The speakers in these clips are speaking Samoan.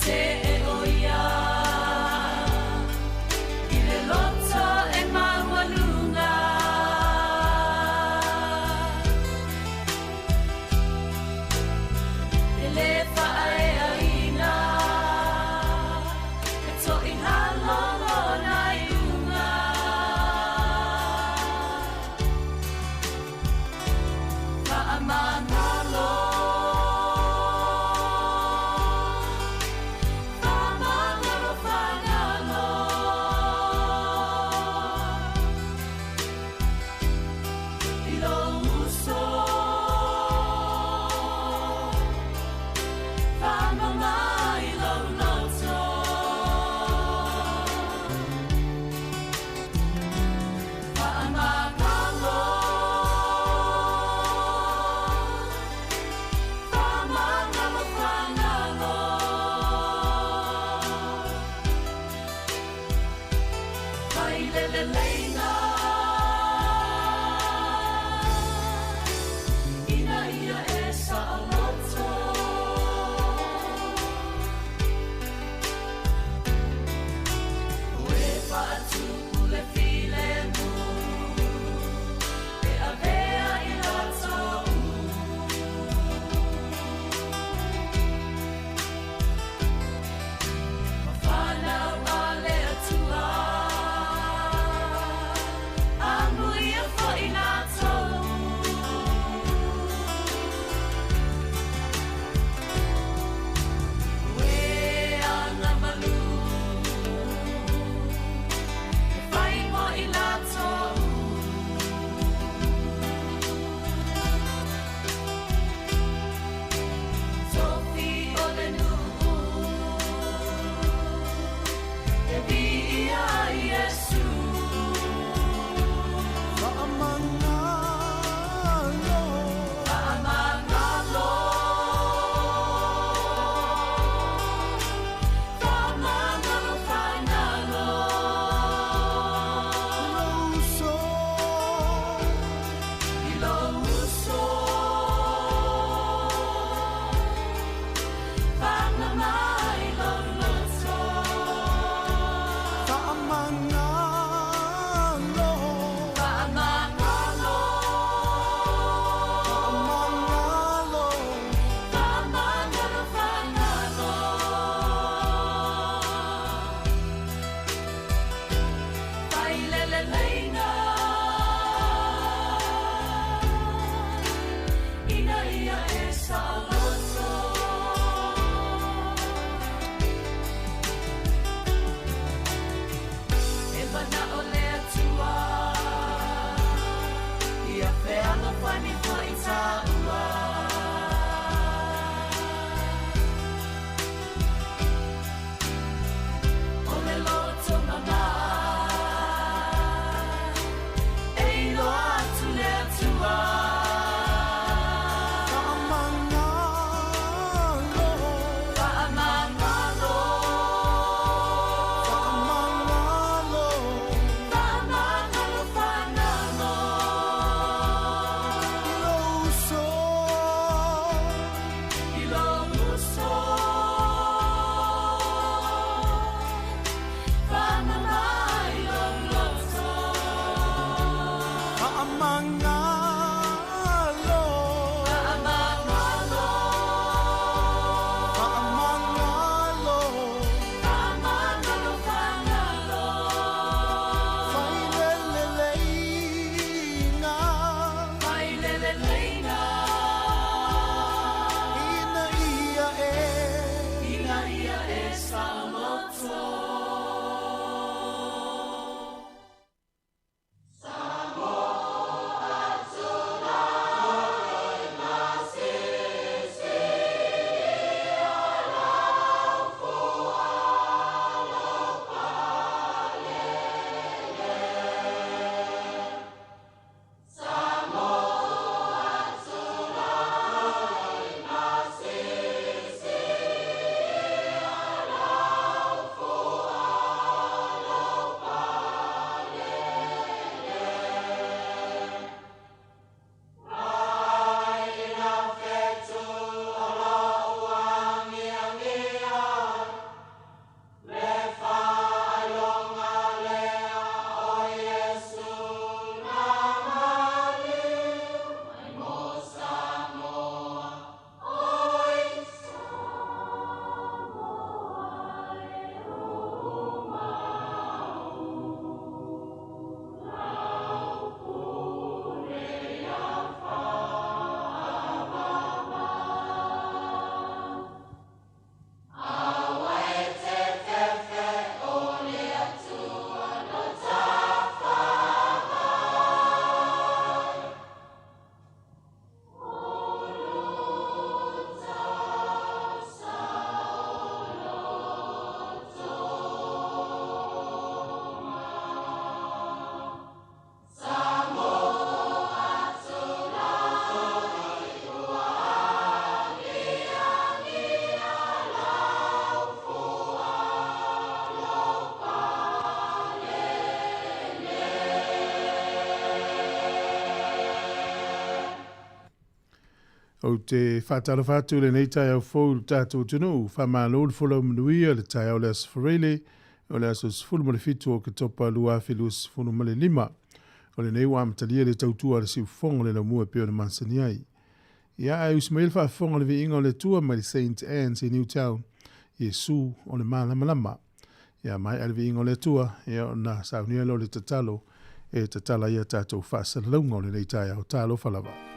te o ia i le loto e maualuga. E le faaeaina e toihalo lona iuga. Faamagalo. Ou te faatalofa atu i lenei taeao fou i le tatou atunuu. Faamalo le folau manuia i le taeao o le Aso Faraile, o le aso 17 o Oketopa 2025. O lenei ua amatalia le tautua a le siufofoga o le laumua e pei ona masani ai. Ia, ae usi mai le faafofoga o le viiga o le Atua mai le Saint Anne's i Newtown, Iesu o le malamalama. Ia, maea le viiga o le Atua, ia ona saunia lea o le tatalo e tatala ai a tatou faasalalauga o lenei taeao. Talofa lava.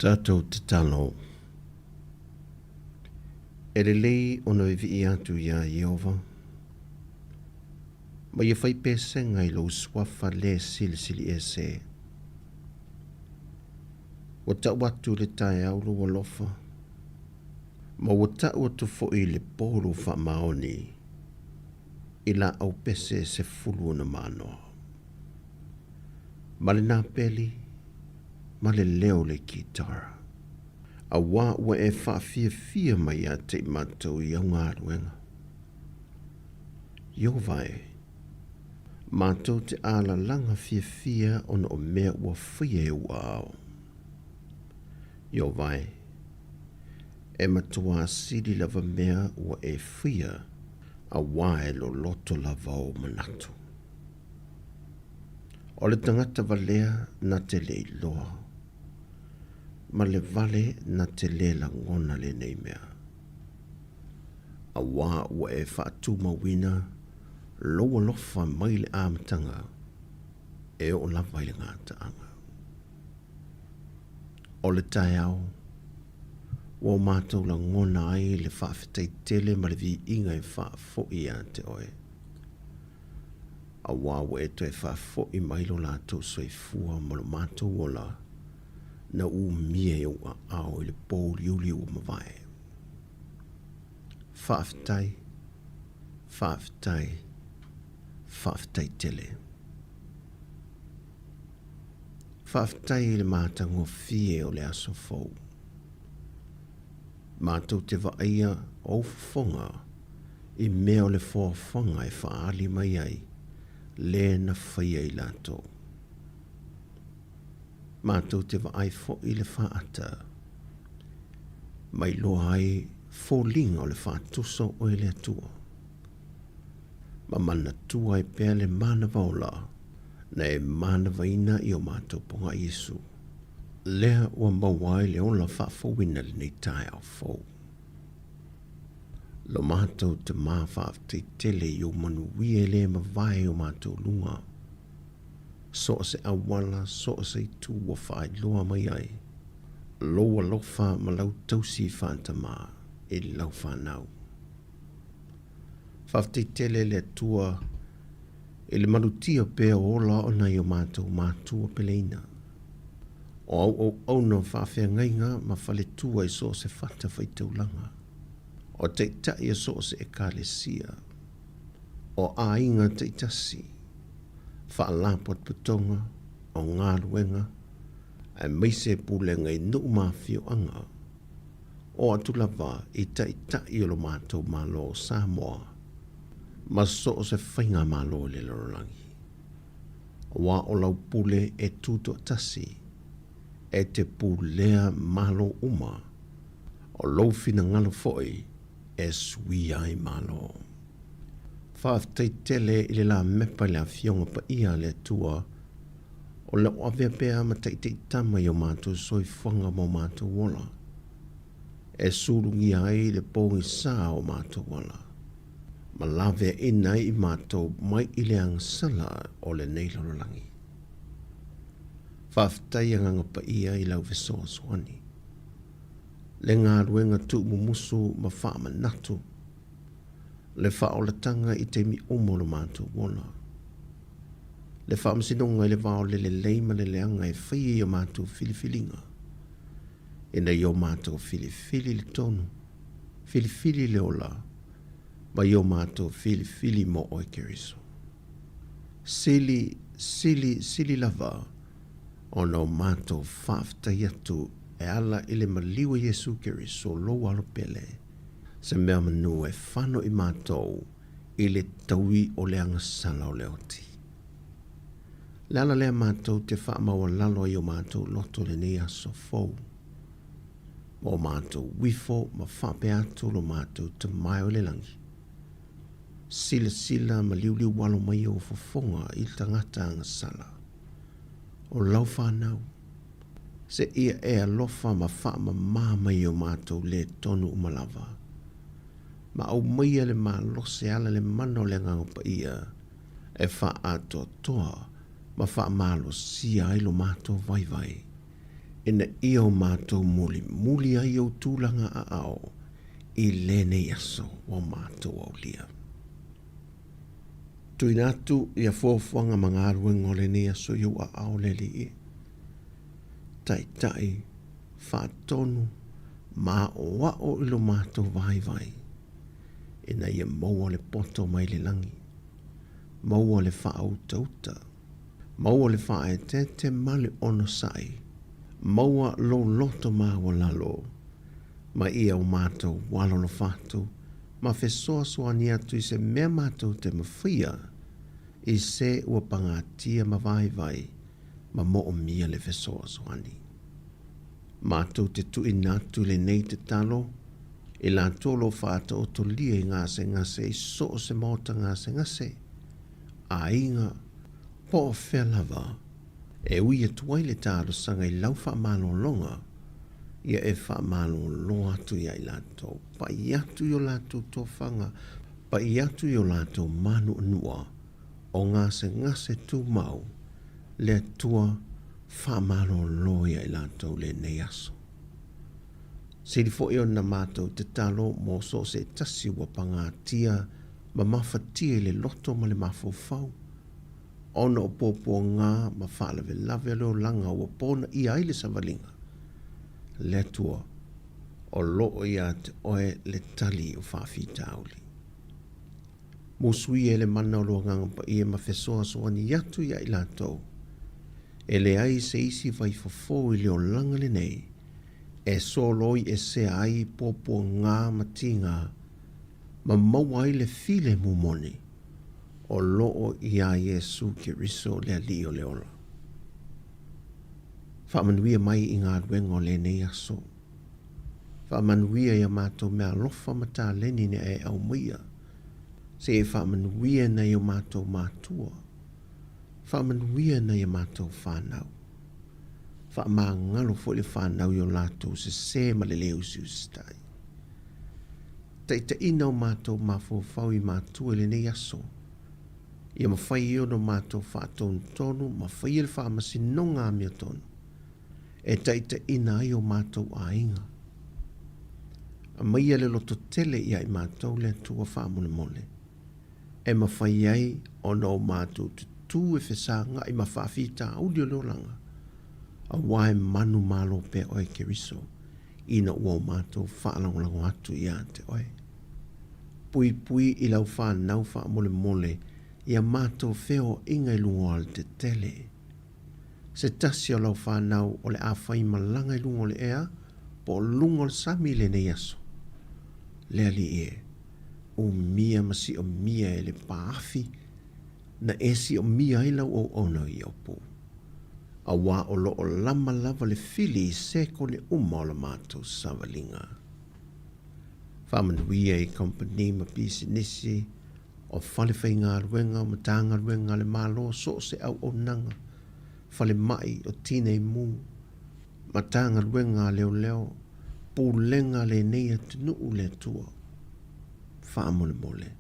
Tatou tatalo. E lelei ona vivii atu iā Ieova, ma ia fai pesega i lou suafa le silisili ese. Ua tau atu i le taeao lou alofa, ma ua tau atu foi i le po lou faamaoni i laau pese 10 ona manoa. Ma le napeli, ma le leo o le kitara. Auā ua e faafiafia mai ia te i matou i au galuega. Ieova e, matou te alalaga fiafia ona o mea ua faia e ou aao. Ieova e, e matuā sili lava mea ua e faia. Auā e loloto lava ou manatu. O le tagata valea na te le iloa, ma le vale na te le lagona lenei mea. Auā ua e faatumauina lou alofa mai le amataga e oo lava i le gataaga. O le taeao, ua o matou lagona ai le faafetai tele ma le viiga e faafoi ia te oe. Auā ua e toe faafoi mai lo latou soifua ma lo matou ola na umia i ou aao i le pōuliuli ua mavae. Faafetai, faafetai, faafetai tele. Faafetai i le matagofie o le aso fou. Matou te vaaia ou fofoga i mea o le foafoaga e faaali mai ai le na faia i latou. Matou te vaai foi i le faata ma iloa ai foliga o le faatusa o oe le Atua. Ma manatua ai pea le manava ola na e manavaina i o matou poga Iesu, lea ua maua ai le ola faafouina lenei taeao fou. Lo matou Tamā faafetai tele i ou manuia e le mavae i o matou luga. So o se auala, so o se itu ua faailoa mai ai lou alofa ma lau tausi faatamā i lau fanau. Faafetai tele le Atua i le malutia pea o ola o nai o matou matua peleina. O auauauna o faafeagaiga ma faletua i so o se fata faitaulaga, o taitai o so o se Ekalesia, o aiga taitasi, faalapotopotoga, o galuega, aemaise pulega i nuu ma afioaga, oo atu lava i taitai o lo matou Malo o Samoa ma so o se faigamalo i le lalolagi. Aua o lau pule e tutoatasi, e te pulea malo uma, o lou finagalo foi e suia ai malo. Faafetai tele i le lamepa i le Afioga Paia a le Atua o lo o avea pea ma taitaitama i o matou soifuaga ma o matou ola, e sulugia ai le pogisa o matou ala, ma laveaina ai i matou mai i le agasala o lenei lalolagi. Faafetai Agaga Paia i lau fesoasoani, le galuega tuumumusu ma faamanatu, le faaolataga i taimi uma o lo matou ola, le faamasinoga i le va o le lelei ma le leaga e faia i o matou filifiliga, ina ia o matou filifili le tonu, filifili le ola, ma ia o matou filifili mo oe Keriso. Sili, sili, sili lava ona o matou faafetai atu e ala i le maliu o Iesu Keriso lou Alo pele, se mea manu e fano i matou i le taui o le agasala o le oti. Le ala lea matou te faamaualalo ai o matou loto i lenei aso fou, ma o matou uifo ma faapea atu lo matou Tama e o i le lagi, Silasila ma liuliu alo mai ou fofoga i tagata agasala o lau fanau, seia e alofa ma faamamā mai i o matou lē tonu uma lava, ma aumaia le malosi e ala i le mana o le Agaga Paia e faaatoatoa ma faamalosia ai lo matou vaivai, ina ia o matou mulimuli ai ou tulaga aao i lenei aso ua matou aulia. Tuuina atu ia fuafuaga ma galuega o lenei aso i ou aao le Alii, taitai, faatonu ma aoao i lo matou vaivai, ina ia maua le poto mai le lagi, maua le faautauta, maua le faaeteete ma le onosai, maua lou loto maualalo, ma ia o matou alolofa atu ma fesoasoani atu i se mea matou te mafaia i se ua pagatia ma vaivai ma moomia le fesoasoani. Matou te tuuina atu lenei tatalo. I latou o lo o faataotolia i gasegase i so o se maota gasegase, aiga, po o fea lava, e ui atu ai le talosaga i lau faamalologa, ia e faamalolo atu iā i latou, pai atu i o latou tofaga, pai atu i o latou mānuanua o gasegase tumau, le Atua faamalolo iā i latou lenei aso. Sili foi ona matou tatalo mo so o se tasi ua pagatia ma mafatia i le loto ma le mafaufau, ona o puapuaga ma faalavelave o le olaga ua ponaia ai le savaliga. Le Atua, o lo o ia te Oe le tali o faafitauli. Musuia e le mana o lo Agaga Paia ma fesoasoani atu ia i latou. E leai se isi vaifofo i le olaga lenei e soloi esea ai puapuaga ma tiga ma maua ai le filemu moni o lo o iā Iesu Keriso le Alii o le ola. Faamanuia mai i galuega o lenei aso. Faamanuia ia matou meaalofa ma taleni na e aumaia, seia e faamanuia nai o matou matua. Faamanuia nai a matou fanau. Faamagalo foi le fanau i o latou sesē ma le lē usiusitai. Taitaiina o matou mafaufau i matua i lenei aso, ia mafai ai ona matou faatonutonu ma faia le faamasinoga amiotonu e taitaiina ai o matou aiga. Aumaia le lototele ia i matou le Atua faamolemole, e mafai ai ona o matou tutū e fesagai ma faafitauli o le olaga, aua e manumalo pea oe Keriso, ina ua o matou faalagolago atu ia te oe. Puipui i lau fanau faamolemole ia matou feoaiga i luga o alatetele. Se tasi o lau fanau o le a fai malaga i luga o le ea po o luga o le sami i lenei aso. Le Alii e, umia ma siomia e le paafi na e siomia ai lau auauna o Iopu, aua o lo o lama lava le fili i sekone uma o la matou savaliga. Faamanuia i kamupani ma pisinisi, o fale faigaluega, o Matagaluega a le Malo, so o se auaunaga, falemai, o tinei mu, Matagaluega a leoleo, pulega a lenei atunuu le Atua. Faamolemole,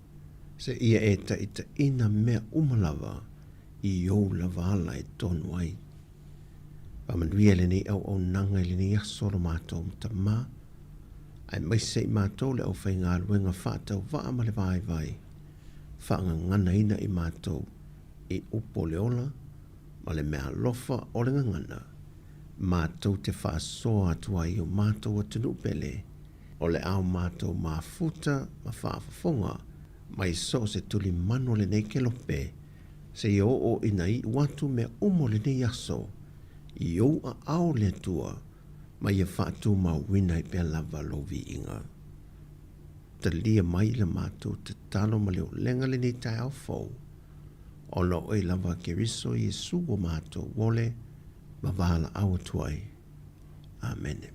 seia e taitaiina mea uma lava i ou lava ala e tonu ai. Faamanuia lenei auaunaga i lenei aso lo matou Tama, aemaise i matou le aufaigaluega faatauvaa ma le vaivai, faagaganaina i matou i upu o le ola ma le meaalofa o le gagana, matou te faasoa atu ai i o matou atunuu pele, o le a o matou mafuta ma faafofoga mai so o se tulimanu o lenei kelope, seia oo ina iu atu mea uma o lenei aso i ou aao le Atua, ma ia faatumauina ai pea lava lou viiga. Talia mai la matou tatalo ma le olega lenei taeao fou, ona o oe lava Keriso Iesu ua matou ole ma valaau atu ai. Amene.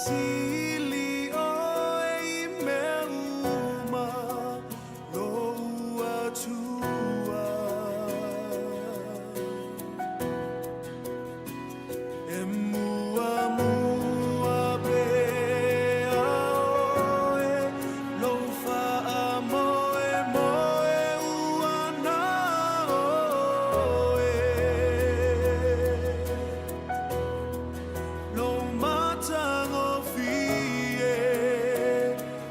Sili oe i mea uma lou Atua. E muamua pea oe lou faamoemoe ua na oe. Lou matagofie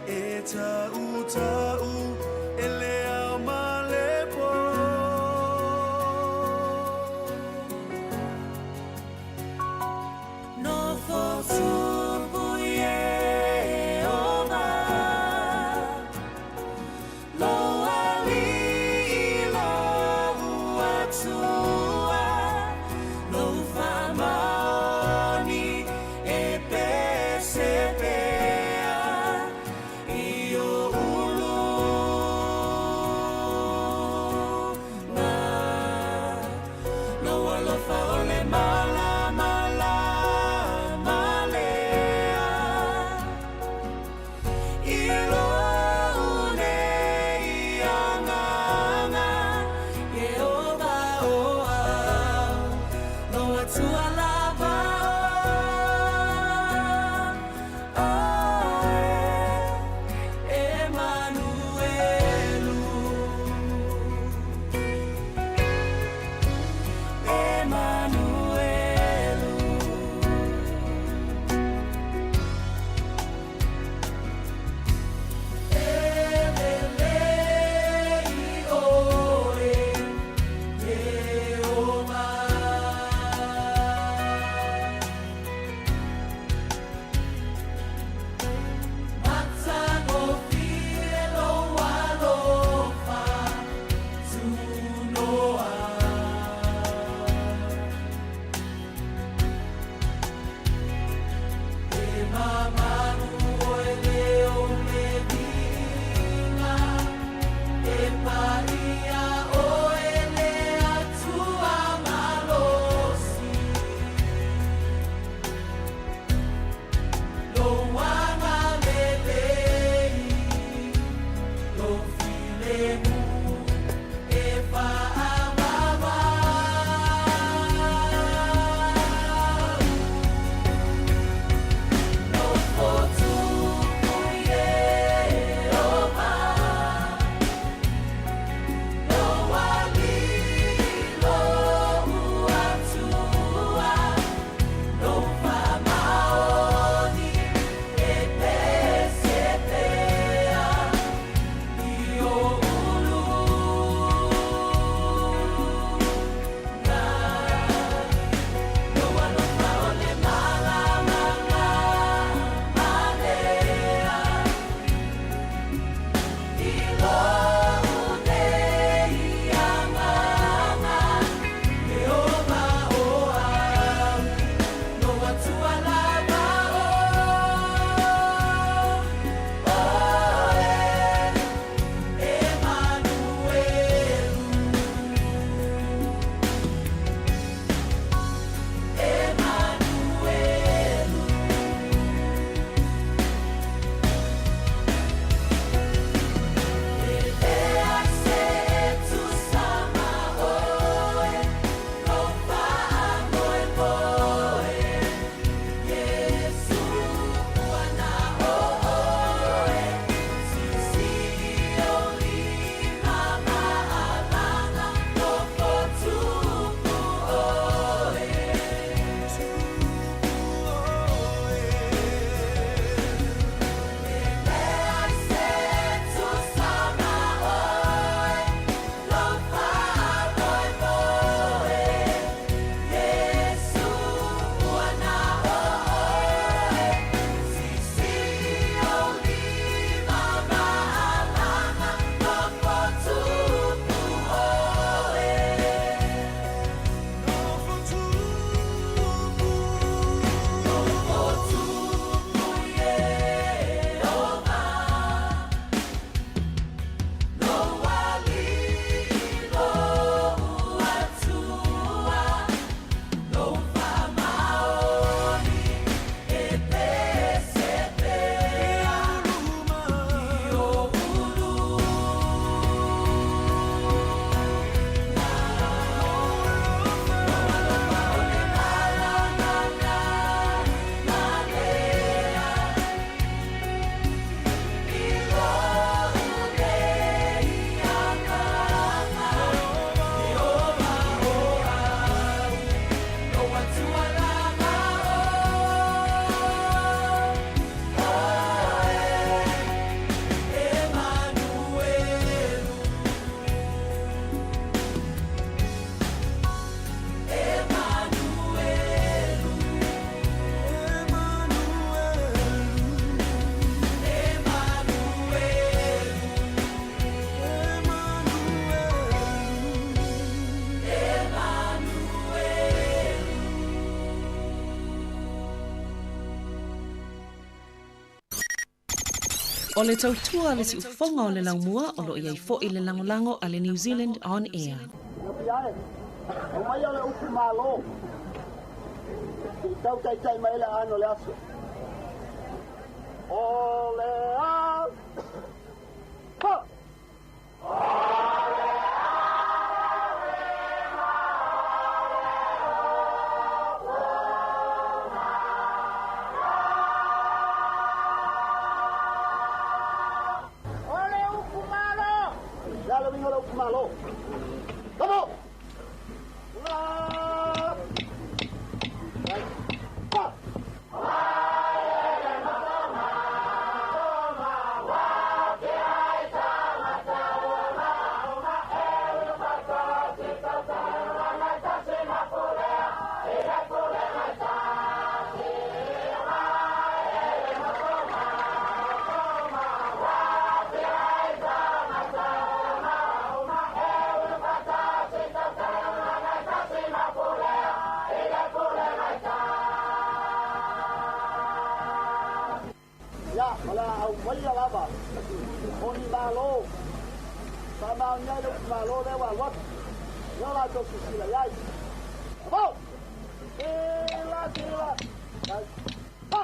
e tautau e le ao ma le po. Nofo tupu Ieova, lou Alii lou Atua, lou faamaoni e pese pea i ou uluga. Lou alofa o le malamalama le. O le tautua a le siufofoga o le laumua o lo o i ai foi le lagolago a le New Zealand On Air. Aumaia le upu malo se i tau taitai mai le aano le aso. O le a ha! O le upu malo! Le a le uiga o le upu malo? Kamo! La! Pa! Ia, o le a aumaia lava o ni malo. Faamaonia ai le upu malo lea ua alu atu. Ia o latou silasila i ai. Amo! Sila, sila, tai, pa!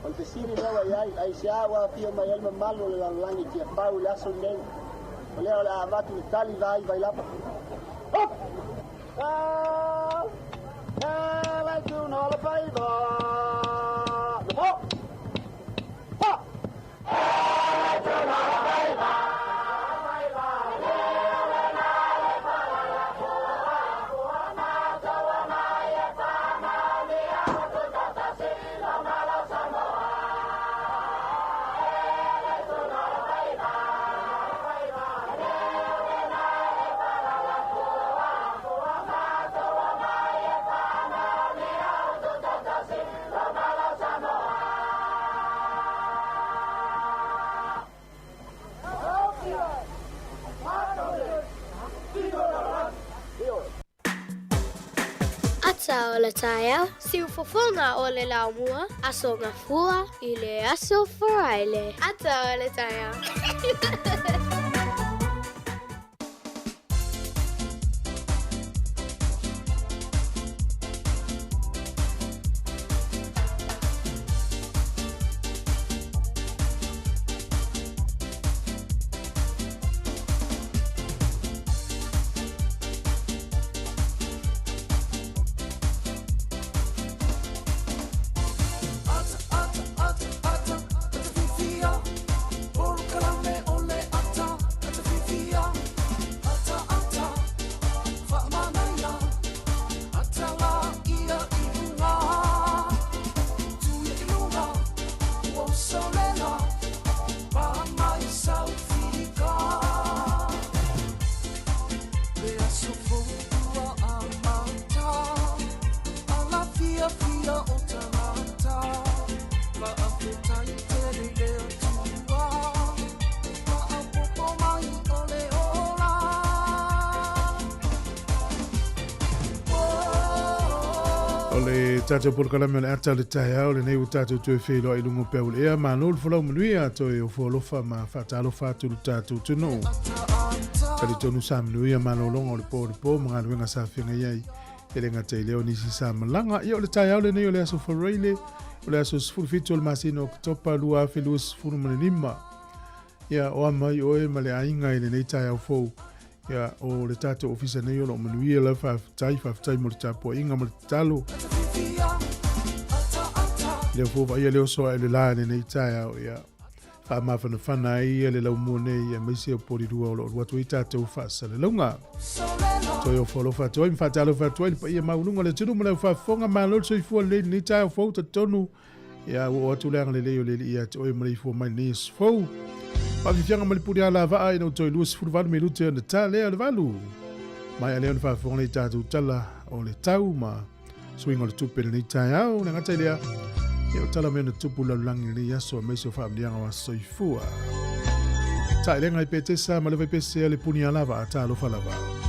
O le fesili lea ua i ai, aisea ua afio mai ai le mamalu o le lalolagi i Tiafau i le aso lenei? O lea o le a avatu le tali vaivai lava. Up! Ata o le taeao, siufofoga o le laumua, Aso Gafua i le Aso Faraile. Ata o le taeao. le tatou polokalame o le ata o le taeao lenei ua tatou toe feiloai i luga o peau o le ea. Malo le folau manuia toe ofo alofa ma faatalofa atu i le tatou atunuu. Talitonu sa manuia malologa o le po o le po ma galuega sa feagai ai. E le gata i lea o nisi sa malaga. Ia o le taeao lenei o le aso Faraile, o le aso 17 o le masina o Oketopa 2025. Ia o a mai oe ma le aiga i lenei taeao fou. Ia o le tatou ofisa nei o lo o manuia lau faafetai, faafetai mo le tapuaiga ma le tatalo. Lea fua vaaia le oso ae o le la i lenei taeao, ia faamafanafana ai ia le laumua nei aemaise o polilua o lo o alu atu ai tatou faasalalauga. Toe ofo alofa atu ai ma faatalofa atu ai le paia maualuga o le atunuu ma le faafofoga. Malo le soifua lelei i lenei taeao fou talitonu. Ia ua oo atu le agalelei o le Alii ia te oe ma le ifua mai lenei aso fou. Faafiafiaga ma le pule alavaa ina ua toe 28 minute ona ta lea o le valu. Maea lea ona faafofoga nei tatou tala o le tau ma suiga o le tupe lenei taeao. Le gata i lea, ia o tala mea na tupu lalolagi lenei aso aemaise o faamanuiaga o aso soifua. Taelega i Petesa ma le vaipese a le puni alava a talofa lava.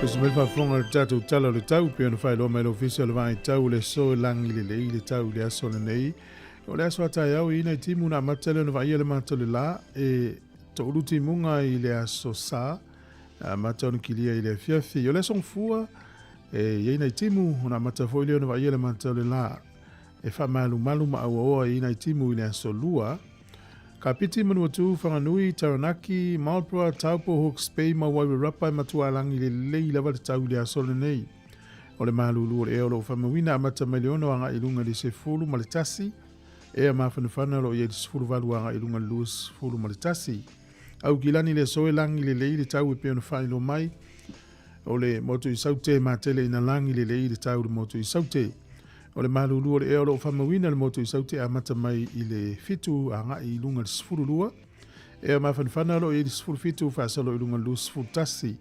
Tusi mai le faafofoga i le tatou Tala o le Tau, pei ona faailoa mai le Ofisa o le Vaai Tau o le aso e lagi lelei le tau i le aso lenei. O le aso a taeao i ina i timu na amata lea ona vaaia le mata o le la e toulu timuga i le aso sa na amata ona kilia i le afiafi. O le aso gafua e i ai nai timu ona amata foi lea ona vaaia le mata o le la e faamalumalu ma auaoa i nai timu i le aso lua. Kapiti, Manuatu, Whanganui, Taranaki, Marlborough, Taupo, Hawke's Bay ma Wairarapa e matua lagi lelei lava le tau i le aso lenei. O le malulu o le ea o lo o faamauina amata mai le 6 agai i luga i le 11, ea mafanafana o lo o i ai le 18 agai i luga i le 21. Aukilani le aso e lagi lelei le tau e pei ona faailoa mai. O le motu i Saute matele ina lagi lelei le tau i le motu i Saute. O le malulu o le ea o lo o faamauina le motu i Saute amata mai i le 7 agai i luga i le 12. Ea mafanafana o lo o i ai le 17 faasolo i luga i le 21.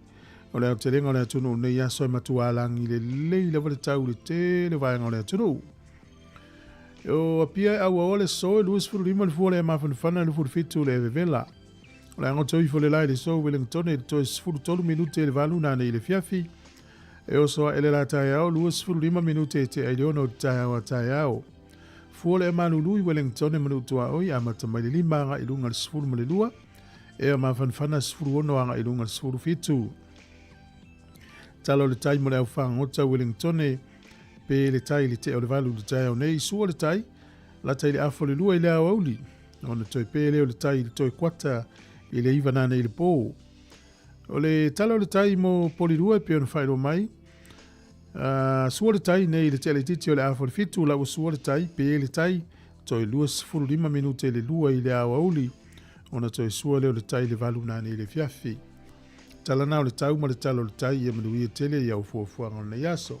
O le aotelega o le atunuu nei aso e matua lagi lelei lava le tau i le tele o vaega o le atunuu. O Apia e auaoa le so e 25 le fua le mafanafana e 27 le vevela. O le agoto ifo le la i le so Wellington e toe 13 minute i le 8 nanei i le fiafi. E oso ae le la taeao 25 minute e te ai le ono o te taeao a taeao. Fua le malulu i Wellington e manu tuaoi amata mai le 5 agai i luga i le 12. Ea mafanafana 16 agai i luga i le 17. Tala o le tai mo le au fagota Wellington pe le tai i le tea o le 8 i le taeao nei. Sua le tai, lata i le afa o le 2 i le aoauli. Ona toe pe lea o le tai i le toe kuata i le 9 nanei i le pō. O le tala o le tai mo Polirua e pei ona faailoa mai, sua le tai nei i le tea laitiiti o le afa o le 7, la ua sua le tai, pe le tai, toe 25 minute i le 2 i le aoauli, ona toe sua lea o le tai i le 8 nanei i le afiafi. Tala na o le tau ma le tala o le tai ia manuia tele i au fuafuaga o lenei aso.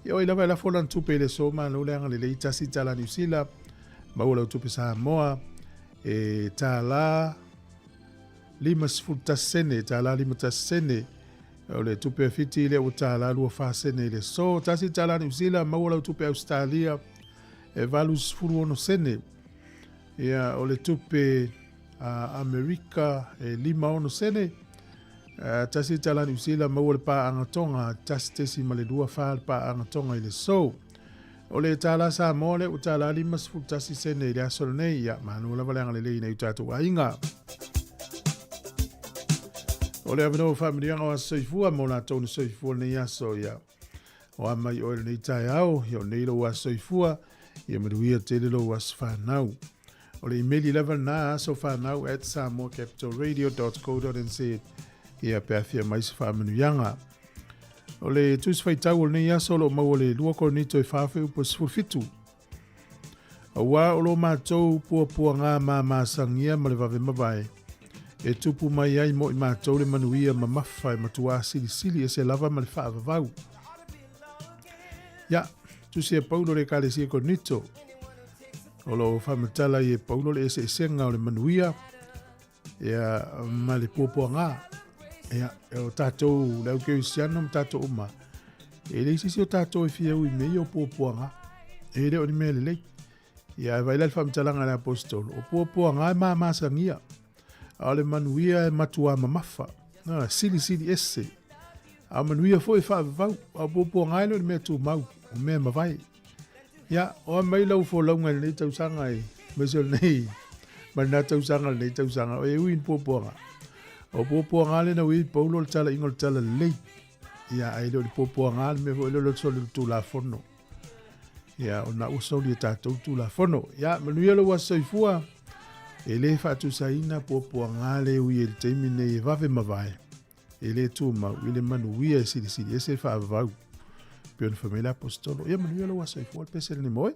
Ia oi lava e lafo lana tupe i le aso malo le agalelei tasi tala Niu Sila, maua lau tupe Samoa e tālā 51 sene, tālā 51 sene. O le tupe a Fiti lea ua tālā 24 sene i le aso. Tasi tālā Niu Sila, maua lau tupe Australia e 86 sene. Ia, o le tupe a Amerika e 56 sene. Tasi tālā Niu Sila, maua le pāanga Tonga, 1.24 le pāanga Tonga i le aso. O le tālā Samoa lea ua tālā 51 sene i le aso lenei. Ia, malo lava le agalelei i nai o tātou aiga. O le avanoa o faamanuiaga o aso soifua mo latou na soifua lenei aso. Ia, o a mai oe lenei taeao, ia o nei lou aso soifua, ia manuia tele lou aso whanau. O le imeli lava lena asofanau@samoacapitalradio.co.nz ia pe afia mai se faamanuiaga. O le tusi faitau o lenei aso o lo o maua le 2 Korinito e 4 fuaiupu e 17. Auā o lo matou puapuagā mamasagia ma le vave mavae, e tupu mai ai mo i matou le manuia mamafa e matuā silisili ese lava ma le faavavau. Ia, tusi a Paulo le Ekalesia Korinito, o lo o faamatala ai e Paulo le eseesega o le manuia ia, ma le puapuagā. Ia, o tātou, le au kerisiano ma tātou uma, e leai se isi o tātou e fia ui mea ia o puapuagā. E le o ni mea lelei. Ia, e vaai la le faamatalaga a le apostolo, o puapuagā e mamasagia, a o le manuia e matuā mamafa, na, silisili ese. A o manuia foi e faavavau, a o puapuagā e le o ni mea tumau, o mea e mavae. Ia, o a mai lau folauga i lenei tausaga e, aemaise o lenei, ma lena tausaga lenei tausaga, o e ui ni puapuaga. O puapuaga lena ui Paulo o le talaiga o le talalelei. Ia, ai le o le puapuaga le mea foi le o le soli o le Tulafono. Ia, o na ua soli e tātou Tulafono. Ia, manuia lou aso soifua, e le faatusaina puapuaga le ui e le taimi nei e vave mavae. E le tumau i le manuia e silisili ese e faavavau. Pei ona fai mai le aposetolo, ia manuia lou aso soifua le pese lenei mo oe.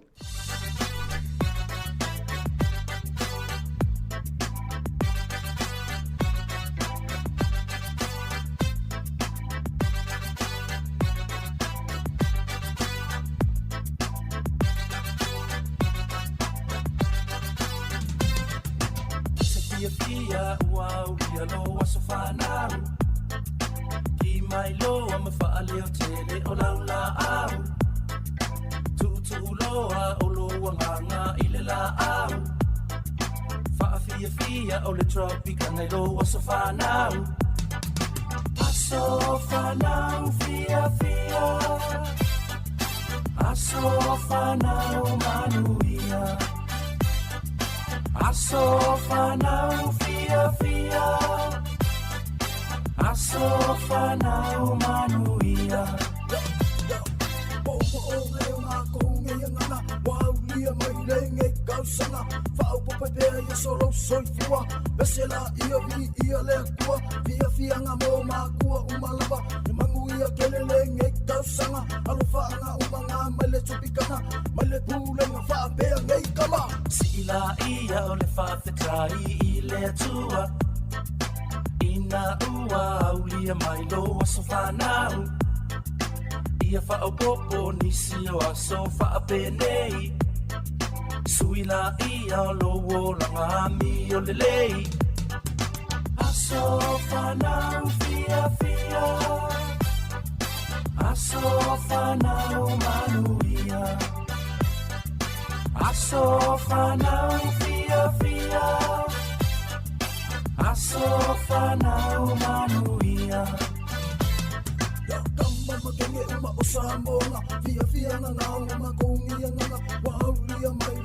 Se fiafia ua aulia lou aso fanau Ki mai loa ma faaleo tele o lau laau Tuutuu loa o lou agaga i le laau Faafiafia o le Tropicana i lou aso fanau. Aso fanau fiafia, Aso fanau manuia. Aso fanau fiafia, Aso fanau manuia. Sila ia o le faafetai i le Atua, ina ua aulia mai lou aso fanau. Ia faaopoopo nisi o aso faapenei, sui laia o lou olaga amio lelei. Aso fanau fiafia, Aso fanau manuia. Aso fanau fiafia, Aso fanau manuia. Aso fanau fiafia,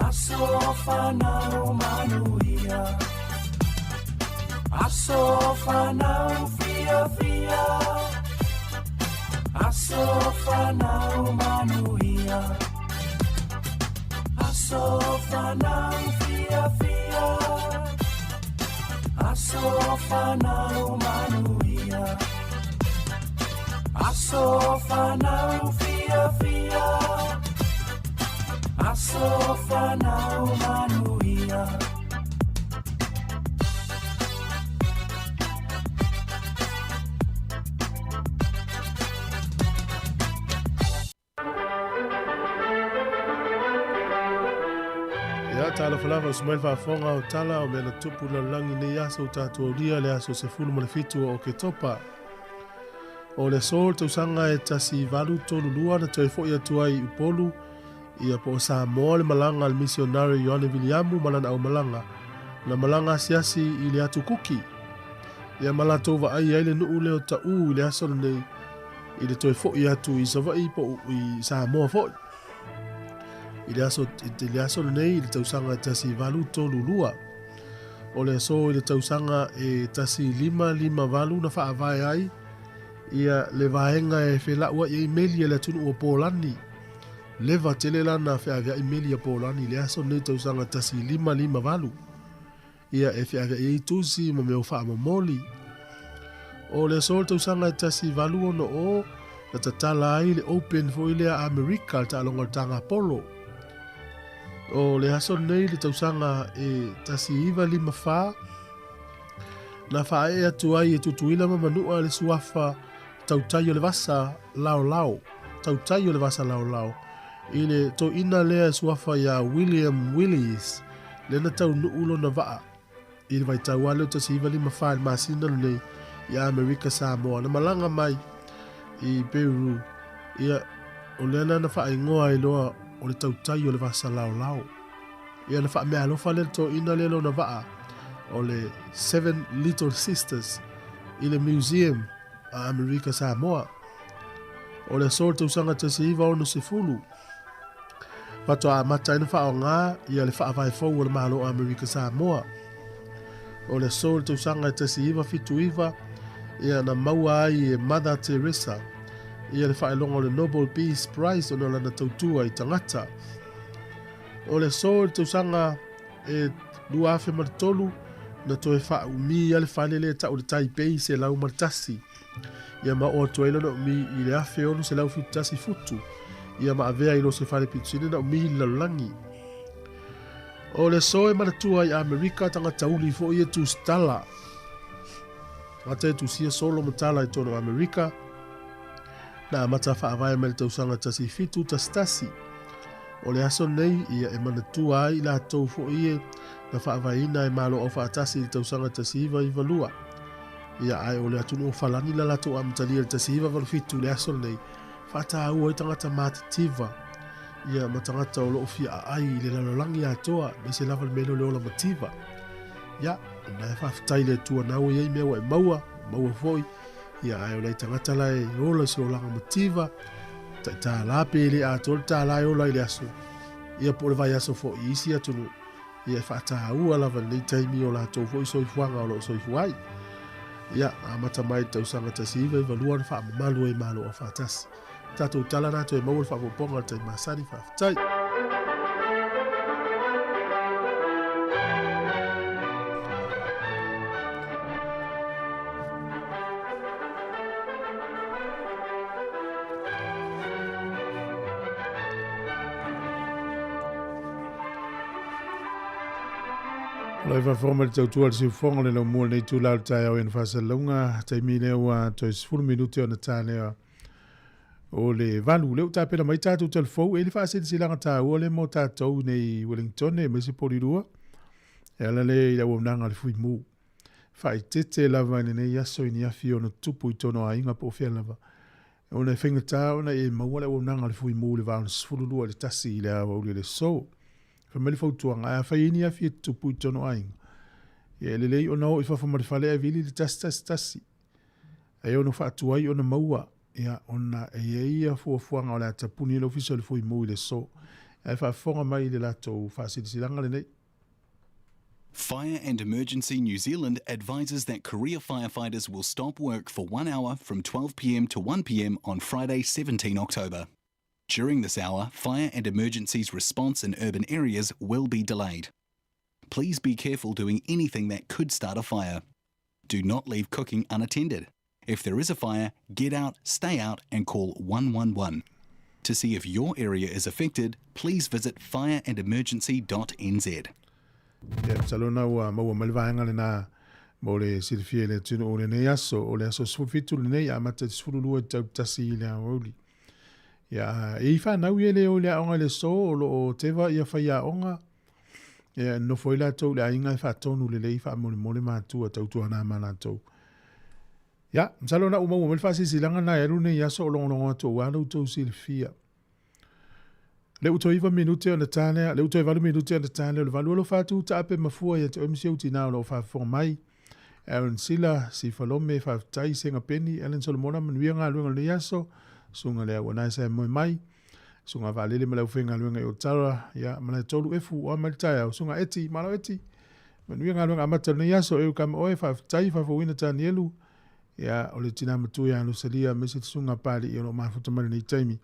Aso fanau manuia. Aso fanau fiafia, Aso fanau manuia. Aso fanau fiafia, Aso fanau manuia. Aso fanau fiafia, Aso fanau manuia. Ia, talofa lava, o Sumail faafofoga o tala o mea na tupu i le lalolagi nei aso ua tatou aulia le aso 17 o Oketopa. O le aso le tausaga e 1832 na toe foi atu ai i Upolu ia po o Samoa le malaga a le misionare Ioane Viliamu ma lana aumalaga na malaga asiasi i le atu Kuki. Ia ma latou vaai ai le nuu lea o Taʻu i le aso lenei i le toe foi atu i Savaii po o i Samoa foi. I le aso, i le aso lenei i le tausaga e 1832. O le aso i le tausaga e 1558 na faavae ai ia le vaega e felauai ai meli a le atunuu o Polani. Leva tele lana feaveai meli a Polani i le aso lenei tausaga 1558. Ia e feaveai ai tusi ma mea o faamomoli. O le aso o le tausaga e 1860 na tatala ai le Open foi lea a Amerika le taaloga o le taga polo. O le aso lenei le tausaga e 1954 na faaee atu ai e Tutuila ma Manua le suafa tautai o le vasa laolao, tautai o le vasa laolao, i le toeaina lea e suafa iā William Willies, lea na taunuu lona vaa i le vaitau lava lea o 1954 i le masina lenei i Amerika Samoa. Na malaga mai i Peru, ia, o lea la na faaigoa ai loa o le tautai o le vasa laolao. Ia, na faameaalofa lea le toeaina lea lona vaa o le Seven Little Sisters i le Museum a Amerika Samoa. O le aso o le tausaga 1960, faatoa amata ai ona faaaoga ia le faavae fou o le Malo o Amerika Samoa. O le aso o le tausaga 1979, ia na maua ai e Mother Teresa ia le faailoga o le Nobel Peace Prize ona o lana tautua i tagata. O le aso o le tausaga e 2003, na toe faaumi ai le fale lea e tau o le Taipei 101. Ia ma oo atu ai lona umi i le 1671 futu. Ia ma avea i lo se fale pitusini na umi i le lalolagi. O le aso e manatua i Amerika tagata uli foi e tusitala. Tagata e tusia solo ma tala i totonu o Amerika. Na amata faavae mai le tausaga 1711. O le aso lenei ia e manatua ai i latou foi e Na faavaeina e Malo Aufaatasi i le tausaga 1992. Ia, ae o le atunuu o Falani la latou amatalia i le 1987 i le aso lenei, faataua ai tagata matitiva, ia, ma tagata o lo o fia aai i le lalolagi atoa, aemaise lava le mea lea o le ola mativa. Ia, o lena e faafetai i le Atua na ua i ai mea ua e maua, maua foi, ia, ae o nai tagata la e ola i se olaga mativa, tai tālā pe le atoa le tālā e ola i le aso, ia po o le vaiaso foi i isi atunuu, ia e faataua lava i lenei taimi o latou foi soifuaga o lo o soifua ai. Ia, amata mai i le tausaga 1992 na faamamalu ai i Malo Aufaatasi. Tatou tala na toe maua le faaopoopoga o le taimi masani, faafetai. Lo e faafofoga mai le tautua a le siufofoga o le laumua lenei itula o le taeao i ona faasalalauga taimi lea ua toe 10 minute ona ta lea o le 8. Lea ua tapena mai tatou talafou e le faasilasilaga taua lea mo tatou nei Wellington aemaise Porirua e ala lea i le auaunaga a le Fuimu. Faaeteete lava i lenei aso i ni afi e ono tutupu i tonu aiga po o fea lava. Ona e faigata ona e maua le auaunaga a le Fuimu i le va o le 12 i le 1 i le aoauli o le aso. Fai mai le fautuaga, ae afai e i ai ni afi e tutupu i tonu aiga, ia e lelei ona o i fafo ma le fale ae vili le 111. E ono faatuai ona maua, ia, ona e i ai ia fuafuaga o le a tapuni ai le Ofisa o le Fuimu i le aso. Ae faafofoga mai i le latou faasilasilaga lenei. Fire and Emergency New Zealand advises that career firefighters will stop work for 1 hour from 12pm to 1pm on Friday 17 October. During this hour, fire and emergencies response in urban areas will be delayed. Please be careful doing anything that could start a fire. Do not leave cooking unattended. If there is a fire, get out, stay out and call 111. To see if your area is affected, please visit fireandemergency.nz. Ia, masalo na ua maua mai le vaega lena mo le silafia i le atunuu o lenei aso. O le aso 17 lenei, amata i le 12 i le tau 1 i le aoauli. Ia, e i whanau ia le o le aoga i le so, o lo o teva ia whaiaoga, ia, e nofo ai latou i le aiga e faatonu lelei faamolemole matua tautuana ma latou. Ia, masalo na ua maua mai le faasilasilaga na e alu nei aso o logologo atu aua lo outou silafia. Le ua toe 9 minute ona ta lea, le ua toe 8 minute ona ta lea o le 8. Alofa atu taape mafua ia te oe ma si ou tinā o lo o faafofoga mai. Aaron Sila, Sifa Lome, faafetai, Sega Peni, Alan Solomona, manuia galuega o lenei aso, Susuga le Auanae sa e moe mai, Susuga Vaalele ma le aufaigaluega i Otara, ia, Malaetolu Efu, oa mai le taeao, Susuga Eti, malo Eti, manuia galuega amata o lenei aso, Eu kama oe, faafetai, faafouina Tanielu, ia, o le tina matua ia Losalia, aemaise le Susuga Papalii o lo o mafuta mai lenei taimi,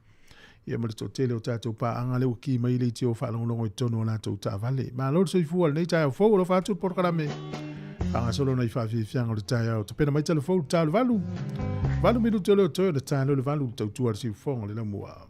ia ma le toatele o tatou paaga lea ua ki mai le leitio faalogologo i totonu o latou taavale. Malo le soifua i lenei taeao fou, alofa atu le polokalame faagasolo nai faafiafiaga o le taeao. Tapena mai talafou le ta o le 8. 8 minute o leo toe o le ta leo le 8 le tautua a le siufofoga o le laumua.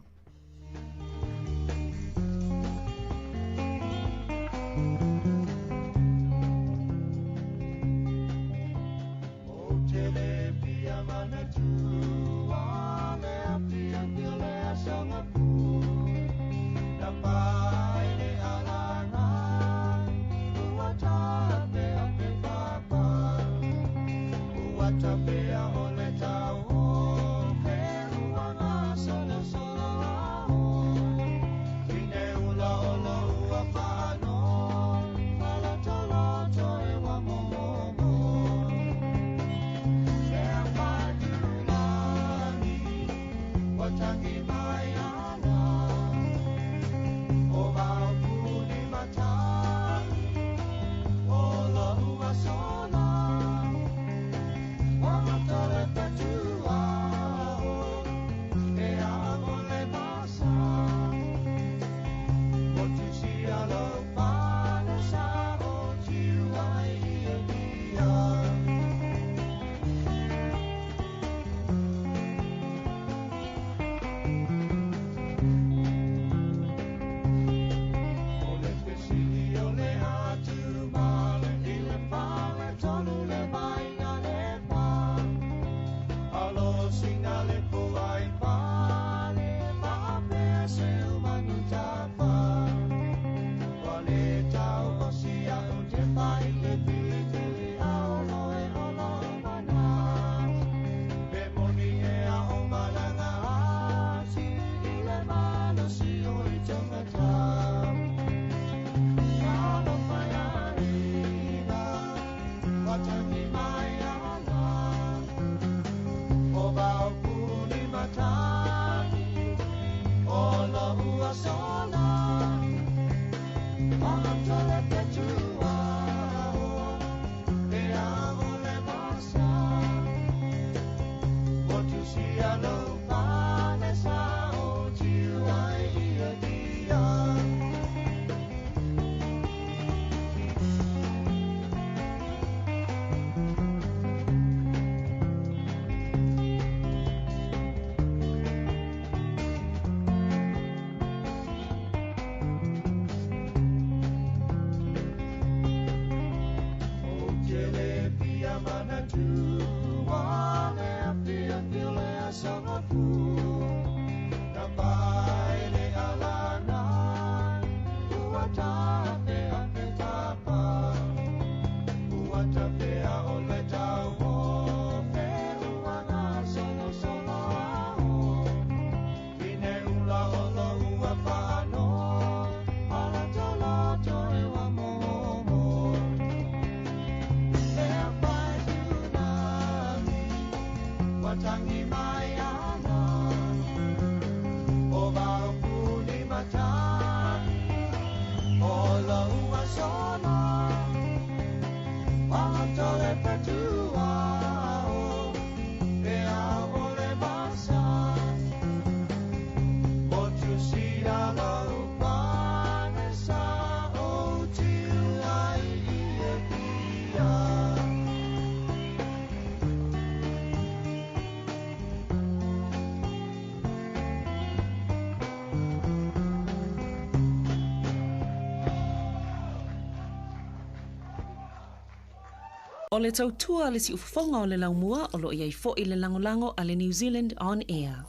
O le tautua a le siufofoga o le laumua o lo o i ai foi le lagolago a le New Zealand On Air.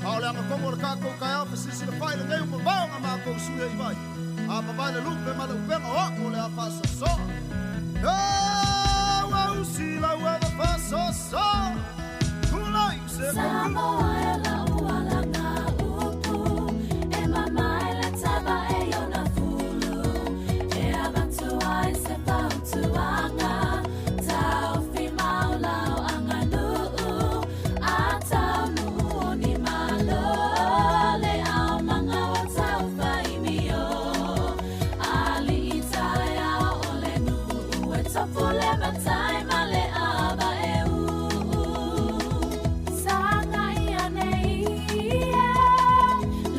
A o le agatonu o le tatou taeao fesisilafai lenei ua mamao na matou sui ai vai. A mavae le lupe ma le upega o a'u o le a faasoasoa. E ua usi lau ava faasoasoa. Tulai se Samoa e lau alaga upu e mamae le tava e ona fulu e avatu ai se fautuaga taofi mau lau aganuu a taunuu o ni malo le aomaga o taufaimio alii taeao o le nuu e tofu le matai ma le ava e uu sagai ane ia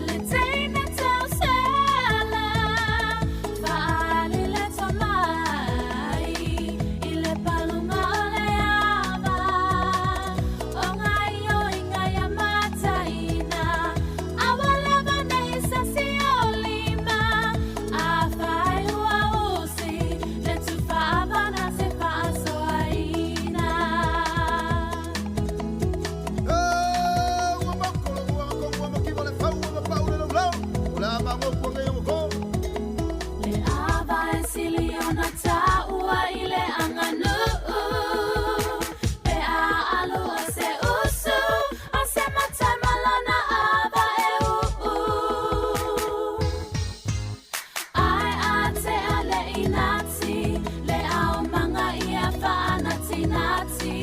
le teine tausala faaali le tomai i le paluga o le ava o gaioiga ia mataina aua lava nei sasi o lima afai ua usi le tufaavana se faasoaina. E ua moko lou agatonu ua makiva le fau ua mapau le laulau o le a magopu anei o Le ava e sili ona taua i le aganuu pe a alu a se usu a se matai ma lana ava e uu. Ai a te a le inati le aomaga ia faanatinati.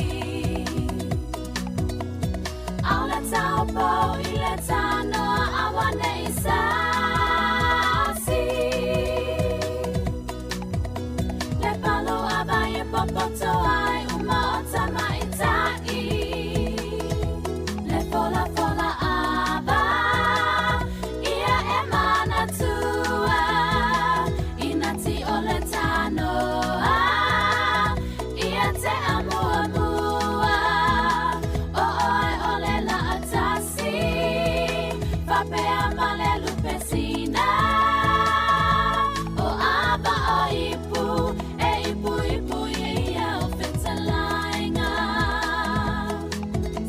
Aole taupo i le tanoa aua nei sasi. Le palu ava e popoto ai uma o tamaitai. Le fola fola ava ia e manatua inati o le tanoa ia te amuamua o oe o le laatasi fapea ma le lupesina o ava o ipu e ipu ipu ia o fetalaiga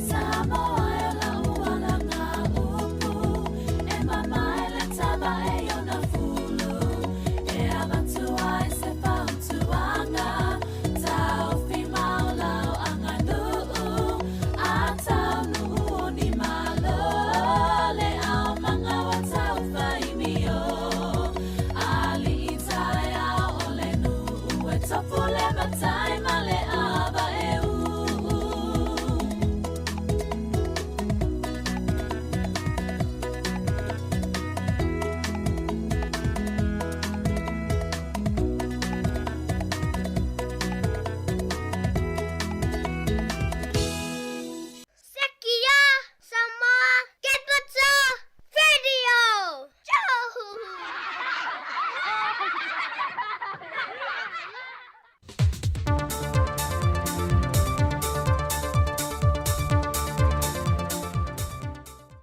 Samoa e lau alaga upu e mamae le tava e ona fulu e avatu ai se fautuaga taofi mau lau aganuu a taunuu o ni malo le aomaga o taufaimio alii taeao o le nuu e tofu le matai ma le ava e uu. Sekia Samoa Capital Radio. Joe.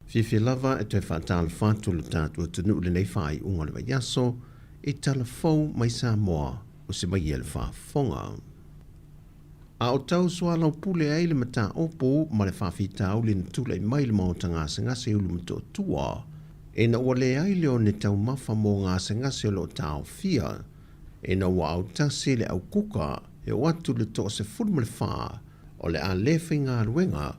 Fiafia lava e toe faatalofa atu lo tatou atunuu i lenei faaiuga o le vaiaso i tala fou mai Samoa o se mai e le faafofoga. A o tau soalaupule ai le mataupu ma le faafitauli na tulai mai i le maota gasegase i Ulumotootua, ina ua leai le one taumafa mo gasegase o lo o taofia, ina ua autasi le aukuka e oo atu i le 14 o le a le faigaluega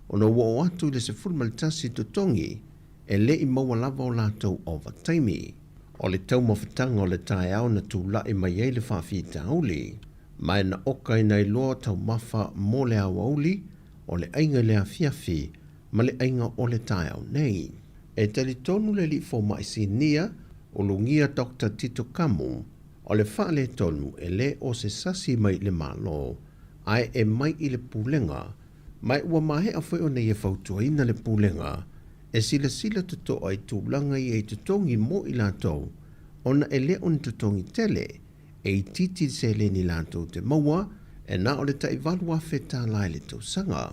ona ua oo atu i le 11 totogi e le i maua lava o latou ovataimi. O le taumafataga o le taeao na tulai mai ai le faafitauli, ma na okaina ai loa taumafa mo le aoauli o le aiga i le afiafi ma le aiga o le taeao nei. E talitonu le alii fomai sinia o Lugia Doctor Tito Kamu, o le faaletonu e le o se sasi mai i le Malo, ae e mai i le Pulega, ma ua maea foi ona ia fautuaina le Pulega e silasila totoa i tulaga ia i totogi mo i latou, ona e le o ni totogi tele, e itiiti le seleni latou te maua, e na o le tai $8,000 i le tausaga.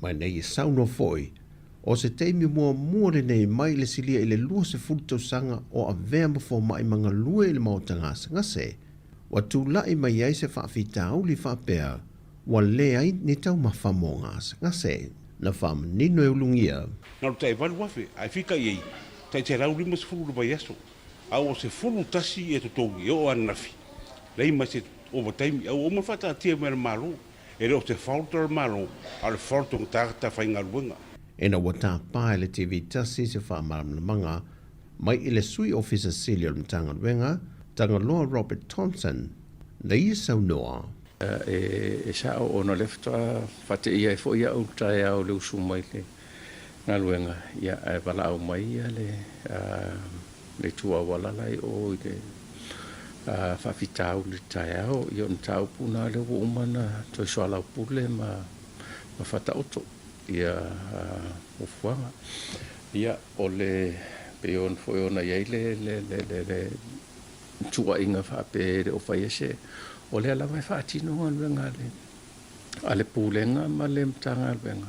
Ma ina ia saunoa foi, o se taimi muamua lenei mai le silia i le 20 tausaga o avea ma fomai ma galue i le maota gasegase, ua tulai mai ai se faafitauli faapea. ua leai ni taumafa mo gasegase. Na faamanino e Ulugia. Na o le tai 8,000, ae fika i ai, tai 150 le vaiaso, a ua 11 e totogi e oo ananafi, leai ma se ovataimi, a ua uma ona faataatia mai e le Malo. E le o se fault a le Malo, a o le fault o tagata faigaluega. Ina ua tapa e le TV tasi se faamalamalamaga mai i le Sui Ofisa Sili o le Matagaluega, Tagaloa Robert Thompson, na ia saunoa. E sa'o ona o lea faatoa faateia ai foi a'u i le taeao i le usu mai i le galuega, ia, ae valaau mai ia le itu auala la i o i le faafitauli i le taeao. Ia o le mataupu lena lea ua uma ona toe soalaupule ma faataoto ia fuafuaga. Ia, o le pei ona foi ona i ai le tuuaiga faapea e le o faia se, o lea lava e faatino galuega a le a le Pulega ma le Matagaluega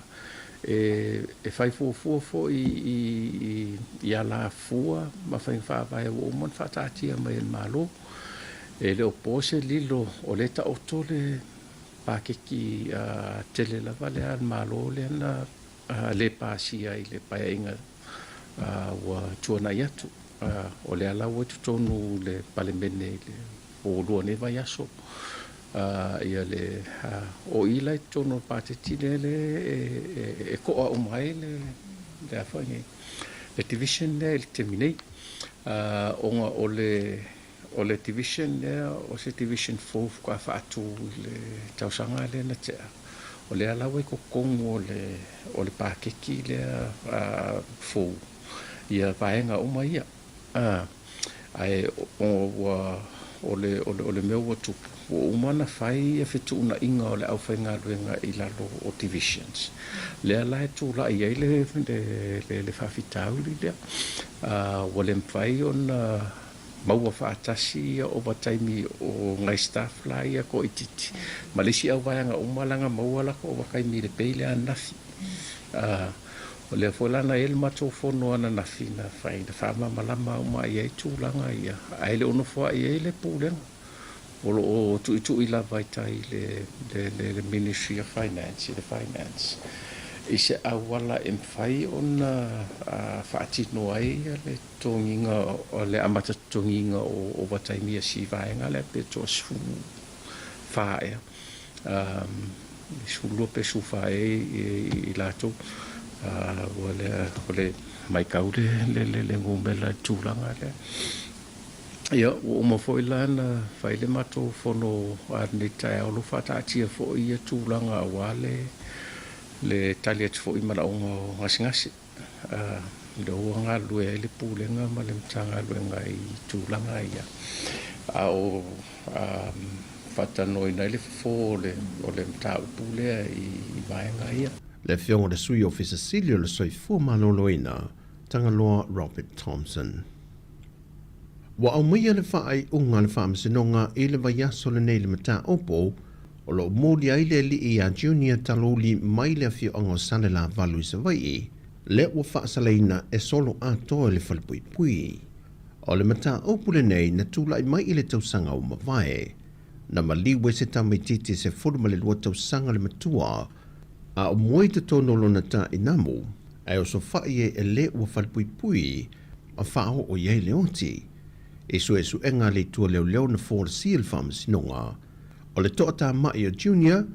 e fai fuafua foi i i alafua ma faiga faavae ua uma ona faataatia mai e le Malo. E le o po se lilo o lea e taoto le paketi tele lava lea a le Malo lea na le pasia i le Paeaiga ua tuanai atu. O lea la ua i totonu le Palemene i le po ua lua nei vaiaso ia le o i la i totonu o le paketi lea le e koa uma ai le le a foi nei le division lea i le taimi nei, ona o le o le division lea o se division fou faatoa faatu i le tausaga lea na tea. O lea la ua i totonu o le o le paketi lea fou ia vaega uma ia. Ae ua o le o le mea ua tupu, ua uma ona fai ia fetuunaiga o le aufaigaluega i lalo o divisions. Lea la e tulai ai le le le faafitauli lea. Ua le mafai ona maua faatasi ia ovataimi o nai staff la ia toaitiiti ma le isi auvaega uma leaga maua latou ovataimi i le pay lea ananafi. O lea foi la na i ai le matou fono ananafi na fai na faamalamalama uma i ai tulaga ia, ae le o nofoa'i ai le Pulega. O lo o tuitui lava i tai i le, le, le Ministry of Finance, i le Finance, i se auala e mafai ona faatino ai le totogiga, le amata totogiga o ovataimi a si vaega lea pe toa-14 ea. 12 pe 14 ea i latou. Ua le, o le maitau le, le, le, le numera i le tulaga lea. Ia, ua uma foi la na fai le matou fono a lenei taeao, o lo o faataatia foi ia tulaga aua le, le tali atu foi i manaoga o gasegase. Lea ua galulue ai le Pulega ma le Matagaluega i tulaga ia, a o faatalanoaina ai le fofo o le o le mataupu lea i vaega ia. Le Afioga i le Sui Ofisa Sili o le Soifua Maloloina, Tagaloa Robert Thompson. Ua aumaia le faaiuga a le Faamasinoga i le vaiaso lenei i le mataupu o lo o moli ai le alii ia Junior Talouli mai le afioaga o Salelavalu i Savaii, lea ua faasalaina e solo atoa i le falepuipui. O le mataupu lenei na tulai mai i le tausaga ua mavae. Na maliu ai se tamaitiiti 12 tausaga le matua, a o moe i totonu o lona tainamu, ae osofai ai e le ua falepuipui ma faaoo i ai le oti. I suesuega a le Itu Leoleo na folasia i le Faamasinoga, o le toatamai o Junior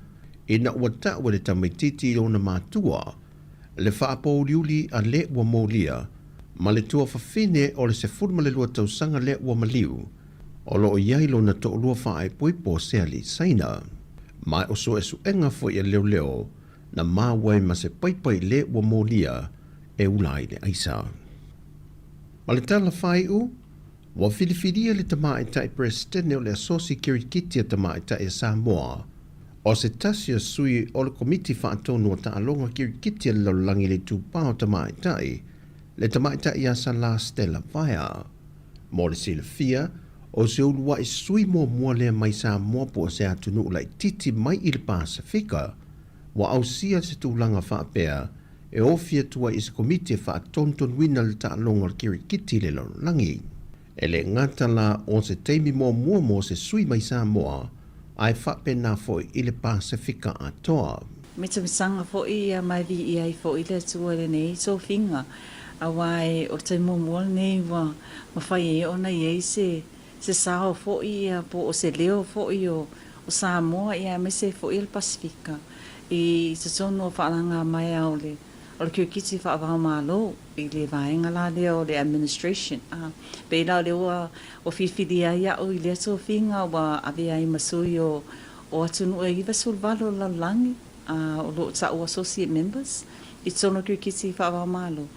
ina ua tau e le tamaitiiti i ona matua le faapouliuli a le ua molia ma le tuafafine o le 12 tausaga lea ua maliu, o lo o i ai lona toalua faaepoepo o Seali Saina. Ma o suesuega foi a leoleo na maua ai ma se paipai le ua molia e ula ai le aisa. Ma le tala faaiu, ua filifilia le Tamaitai Peresetene o le Asosi Kirikiti a Tamaitai a Samoa, o se tasi o sui o le Komiti Faatonu o Taaloga Kirikiti a le Lalolagi le Itupa o Tamaitai, le Tamaitai ia Salā Stella Vaea. Mo le silafia, o se ulua'i sui muamua lea mai Samoa po o se atunuu laitiiti mai i le Pasefika ua ausia se tulaga faapea e ofi atu ai i se komiti e faatonutonuina le taaloga o le kirikiti i le lalolagi. E le gata la o se taimi muamua mo se sui mai Samoa, ae faapena foi i le Pasefika atoa. Mitamitaga foi ia ma e viia ai foi le Atua i lenei tofiga, aua e o le taimi muamua lenei ua mafai ai ona i ai se se sao foi ia po o se leo foi o o Samoa ia aemaise foi le Pasefika i totonu o faalagamaea o le o le kirikiti faava-o-Malo i le vaega la lea o le administration. A pei la o lea ua ua filifilia ai a'u i lea tofiga ua avea ai ma sui o o atunuu e 98 o le lalolagi a o lo o ta'u associate members i totonu o le kirikiti faava-o-Malo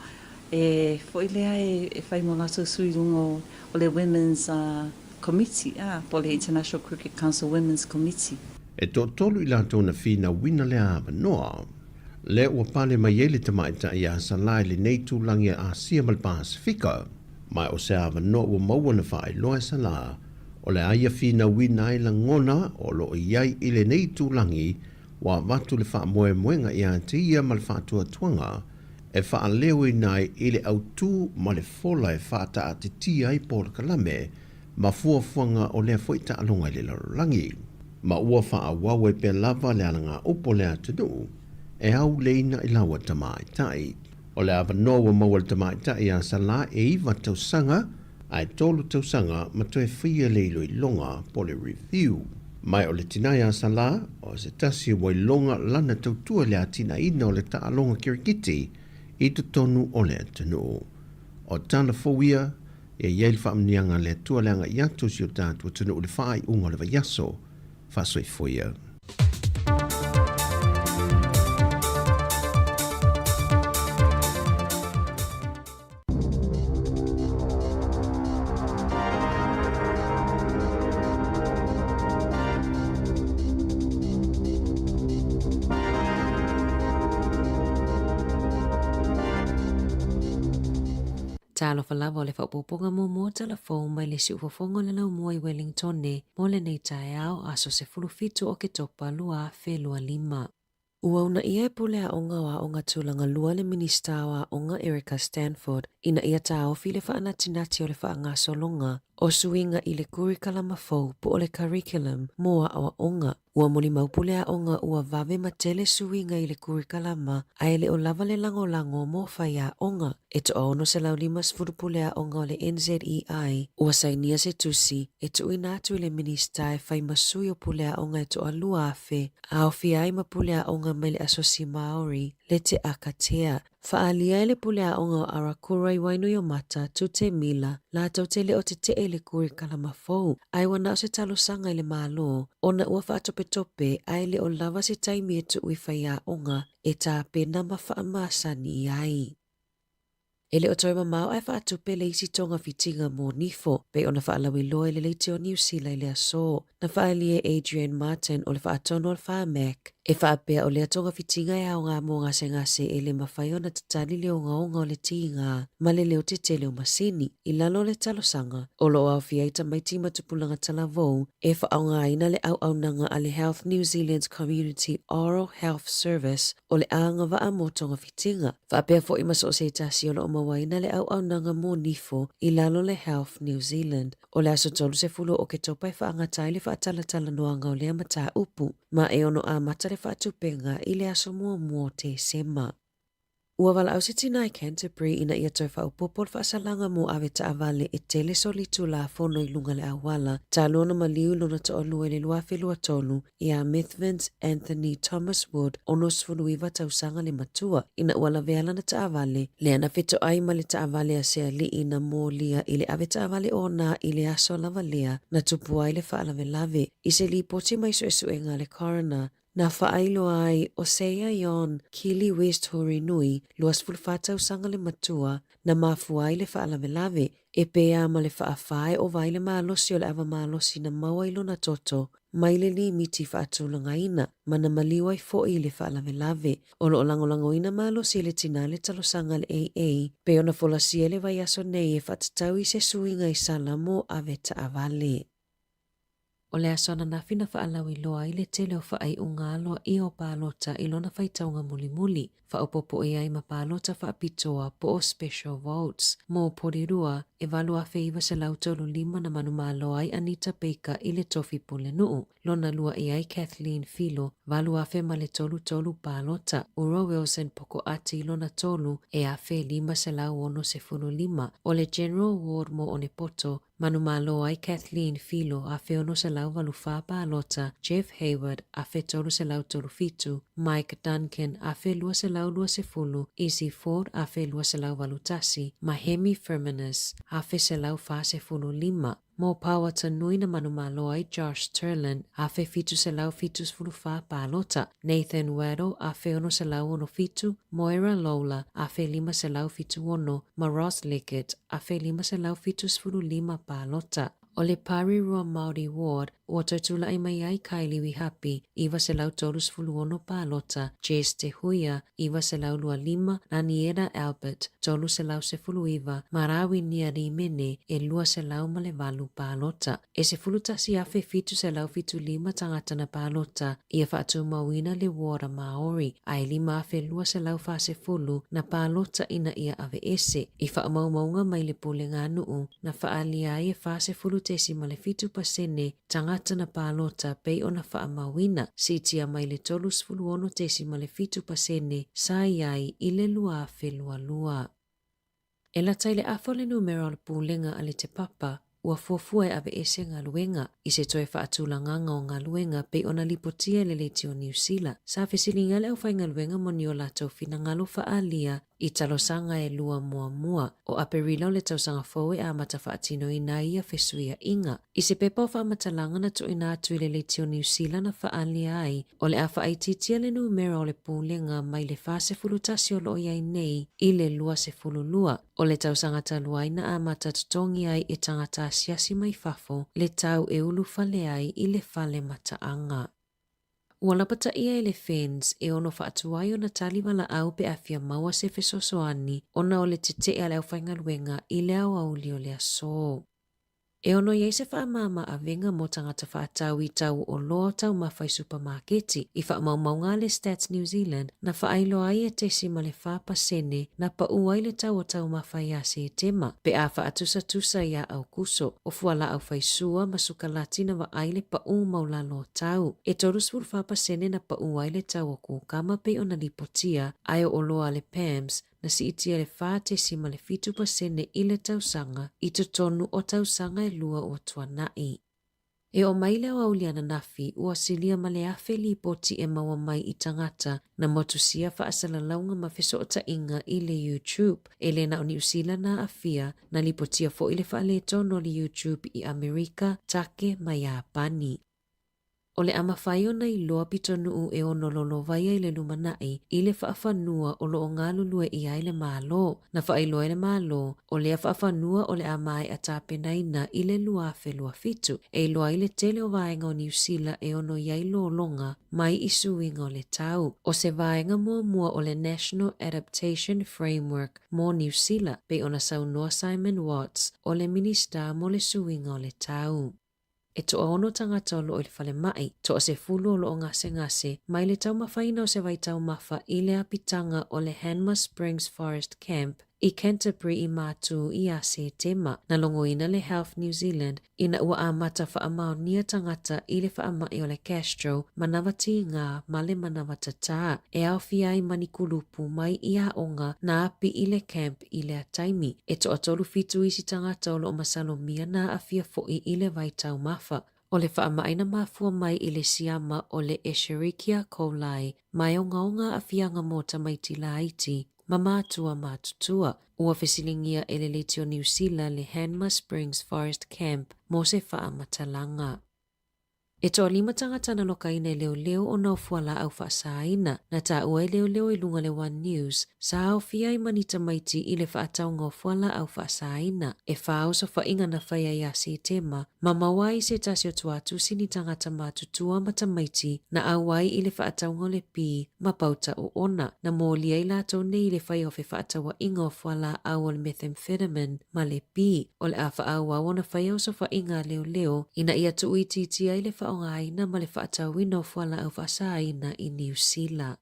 e foi lea e e fai mo latou sui i luga o o le Women's Committee a po o le International Cricket Council Women's Committee. E toatolu i latou na finauina lea avanoa. Lea ua pale mai ai le tamaitai iā Salā i lenei tūlagi a Asia ma le Pasefika. Ma o se avanoa ua maua na faailoa e Salā, o le a ia finauina ai lagona o lo o i ai i lenei tūlagi ua avatu le faamoemoega iā te ia ma le faatuatuaga e faaleoina ai i le autū ma le fola e faataatitia ai polokalame ma fuafuaga o lea foi taaloga i le lalolagi. Ma ua faaauau ai pea lava le alagaupu o le atunuu e auleina i laua tamaitai. O le avanoa ua maua e le tamaitai ia Salā e iva tausaga ae tolu tausaga ma toe faia le iloiloga po o le review. Mai o le tina ia Salā, o se tasi ua iloga lana tautua i le atinaeina o le taaloga kirikiti i totonu o le atunuu. O tala fou ia, Ia i ai le faamanuiaga a le Atua le agai atu o si o tatou atunuu i le faaiuga o le vaiaso. Faasoifua ia. Talofa lava o le faaopoopoga muamua o tala fou mai le siufofoga o le laumua i Wellingtone mo lenei taeao aso 17 o Oketopa 2025. Ua uunaia e Pule Aoga o Aoga Tulaga Lua le Minisita o Aoga Erica Stanford ina ia taofi le faanatinati o le faagasologa o suiga i le kurikalama fou po o le curriculum mo aoaoga. Ua molimau pule aoga ua vave ma tele suiga i le kurikalama a e le o lava le lagolago mo faiaoga. E toa 650 pule aoga o le NZEI ua sainia se tusi e tuuina atu i le Minisita e fai ma sui o pule aoga e toa 2,000 a aofia ai ma pule aoga mai le Asosi Māori le Te Akatea. Faaalia ai le pule aoga o Arakura i Wainuiomata, Tute Mila, latou te le o teteʻe i le kurikalama fou, ae ua na o se talosaga i le Malo, ona ua faatopetope ae le o lava se taimi e tuu i faiaoga e tapena ma faamasani ai. E le o toe mamao ae faatupe le isi togafitiga mo Nifo, pei ona faalauiloa i le leitio Niu Sila i le aso. Na faaalia e Adrian Martin o le faatonu o le Pharmac, e faapea o lea togafitiga e aoga mo gasegase e le mafai ona tatali le ogaoga o le tiga ma le leo tetele o masini. I lalo o le talosaga, o lo o aofia ai tamaiti ma tupulaga talavou e faaaogaina le auaunaga a le Health New Zealand's Community Oral Health Service o le agavaa mo togafitiga, faapea foi ma so o se tasi o lo o mauaina le auaunaga mo nifo i lalo le Health New Zealand. O le aso 30 o Oketopa e faagata ai le faatalatalanoaga o lea mataupu, ma e ono amata le faatupenga i le aso muamua o Tesema. Ua valaau se tina i Canterbury ina ia toe faaopoopo le faasalaga mo ave taavale e tele soli Tulafono i luga le auala, talu ona maliu lona toalua i le 2023 iā Methven's Anthony Thomas Wood, 69 tausaga le matua, ina ua lavea lana taavale, lea na fetoai ma le taavale a se alii na molia i le ave taavale ona i le aso lava lea na tupu ai le faalavelave. I se lipoti mai suesuega a le coroner, na faailoa ai o Seia Yon Kili West Hurinui, 24 tausaga le matua, na mafua ai le faalavelave, e pēa ma le faafa e ova ai le malosi o le ava malosi na maua i lona toto mai le limiti faatulagaina ma na maliu ai foi i le faalavelave. O lo o lagolagoina malosi e le tinā le talosaga a le AA pei ona folasia i le vaiaso nei e faatatau i se suiga i sala mo ave taavale. O le aso ananafi na faalauiloa ai le tele o faaiuga aloaia o palota i lona faitauga mulimuli, faaopoopo i ai ma palota faapitoa po o special votes. Mo Porirua, e 8,935 na manumalo ai Anita Baker i le tofi pulenuu. Lona lua i ai Kathleen Filo, 8,033 palota. Uro Wilson Pokoati lona tolu, e 1,565. O le General Ward mo Onepoto, Manumalo ai Kathleen Filo, 1,684 palota, Jeff Hayward, 1,337, Mike Duncan, 1,220, Izzy Ford, 1,281, ma Hemi Firminus, 1,145. Mo Pauatanui na manumalo ai Josh Turlin, 1,774 palota, Nathan Waddell, 1,667, Moira Lawler, 1,576, ma Ross Leggett, 1,575 palota. O le Parirua Māori Ward, ua toe mai ai Kylie Wihapi, 936 palota, Jess Te Huia, 925, Raniera Albert, 319, ma Rawinia Rimene, e 208 palota. E 11,775 tagata na palota ia faatumauina le ward a Māori, ae 5,240 na palota ina ia aveese. I faamaumauga mai le puleganuu na faaalia ai e 40.7% tagata na palota pei ona faamauina, siitia mai le 36.7% sa i ai i le 2022. E lata i le afa o le numera o le pulega a le Te Papa ua fuafua e aveese galuega i se toe faatulagaga o galuega pei ona lipotia e le Leitio Niu Sila. Sa fesiligia le aufaigaluega mo ni o latou finagalo faaalia i talosaga e lua muamua o Aperila o le tausaga fou e amata faatinoina ai ia fesuiaiga. I se pepa o faamatalaga na tuuina atu i le Leitio Niu Sila na faaalia ai o le a faaitiitia le numera o le pulega mai le 41 o loo i ai nei i le 22. O le tausaga talu ai na amata totogi ai e tagata asiasi mai fafo le tau e ulufale ai i le fale mataaga. Ua lapataia e le FENS e ono faatuai ona tali valaau pe a fia maua se fesoasoani ona o le tetee a le aufaigaluega i le aoauli o le aso. E ono i ai se faamama avega mo tagata faatau i tau oloa o taumafa i supamaketi. I faamaumauga a le Stats New Zealand, na faailoa ai e 0.4% na paū ai le tau o taumafa iā Setema, pe a faatusatusa iā Aukuso. O fualaau faisua ma sukalati na vaai le paū maualalo o tau. E 34% na paū ai le tau o kukama pei ona lipotia, ae o oloa a le PAMS na siitia le 4.7% i le tausaga i totonu o tausaga e lua ua tuanai. E oo mai le aoauli ananafi, ua silia ma le 1,000 lipoti e maua mai i tagata na motusia faasalalauga ma fesootaiga i le YouTube. E le na o Niu Sila na aafia, na lipotia foi le faaletonu o le YouTube i Amerika, Take ma Iapani. O le a mafai ona iloa pitonuu e ono lolovai ai le lumanai i le faafanua o loo galulue i ai le Malo. Na faailoa e le Malo, o lea faafanua o le a maea tapenaina i le 2027, e iloa ai le tele o vaega o Niu Sila e ono i ai lologa mai i suiga o le tau. O se vaega muamua o le National Adaptation Framework mo Niu Sila, pei ona saunoa Simon Watts, o le Minisita mo le Suiga o le Tau. E toaono tagata o loo i le falemai, toasefulu o loo gasegase, mai le taumafaina o se vaitaumafa i le apitaga o le Hanmer Springs Forest Camp i Canterbury i Matū iā Setema. Na logoina le Health New Zealand ina ua amata faamaonia tagata i le faamai o le gastro, manawa tīgā ma le manawa tatā, e aofia ai ma ni kulupu mai i aoga na api i le camp i lea taimi. E toatolu fitu isi tagata o loo masalomia na aafia foi i le vaitaumafa. O le faamai na mafua mai i le siama o le Escherichia coli ma e ogaoga aafiaga mo tamaiti laiti ma matua matutua. Ua fesiligia e le Leitio Niu Sila le Hanmer Springs Forest Camp mo se faamatalaga. E toalima tagata na lokaina e leoleo ona o fualaau faasaina, na taua e leoleo i luga o le One News, sa aofia ai ma ni tamaiti i le faatauga o fualaau faasaina. E fa osofaiga na faia ia Setema, ma maua ai se tasi o tuatusi ni tagata matutua ma tamaiti na auai i le faatauga o le pi ma pauta oona. Na molia ai latou nei i le faia o fefaatauaiga o fualaau o le methamphetamine ma le pi. O le a faaauau ona faia osofaiga a leoleo ina ia tuuitiitia ai le faaaogaina ma le faatauina o fualaau faasaina i Niu Sila.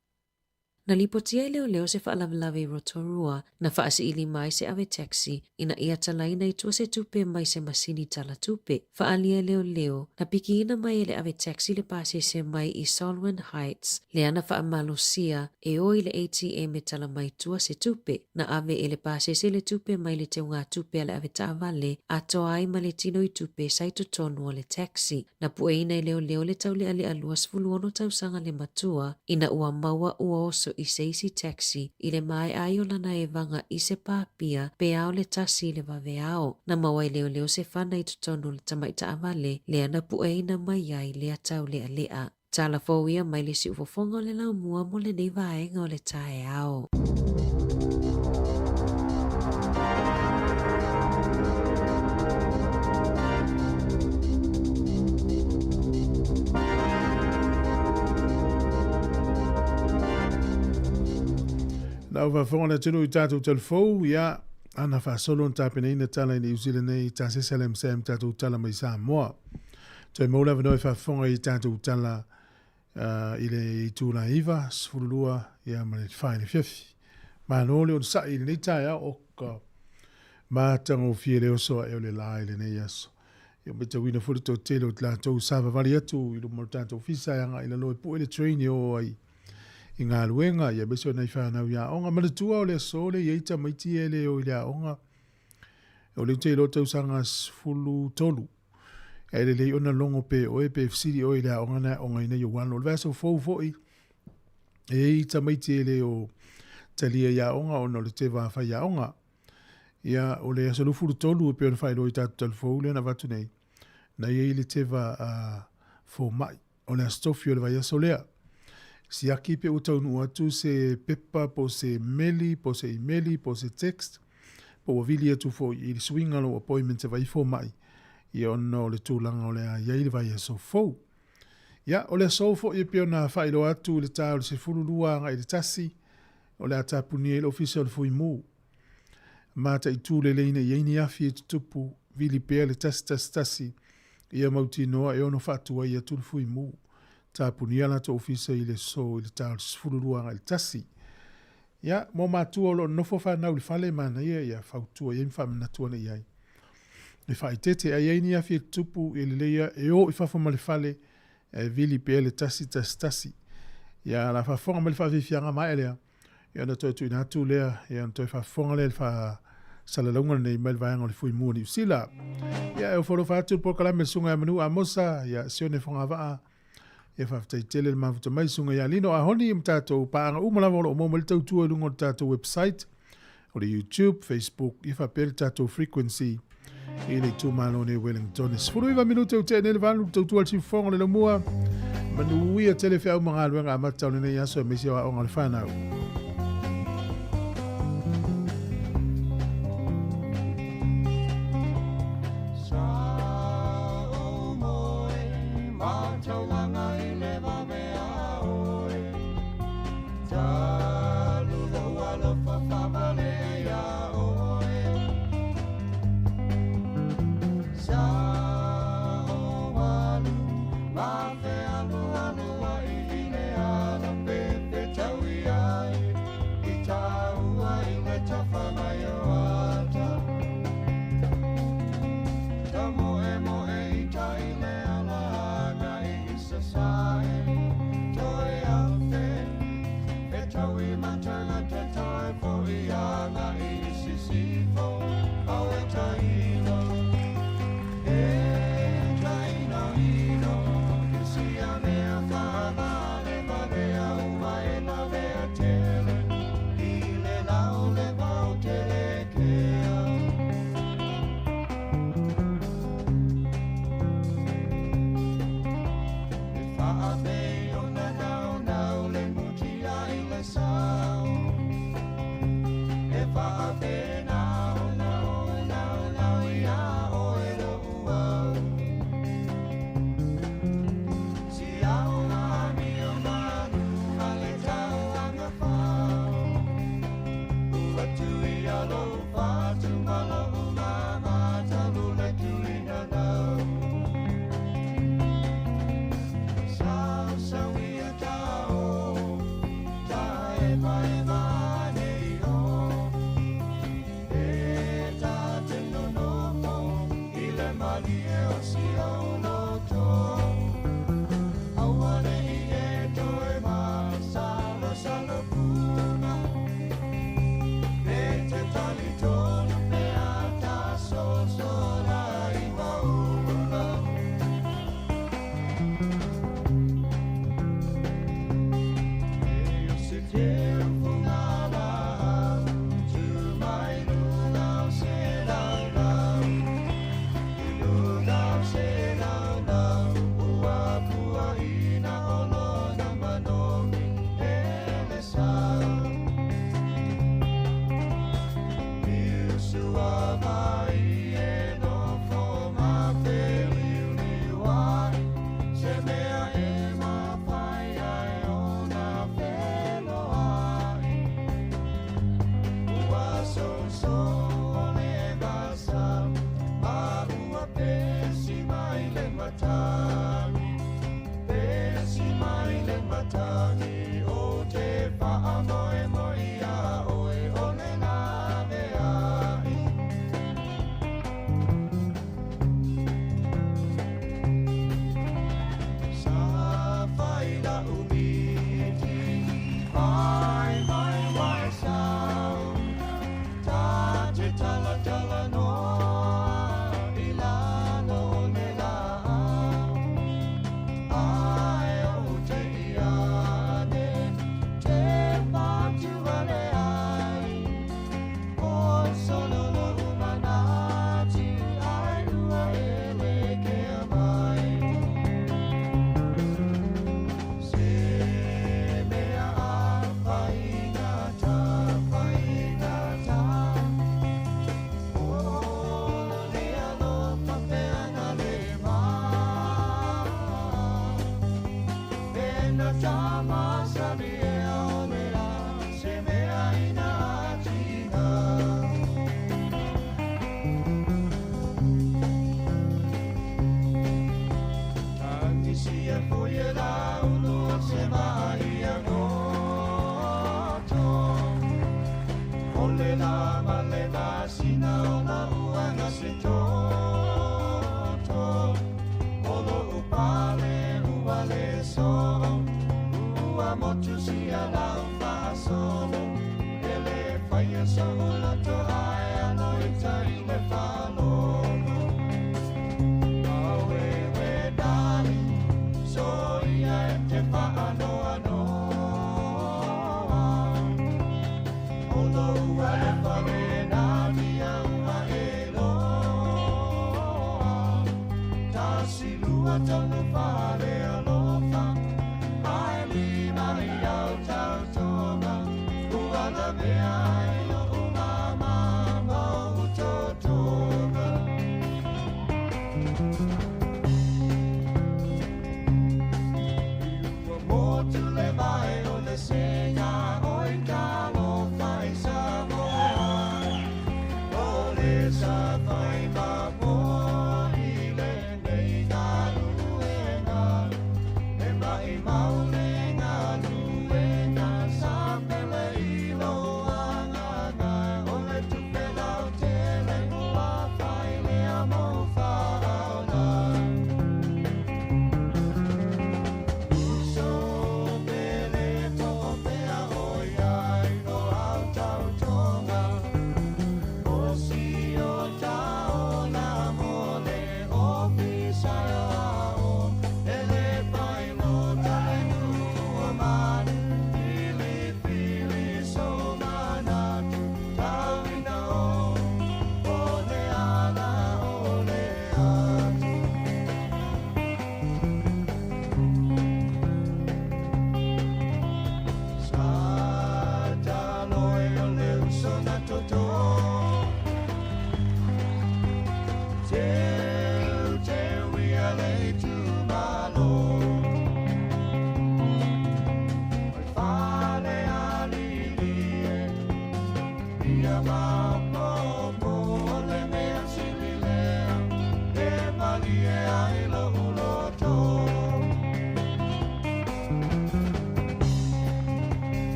Na lipotia e leoleo se faalavelave i Rotorua na faasiilima ai se ave taxi ina ia talaina i tua se tupe mai se masini tala tupe. Faaalia e leoleo, na pikiina mai e le ave taxi le pasese mai i Solwyn Heights lea na faamalosia e o i le ATM e tala mai tua se tupe. Na ave e le pasese le tupe mai le teugatupe a le avetaavale atoa ai ma le tino i tupe sa i totonu o le taxi. Na pueina e leoleo le taulealea 26 tausaga le matua ina ua maua ua oso i se isi taxi i le maea ai o lana evaga i se pāpia pe ao le 1 i le vaveao. Na maua e leoleo se fana i totonu o le tamai taavale lea na pueina mai ai lea taulealea. Tala fou ia mai le siufofoga o le laumua mo lenei vaega o le taeao. Na ua faafofoga le atunuu i tatou talafou, ia, ana faasolo na tapenaina tala i Niu Sila nei, tasese le MSM tatou tala mai Samoa. Toe maua le avanoa e faafofoga i tatou tala i le itula 9, 12 ia ma le 4 i le afiafi. Malo le onosai i lenei taeao o ka matagofie le oso ae o le la i lenei aso. Ia matauina foi le toatele o latou savavali atu i luma o le tatou ofisa e agai i lalo e pue le train e o ai i galuega, ia aemaise o nai fanau i aoga. Manatua o le aso lea e i ai tamaiti e le o i le aoga, o lea ou te iloa tausaga 13. E lelei ona logo pe oe pe fesili oe i le aoga na e aogaina i ou alo. O le vaiaso fou foi, e i ai tamaiti e le o talia i aoga ona o le teva a faiaoga. Ia, o le aso 23 e pei ona faailoa i tatou talafou lea na avatu nei, na i ai le teva a fomai. O le Aso Tofi o le vaiaso lea. Siaki pe ua taunuu atu se pepa po o se meli po o se imeli po o se text po ua vili atu foi i le suiga o lou appointment e vaai fomai ia ona o le tulaga o le a i ai le vaiaso fou. Ia, o le aso foi e pei ona faailoa atu i le ta o le 12 agai i le 1, o le a tapunia ai le Ofisa o le Fuimu. Mataitu lelei ina i ai ni afi e tutupu, vili pea le 111 ia mautinoa e ono faatuai atu le Fuimu. Tapunia latou ofisa i le so i le ta o le 12 agai i le 1. Ia, mo matua o lo o nonofo fanau i le fale, manaia ia fautua i ai ma faamanatu ane i ai. E faaeteete a i ai ni afi e tutupu, e lelei a e o i fafo ma le fale, e vili pea le 111. Ia, la faafofoga mai le faafiafiaga maea lea, Ia ona toe tuuina atu lea, ia ona toe faafofoga lea i le faasalalauga lenei mai le vaega o le Fuimu o Niu Sila. Ia e ofo alofa atu le polokalame le Susuga ia Manu Amosa, ia Sione Fogavaa, ia faafetai tele le mafuta mai Susuga ia Lino Ahoni ma tatou paaga uma lava o lo o maua mai le tautua i luga o le tatou website, o le YouTube, Facebook, ia faapea le tatou frequency i le itumalo nei o Wellington. E 19 minute o tea nei le 8, le tautua le siufofoga o le laumua. Manuia tele feau ma galuega amata o lenei aso aemaise o aoga o le whanau.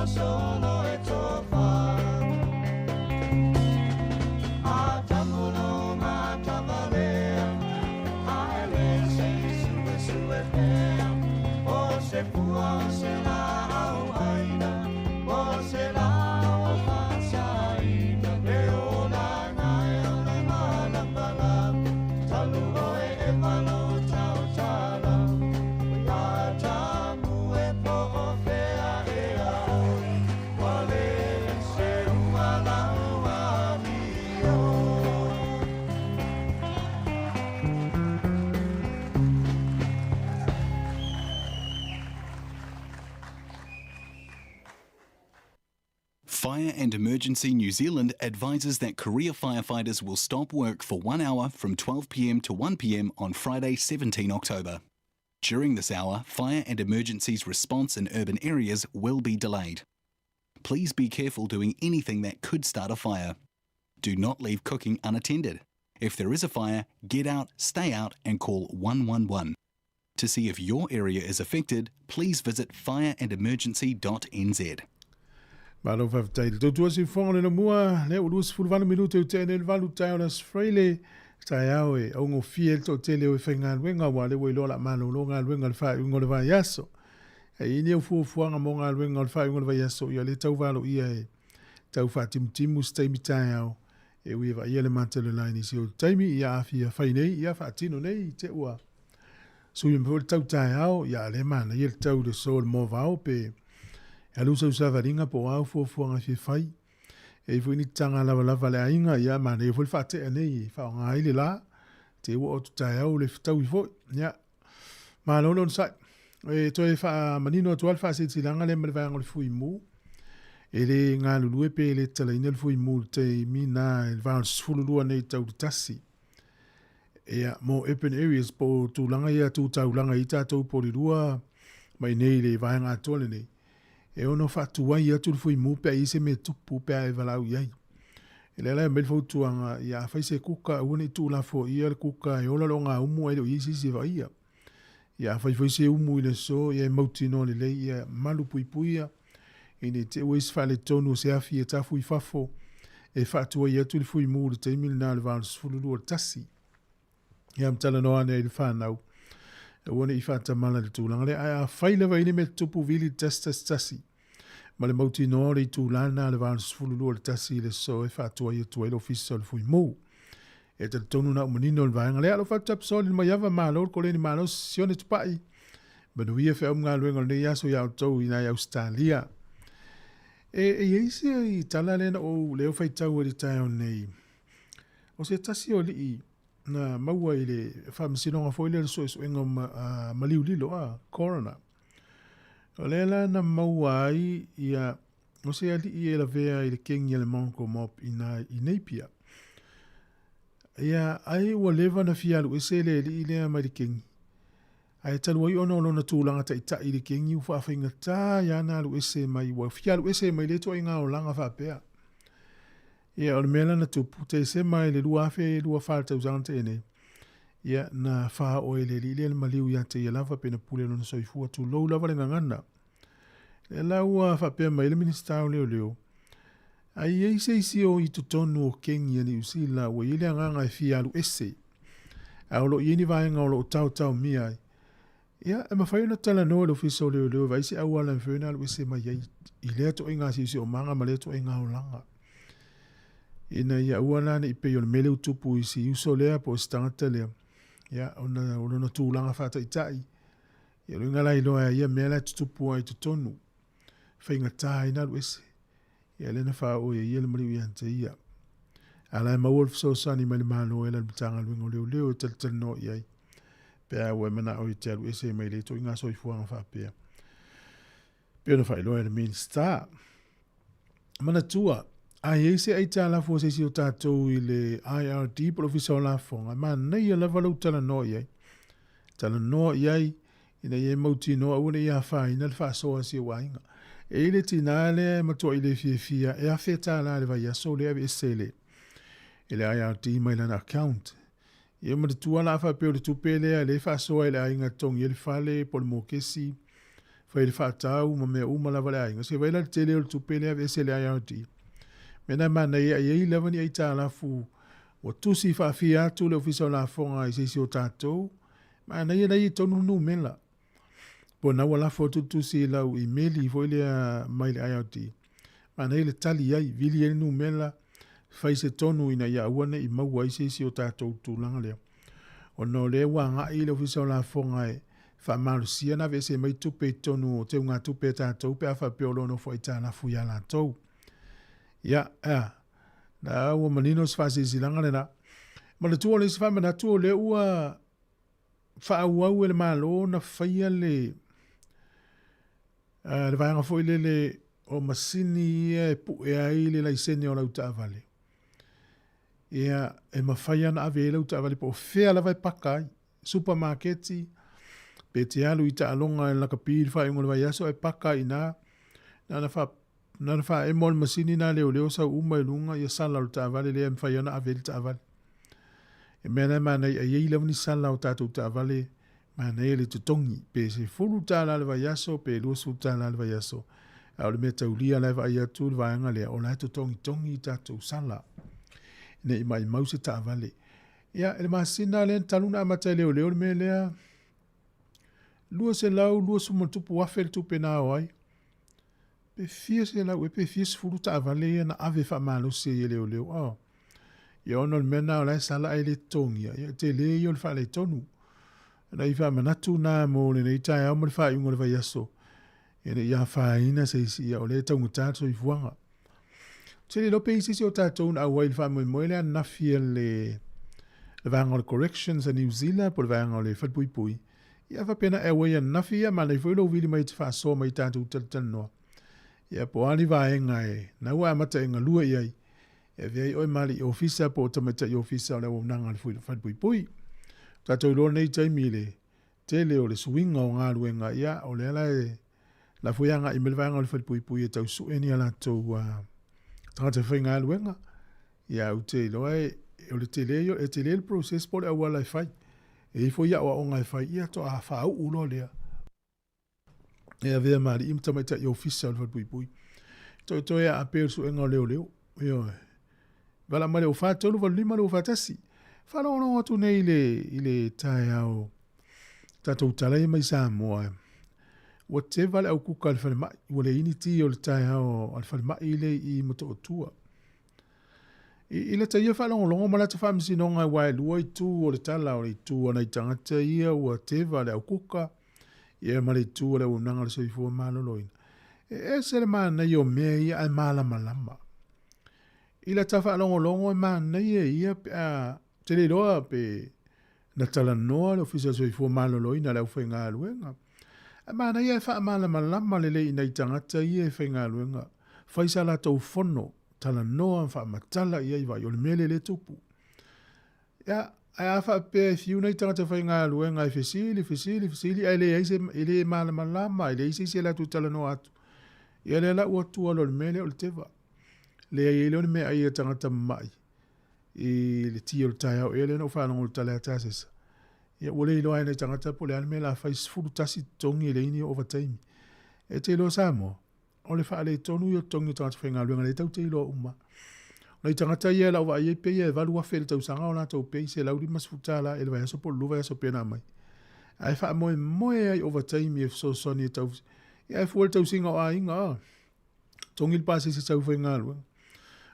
solosolo e tofa. A tamulo matavalea, a ele se sue sue pea. O se pua o se la au aina, o se la o fasaina. E o la ngai o le malapalapa, talu oe e malo tau tala. A tamu e po o fea e a oi, ua le se ua lau amio. Fire and Emergency New Zealand advises that career firefighters will stop work for 1 hour from 12 p.m. to 1 p.m. on Friday, 17 October. During this hour, fire and emergencies response in urban areas will be delayed. Please be careful doing anything that could start a fire. Do not leave cooking unattended. If there is a fire, get out, stay out and call 111. To see if your area is affected, please visit fireandemergency.nz. Malo faafetai i le tautua siufofoga o le Lamua, lea ua 28 minute ua tea nei le valu taeao le Aso Faraile, taeao e augofie ai le toatele o e faigaluega aua lea ua iloa o le a malolo galuega i le faaiuga o le vaiaso. E i ai ni au fuafuaga mo galuega o le faaiuga o le vaiaso, ia lea tau valoia e tau faatimutimu se taimi taeao e ui e vaaia le matelelai i nisi o taimi, ia a fia fai nei, ia faatino nei i te ua sui mai foi le tau taeao, ia a lea manaia le tau i le so o le moavao pe alu sau savaliga po o a au fuafuaga e fia fai. E i ai foi ni taga lavalava a le aiga, ia manaia foi le faatea nei e faaaoga ai le la, te ua oto taeao le fetaui foi. Ia, malo le onosai. E toe faamanino atu lava le faasilasilaga lea ma le vaega o le Fuimu. E le galulue pe e le tatalaina le Fuimu i le taimi na i le va o le 12 nei tau le tasi. Ia, mo urban areas po o tulaga ia tu taulaga i tatou po o le lua mai nei i le vaega atoa lenei, e ono faatuai atu le Fuimu pe a i ai se mea tupu pe a e valaau i ai. E lea la e aumai le fautuaga, ia afai se kuka, aua ne i tuulafoaia le kuka e ola le ogaumu ae le o i ai se isi e vaaia. Ia afai foi se umu i le aso, ia e mautinoa lelei, ia malupuipuia, ina i te i ua i se faaletonu o se afi e tafu i fafo, e faatuai atu le Fuimu i le taimi lena o le 82 o le tasi. Ia ma talanoa ane ai le fanau, aua ne i faatamala i le tulaga lea. Ae afai lava i le mea tupu vili le tasi tasi tasi, ma le mautinoa o le itula lena o le 82 o le tasi i le aso e faatuai atu ai le Ofisa o le Fuimu. E talitonu na ou manino i le vaega lea. Alofa atu Tapsoli le Maiava, malo le koleni malosi, Sione Tupai, manuia feau ma galuega o lenei aso ia outou i nai Ausetalia. E, e i ai se i tala lea na ou leo faitau ai i le taeao nei. O se tasi o alii na maua i le faamasinoga foi lea o le suesuega o ma, a, maliu lilo, a, coroner. O lea la na maua ai ia o se alii e lavea i le kengi a le Mongrel Mob i na i Napier. Ia, ai ua leva na fia alu ese le alii lea mai le kengi. Ae talu ai ona o lona tulaga taitai i le kengi ua faafaigata ia na alu ese mai, ua fia alu ese mai lea ituaiga olaga faapea. Ia, o le mea la na tupu, Tesema i le 2024 le tausaga na tea nei, ia, na faaoo e le alii lea le maliu ia te ia lava pe na pule lona soifua, tulou lava le gagana. Lea la ua faapea mai le Minisita o Leoleo, a i ai se isi o i totonu o kengi a Niu Sila ua i ai le agaga e fia alu ese, a o lo o i ai ni vaega o lo o taotaomia ai, ia, e mafai ona talanoa i le Ofisa o Leoleo e vaai se auala e mafai ona alu ese mai ai i lea ituaiga siosiomaga ma lea ituaiga olaga. Ina ia aua la ne i pei o le mea lea ua tupu i si uso lea po o si tagata lea, ia, ona o lona tulaga faataitai, Ia luga la iloa e ia mea la e tutupu ai i totonu, faigata ai na alu ese. Ia lea na faaoo e ia le maliu ia te ia. A la e maua le fesoasoani mai le Malo e ala i le Matagaluega o Leoleo e talatalanoa i ai, pe a ua e manao i te alu ese mai lea ituaiga soifuaga faapea. Pei ona faailoa e le Minisita. Manatua, a i ai se aitalafu a se isi o tatou i le IRD po o le Ofisa o Lafoga, e manaia lava lou talanoa i ai. Talanoa i ai ina ia e mautinoa aua ne i afaina le faasoa a si ou aiga. E i ai le tinā lea e matuai le fiafia e $1,000 i le vaiaso lea e aveese e le IRD mai lana account. Ia manatua la a faapea o le tupe lea lea e faasoa e le aiga e totogi ai le fale po o le mokesi, Fai le faatau ma mea uma lava a le aiga. Se i vaai la i le tele o le tupe lea e aveese e le IRD. Mea na e manaia e i ai lava ni aitalafu ua tusi faafia atu le Ofisa o Lafoga i se isi o tatou, manaia la e i ai tonu le numera. Po na ua lafo atu le tusi i lau imeli foi lea mai le IRD. Manaia le tali i ai, vili ai le numera, fai se tonu ina ia aua ne i maua ai se isi o tatou tulaga lea. Ona o lea ua agai le Ofisa o Lafoga e faamalosia ona aveese mai tupe i totonu o teugatupe a tatou pe a faapea o lo o nofo aitalafu ia latou. Ia, ea, na ua manino se faasilasilaga lena. Manatua o le isi faamanatu o lea ua faaauau e le Malo ona faia le le vaega foi lele o masini ia e pue ai le laisene o lau taavale. Ia, e mafai ona ave ai lau taavale po o fea lava e paka ai, supamaketi, pe te alu i taaloga i le lakapi i le faaiuga o le vaiaso e paka ai i ina, na ona fa, na ona faaemo lava le masini na leoleo sau uma i luga ia sala o le taavale lea e mafai ona ave ai le taavale. E mea la e manaia, e i ai lava ni sala o tatou taavale Manaia le totogi, pe $10 i le vaiaso pe $20 i le vaiaso, a o le mea taulia la e vaai atu le vaega lea, o la e totogitogi i tatou sala ne i maimau se taavale. Ia, i le masina lea talu ona amata e leoleo le mea lea, 220 ma tupu afe le tupe na ao ai. Pe fia selau ea pe fia sefulu taavale ia na ave faamalosi ai e leoleo. Oh. Ia ona o le mea na o la e sala ae le totogia, ia e tele ia o le faaletonu. Na i faamanatu na mo lenei taeao ma le faaiuga o le vaiaso, e ne i afaina se isi, ia o lea e taugata le soifuaga. Ou te le iloa pe i ai se isi o tatou na auai i le faamoemoe lea ananafi a le vaega o le Corrections a New Zealand po o le vaega o le Falepuipui, ia faapena e auai ananafi, ia manaia foi lou vili mai e te faasoa mai i tatou talatalanoa. Ia po o a ni vaega e na ua amata e galue i ai, E avea ai oe ma alii ofisa po o tamaitai ofisa o le auaunaga a le Falepuipui. Ua tatou iloa lenei taimi i le tele o le suiga o galuega, ia, o lea la e la foi agai mai le vaega o le Falepuipui e tau sue ni a latou tagata faigaluega. Ia, ou te iloa e, o le tele, e tele le process po o le auala e fai. E i ai foi aoaoga e fai, ia toa faauu loa lea. E avea ma alii ma tamaitai ofisa o le falepuipui. Toetoe a ape o le suega o leoleo. Ioe. Vala mai le 0 4 3 8 5 2 4 1. Faalogologo atu nei i le, i le taeao tatou tala ia mai Samoa. Ua teva le aukuka a le falemai. Ua leai ni ti o le taeao a le falemai le i Motootua. I, i lata ia faalogologo ma lata faamasinoga aua e lua itu o le tala o le itu a nai tagata ia ua teva le aukuka ia ma le itu o le auaunaga o le soifua maloloina. E ese le manaia o mea ia ae malamalama. I lata faalogologo e manaia ia pe a te le iloa pe na talanoa le Ofisa o le Soifua Maloloina le aufaigaluega. Ae manaia e faamalamalama lelei i nai tagata ia e faigaluega, fai sa latou fono, talanoa ma faamatala i ai vaai o le mea lea lea e tupu. Ia, ae a faapea e fiu nai tagata faigaluega e fesili, fesili, fesili, ae leai se, e le malamalama, e leai se isi e latou talanoa atu. Ia lea la ua tua loa i le mea lea o le teva. Leai ai lea o le meaai a tagata mamai i le ti o le taeao ea lea na ou faalogo i le tala ia Tasesa. Ia ua le iloa ai nai tagata po o le a le mea la fai 11 totogi e leai ni ovataimi. E te iloa Samoa, O le faaletonu ia o totogi o tagata faigaluega lea tatou te iloa uma. O nai tagata ia e lau vaai ai pei e $8,000 i le tausaga o latou pay $150 i le vaiaso po o le lua vaiaso pei ona aumai. Ae faamoemoe ai ovataimi e fesoasoani e tau ia ae fua i le tausiga o aiga a. Totogi le pasese e sau faigaluega.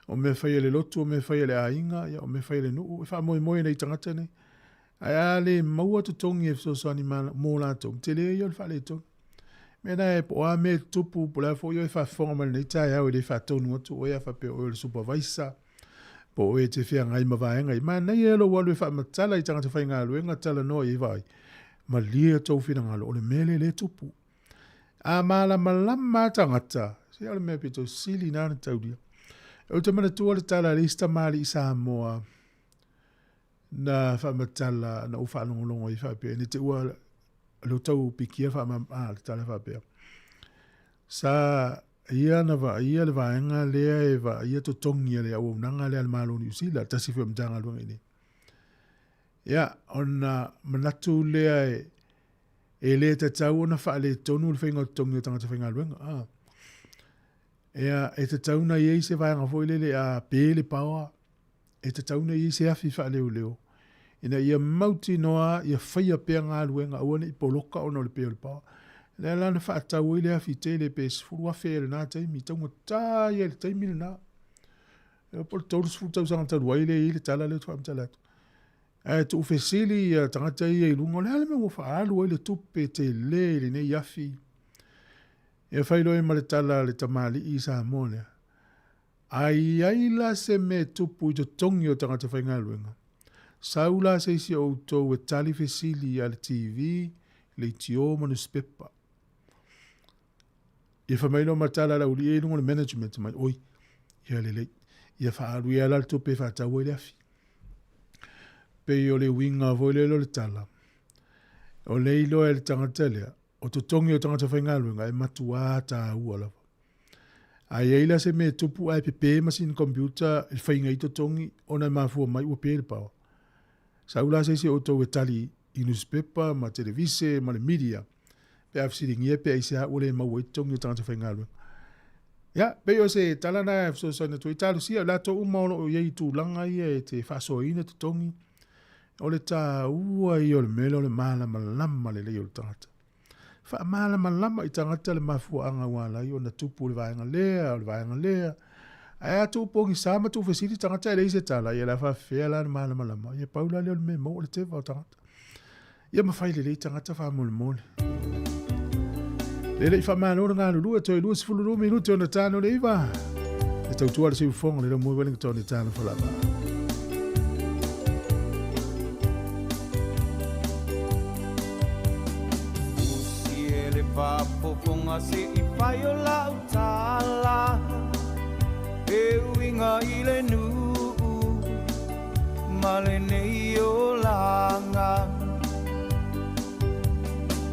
O mea fai a le lotu, o mea fai a le aiga, ia o mea fai a le nuu, e faamoemoe i nai tagata nei. Ae a le maua totogi e fesoasoani mo latou, tele ia o le faaletonu. Mea na e po o a mea e tutupu, po o le a foi oe e faafofoga mai lenei taeao e le faatonu atu oe a faapea o oe o le supervisor, po o oe e te feagai ma vaega ia. Manaia lou alu e faamatala i tagata faigaluega, talanoa i ai vaai, malie tou finagalo, o le mea lea lea e tupu. A malamalama lava tagata, se o le mea pito sili na ona taulia. Ou te manatua le tala a le isi tamalii Samoa na faamatala, na ou faalogologo ai faapea, ne i te i ua leo tau pikia faamam, a, le tala faapea. Sa ia na vaaia le vaega lea e vaaia totogi a le auaunaga lea a le Malo o Niu Sila, tasi foi o Matagaluega i inei. Ia, ona manatu lea e, E le tatau ona faaletonu le faiga o totogi o tagata faigaluega. A. Ea, e tatau ona i ai se vaega foi lele a pe le paoa, e tatau ona i ai se afi faaleoleo ina ia mautinoa ia faia pea galuega aua ne i poloka ona o le pe o le paoa. O lea la na faatau ai le afi tele pe $10,000 i lena taimi, taugata ia i le taimi lena. E po o le 30 tausaga talu ai lea e i ai le tala lea ou te faamatala atu. Ae tuufesili ia tagata ia i luga, o le a le mea ua faaalu ai le tupe tele i lenei afi? Ia fai loa ma le tala a le tamalii i Samoa lea. A i ai la se mea e tupu i totogi o tagata faigaluega, sau la se isi o outou e tali fesili a le TV, leitio ma nusipepa. Ia fai mai loa ma le tala a le aualii ia i luga o le management mai, oi, ia lelei, ia faaalu ia la le tupe e faatau ai le afi. Pei o le uiga foi lele o le tala, o le iloa e le tagata lea, o totogi o tagata faigaluega e matuā tāua lava. A i ai la se mea e tupu ae pepe masini computer i le faiga i totogi ona e mafua mai ua pe le paoa. Sau la se isi o outou e tali i nusipepa ma televise ma le media pe a fesiligia pe aisea ua le maua ai totogi o tagata faigaluega. Ia, pei o se tala na e fesoasoani atu ai. Talosia, o latou uma o lo o i ai i tulaga ia e te faasoaina totogi, o le taua ia o le mea lea o le malamalama lelei o le tagata. Faamalamalama i tagata le mafuaaga ua ala ai ona tupu le vaega lea, o le vaega lea. Ae a tuupogisa ma tuufesili tagata e leai se tala, ia o le a faafefea la ona malamalama? Ia pau la lea o le mea e maua o le teva o tagata. Ia ma fai lelei tagata faamolemole. Le le i faamalo le galulue, toe 22 minute ona tano le iva. E tautua le siufofoga le Laumua Wellington e tano falava. Usi e le faafofoga se i fai o lau tala E uiga i le nuu ma lenei olaga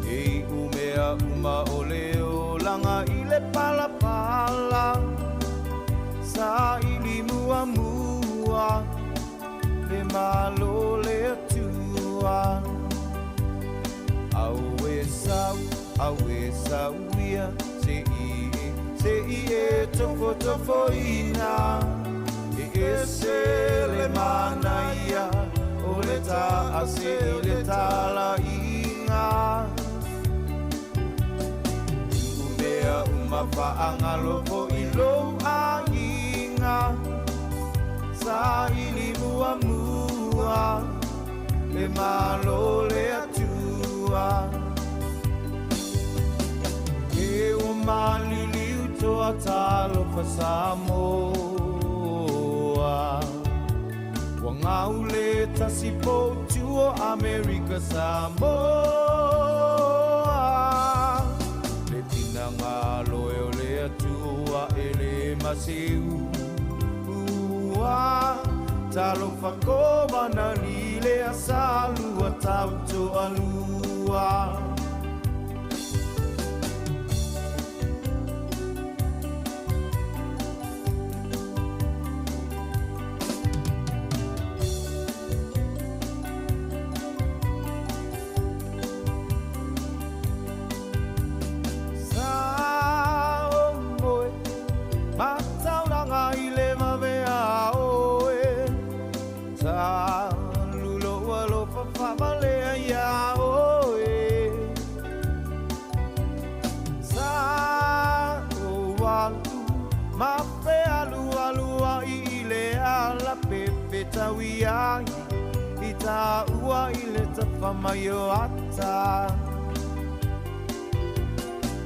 E iu mea uma o le olaga i le palapala Saili muamua le Malo le Atua Auē sau, auē sau ia Se i e, se i e tofotofoina E ese le manaia o le taase i le talaiga Tuu mea uma faagalo foi lou aiga Saili muamua le Malo le Atua E ua maliliu toa talofa Samoa Ua gaule tasi poutu o Amerika Samoa Le finagalo e o le Atua e le maseu Ua talofa kovana li le asalua tau toalua. Sa o moe, matauranga i le vavea oe. Sa lulo alofa faavalea iā oe. Sa o alu ma fealualuai i le ala pepetau ai i tāua i le tafa mai o ata.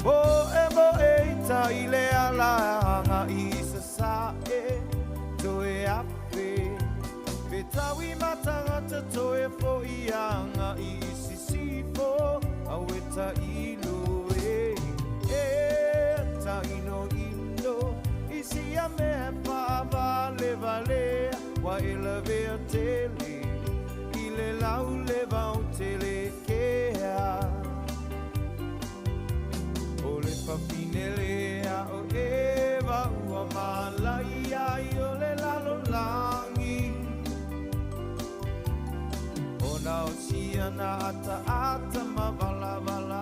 Moe moe i tai i le ala agai i sasae toe afe Fetaui ma tangata toe fo'i agai i sisifo Aue tailo e e tainoino I sia mea faavalevalea Ua e lavea tele i le lauleva o Telekea O le fafine lea o Eva ua malaia ai o le lalolagi Ona o siana ataata ma valavala.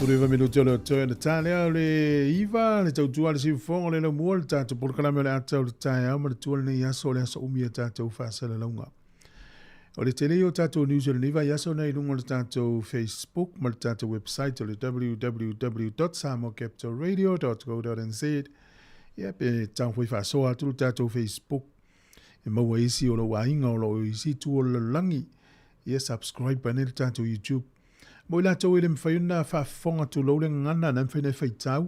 19 minute o le toe na tā lea o le iva le tautua le siufofoga o le laumua le tatou polokalame o le ata o le taeao ma le tua lenei aso o le aso umi a tatou faasalalauga. O le tele o tatou news o lenei vaiaso na i luga o le tatou Facebook ma le tatou website o le www.samoacapitalradio.co.nz. Ia pe tau foi faasoa atu le tatou Facebook e maua isi o lou aiga o lo o isi itu o le lalolagi. Ia subscribe ane le tatou YouTube. Mo i latou e le mafai ona faafofoga tulou le gagana, na mafai ona e faitau i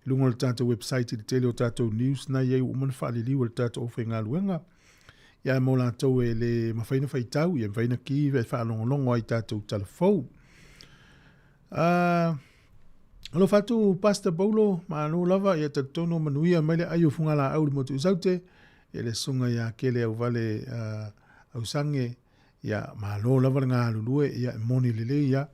luga o le tatou website i le tele o tatou news na i ai ua uma ona faaliliu e le tatou aufaigaluega. Ia mo latou e le mafai ona faitau, ia mafai ona ki e faalogologo ai i tatou tala fou. Alofa atu Pastor Paulo, malo lava, ia talitonu manuia mai le ai o Fugalaau i le motu i Saute, ia le susuga ia Kele Auvale Ausange, Ia, malo lava le galulue, ia, e moni lelei ia.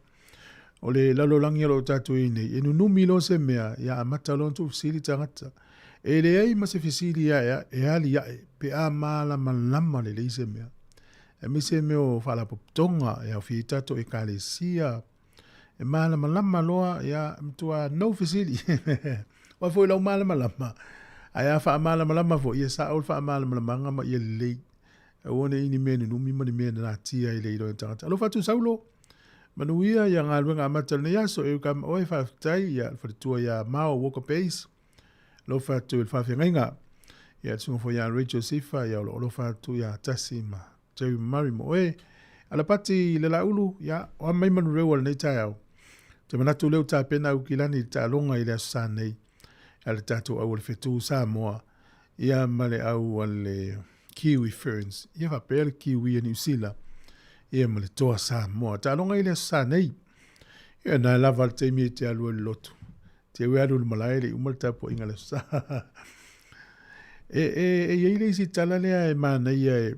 O le lalolagi o lo o tatou i ai nei, e nunumi loa se mea, ia amata loa ona tuufesili tagata. E leai ma se fesili ae e aliae pe a malamalama lelei se mea. Aemaise mea o faalapotopotoga e aofia ai tatou ekalesia, e malamalama loa, ia, matua no fesili. Aua foi lau malamalama, ae a faamalamalama foi, ia sao le faamalamalamaga ma ia lelei. Aua ne i ni mea nunumi ma ni mea na natia ai le iloa e tagata. Alofa atu Saulo, manuia ia galuega amata o lenei aso, e uka ma oe, faafetai ia le faletua ia Mao Walker Base, alofa atu i le faafeagaiga, ia le susuga foi ia Rachel Sifa, ia o lo o alofa atu ia Tasi ma Jerry Murray ma oe. Alapati le Laulu, ia, o a mai manureu o lenei taeao. Te manatu lea ua tapena Aukilani i le taaloga i le Aso Sa nei, a le tatou au o le Fetu Samoa, ia ma le au a le Kiwi Ferns, ia faapea le Kiwi a Niu Sila, ia ma le toa Samoa. Taaloga i le Aso Sa nei. Ia na lava le taimi e te alu ai le lotu. Te ue alu le malae le uma le tapuaiga le Aso Sa. E, e, e i ai le isi tala lea e manaia e,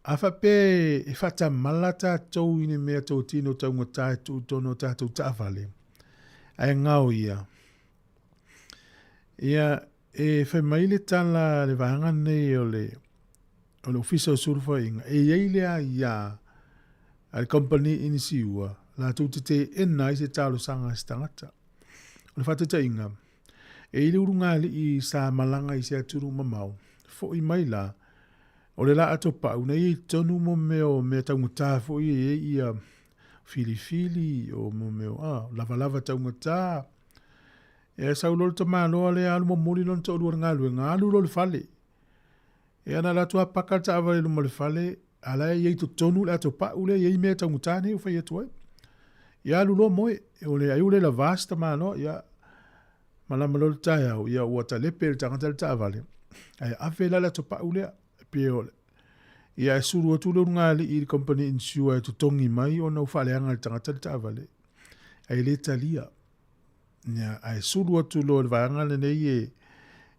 a faapea e faatamala tatou i ni mea totino taugata e tuu i totonu o tatou taavale, ae gao ia, ia, E fai mai le tala a le vaega lenei o le o le Ofisa o Sulufaiga, e i ai le aia a le kamupani inisiua latou te teena ai se talosaga a se tagata. O le faataitaiga, e i ai le ulugalii sa malaga i se atunuu mamao, foi mai la, o le la atopau, na i ai tonu mo mea o mea taugata foi e i ai ia filifili, o mo mea o, ah, lavalava taugata, Ia sau loa le tamaloa lea alu momoli lona toalua i le galuega, alu loa i le fale. Ia na alu atu lava paka le taavale i luma o le fale, a la e i ai i totonu le atopau lea e i ai mea taugata nei ua fai atu ai. Ia alu loa moe, o le ai ua le lavā si tamaloa, ia malama loa le taeao, ia ua talepe e le tagata le taavale, ae ave la le atopau lea, e pei o le Ia e sulu atu le ulugalii i le company insure e totogi mai ona ua faaleaga e le tagata le taavale, ae le talia. Ia, ae sulu atu loa i le vaega lenei e,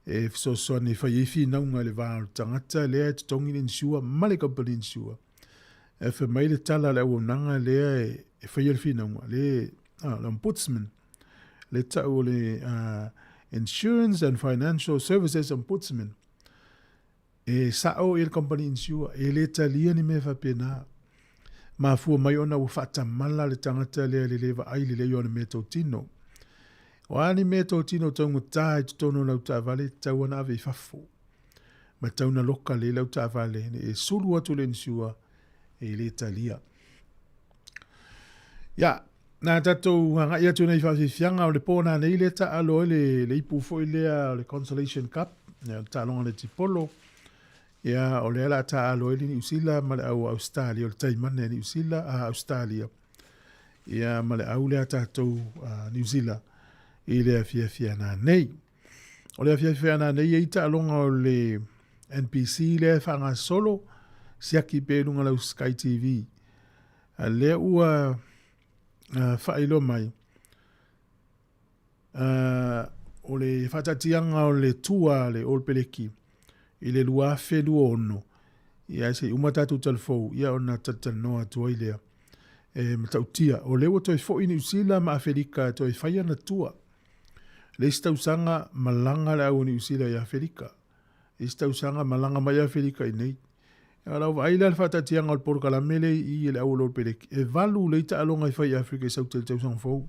e fesoasoani e fai ai finauga i le va o le tagata lea e totogi le insure ma le company insure. E fai mai le tala a le auaunaga lea e, e faia le finauga, le, ah, le ombudsman, le tau o le uh, Insurance and Financial Services Ombudsman. E sao ia le company insure, e le talia ni mea faapena. Mafua mai ona ua faatamala le tagata lea i le le vaai lelei o ana mea totino. O a ni mea totino taugata i totonu o lau taavale, e tatau ona ave i fafo. Ma tatau ona loka lelei lau taavale, ne i e sulu atu le insure, e le talia. Ia, na tatou agai atu nei faafiafiaga o le pō nanei lea taalo ai le, le ipu foi lea o le Consolation Cup, ia, le taaloga le tipolo. Ia, o lea la taalo ai le Niu Sila ma le au Australia, o le taimane a Niu Sila, a Australia. Ia, ma le au lea tatou a Niu Sila i le afiafi nanei. O le afiafi nanei e i taaloga o le NPC lea e faagasolo, siaki pe luga lau Sky TV. A lea ua faailoa mai, o le faataatiaga o le tua a le All Peleki i le 2026, ia se i uma tatou talafou, ia ona talatalanoa atu ai lea. E matautia, o lea ua toe foi Niu Sila ma Afelika e toe fai ana tua. Le isi tausaga malaga le au o Niu Sila i Afelika. Le isi tausaga malaga mai Afelika i nei. A lau vaai la le faataatiaga o le polokalame lea i i e le au o Lord Peleki, e valu lei taaloga e fai i Afrika i Saute i le tausaga fou.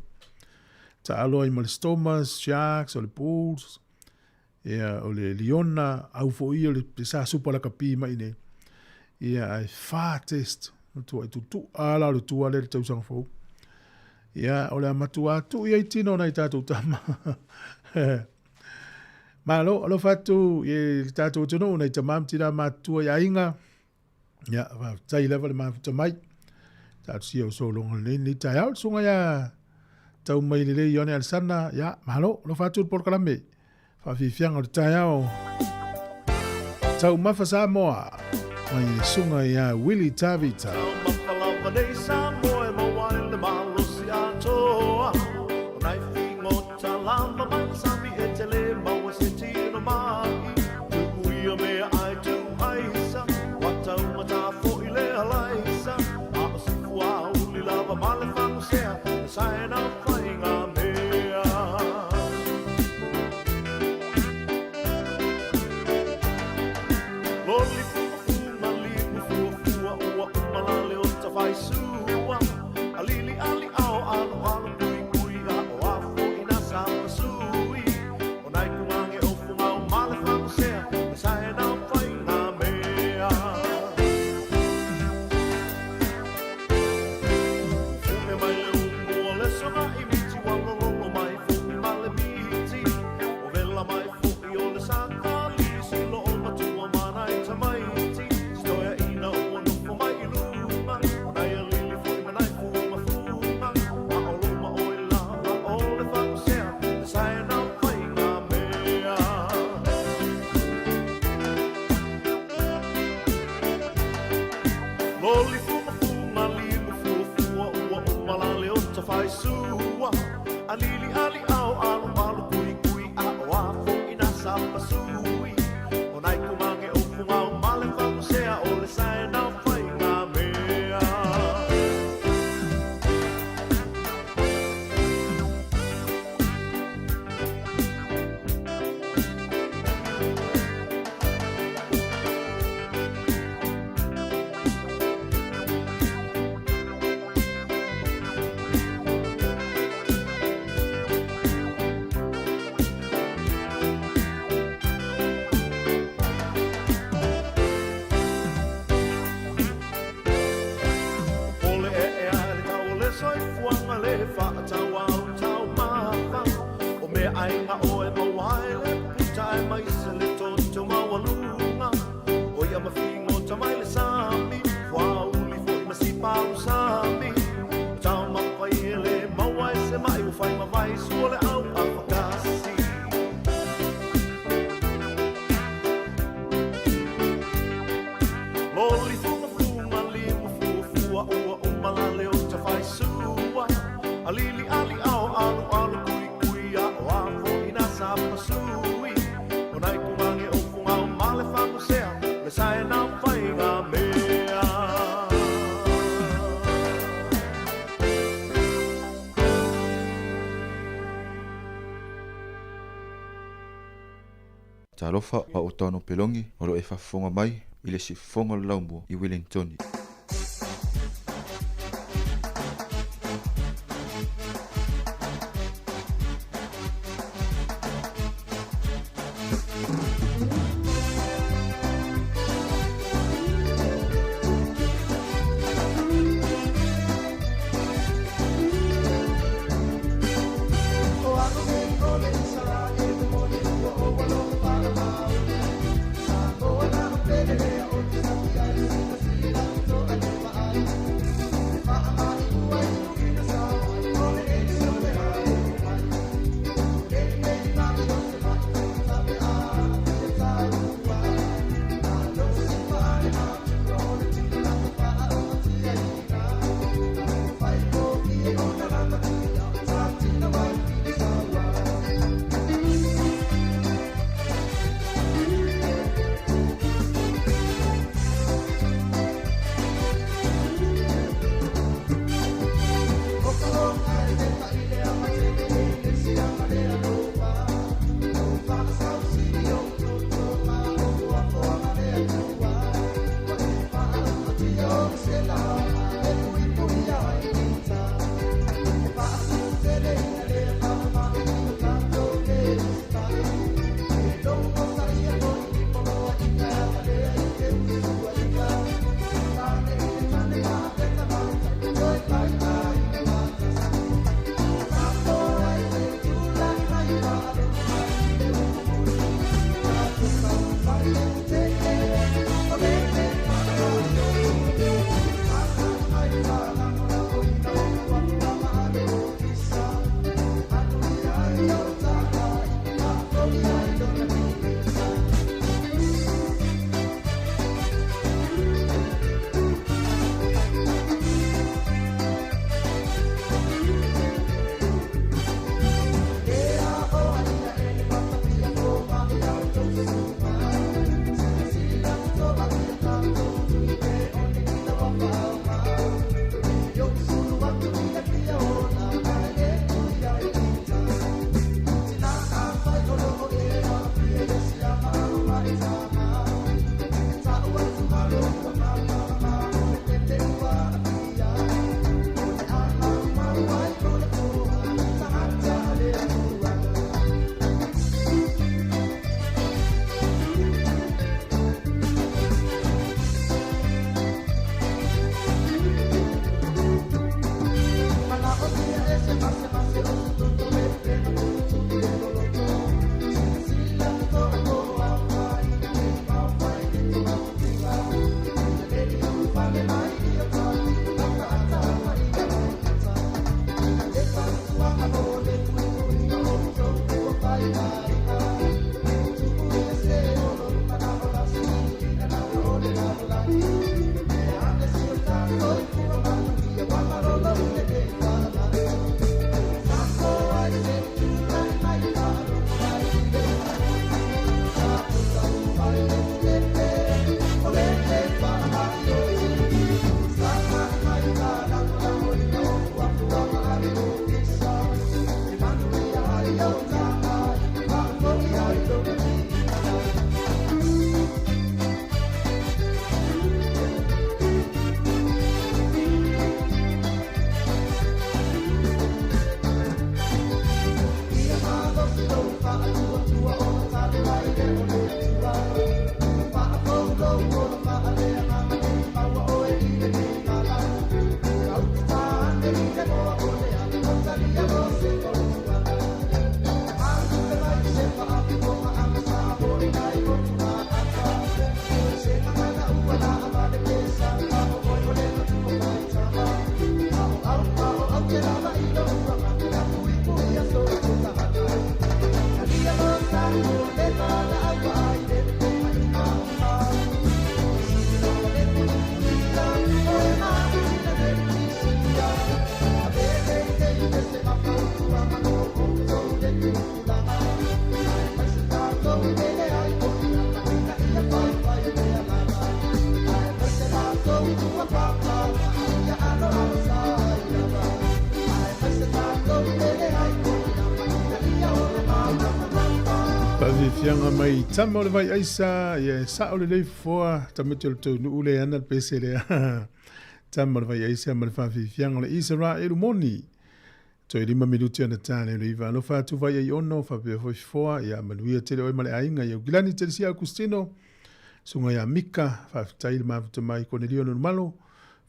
Taalo ai ma le Stormers, Sharks, o le Bulls, ia, o le Liona, au foi ia o le sa Super Lakapi mai nei. Ia, ae fa test, matuai tutu'a la o le tua lea i le tausaga fou. Ia, o le a matua tuu i ai tino o nai tatou tama. Malo, alofa atu i le tatou atunuu, nai tama ma tina matutua i aiga. Ia, faafetai lava le mafuta mai. Talosia o sologa lelei lenei taeao. Le susuga ia tau mai lelei Ioane Alesana. Ia, malo, alofa atu le polokalame. Faafiafiaga o le taeao. Taumafa Samoa. Mai le susuga ia Willie Tavita. Taumafa lava nei Samoa e maua ai le malosi atoa. O nai figota lava mai le sami e tele maua se tino mai. Tuku ia mea ai tu aisa. Ua taumata foi le alaisa. A o se fuauli lava ma le fagosea. E saena faiga mea. Loli fumafu limu fuafua ua uma la le ota faisua. Alili ali ao alo alo kui kui a o afo ina sa pasui. O nai kumange o fungau ma le fagosea. E saena faiga mea. Fume mai le umu o le soga i miti ua lololo mai fo'i ma le miti. O vela mai fo'i o le sakali silo o matua ma nai tamaiti. Sitoea ina ua nofo mai i luma o nai alili fo'i ma nai fumafuga. A o luma o i lava o le fagosea e saena faiga mea. Loli fumafuga limu fuafua ua uma la le ota faisua. Alili ali ao alo alo kui kui a o afo ina sa pasui. O nai kumange o fungau ma le fagosea o le saena faiga mea. O le ee a le tau o le soifuaga le faatau au taumafa. O mea aiga oe maua ai le puta e mai se le toto maualuga. O ia mafigota mai le sami, fuauli foi ma sipalu sami. O taumafa i e le maua e se mai ua fai ma vai sua le au afakasi. Loli fumafuga limu fuafua ua uma la le ota faisua. Alili ali ao alo alo kui kui a o afo ina sa pasui. O nai kumange o fungau ma le fagosea le saena faiga mea. Talofa a o Tano Pelongi o lo e faafofoga mai i le siufofoga o le laumua i Wellingtoni. Faafiafiaga mai tama o le vai aisa, ia e sao lelei fofoa, tamaiti o le taunuu le ana le pese lea. Tama o le vai aisa ma le faafiafiaga o le Isaraelu moni. Toe 5 minuti ona ta lea o le 9. Alofa atu vai ai ono, faapea foi fofoa, ia manuia tele oe ma le aiga. Ia Gilani Telesia Augustino, susuga ia Mika, faafetai le mafuta mai Konelio Nonumalo,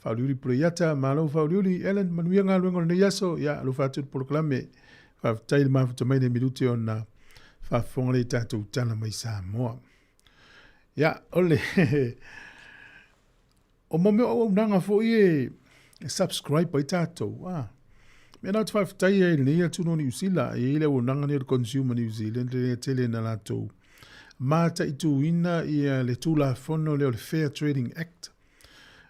Faauliuli Puleiata, malo Faauliuli, Ellen, manuia galuega o lenei aso, ia alofa atu le polokalame. Faafetai le mafuta mai nei minuti ona faafofoga lea i tatou tala mai Samoa. Ia, o le o mo mea o auaunaga foi e, e subscribe ai tatou. Ah. Mea na te faafetai ai lenei atunuu o Niu Sila, e i ai le auaunaga nei o le Consumer New Zealand, lea tele na latou mataituina ia le Tulafono lea o le Fair Trading Act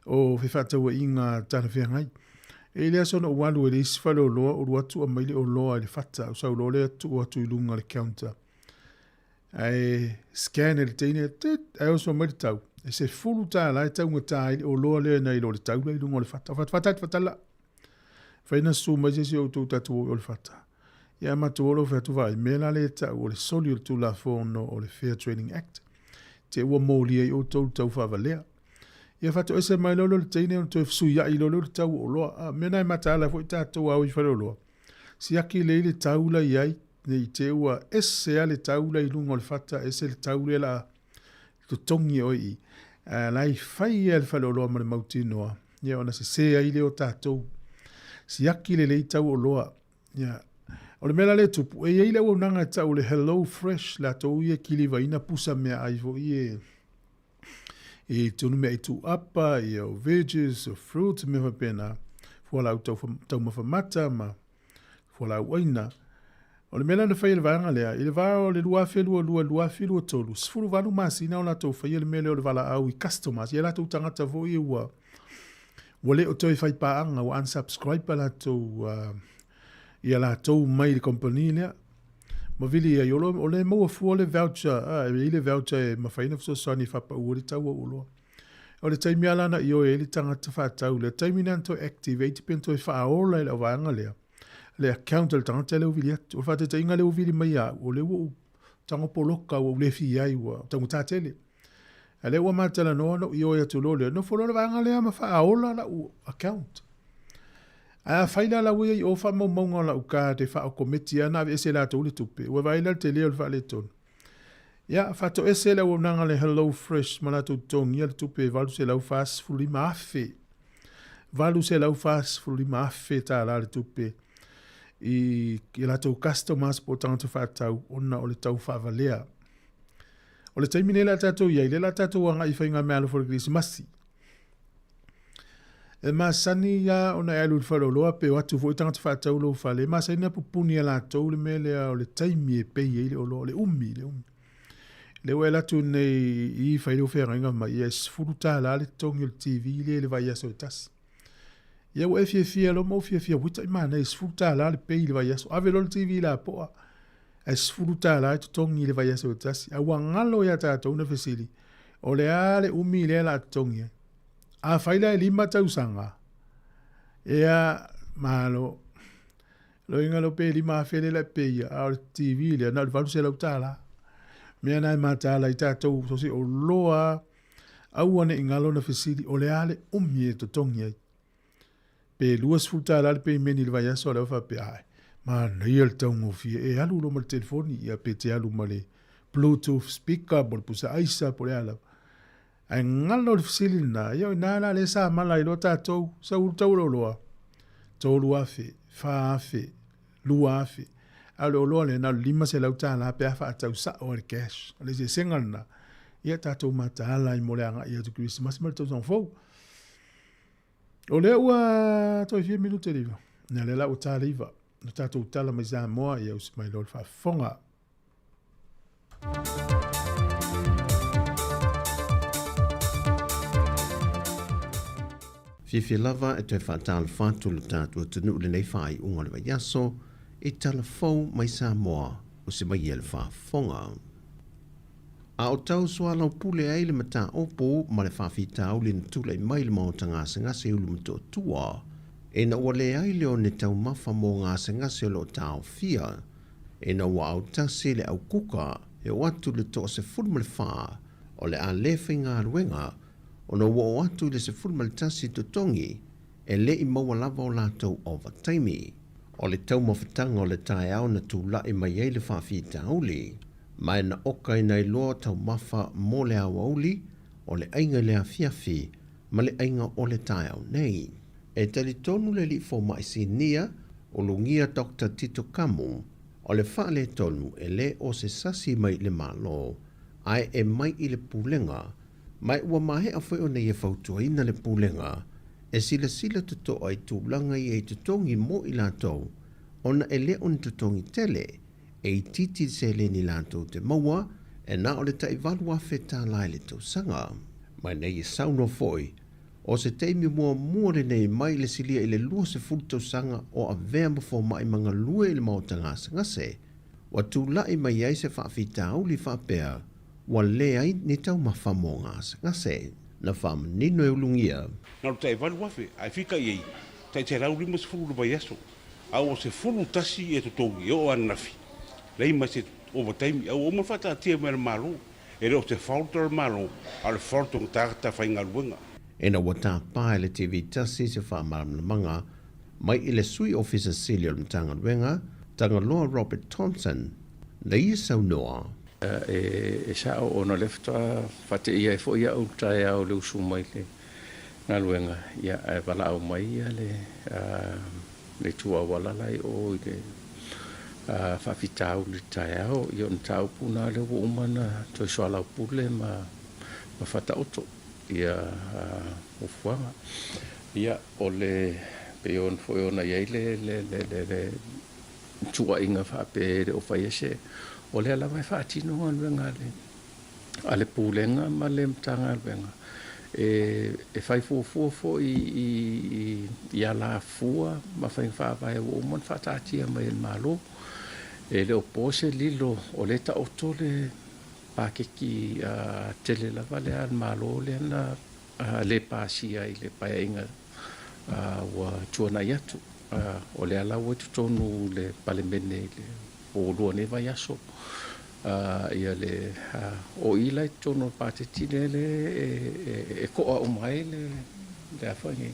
o fefaatauaiga talafeagai. E i le aso na ou alu ai i le isi faleoloa, ou alu atu aumai le oloa i le fata, ou sau loa lea tuu atu i luga o le counter. Ae scan e le teine, tit, ae oso mai le tau. E $10 e taugata ai le oloa lea nai lo le tau lea i luga o le fata. Fata fata fata la. Fai na susu mai se isi o outou tatou o i o le fata. Ia matou o lo fai atu vaai, mea la lea e tau o le soli o le Tulafono o le Fair Trading Act. Te ua molia ai outou le tau faavalea. Ia faatoese mai loa lea o le teine ona toe fesuiai loa lea o le tau o oloa. A mea na e mataala foi tatou a o i faleoloa. Siaki lelei le tau la i ai, ne i te ua ese a le tau la i luga o le fata, ese le tau lea la totogi e oe i i. A la i fai ia le faleoloa ma le mautinoa, ia ona sese ai lea o tatou. Siaki lelei tau oloa. Ia, o le mea la lea e tupu, e i ai le auaunaga e tau o le Hello Fresh, latou ia e kilivaina pusa meaai foi e i tonu mea i tuuapa, ia o veggies, o fruits, mea faapena, fualaau taumafa mata ma fualaau aina. O le mea la na fai e le vaega lea, i le va o le 2022 2023, 18 masina o latou faia le mea lea o le valaau i customers, ia latou tagata foi ua ua le o toe fai paaga, ua unsubscribe a latou ia latou mai le company lea. Ma vili ai, o le maua fua le voucher, e i ai le voucher e mafai ona fesoasoani e faapau ai le tau o oloa. O le taimi lava la na ioe ai le tagata faatau lea, taimi lena na toe activate pe na toe faaola e le auvaega lea, le account a le tagata lea ua vili atu. O le faataitaiga lea ua vili mai ia au, o lea ua ou tago poloka ua ou le fia ai, ua taugata tele. A lea ua ma talanoa na ou ioe atu loa lea, nofo loa le vaega lea ma faaola lau account. Ae afai la la ua i ai i o faamaumauga o lau card e faaokometi lava ona aveese e latou le tupe, ua vaai la le tele o le faaletonu. Ia, faatoese le auaunaga a le Hello Fresh ma latou totogia le tupe e $845,000. $845,000 le tupe i latou customers po o tagata faatau ona o le tau faavalea. O le taimi nei la tatou i ai, lea la tatou agai i faigameaalofa o le Kerisimasi. E masani lava ona e alu i le faleoloa pe o atu foi tagata faatau i lou fale, e masani ona pupuni e latou le mea lea o le taimi e pay ai le oloa, o le umi, le umi. Lea ua e alu atu nei i fai lou feagaiga mai, ia e $10 le totogi o le TV lea i le vaiaso e tasi. Ia ua e fiafia loa ma ou fiafia, ui tai manaia, $10 le pay i le vaiaso, ave loa le TV i lapoa, ae $10 e totogi i le vaiaso e tasi. A ua galo ia tatou na fesili, o le a le umi lea o le a totogi ai? Afai la e 5 tausaga, ia, malo. Loiga leo pe 5,000 lea la e pay ia, a o le TV lea, na o le $800. Mea na e mataala ai tatou, so se oloa, aua ne i galo na fesili, o le a le umi e totogi ai? Pe $20 le peimeni i le vaiaso, a o lea ua faapea, ae, manaia le taugofie, e alu loa ma le telefoni, ia pe te alu ma le Bluetooth speaker po o le pusa aisa po o le a lava. Ae galo le fesili lena, ia o ina la lea sa mala ai loa tatou, sau tau o le oloa, 3,000, 4,000, 2,000, a o le oloa lea na o le $500 pe a faatau sao i le cash. O le eseesega lena, ia tatou mataala ai mo le agai atu i Kerisimasi ma le tausaga fou. O lea ua toe fia minute le 9. Ia lea la ua ta le 9. Na tatou tala mai Samoa, ia usi mai loa le faafofoga. Fiafia lava e toe faatalofa atu lo tatou atunuu i lenei faaiuga o le vaiaso i tala fou mai Samoa o se mai le faafofoga. A o tau soalaupule ai le mataupu ma le faafitauli na tulai mai i le maota gasegase i Ulumotootua, ina ua leai le one taumafa mo gasegase o lo o taofia, Ina ua autasi le aukuka e oo atu i le 14 o le a le faigaluega ona ua oo atu i le 11 totogi e le i maua lava o latou ovataimi. O le taumafataga o le taeao na tula'i mai ai le faafitauli, ma e na okaina ai loa taumafa mo le aoauli o le aiga i le afiafi ma le aiga o le taeao nei. E talitonu le alii fomai sinia o Lugia Doctor Tito Kamu, o le faaletonu e le o se sasi mai i le Malo, ae e mai i le Pulega, ma e ua maea foi ona ia fautuaina le Pulega e silasila totoa i tulaga ia i totogi mo i latou ona e le o ni totogi tele e itiiti le seleni latou te maua e na o le tai $8,000 i le tausaga. Ma ina ia saunoa foi O se taimi muamua lenei mai le silia i le 20 tausaga o avea ma fomai ma galue i le maota gasegase, ua tulai mai ai se faafitauli faapea ua leai ni taumafa mo gasegase. Na faamanino e Ulugia. Na o le tai 8,000 ae fika i ai tai 150 i le vaiaso, a ua 11 e totogi e oo ananafi, leai ma se ovataimi, a ua uma ona faataatia mai e le Malo. E le o se fault o le Malo, a o le fault o tagata faigaluega. Ina ua tapa e le TV tasi se faamalamalamaga mai i le Sui Ofisa Sili o le Matagaluega, Tagaloa Robert Thompson, na ia saunoa. E sao ona o lea faatoa faateia ai foi au i le taeao i le usu mai i le galuega, ia, ae valaau mai le le itu auala la i o i le faafitauli i le taeao, ia o le mataupu lena lea ua uma ona toe soalaupule ma faataoto ia fuafuaga. Ia, o le pei ona foi ona i ai le tuuaiga faapea e le o faia se, o lea lava e faatino galuega a le a le Pulega ma le Matagaluega e fai fuafua foi i alafua ma faiga faavae ua uma ona faataatia mai e le Malo. E le o po se lilo o lea e taoto le paketi tele lava lea a le Malo lea na le pasia i le Paeaiga ua tuanai atu. O lea la ua i totonu le Palemene i le po ua lua nei vaiaso ia le o i la i totonu o le paketi lea le e koa uma ai le le a foi nei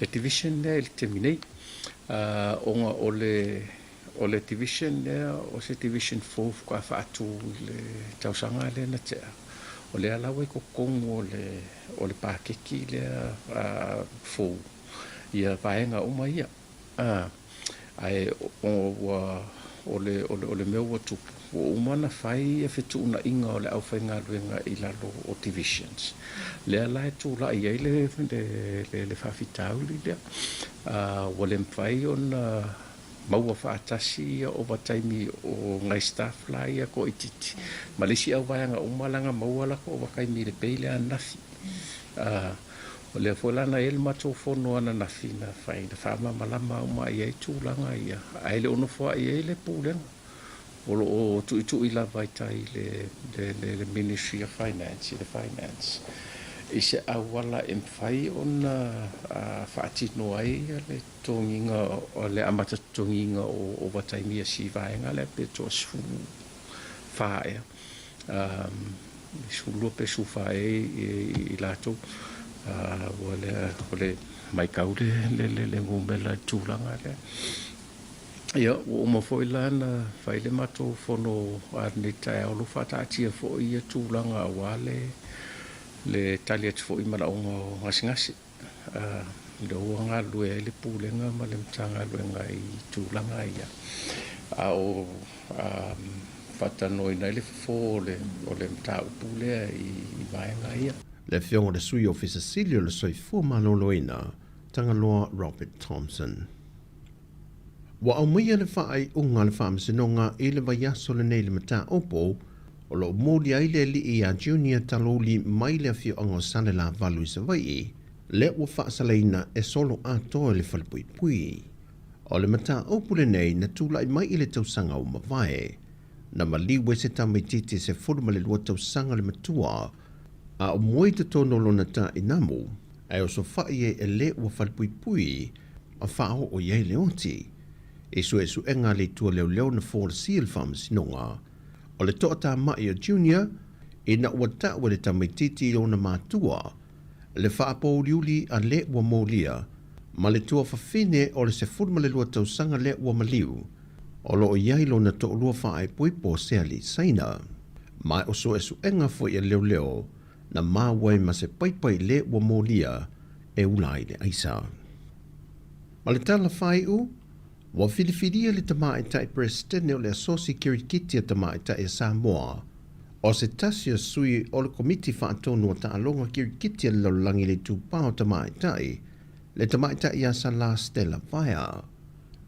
le division lea i le taimi nei ona o le o le division lea o se division fou faatoa faatu i le tausaga lea na tea o lea la ua i totonu o le o le paketi lea fou ia vaega uma ia. Ae ua, o le, o le, o le mea ua tupu, ua uma ona fai ia fetuunaiga o le aufaigaluega i lalo o divisions. Lea la e tulai ai le, le, le, le faafitauli lea. Ua le mafai ona maua faatasi ia ovataimi o nai staff la ia toaitiiti ma le isi auvaega uma leaga maua latou ovataimi i le pay lea ananafi. O lea foi la na i ai le matou fono ananafi na fai na faamalamalama uma i ai tulaga ia, ae le o nofoa'i ai le Pulega. O lo o tuitui lava i tai i le Ministry of Finance, i le Finance, i se auala e mafai ona faatino ai le totogiga, le amata totogiga o ovataimi a si vaega lea pe toa-14 ea. 12 pe 14 ea i latou, ua lea, o le maitau le numera i le tulaga lea. Ia, ua uma foi la na fai le matou fono a lenei taeao, o lo o faataatia foi ia tulaga aua le le tali atu foi i manaoga o gasegase, lea ua galulue ai le Pulega ma le Matagaluega i tulaga ia, a o faatalanoaina ai le fofo o le mataupu lea i vaega ia. Le Afioga i le Sui Ofisa Sili o le Soifua Maloloina, Tagaloa Robert Thompson. Ua aumaia le faaiuga a le Faamasinoga i le vaiaso lenei i le mataupu o lo o moli ai le alii ia Junior Talouli mai le afioaga o Salelavalu i Savaii, lea ua faasalaina e solo atoa i le falepuipui. O le mataupu lenei na tulai mai i le tausaga ua mavae, na maliu ai se tamaitiiti 12 tausaga le matua, a o moe i totonu o lona tainamu, ae osofai ai e le ua falepuipui ma faaoo i ai le oti. I suesuega a le Itu Leoleo na folasia i le Faamasinoga, o le toatamai o Junior ina ua tau e le tamaitiiti i ona matua le faapouliuli a le ua molia ma le tuafafine o le 12 tausaga lea ua maliu, o lo o i ai lona toalua faaepoepo o se alii Saina. Ma o suesuega foi a leoleo na maua ai ma se paipai le ua molia e ula ai le aisa. Ma le tala faaiu, ua filifilia le Tamaitai Peresetene o le Asosi Kirikiti a Tamaitai a Samoa, o se tasi o sui o le Komiti Faatonu o Taaloga Kirikiti a le Lalolagi le Itupa o Tamaitai, le Tamaitai ia Salā Stella Vaea.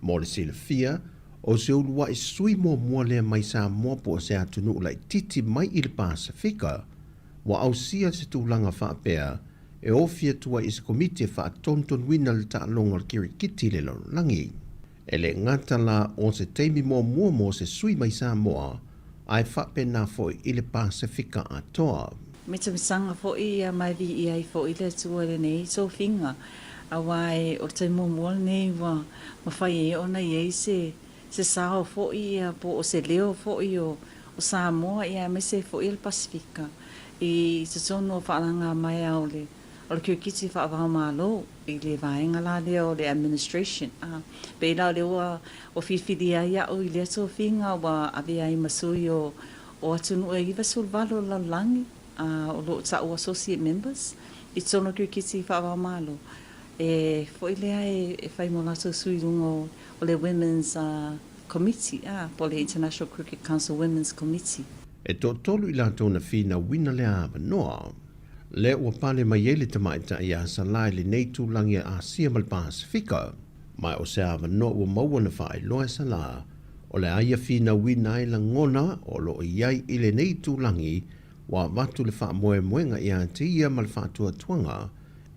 Mo le silafia, o se uluai sui muamua lea mai Samoa po o se atunuu laitiiti mai i le Pasefika, ua ausia se tulaga faapea e ofi atu ai i se komiti e faatonutonuina le taaloga o le kirikiti i le lalolagi. E le gata la o se taimi muamua mo se sui mai Samoa, ae faapena foi i le Pasefika atoa. Mitamisaga foi ia ma e viia ai foi le Atua i lenei tofiga, aua e o le taimi muamua lenei ua mafai ai ona i ai se se sao foi ia po o se leo foi o o Samoa ia aemaise foi o le Pasefika i totonu o faalagamaea o le o le kirikiti faavaomalo i le vaega la lea o le administration. A pei la o lea ua ua filifilia ai a'u i lea tofiga ua avea ai ma sui o o atunuu e 98 o le lalolagi a o lo o ta'u associate members i totonu o le kirikiti faavaomalo e foi lea e fai mo latou sui i luga o o le Women's Committee, a, po o le International Cricket Council Women's Committee. E toatolu i latou na finauina lea avanoa. Lea ua pale mai ai le tamaitai iā Salā i lenei tūlagi a Asia ma le Pasefika. Ma o se avanoa ua maua na faailoa e Salā, o le a ia finauina ai lagona o lo o i ai i lenei tūlagi ua avatu le faamoemoega iā te ia ma le faatuatuaga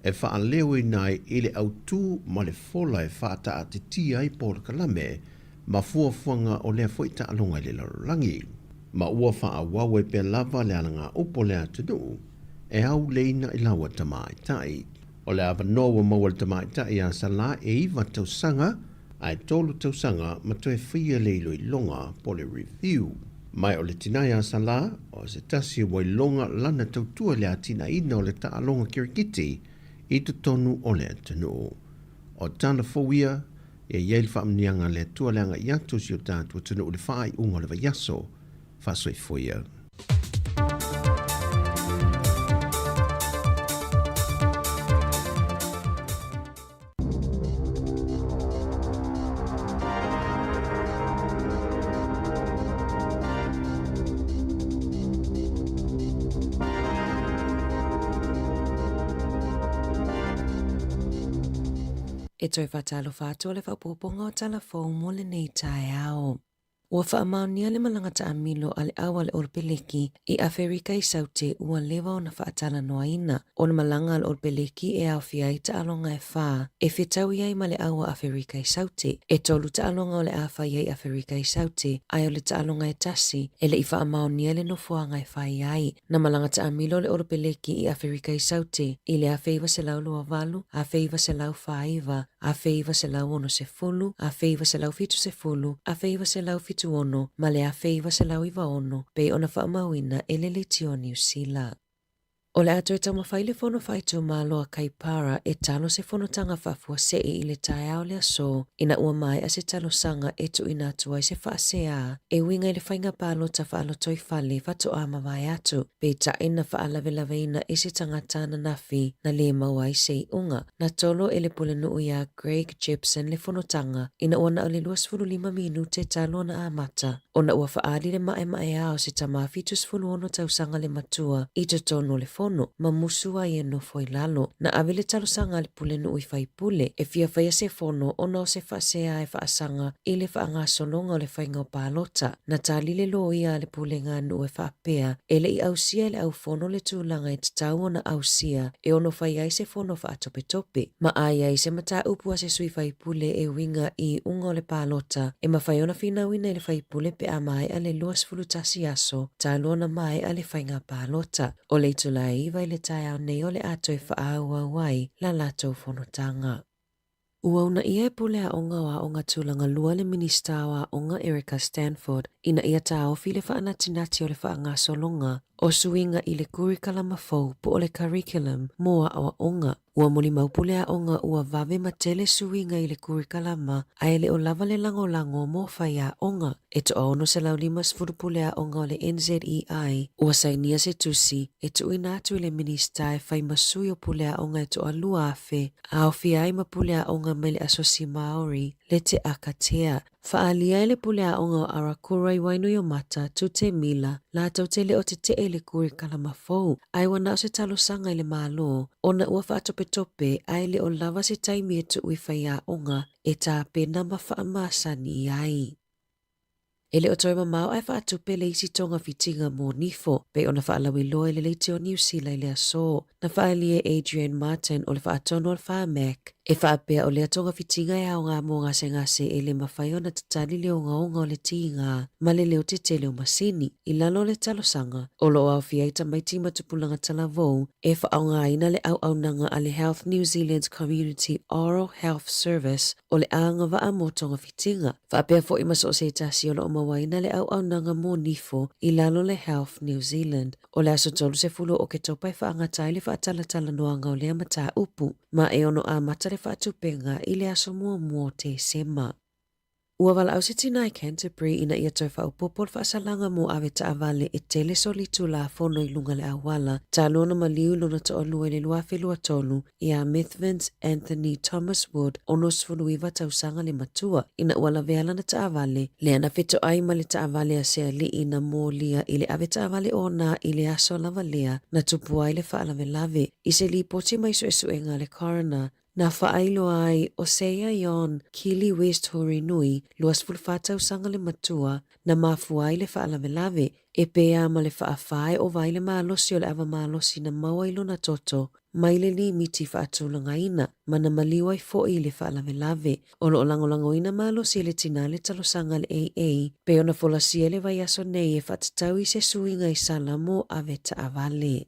e faaleoina ai i le autū ma le fola e faataatitia ai polokalame ma fuafuaga o lea foi taaloga i le lalolagi. Ma ua faaauau ai pea lava le alagaupu o le atunuu e auleina i laua tamaitai. O le avanoa ua maua e le tamaitai ia Salā e iva tausaga ae tolu tausaga ma toe faia le iloiloga po o le review. Ma o le tina ia Salā, o se tasi ua iloga lana tautua i le atinaeina o le taaloga kirikiti i totonu o le atunuu. O tala fou ia, e i ai le faamanuiaga a le Atua le agai atu o si o tatou atunuu i le faaiuga o le vaiaso. Faasoifua ia. E toe faatalofa atu o le faaopoopoga o Tala Fou mo lenei taeao. Ua faamaonia le malaga taamilo a le au a le Olopeleki i Aferika i Saute ua leva ona faatalanoaina. O le malaga a le Olopeleki e aofia ai taaloga e whā, e fetaui ai ma le au a Aferika i Saute. E tolu taaloga o le a fai ai Aferika i Saute, ae o le taaloga e tasi, e le i faamaonia le nofoaga e fai ai. Na malaga taamilo le Olopeleki i Aferika i Saute i le 1928, 1949, 1960, 1970, 1976 ma le 1996 pei ona faamauina e le Leitio Niu Sila. O le a toe taumafai le Fono Faaitumalo a Kaipara e talo se fonotaga faafuasei i le taeao o le aso ina ua maea se talosaga e tuuina atu ai se faasea e uiga i le faiga palota faalotoifale faatoa mavae atu, peitai na faalavelaveina e se tagata ananafi na lē maua ai se iuga. Na tolo e le pulenuu iā Greg Jepson le fonotaga ina ua na o le 25 minute talu ona amata, ona ua faaali le maemaea o se tama 76 tausaga le matua i totonu o le fono, ma musu ai e nofo i lalo. Na ave le talosaga a le pulenuu i faipule e fia faia se fono ona o se faasea e faasaga i le faagasologa o le faiga o palota. Na tali le loia a le pulega nuu e faapea, e le i ausia e le aufono le tulaga e tatau ona ausia e ono fai ai se fono faatopetope, ma a i ai se mataupu a se sui faipule e uiga i iuga o le palota, e mafai ona finauina i le faipule pe a maea le 21 aso talu ona maea le faiga palota. O le itula e 9 i le taeao nei o le a toe faaauau ai la latou fonotaga. Ua uunaia e Pule Aoga o Aoga Tulaga Lua le Minisita o Aoga Erica Stanford ina ia taofi le faanatinati o le faagasologa o suiga i le kurikalama fou po o le curriculum mo aoaoga. Ua molimau Pule Aoga ua vave ma tele suiga i le kurikalama ae le o lava le lagolago mo faiaoga. E toaono 150 pule aoga o le NZEI ua sainia se tusi e tuuina atu i le Minisita e fai ma sui o pule aoga e toalua afe a aofia ai ma pule aoga mai le Asosi Māori le Te Akatea. Faaalia ai le pule aoga o Arakura i Wainuiomata, Tute Mila, latou te le o tetee i le kurikalama fou, ae ua na o se talosaga i le Malo ona ua faatopetope ae le o lava se taimi e tuu i faiaoga e tapena ma faamasani ai. E le o toe mamao ae faatupe le isi togafitiga mo nifo, pei ona faalauiloa i le leitio Niu Sila i le aso. Na faaalia e Adrian Martin o le faatonu o le Pharmac, e faapea o lea togafitiga e aoga mo gasegase e le mafai ona tatali le ogaoga o le tiga ma le leo tetele o masini. I lalo o le talosaga, o lo o aofia ai tamaiti ma tupulaga talavou e faaaogaina le auaunaga a le Health New Zealand's Community Oral Health Service o le agavaa mo togafitiga, faapea foi ma so o se tasi o lo o mauaina le auaunaga mo nifo i lalo le Health New Zealand. O le aso 30 o Oketopa e faagata ai le faatalatalanoaga o lea mataupu, ma e ono amata le faatupenga i le aso muamua o Tesema. Ua valaau se tina i Canterbury ina ia toe faaopoopo le faasalaga mo avetaavale e tele solitulafono i luga le auala talu ona maliu i lona toalua i le 2023 iā Methvins Anthony Thomas Wood, 69 tausaga le matua, ina ua lavea lana taavale, lea na fetoai ma le taavale a se alii na molia i le avetaavale ona i le aso lava lea na tupu ai le faalavelave. I se lipoti mai suesuega a le coroner, na faailoa ai o Seia Yon Kili West Hurinui, 24 tausaga le matua, na mafua ai le faalavelave, e pēa ma le faafa e ova ai le malosi o le ava malosi na maua i lona toto mai le limiti faatulagaina ma na maliu ai foi i le faalavelave. O lo o lagolagoina malosi e le tinā le talosaga a le AA pei ona folasia i le vaiaso nei e faatatau i se suiga i sala mo avetaavale.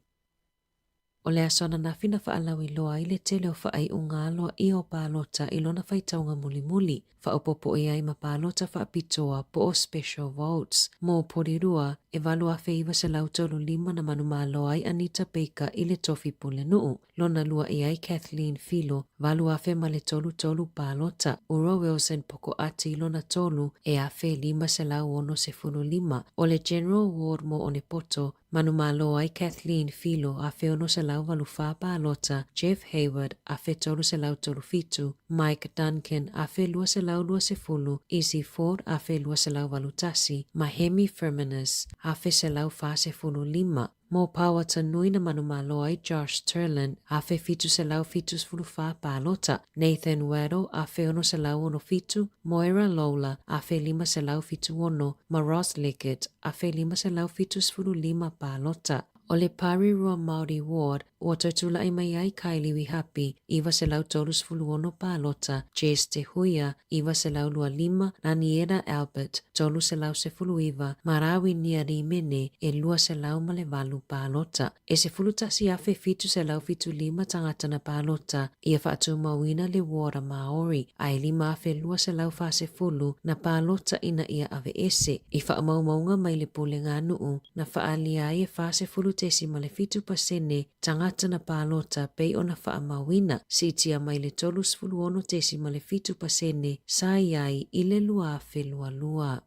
O le aso ananafi na faalauiloa ai le tele o faaiuga aloaia o palota i lona faitauga mulimuli, faaopoopo i ai ma palota faapitoa po o special votes mo Porirua e 8,935 na manumalo ai Anita Baker i le tofi pulenuu, lona lua i ai Kathleen Filo, 8,033 palota, Uro Wilson Pokoati lona tolu e 1,565. O le General Ward mo Onepoto, Manumalo ai Kathleen Filo, 1,684 palota, Jeff Hayward, 1,337, Mike Duncan, 1,220, Izzy Ford, 1,281, ma Hemi Firminus, 1,145. Mo Pauatanui na manumalo ai Josh Turlin, 1,774 palota, Nathan Waddell, 1,667, Moira Lawler, 1,576, ma Ross Leggett, 1,575 palota. O le Parirua Māori Ward, ua toe tula'i mai ai Kylie Wihapi, 936 palota, Jess Te Huia, 925, Raniera Albert, 319, ma Rawinia Rimene, e 208 palota. E 11,775 tagata na palota ia faatumauina le Ward a Māori, a e 5,240 na palota ina ia aveese. I faamaumauga mai le Pulega a Nuu, na faaalia ai e 41 40.7 pasene tagata na palota pei ona faamauina, siitia mai le 36.7 pasene sa i ai i le 2022.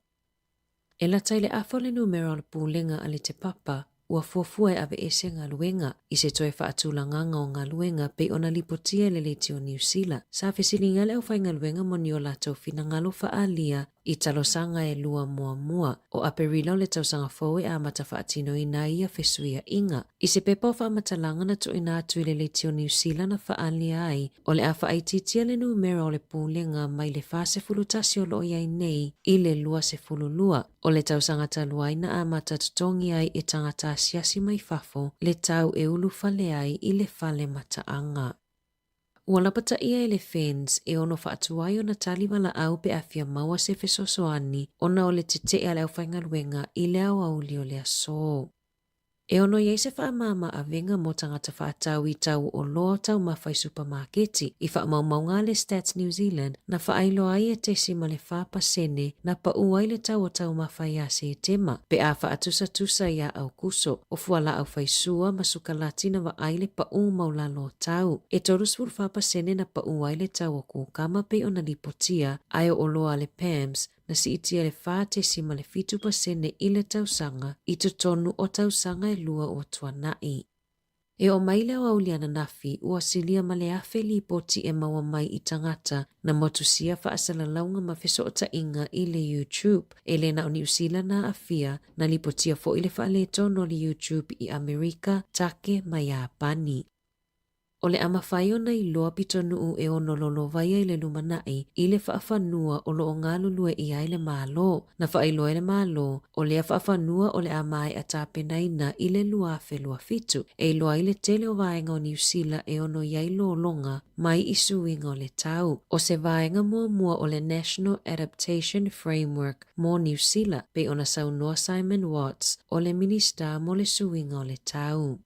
E lata i le afa o le numera o le Pulega a le Te Papa ua fuafua e aveese galuega i se toe faatulagaga o galuega pei ona lipotia e le Leitio Niu Sila. Sa fesiligia le aufaigaluega mo ni o latou finagalo faaalia i talosaga e lua muamua o Aperila o le tausaga fou e amata faatinoina ai ia fesuiaiga. I se pepa o faamatalaga na tuuina atu i le Leitio Niu Sila na faaalia ai o le a faaitiitia le numera o le Pulega mai le 41 o lo o i ai nei i le 22 o le tausaga talu ai na amata totogi ai e tagata asiasi mai fafo le tau e ulufale ai i le fale mataaga. Ua lapataia e le FENS e ono faatuai ona tali valaau pe a fia maua se fesoasoani ona o le tetee a le aufaigaluega i le aoauli o le aso. E ono i ai se faamama avega mo tagata faatau i tau oloa taumafa i supamaketi, i faamaumauga a le Stats New Zealand na faailoa ai e 0.4% na pau ai le tau o taumafa ia Setema pe a faatusatusa iā Aukuso, o fualaau faisua ma sukalati na vaai le paū maulalo o tau. E 34% na paū ai le tau o kūkama pei ona lipotia, ae o oloa a le PAMS na siitia le 4.7% i le tausaga i totonu o tausaga e lua ua tuanai. E oo mai le aoauli ananafi, ua silia ma le 1,000 lipoti e maua mai i tagata na motusia faasalalauga ma fesootaiga i le YouTube. E le na o Niu Sila na aafia, na lipotia foi le faaletonu o le YouTube i Amerika, Take ma Iapani. O le a mafai ona iloa pitonuu e ono lolovaia i le lumanai i le faafanua o lo o galulue ʻia ai le Malo. Na faailoa e le Malo, o lea faafanua o le a maeʻa tapenaina i le 2027, e iloa ai le tele o vaega o Niu Sila e ono i ai lologa mai i suiga o le tau. ʻO se vaega muamua o le National Adaptation Framework mo Niu Sila, pei ona saunoa Simon Watts, o le Minisita mo le Suiga o le Tau.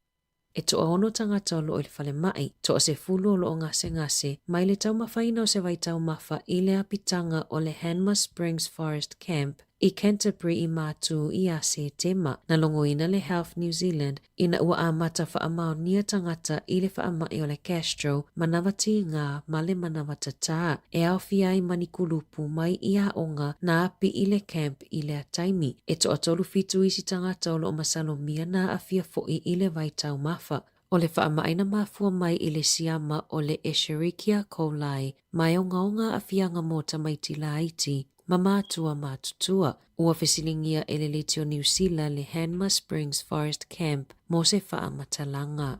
E toaono tagata o lo o i le falemai, toasefulu o lo o gasegase, mai le taumafaina o se vaitaumafa i le apitaga o le Hanmer Springs Forest Camp i Canterbury i Mātū iā Setema. Na logoina le Health New Zealand ina ua amata faamaonia tagata i le faamai o le gastro, manawa tīgā ma le manawa tatā, e aofia ai ma ni kulupu mai i aoga na api i le camp i lea taimi. E toatolu fitu isi tagata o lo o masalomia na aafia foʻi i le vaitaumafa. O le faamai na mafua mai i le siama o le Escherichia coli ma e ogaoga aafiaga mo tamaiti laiti ma mātua matutua. Ua fesiligia e le Leitio Niu Sila le Hanmer Springs Forest Camp mo se faamatalaga.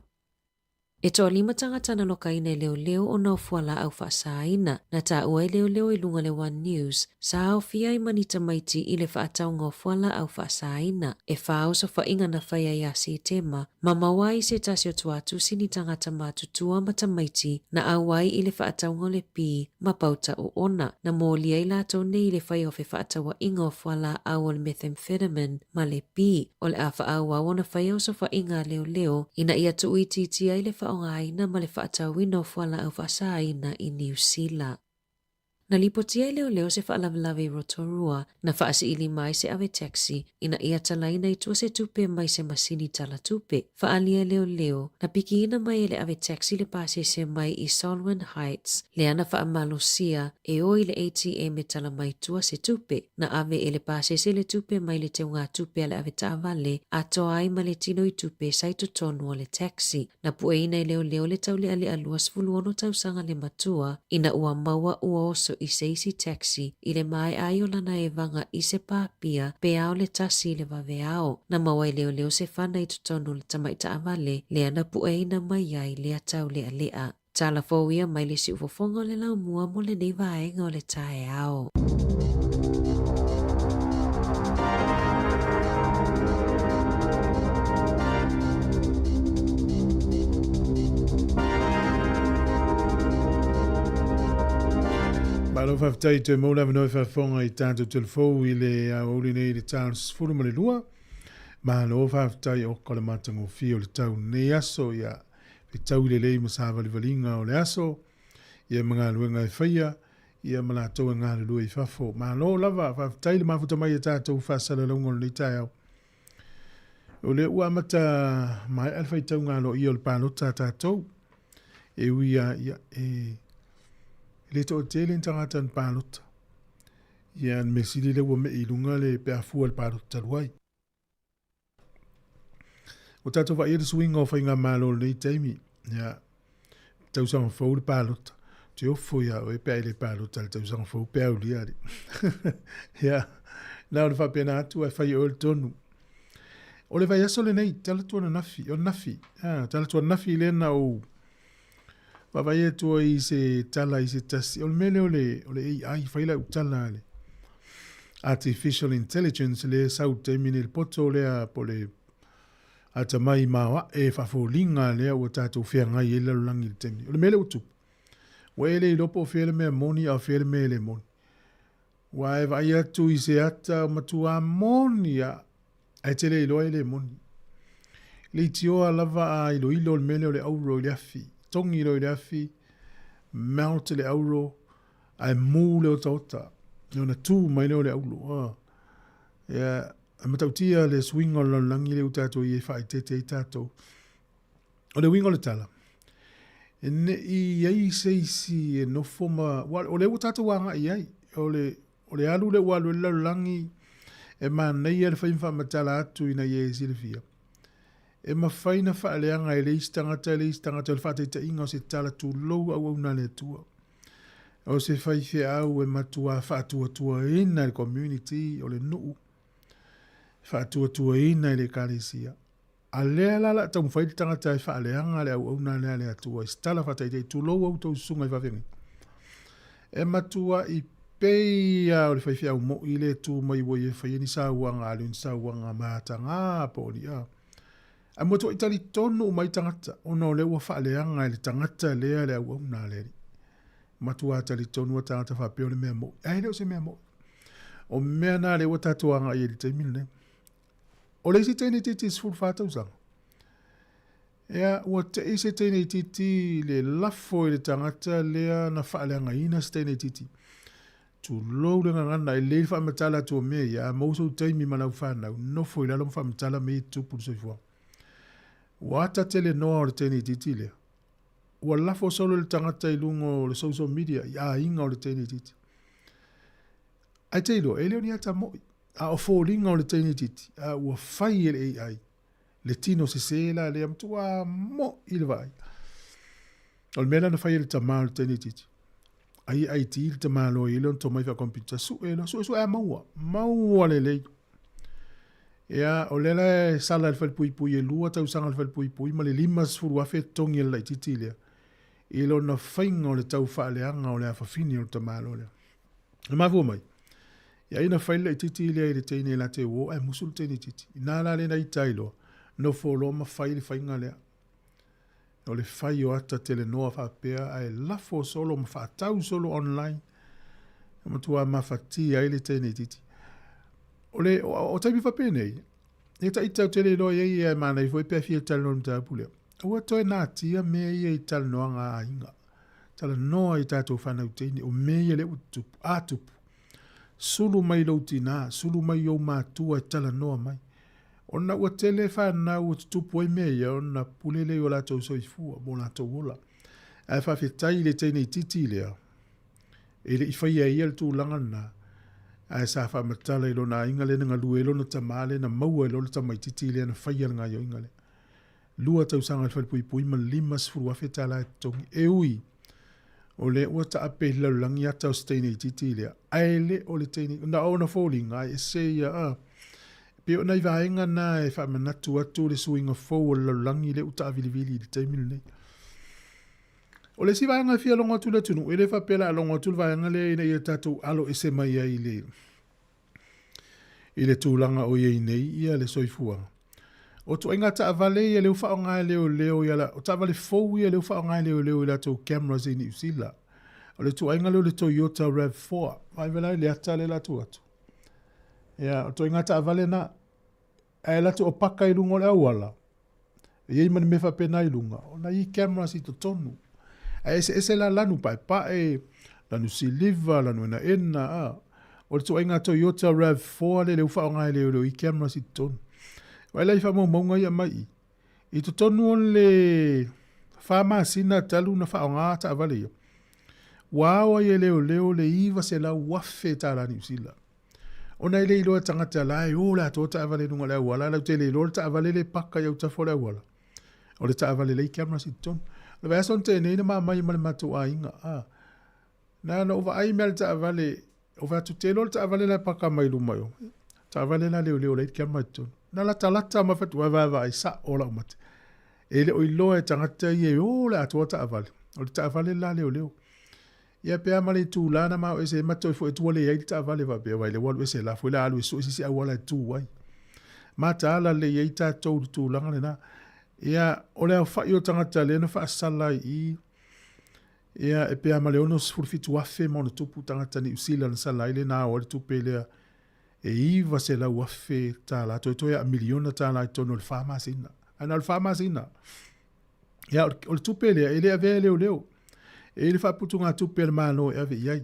E toalima tagata na lokaina e leoleo ona o fualaau faasāina. Na taua e leoleo i luga le One News, sa aofia ai ma ni tamaiti i le faatauga o fualaau faasāina. E whā osofaiga na whai ai a Setema, ma maua ai se tasi o tuatusi ni tagata matutua ma tamaiti na au ai i le faatauga o le pī ma pauta oona. Na mōlia i latou nei i le whai o fefaatauaiga o fualaau o le methamphetamine ma le pī, o le a faaauau ona faia osofaiga a leoleo ina ia tuuitiitia ai le faaaogaina ma le faatauina o fualaau faasāina i Niu Sila. Na lipotia e leoleo se faalavelave i Rotorua na faasiilima ai se ave taxi ina ia talaina i tua se tupe mai se masini tala tupe. Faaalia e leoleo, na pikiina mai e le ave taxi le pasese mai i Solwyn Heights lea na faamalosia e o i le ATM e tala mai tua se tupe. Na ave e le pasese le tupe mai le teugatupe a le avetaavale atoa ai ma le tino i tupe sa i totonu o le taxi. Na pueina e leoleo le taulealea 26 tausaga le matua ina ua maua ua oso i se isi taxi i le maea ai o lana evaga i se pāpia pe ao le tasi i le vaveao. Na maua e leoleo se fana i totonu o le tamai taavale lea na pueina mai ai lea taulealea. Tala fou ia mai le siufofoga o le laumua mo lenei vaega o le taeao. Malo faafetai toe maua le avanoa e faafofoga i tatou telefou i le aoauli nei i le ta 12. Malo faafetai oka o le matagofie o le tau nei aso ia fetaui lelei ma savalivaliga o le aso, ia ma galuega e faia, ia ma latou e galulue i fafo. Malo lava, faafetai le mafuta mai e tatou faasalalauga o lenei taeao. O lea ua amata maea le faitauga aloaia o le palota a tatou. E ui lava, ia, e le toatele ni tagata na palota. Ia, le mea sili lea ua me'i i luga le pe a fua i le palota talu ai. Ua tatou vaaia le suiga o faigamalo i lenei taimi. Ia, tausaga fou le palota. Te ofo ia oe pe a e le palota i le tausaga fou pe aulia alii. Ia, na ona faapena atu ae fai e oe le tonu. O le vaiaso lenei, talaatu ananafi, o ananafi, ah, talaatu ananafi lea na ou vaavaai atu ai i se tala i se tasi, o le mea lea o le, o le AI, fai lau tala le Artificial Intelligence lea e sau i le taimi nei, le poto lea po o le atamai maoae faafoliga lea ua tatou feagai ai le lalolagi i le taimi nei. O le mea lea ua tupu, ua e le iloa po o fea le mea moni a o fea le mea e le moni. Ua e vaai atu i se ata matua moni a, ae te le iloa e le moni. Leitioa lava a iloilo le mea lea o le auro i le afi. Togi loa i le afi, melt le auro, ae mu le otaota. Ona tu mai lea o le auro. Ah. Ia, e matautia le suiga o le lalolagi lea ua tatou i ai e faaeteete ai tatou. O le uiga o le tala, e ne i i ai se isi e nofo ma, aua o lea ua tatou agai i ai, o le, o le alu lea ua alu ai le lalolagi, e manaia le fai ma faamatala atu ina ia e silafia. E mafai ona faaleaga e le isi tagata e le isi tagata o le faataitaiga o se tala tulou auauna a le Atua. O se faifeau e matuā faatuatuaina e le community o le nuu, faatuatuaina e le ekalesia. A lea la la taumafai le tagata e faaleaga le auauna lea a le Atua i se tala faataitai, tulou outou susuga i faafeagaiga. E matua'i pei lava o le faifeau mo'i lea e tu mai ua ia faia ni sauaga a le ni sauaga matagā po o ni a. Ae matua'i talitonu uma ai tagata ona o lea ua faaleaga e le tagata lea le auauna a le Alii. Matuā talitonu a tagata faapea o le mea mo'i. Ae le o se mea mo'i. O mea na lea ua tatou agai ai i le taimi lenei. O le isi teine itiiti 14 tausaga, ia, ua tei se teine itiiti i le lafo i le tagata lea na faaleagaina se teine itiiti. Tulou le gagana, e lelei le faamatala atu o mea ia, a maua sou taimi ma lau fanau, nofo i lalo ma faamatala mea ia e tutupu i le soifuaga. Ua ata tele noa o le teine itiiti lea. Ua lafo solo le tagata i luga o le social media i aiga o le teine itiiti. Ae te iloa, e le o ni ata mo'i, a o foliga o le teine itiiti, a ua fai e le AI le tino sesē la lea, matuā mo'i le vaai. O le mea la na fai e le tamā o le teine itiiti, ai e IT le tamāloa i ai lona tomai faa-computer, sue loa, sue sue a maua, maua lelei. Ia, o lea la e sala i le falepuipui, e lua tausaga i le falepuipui ma le $50,000 e totogi e le laitiiti lea i lona faiga o le tau faaleaga o le afafine o le tamāloa lea. E mafua mai, ia ai na fai le laitiiti lea i le teine e la te uō ae musu le teine itiiti. Inā la lea na ita ai loa, nofo loa ma fai le faiga lea. O le fai o ata telenoa faapea ae lafo solo ma faatau solo online. E matua mafatia ai le teine itiiti. O le o, o taimi faapenei, ia taita ou te le iloa i ai ia e manaia foi pe a fia talanoa i le mataupu lea. Aua toe natia mea ia i talanoaga a aiga. Talanoa i tatou fanau teine, o mea ia lea ua tutupu. A tupu, sulu mai lou tinā, sulu mai ou matua e talanoa mai. Ona ua tele fanau ua tutupu ai mea ia ona pule lea i o latou soifua ma o latou ola. Ae faafetai i le teine itiiti lea, e le i faia e ia le tulaga lena, ae sa faamatala i lona aiga lea na galue ai lona tamā lea na maua e lona tamaitiiti lea na faia le gaioiga lea. 2 tausaga i le falepuipui ma le $50,000 e totogi. E ui, o lea ua taape i le lalolagi ata o se teine itiiti lea, ae le o le teine, na ona foliga ae ese ia, a. E pei o nai vaega na e faamanatu atu le suiga fou o le lalolagi lea ua taavilivili i le taimi lenei. O le isi vaega e fia logo atu i le atunuu, e le faapea o le a logo atu le vaega lea ina ia tatou alo ese mai ai i le i le tulaga o i ai nei ia le soifuaga. O ituaiga taavale ia lea ua faaaoga e leoleo i ala, o taavale fou ia lea ua faaaoga e leoleo i latou cameras i Niu Sila. O le ituaiga lea o le Toyota RAV4. Vaai mai la i le ata lea o le a tuu atu. Ia, o ituaiga taavale na. Ae alu atu o paka i luga o le auala, e i ai ma le mea faapena i luga, ona e i ai cameras i totonu. Ae eseese la lanu paepae, lanu siliva, lanu enaena, a. O le ituaiga Toyota RAV4 lea lea ua faaaoga e leoleo i cameras i totonu. Vaai la i faamaumauga ia aumai i i. I totonu o le 4 masina talu na faaaoga taavale ia, ua ao ai e leoleo le $900,000 Niu Sila. Ona e le iloa e tagata la e o le atoa taavale i luga o le auala, latou te le iloa le taavale le paka i autafa o le auala. O le taavale lea i cameras i totonu. O le vaiaso na tea nei na ma aumai ma le matou aiga. A. Na ona ou vaai mea le taavale, ou fai atu, te iloa le taavale la e paka mai luma i o. Taavale la leoleo la i camera i totonu. Na latalata ma fai atu, vaai, vaai, vaai, sao lau mate. E le o iloa e tagata ia e o le atoa taavale. O le taavale la leoleo. Ia pe a ma le itula na ma o ese ma toe foi atu ua leai le taavale faapea vai lea ua alu ese la foi la alu e sue se isi auala e tu ai. Mataala lelei ai tatou i le tulaga lena. Ia o le aofai o tagata lea na faasala ai i i, ia e pe a ma le 67,000 ma ona tupu tagata Niu Sila na sala ai lea na ao ai le tupe lea e $900,000 toetoe a miliona tala i totonu o le 4 masina. Ae na o le 4 masina. Ia, o le tupe lea, e le avea e leoleo. E i ai le faaputugatupe a le Malo e ave i ai.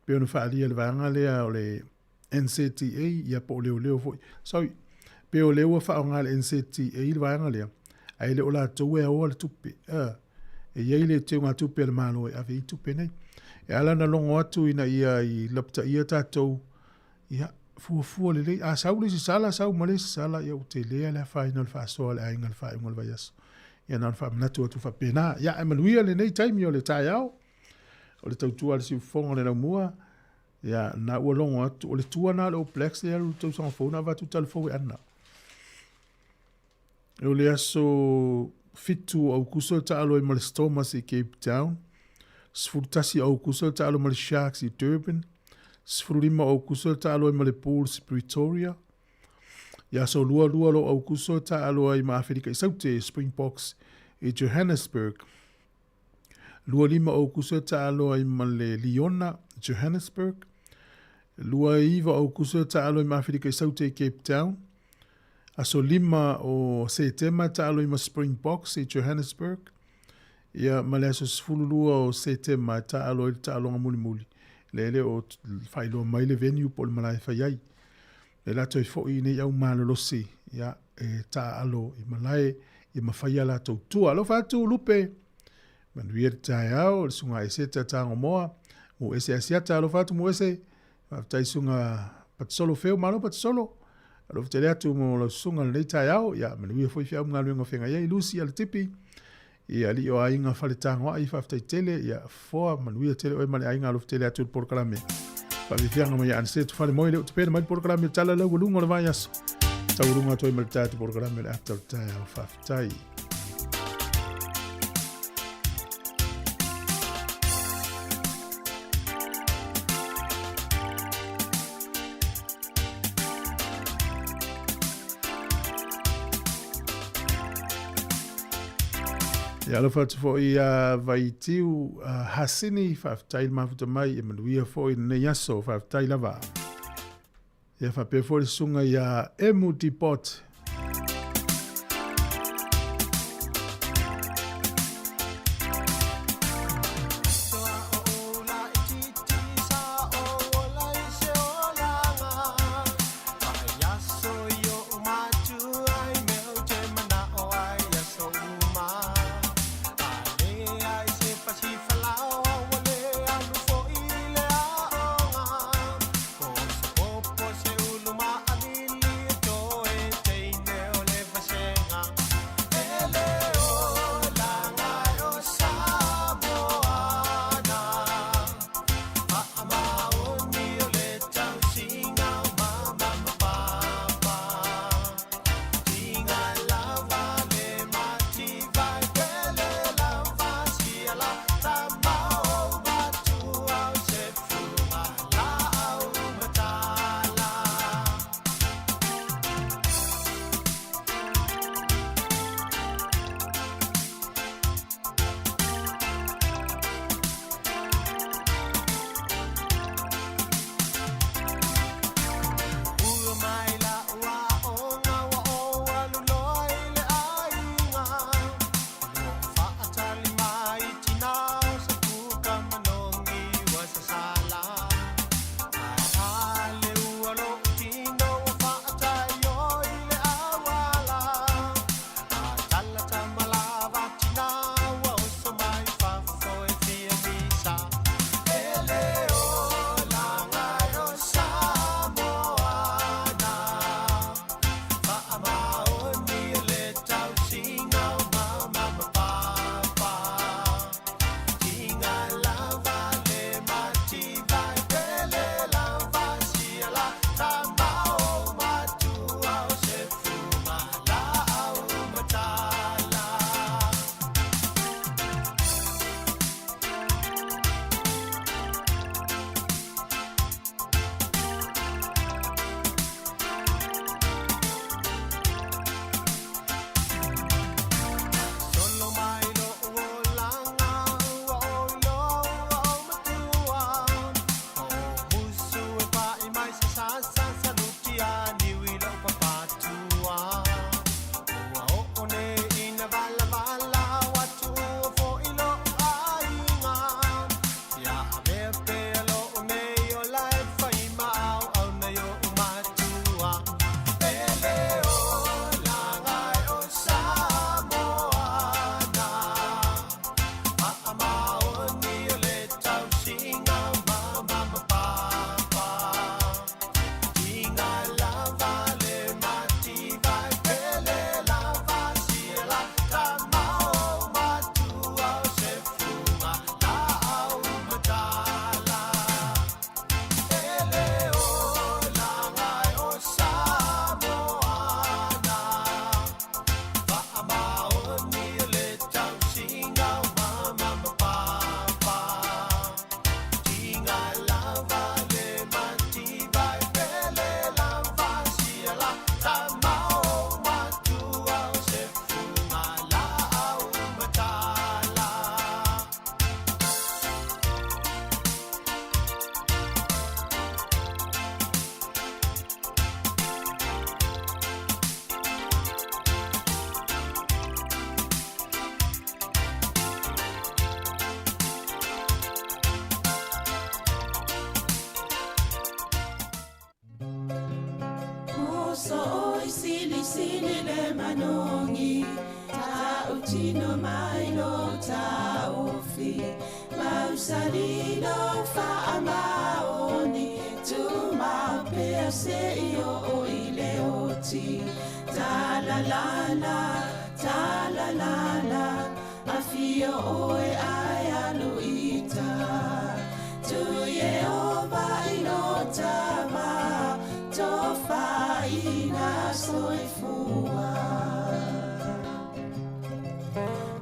Pei ona faaalia e le vaega lea o le NZTA, ia po o leoleo foi. Sorry, pei o lea ua faaaoga e le NZTA le vaega lea, ae le o latou e aoa le tupe. E i ai le teugatupe a le Malo e ave i ai tupe nei. E ala ona logo atu ina ia i lapataia tatou, ia, fuafua lelei. A sau le isi sala, sau ma le isi sala, ia ua tele le afaina o le faasoa a le aiga i le faaiuga o le vaiaso. Ia na ona faamanatu atu faapena. Ia, ae manuia lenei taimi o le taeao, o le tautua a le siufofoga o le laumua. Ia, na ua logo atu, o le tua na o le All Blacks lea alu i le tausaga fou na avatu tala fou e Anna. O le aso 7 o Aukuso e taalo ai ma le Stormers i Cape Town. 11 o Aukuso e taalo ma le Sharks i Durban. 15 o Aukuso e taalo ai ma le Bulls i Pretoria. I aso 22 o Aukuso e taalo ai ma Aferika i Saute Springboks i Johannesburg. 25 o Aukuso e taalo ai ma le Liona, Johannesburg. 29 o Aukuso e taalo ai ma Aferika i Saute i Cape Town. Aso 5 o Setema e taalo ai ma Springboks i Johannesburg. Ia, ma le aso 12 o Setema e taalo ai le taaloga mulimuli. Lea le o faailoa mai le venue po o le malae e fai ai. E latou ai foi nei au malolosi, ia, e taaalo i malae, ia mafai a latou tua. Alofa atu Lupe, manuia le taeao, le susuga Eseta Tagomoa, Muese Asiata, alofa atu Muese, faafetai susuga Patisolo Feu, malo Patisolo, alofa tele atu mo lau susuga lenei taeao, ia manuia foi feau ma galuega o feagai ai, Lucy Alatipi, ia alii o aiga Faletagoai, faafetai tele, ia foa, manuia tele oe ma le aiga, alofa tele atu i le polokalame. Faafiafiaga mai ia Aniceto Falemoe, le o tapena mai le polokalame o Tala Laualuga o le Vaiaso. Taualuga atu ai ma le tatou polokalame o le ata o le taeao. Faafetai. Ia alofa atu foi ia Vaitiu Hasini, faafetai le mafuta mai, e manuia foi lenei aso, faafetai lava. Ia faapea foi le susuga ia Emu Depot. sili le manogi Tautino mai lo taofi Mausali lo faamaoni Tumau pea seia oo i le oti Talalala, talalala Afio oe ae alu i uta Tu Ieova i lo tama Tofaina soifua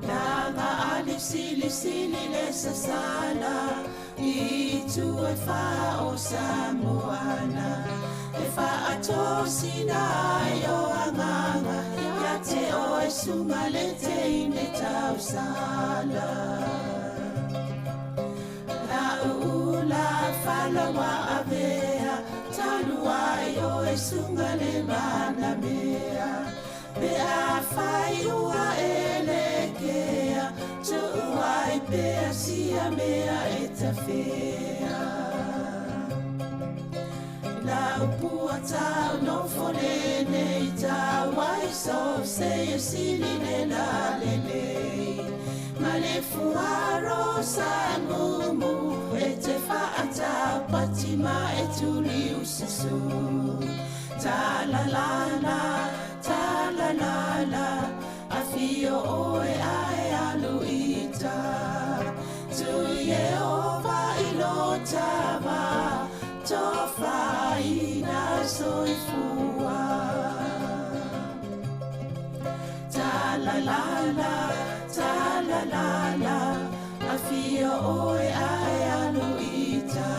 Laga ali silisili le sasala I itu e fa o Samoana E faatosina ai o agaga Ia te oe suga le teine tausala La'u ula fala ua avea Talu ai oe suga le manamea Pe afai ua e lekea Tuu ai pea sia mea e tafea Lau pua tau nofo lenei Tau ai so seia sili le lalelei Ma le fuaro sa mumu E te faataupati ma e tuli ususu Talalala, talalala Afio oe ae alu i uta Tu Ieova i lo tama Tofaina soifua Talalala, talalala Afio oe ae alu i uta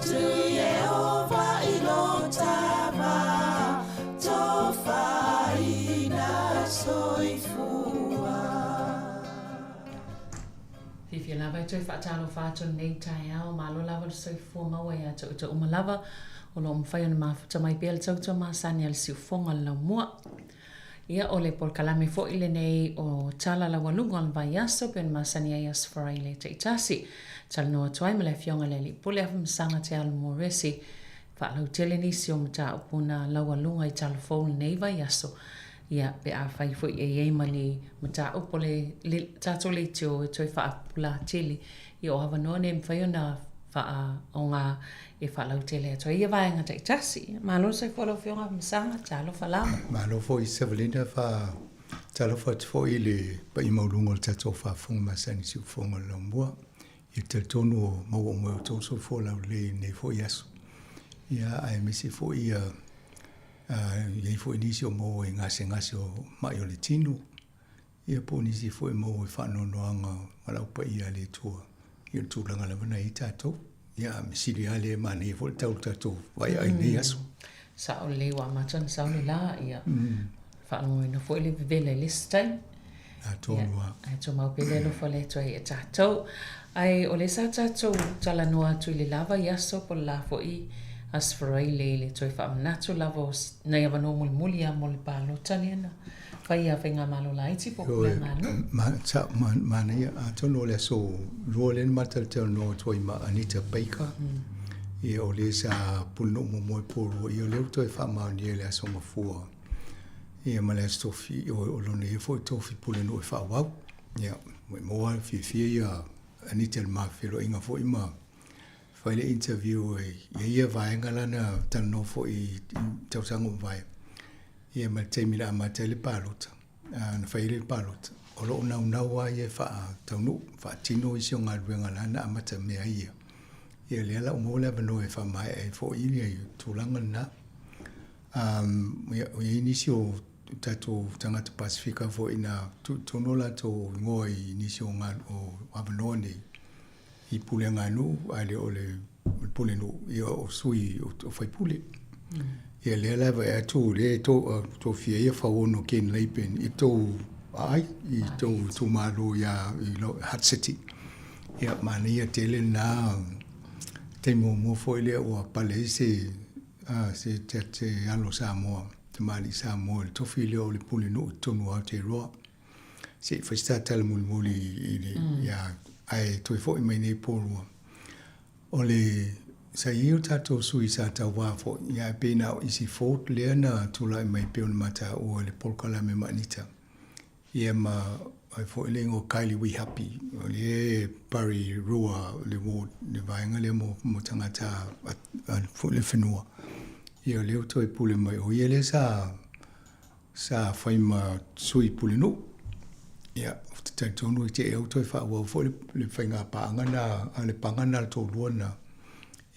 Tu Ieova i lo tama Tofaina soifua. Fiafia lava e toe faatalofa atu i lenei taeao, malo lava le soifua maua ia te outou uma lava o lo o mafai ona mafuta mai pea le tautua masani a le siufofoga o le laumua. Ia, o le polokalame foi lenei o Tala Laualuga o le Vaiaso pei ona masani ai Aso Faraile taitasi. Talanoa atu ai ma le Afioga i le Alii Pule Afamasaga Te Alo Moresi faalautele nisi o mataupu na laualuga i tala fou lenei vaiaso. Ia, pe afai foi e i ai ma ni mataupu o le, le tatou leitio e toe faapupula atili, ia o avanoa nei e mafai ona faaaoga e faalautele atu ai ia vaega taitasi. Malo le soifua lau Afioga Afamasaga, talofa lava. Malo foi Savalina, faatalofa atu foi i le paia maualuga o le tatou faafofoga masani siufofoga o le laumua. Ia talitonu o maua uma e outou soifua laulelei i lenei foi aso. Ia aemaise foi ia i ai foi nisi o maua i gasegase o ma'i o le tino, ia po o nisi foi o maua i faanoanoaga ma lau paia a le Atua i le tulaga lava na i ai tatou. Ia, a mesili lava lea e manaia foi le tau o le tatou vaiaai i lenei aso. Sao lelei ua amata ona sao le la, ia faalogoina foi le vevela i le isi taimi. Atonu lava. Ae tumau pea le alofa o le Atua ia tatou. Ae o lea sa tatou talanoa atu i le la vaiaso po o le la foi Aso Faraile i le toe faamanatu lava o nai avanoa mulimuli lava mo le palota lea na fai a Faigamalo Laiti po o Pulega a Nuu. Manaia, atonu o le aso Lua lea na matalatalanoa atu ai ma Anita Baker, ia o le sa pulenuu muamua i Porirua, ia o lea ua toe faamaonia i le aso Gafua, ia ma le aso Tofi, o lona ia foi tofi pulenuu e faaauau. Ia, e maua le fiafia ia Anita i le ma feiloaiga foi ma fai le interview e i ai ia vaega la na talanoa foi i tausaga ua mavae. Ia ma le taimi na amata ai le palota, na fai ai le palota, o lo o naunau lava ia e faataunuu, faatino isi o galuega la na amata mea ai ia. Ia lea la ua maua le avanoa e faamaea ai foi le tulaga lena. Ia, e i ai nisi o tatou tagata Pasefika foi na tuu i totonu o latou igoa i nisi o avanoa nei i pulega a nuu, ae le o le pulenuu, ia o sui o faipule. Ia lea la e vaai atu o lea e tofia ai Fauono Ken Laban i tou aai, i tou itumalo ia i Hutt City. Ia manaia tele lena taimi muamua foi lea ua pale ai se se alo Samoa, tamalii Samoa i le tofi lea o le pulenuu i totonu o Aotearoa. Se i fai se tala mulimuli i le, ia, ae toe foi mai nei Porirua. O le Sa i ai o tatou sui sa tauva foi, ia ae pei na o Isi Ford lea na tulai mai pei ona mataua i le polokalame ma Anita. Ia ma ai foi le igoa Kylie Wihapi, o lea e Porirua le ward, le vaega lea mo, mo tagata a, a foi le whenua. Ia o lea ua toe pule mai, o ia lea sa, sa fai ma sui pulenuu. Ia, ou te talitonu i te i au toe faaauau foi le faiga paaga na, a le paga na le toalua na.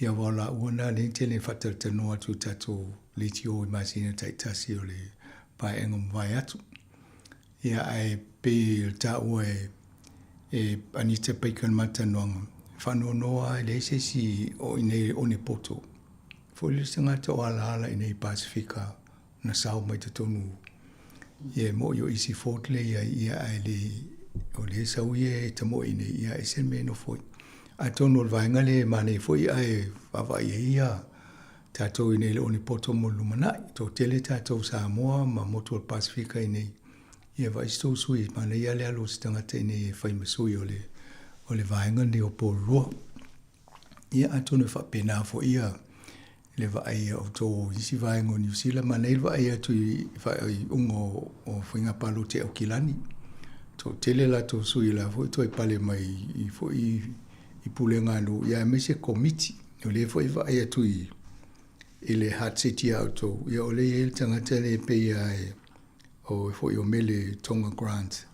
Ia aua o laua na lea e tele faatalatalanoa atu i tatou leitio i masina taitasi o le paeaiga mavae atu. Ia ae pei o le taua e e Anita Baker le matalanoaga, faanoanoa lava e leai se isi o i inei i le onepoto. Foi le isi tagata o alaala i inei i Pasefika na sao mai totonu ia e mo'i o Easy Ford lea i ai ia ae le o lea e sau ia e tamoe i inei ia ese le mea e nofo ai. Atonu o le vaega lea e manaia foi ae vaavaai ai ia tatou i inei i le onepoto mo le lumanai. Toatele tatou Samoa ma motu o le Pasefika i inei ia vaai se tou sui manaia le alu o se tagata i inei e fai ma sui o le o le vaega lenei o Porirua. Ia atonu e faapena foi ia le vaai a outou i isi vaega o Niu Sila, manaia le vaai atu i faaiuga o faiga palota i Aukilani. Toatele latou sui la foi toe pale mai i foi i pulega a nuu, ia aemaise komiti. O lea foi e vaai atu i i le Hutt City a outou, ia o lea e i ai le tagata lea e pei lava e o foi o Mele Tonga Grant,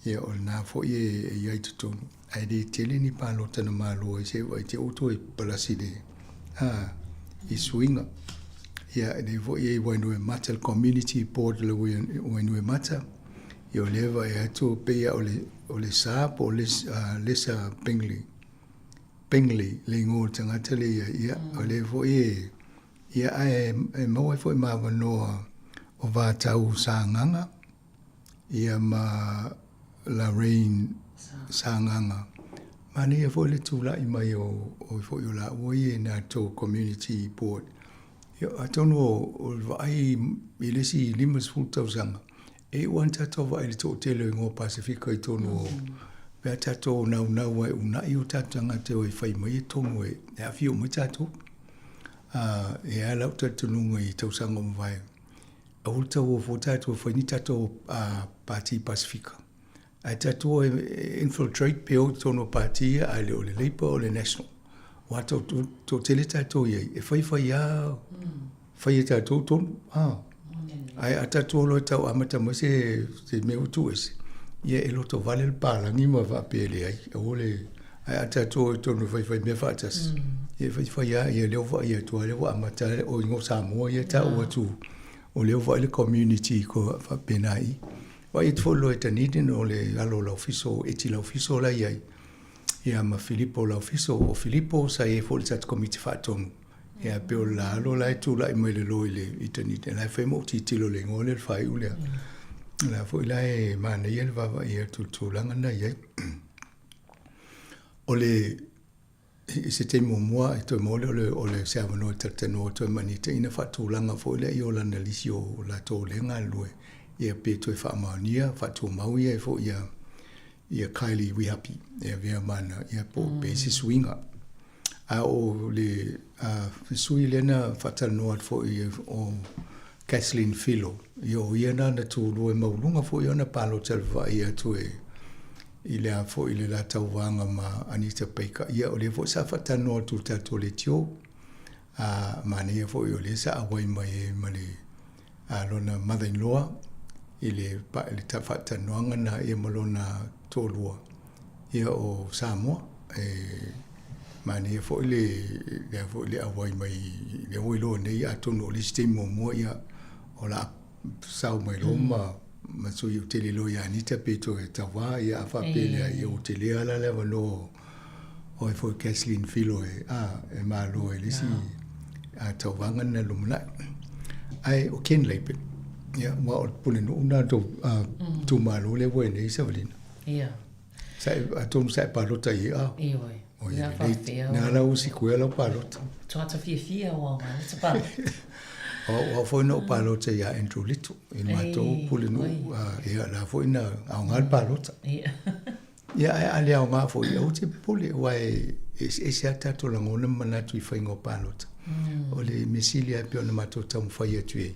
ia o lena foi e i ai i totonu. Ae le tele ni palota na malo ai se i te i toe palasi le a i suiga. Ia e foi e i Wainuiomata le community board le Wainuiomata. Ia o lea vaai atu pei o le o le sa po o le Lesa Bingley. Bingley le igoa o le tagata lea ia, ia o lea foi e ia ae e maua ai foi ma avanoa o Vatau Sagaga ia ma Laraine Sagaga. Manaia foi le tulai mai o o foi o laua ia i na tou community board. Ia atonu o le vaai i le isi 50 tausaga, e iu lava ona tatou vaai i le toatele o igoa Pasefika i totonu o pe a tatou naunau ai e uunai o tatou tagata e o e fai mai e tonu e aafia uma ai tatou. E ai lau talitonuga i tausaga ua mavae, aua le tau o fua tatou e fai ni tatou Pati Pasefika. Ae tatou o e infiltrate pe o i totonu o pati ia, ae le o le Labour o le National. Aua toatele tatou i ai, e fai fai lava, fai e tatou tonu. Ae a tatou o loa e tau amata mai se mea ua tuu ese, ia e lotovale le palagi ma faapea e leai, aua le... Ae a tatou o i totonu e faifai mea faatasi, ia e faifai lava, ia lea ua vaai atu lava, lea ua amata o igoa Samoa ia e taua atu, o lea ua vaai le community ko faapena i. Vaai atu foi loa i Dunedin o le alo o Laufiso, Eti Laufiso la e i ai, ia ma Filipo Laufiso. O Filipo sa i ai foi i le tatou Komiti Faatonu, ia pei o le la alo la e tulai mai le loa i le i Dunedin, la e fai ma ou tilotilo i le igoa lea le faaiu lea. O la foi la e manaia le vaavaai atu i le tulaga lena e i ai. O le i se taimi muamua e toe maua lea o le, o le se avanoa e talatalanoa atu ai ma Anita ina faatulaga foi lea i o lana lisi o latou lea e galulue, ia pe toe faamaonia, faatumau ia e foi ia, ia Kylie Wihapi e avea ma ana, ia po o pe se suiga. A o le uh, sui lea na faatalanoa atu foi o Kathleen Filo, ia o ia na na tulua e mauluga foi ona palota le vaai atu e i le a foi le la tauvaga ma Anita Baker. Ia o lea foi sa faatalanoa atu i le tatou leitio, a manaia foi o lea sa auai mai ai ma le a lona mother-in-law i le le faatalanoaga na ia ma lona toalua ia o Samoa. E manaia foi le lea foi le auai mai lea ua iloa nei atonu o le isi taimi muamua ia o le a sao mai loa ma ma sui ou te le iloa ia Anita pe toe tauva ia a faapea lea ia ua tele lava la le avanoa o ai foi Kathleen Filo e a e malo ai le isi a tauvaga lena lumanai. Ae o Ken Laban ia aua o le pulenuu lena o le tou itumalo lea ua i ai nei Savalina. Ia. Sa e, atonu sa e palota i ai, a? Ioe. O ia lelei, na ala ua sikuea lau palota. Tagata fiafia ua aoga le palota. O au foi na ou palota ia Andrew Little i le matou pulenuu, ia la foi na aoga le palota. Ia. Ia, ae a le aoga foi, aua te popole, aua e eseese lava tatou lagona ma manatu i faiga o palota. O le mea sili lava e pei ona matou taumafai atu i ai,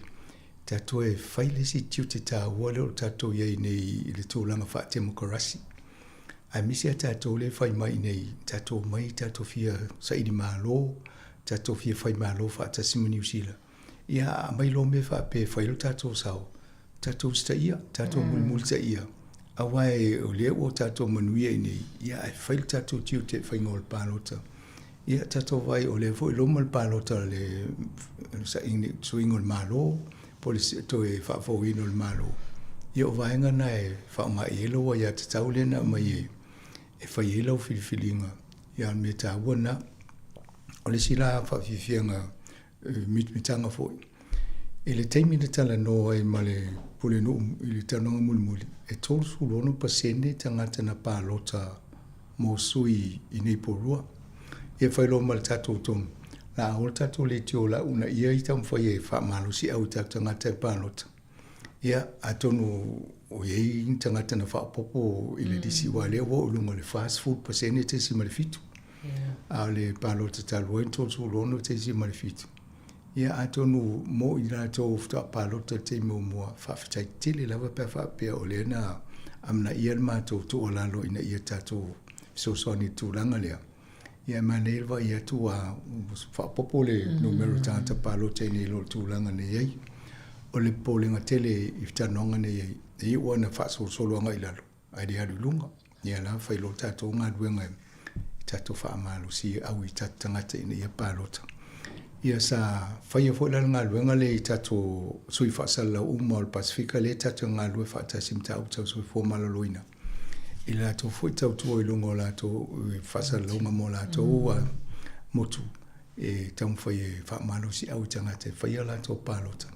tatou e fai le isi tiute taua lea o tatou i ai nei i le tulaga faatemokarasi. Aemaise lava tatou lea e fai mai i nei, tatou omai tatou fia saili malo, tatou fia fai malo faatasi ma Niu Sila. Ia aumai loa mea faapea e fai ai lo tatou sao, tatou usitaia, tatou mulimulitaia, aua o lea ua tatou manuia i nei, ia ae fai lo tatou tiute i le faiga o le palota. Ia tatou vaai o lea foi e loma le palota a le suiga o le Malo, po o le toe faafouina o le Malo. Ia o vaega na e faaaoga i ai lou aiatatau lea na aumai e fai ai lau filifiliga. Ia o le mea taua lena. O le isi la faafiafiaga mitamitaga foi. I le taimi na talanoa ai ma le Pulenuu i le talanoaga mulimuli, e 36% tagata na palota mo sui i nei Porirua. Ia fai loa ma le tatou tonu, la aua le tatou leitio o le a uunaia i taumafai e faamalosiau i tatou tagata e palota. Ia, atonu o i ai ni tagata na faaopoopo i le lisi, aua o lea ua oo i luga o le 40.7, a o le palota talu ai na 36.7. Ia, atonu mo i latou faatoa palota i le taimi muamua, faafetai tele lava pe a faapea o lea na amanaia le matou tuualalo ina ia tatou fesoasoani i le tulaga lea. Ia e manaia le vaai atu ua faaopoopo le numera o tagata palota i nei i lo le tulaga na i ai. O le popolega tele i talanoaga na i ai, e iu lava ina faasolosolo agai i lalo, ae le alu i luga. Ia la fai loa tatou galuega i tatou faamalosi au i tatou tagata ina ia palota. Ia sa faia foi la le galuega lea i tatou sui faasalalau uma o le Pasefika lea tatou galulue faatasi i mataupu tau soifua maloloina i le latou foi tautua i luga o latou faasalalauga mo latou motu e taumafai e faamalosiau i tagata e faia latou palota.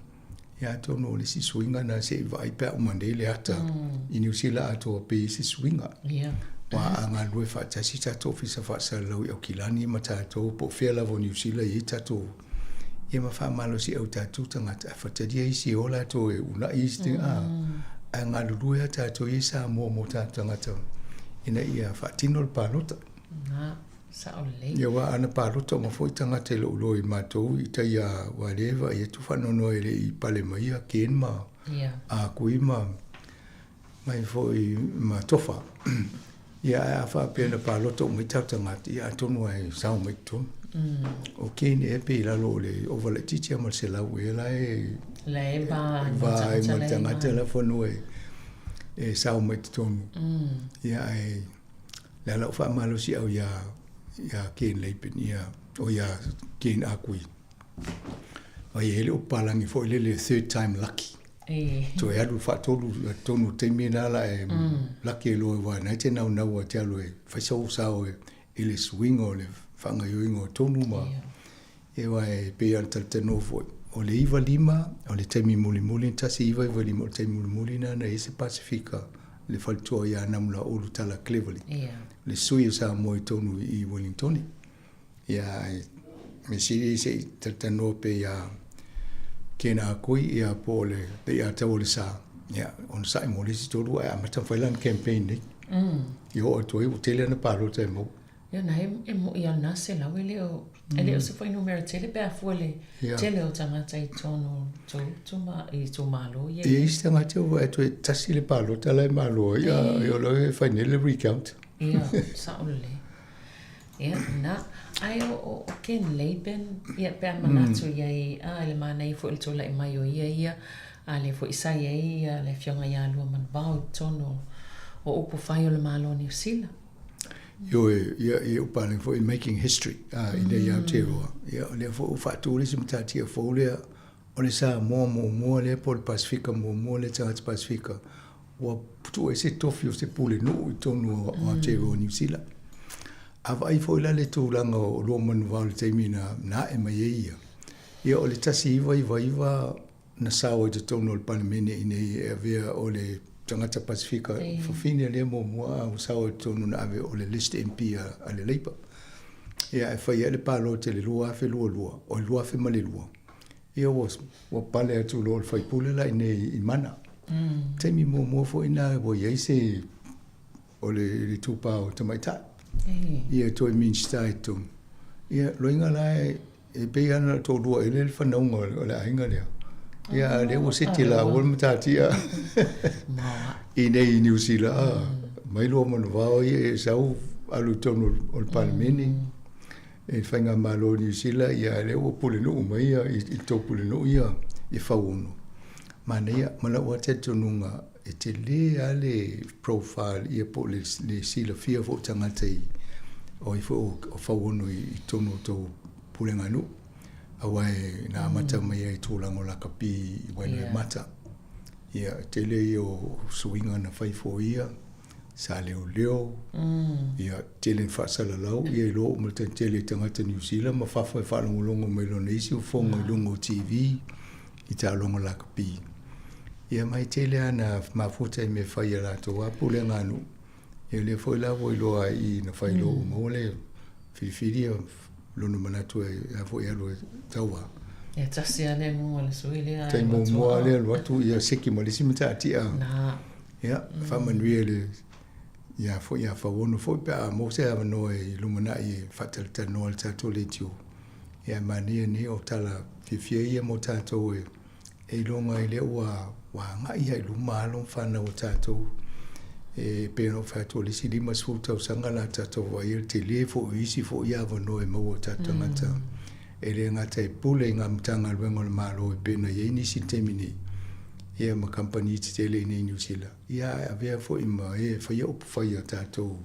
Ia atonu o le isi suiga na se i vaai pe a uma nei le ata i Niu Sila atoa pe i ai se suiga. Aua a galulue faatasi tatou ofisa faasalalau i Aukilani ma tatou po o fea lava o Niu Sila e i ai tatou ia ma faamalosiau i tatou tagata ae faatalia isi e o latou e uunai isi a ae galulue lava tatou ia i Samoa mo tatou tagata ina ia faatino le palota. Sao lelei. Ia aua ana palota uma foi tagata i lou iloa i matou i tai a aua lea e vaai atu faanoanoa e le i pale mai ia Ken ma a Kui ma mai foi ma Tofa. Ia ae a faapea na palota uma ai tatou tagata, ia atonu lava e sao mai i totonu. O Ken ea pe i lalo o le ova laitiiti lava ma le 100 ea la e La e va ai ma le tagata la fanua e sao mai i totonu. Ia ae Le ala o faamalosiau iā, iā Ken Laban, ia, o iā Ken Akui. Ai e le o palagi foi lele third time lucky. E. Toe alu faatolu tonu taimi na la e lucky e loa wa na te nau nau a te alu e fai sau sao e i le suiga o le faagaoioiga o tonu ma E aua e pei lava ona talatalanoa foi, o le 95, o le taimi mulimuli, 1995, o le taimi mulimuli lena na i ai se Pasefika, le faletua ia Namulau'ulu Tala Cleverly, le sui o Samoa i totonu i Wellingtone. Ia, ae mea sili se i talatalanoa pea ia Ken Ah Kui, ia po o le Lei'atau o le Sa, ia, onosai mo le isi tolu ae amata ona fai lana campaign nei. I oo atu ai ua tele ana palota e maua. Ia na e e moʻi a na se lau e le o e le o se fuainumera tele pe a fua le tele o tagata i totonu o tou tuma i itumalo ia. E i ai isi tagata ua vaai atu e tasi le palota la e malo ai a e ola e fai nei le recount. Ia, sao lelei. Ia, na, ae o o o Ken Laban, ia pe a manatu i ai, a i le manaia foi o le tulai mai o ia ia, a lea foi sa i ai ia le afioga ia Luamanuvao i totonu o upu fai o le Malo o Niu Sila. Ioe, ia, ia upale foi making history a, i nei Aotearoa. Ia, o lea foi ua faatu le isi matatia fou lea, o le Samoa muamua lea po o le Pasefika muamua lea, tagata Pasefika, ua tuu ai se tofi o se pulenuu i totonu o Aotearoa Niu Sila. A vaai foi la le tulaga o Luamanuvao i le taimi na ae mai ai ia, ia o le 1999 na sao ai totonu o le Palemene i inei e avea o le tagata Pasefika fafine lea muamua a ua sao ai totonu na ave o le list MP a le Labour. Ia ae fai ai le palota i le 2022, o le 2002, ia ua, ua pale atu loa le faipule la i inei i Mana. Taimi muamua foi na ua i ai se. o le itupa o tamaitai. Ia e toe Minisita i totonu. Ia, loiga la e, e pei lava na o le toalua ea le fanauga o le aiga lea. Ia, a o lea ua seti laua le matatia i inei i Niu Sila, mai lua manuvao ia e sau alu i totonu o le Palemene. I le Faigamalo o Niu Sila, ia a o lea ua pulenuu mai ia i le tou pulenuu ia i Fauono. Manaia, ma lou lava talitonuga, e tele lava le profile ia po o le silafia foi o tagata i o ai foi o Fauono i totonu o tou pulega nuu. Aua e na amata mai ai i tulaga o lakapi i Wainuiomata. Ia, e tele ia o suiga na fai foi ia. Sa leoleo, ia tele ina faasalalau, ia iloa uma le taimi tele i tagata Niu Sila ma fafo e faalogologo mai lona isi fofoga i luga o TV i taaloga lakapi. Ia ma e tele lava ina mafuta i mea fai a latou lava pulega a nuu. Ia o lea foi la ua iloa ai i i na fai loa ua maua le filifili ia lona manatu e a foi e alu e tauva. Ia tasi lava le amuga o le sui lea. Taimi muamua lea alu atu ia seki ma le isi mataatia. Na. Ia, faamanuia le ia foi ia Fauono foi pe a maua se avanoa i lumanai e faatalatalanoa i le tatou leitio. Ia e manaia nei o tala fiafia ia mo tatou e e iloga ai lea ua ua agai lava i luma alo ma fanau a tatou. E pei ona ou fai atu o le isi 50 tausaga la tatou vaaia le tele foi o isi foi avanoa e maua e tatou tagata. E le gata e pule i ngā Matagaluega o le Malo e pei ona i ai nisi i le taimi nei, ia ma kamupani tetele i inei i Niu Sila, ia ae avea foi ma e e faia upu fai a tatou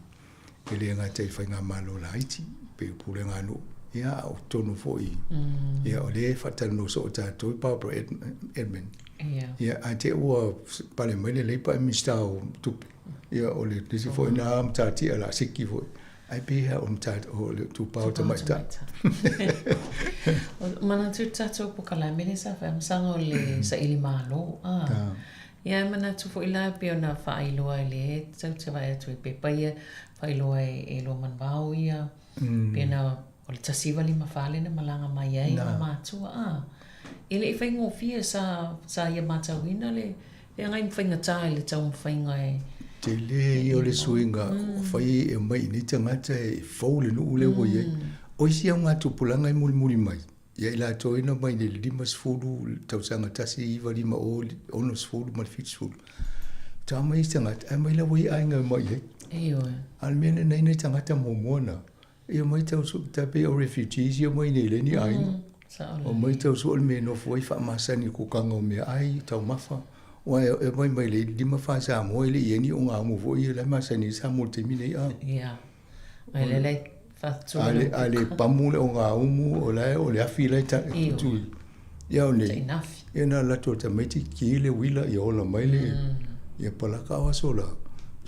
e le gata i faigamalo laiti, pei o pulega a nuu, ia a o totonu foi, ia o lea e faatalanoa soo tatou i Barbara Edmund. Ia, ae te i ua pale mai le Labour ae Minisita o Tupe, ia o le isi foi lena matatia o le a siki foi. Ai pei hea o mata o le itupa o tamaitai. Manatu tatou pokalame lea sa fai masaga o le saili malo a. Ia e manatu foi la pei ona faailoa i le tau te vaai atu i pepa ia faailoa e lua manuvao ia pei ona o le 1954 lea na malaga mai ai ma matua a. E le i faigofie sa sa ia matauina le feagai ma faigata i le taumafaiga e Tele ia o le suiga o fai e aumai i nei tagata e fou le nuu lea ua i ai. O isi augatupulaga e mulimuli mai, ia i latou e na mai i le 50 tausaga 1950, 60 ma le 70. Faatoa mai isi tagata, ae aumai lava i aiga e omai i ai. Ioe. A o le mea lena e i ai nai tagata muamua na, Ia mai tau sue, tai pei o refugees ia mai nei le ni aiga. O mai tau sue le mea e nofo ai faamasani i kukaga o meaai, taumafa. Aua e aumai mai le 54 Samoa e le i i ai ni ogaumu foi ia la e masani ai Samoa i le taimi nei a. Ia. Ai le le faatu. A le pamu le ogaumu o la e o le afi la e tutui. Ia o nei. Ia na alu atu o le tamaiti ki le uila ia ola mai le ia palaka o aso la.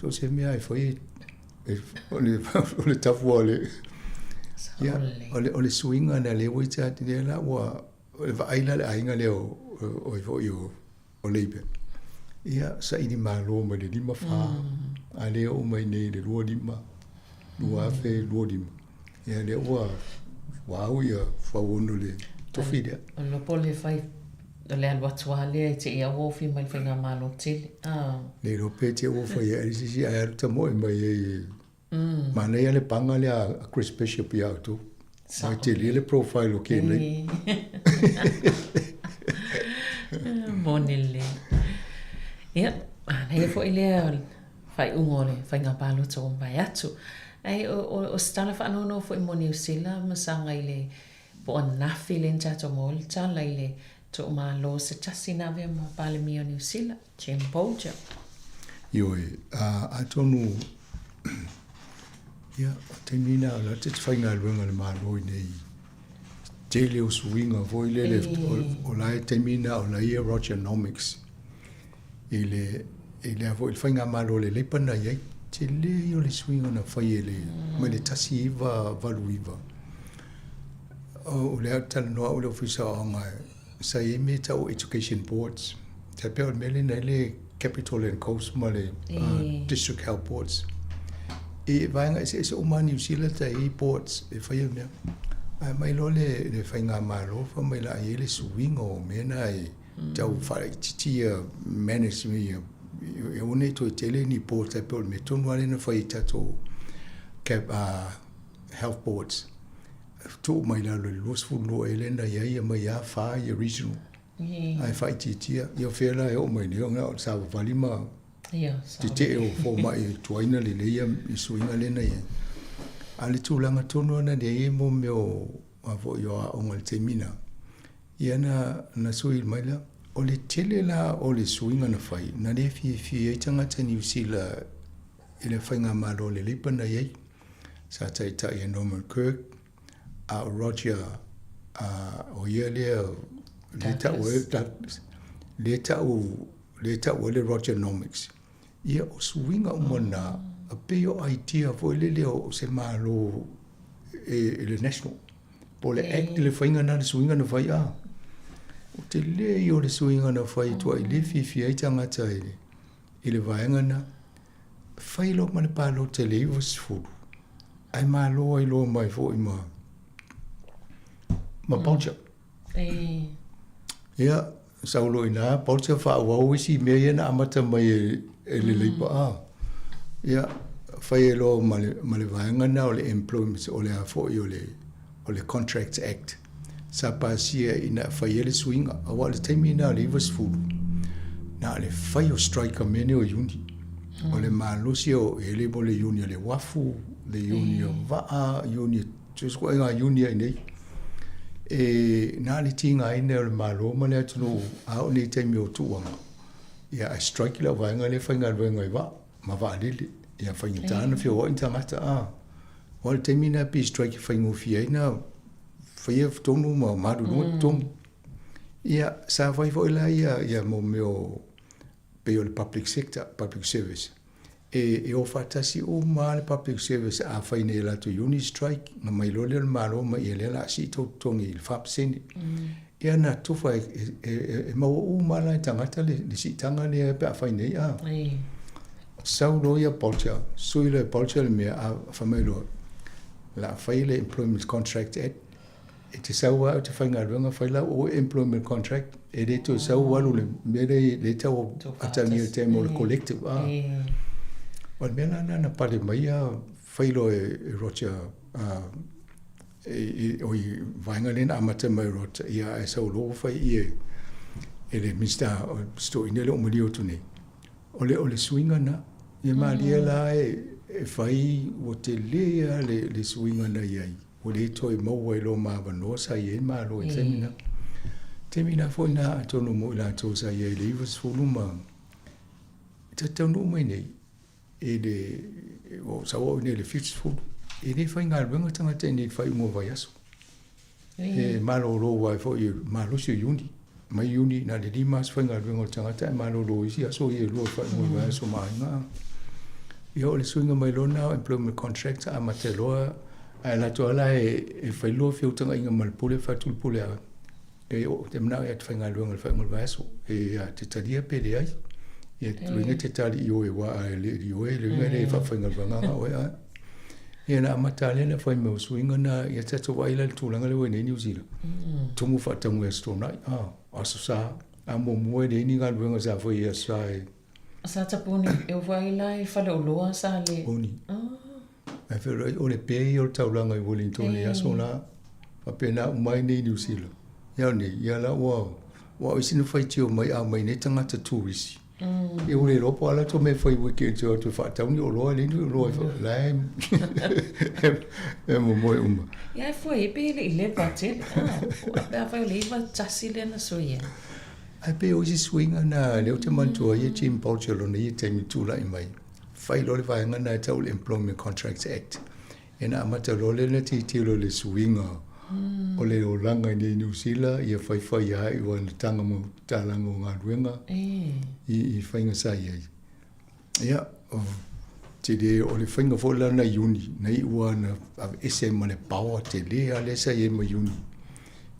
So se mea e fai O le, o le tapu o le, ia, o le, o le suiga na lea ua iti atu lea la ua, o le vaai la le aiga lea o, o, o foi o, o Laban. Ia, saili malo mai le 54, a lea oo mai nei le 25, 2025. Ia, lea ua, ua au ia Fauono le tofi lea. O le lopo le fai, o le alu atu lava lea e te i auofi mai le faigamalo tele. Le iloa pe te ua fai ai le sisi ae alu tamoe mai ai e manaia le paga lea a Chris Bishop ia outou. Mai tele le profile o Ken nei. Moni lelei. Ia, manaia foi lea o le faaiuga o le faiga palota ua mavae atu. Ae o se tala faanoanoa foi mo Niu Sila ma saga i le po o ananafi lea na tatou maua ai le tala i le Toomalo se tasi na avea ma Palemia o Niu Sila, Jim Bolger. Ioe, atonu, ia, o taimi na o la te faigaluega le Malo i nei tele o suiga foi lele, o la e taimi na o la ia Rogernomics i le, i lea foi le faigamalo a le Leipa na i ai, tele ia o le suiga na fai e le, mai le 1989. O lea ou te talanoa au i le Ofisa o Aoga, sa i ai mea e tau o Education Boards. Tai pei o le mea lea na i ai le Capital and Coast ma le District Health Boards. I vaega eseese uma lava Niu Sila sa i ai boards e faia mea. Ae aumai loa le faigamalo fai mai o le a i ai le suiga o mea na e tau faaitiitia manage ia. e aua nei toe tele ni boards tai pei o le mea tonu lava lea na fai i tatou cap, health boards. Tuu mai lalo i le 22 ea lea na i ai, aumai lava fa ia regional. Ae faaitiitia. Ia o fea la e oo mai nei, o le savavali ma tetee o fomai e tuai ona lelei ia suiga lea na i ai. A o le tulaga tonu lava na i ai mo mea o a foi o aoga i le taimi lena, ia na, na sui mai la, o le tele la o le suiga na fai, na le fiafia ai tagata Niu Sila i le faigamalo a le Labour na i ai. Sa taitai e Norman Kirk, a o Roger, o ia lea, lea tau ai, Douglas, lea tau, lea tau ai le Rogernomics. Ia, o suiga uma na, e pei o idea foi lele o se Malo e le National, po o le Act le faiga na, le suiga na fai, a. O tele ia o le suiga na fai, tuai le fiafia ai tagata i le vaega na. Fai loa ma le palota i le 90, ae malo ai loa mai foi ma ma Bolger. Ia, sau loa i ina, Bolger faaauau isi mea ia na amata mai e le Labour a. Ia, fai ai loa ma le, ma le vaega lena o le Employment, o le a foi o le, o le Contracts Act sa pasia ina fai ai le suiga, aua o le taimi lena o le 90, na o le fai o strike a mea nei o iuni. O le malosi o ele mo le iuni o le uafu, le iuni o vaa, iuni, so o se ituaiga iuni ai nei. E na o le tigaina o le Malo ma le atunuu a oo nei i taimi o tuuaga, ia ae strike le auvaega lea e faigaluega i vaa. ma vaalele, ia faigata ona feoai ni tagata, a. Aua o le taimi lena pei strike e faigofie ai ona faia tonu ma maluluga totonu. Ia, sa fai foi la ia, ia mo mea o, pei o le public sector, public service. E, e o faatasi uma lava le public service a fai nei e latou unit strike, ona mai loa lea o le Malo ma ia lea o le a sii tou totogi i le 4%. Ia na tofa e, e, e, e maua uma lava la e tagata le, le siitaga lea pe a fai nei, a. Sau loa ia Bolger, sui loa e Bolger le mea, a fai mai loa, o le a fai le Employment Contract Act, e te sau lava ou te faigaluega, fai lau oe employment contract, e le toe sau alu le mea lea e tau atagia i le taimi o le collective, a. O le mea la lena na pale mai a fai loa e Roger, a, o i vaega lea na amata mai e Roger, ia ae sau loa ua fai i i e le Minisita o Fesootaiga lea ua maliu atu nei. O le, o le suiga na, ia malie la e fai ua tele lava le, le suiga na i ai, ua le toe maua ai loa ma avanoa sa i ai le Malo i le taimi na. Taimi na foi na atonu mo i latou sa i ai i le 90 ma ta taunuu mai nei, i le, ua ou sau au i nei i le 70, e le faigaluega tagata i nei i le faaiuga o vaiaso. E malolo ai foi, malosi o Iuni. Mai Iuni, na o le 5 aso faigaluega o le tagata ae malolo isi aso ia e lua i faaiuga o le vaiaso ma aiga. Ia o le suiga mai loa lena o employment contract amata loa ae alu atu lava la e fai lua feutagaiga ma le pule, fai atu le pule a e ou te manao e te faigaluega i le faaiuga o le vaiaso. E a te talia pe leai. Ia luiga te tali ioe aua a le ioe luiga e le faafaigaluega aga oe a. Ia na amata lea na fai mai o suiga na ia tatou vaai la i le tulaga lea ua i nei Niu Sila. Tumu faatago i Aso Toonai, Aso Sa, a muamua e leai ni galuega sa fai i Aso Sa e. Sa tapuni e o vai la i Faleoloa sa le. Puni. Ae feiloai o le pē ia o le taulaga i Wellington i aso la, faapena uma ai nei Niu Sila. Ia nei, ia la ua, ua o isi na faitio mai a omai nei tagata turisi. Ia ua le iloa po o a latou mea e fai weekend e o atu e faatau ni oloa, e leai ni oloa e fai, la e momoe uma. Ia e fua ai pe e le i leva tele, a, pe afai o le 91 lea na sui ai. Ae pei o isi suiga na lea ou te manatua ai e Jim Bolger lona ia taimi tulai mai, fai loa le vaega lena e tau o le Employment Contracts Act. Ia na amata loa lea ona tilotilo i le suiga o le olaga i nei Niu Sila, ia faifai ai ua na taga ma talaga o galuega i faiga sa i ai. Ia, o tele o le faiga foi la na Iuni, na iu lava na aveese ai ma le paoa tele lava lea sa i ai ma Iuni.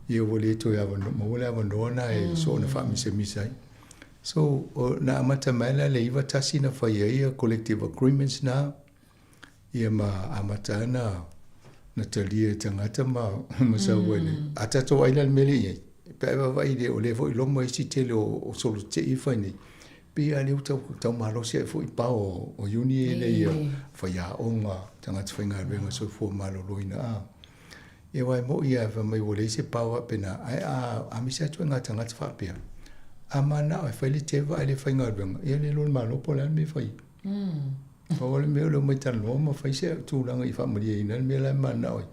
Ia ua le toe avanoa, maua le avanoa na e soona faamisamisa ai. So, na amata mai la le 91 na fai ai ia collective agreements na, ia ma amata ai na na talia e tagata ma ma sau ai le a tatou ai la le mea lea i ai pe a e vaavaai i le o lea foi loma isi tele o solo tetee ia e fai nei. Pei a lea ua tau, tau malosi ai foi pao o iuni e nei ia faiaoga, tagata faigaluega soifua maloloina a. Ia aua e mo'i lava fai mai ua leai se pao faapena, ae a a misi atu ai ngā tagata faapea, a mana'o e fai le teva ae le faigaluega, ia le iloa e le Malo po o le a le mea e fai ai. Pau lava le mea o le omai talanoa ma fai se tulaga i faamalieina ai le mea la e mananao ai.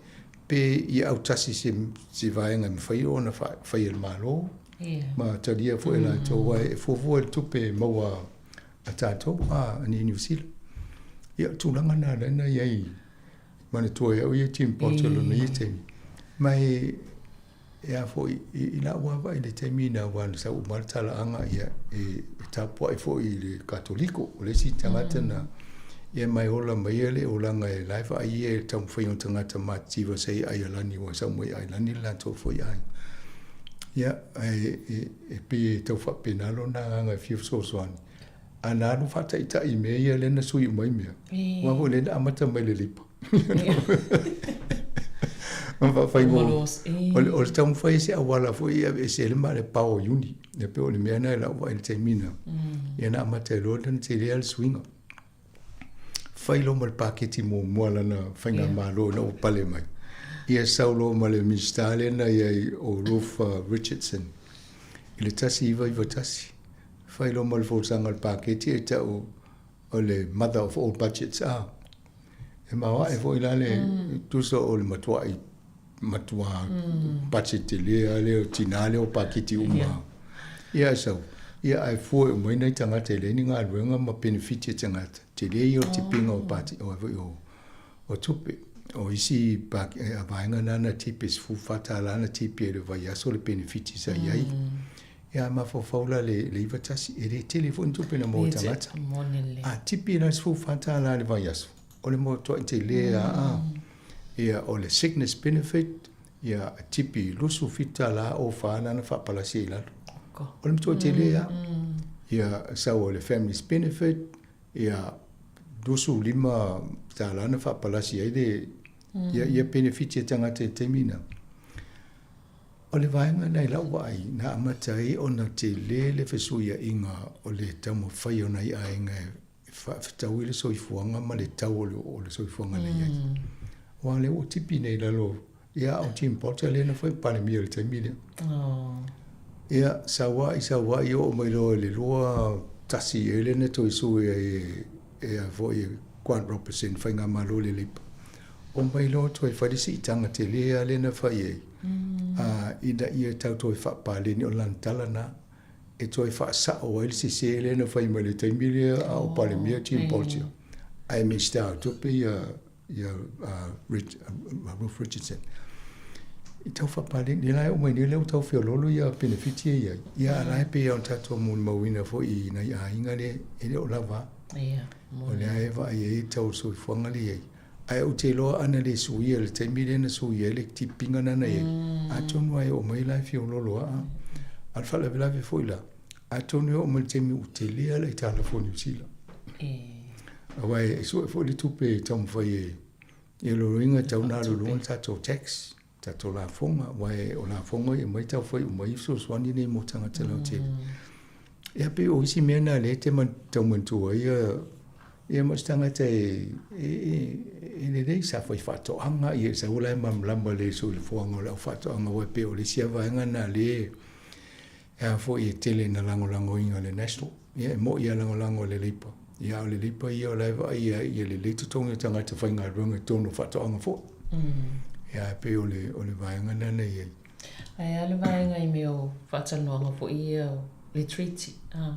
Pe ia autasi i se, se vaega e mafai ona fai e le Malo ma talia foi e latou, aua e fuafua i le tupe e maua a tatou a i Niu Sila. Ia, o tulaga na lea na i ai, manatua e au ia Jim Potter lona ia taimi. Ma e, e a foi, i, i la'u lava vaai i le taimi na aua na sau uma le talaaga, ia, e, e tapuai foi i le Katoliko, o le isi tagata na, ia ma e ola mai ia le olaga e la e vaai ia i le taumafaiga o tagata matitiva sa i Aialani aua sau mai Aialani le latou foi aiga. Ia, ae e, e pei e tau faapena lona agaga e fia fesoasoani. A na alu faataitai i mea ia lea na sui uma ai mea, aua foi lea na amata mai le Leipa. Ma faafaigo, o le, o le taumafai e se auala foi e aveese ai le ma le pao o Iuni. E pei o le mea na i lau vaai i le taimi na. Ia na amata ai loa na tele lava le suiga. Fai loa ma le paketi muamua lana faigamalo ina ua pale mai. Ia sau loa ma le Minisita lea na i ai o Ruth Richardson i le 1991. Fai loa ma le folasaga o le paketi e tau o le mother of all budgets a. E maoae foi la le tusa o le matuai matua budget tele lava lea o tina lea o paketi uma. Ia ae sau, ia ae fua uma ai nai tagata e leai ni galuega ma penefiti a tagata. Tele ia o le tipiga o pati, o foi o o tupe. O isi vaega na na tipi e $14 na tipi ai i le vaiaso le penefiti sa i ai. Ia a mafaufau la le, le 91, e le tele foi ni tupe na maua e tagata. A tipi la le $14 i le vaiaso, o le matuai tele lava a. Ia o le sickness benefit, ia tipi $27 o fa na na faapalasi ai i lalo. O le matuai tele lava. Ia sau o le families benefit, ia $25 na faapalasi ai le, ia, ia penefiti a tagata i le taimi na. O le vaega lena i lau vaai, na amata ai ona tele le fesuiaiga o le taumafai o nai aiga e faafetaui le soifuaga ma le tau o le soifuaga na i ai. Aua o lea ua tipi nei i lalo, ia a o Jim Potter lea na fai Palemia i le taimi lea. Ia, sau ai, sau ai, oo mai loa i le 21 ea lea na toe sui ai e a foi e Grant Robertson, Faigamalo le Leipa. Omai loa toe fai le siitaga tele lava lea na fai ai, ā, ina ia tau toe faapaleni, o lana tala lena, e toe faasao ai le sese lea na fai mai i le taimi lea a o Palemia Jim Bolger, ae Minisita o Tupe ia, ia Ruth Richardson. I tau faapaleni, lea la e oo mai nei lea ua tau feoloolo ia penefiti ia i ai, ia a o la e pei lava ona tatou molimauina foi i nai aiga lea e le o lava. O lea e vaai ai le tau o le soifuaga lea e i ai. Ae ou te iloa ana le suia i le taimi lea na suia ai le tipiga lena na i ai, atonu lava e oo mai la e fiololo aa. A o le faalavelave foi la, atonu e oo mai i le taimi ua tele lava le aitalafu a Niu Sila. Aua e sue foi le tupe e taumafai e, e loloina e tatau ona alu i luga le tatou tax, tatou lafoga, aua o lafoga e aumai taufai uma ai fesoasoani nei mo tagata lautele. Ia pei o isi mea na lea e te tau manatua ai ia, ia ma o se tagata e, e, e, e lelei sa fai faatoaga, ia sau la e malamalama lelei i le soifuaga o le aufaatoaga, aua e pei o le isi lava vaega na lea e a foi e tele ina lagolagoina e le National. Ia e moi lava lagolago e le Labour. Ia a o le Labour ia o la e vaai ia, ia lelei totogi o tagata faigaluega i totonu o faatoaga foi. Ia e pei o le, o le vaega lena na i ai. Ae a le vaega i mea o faatalanoaga foi ia o le treaty, a,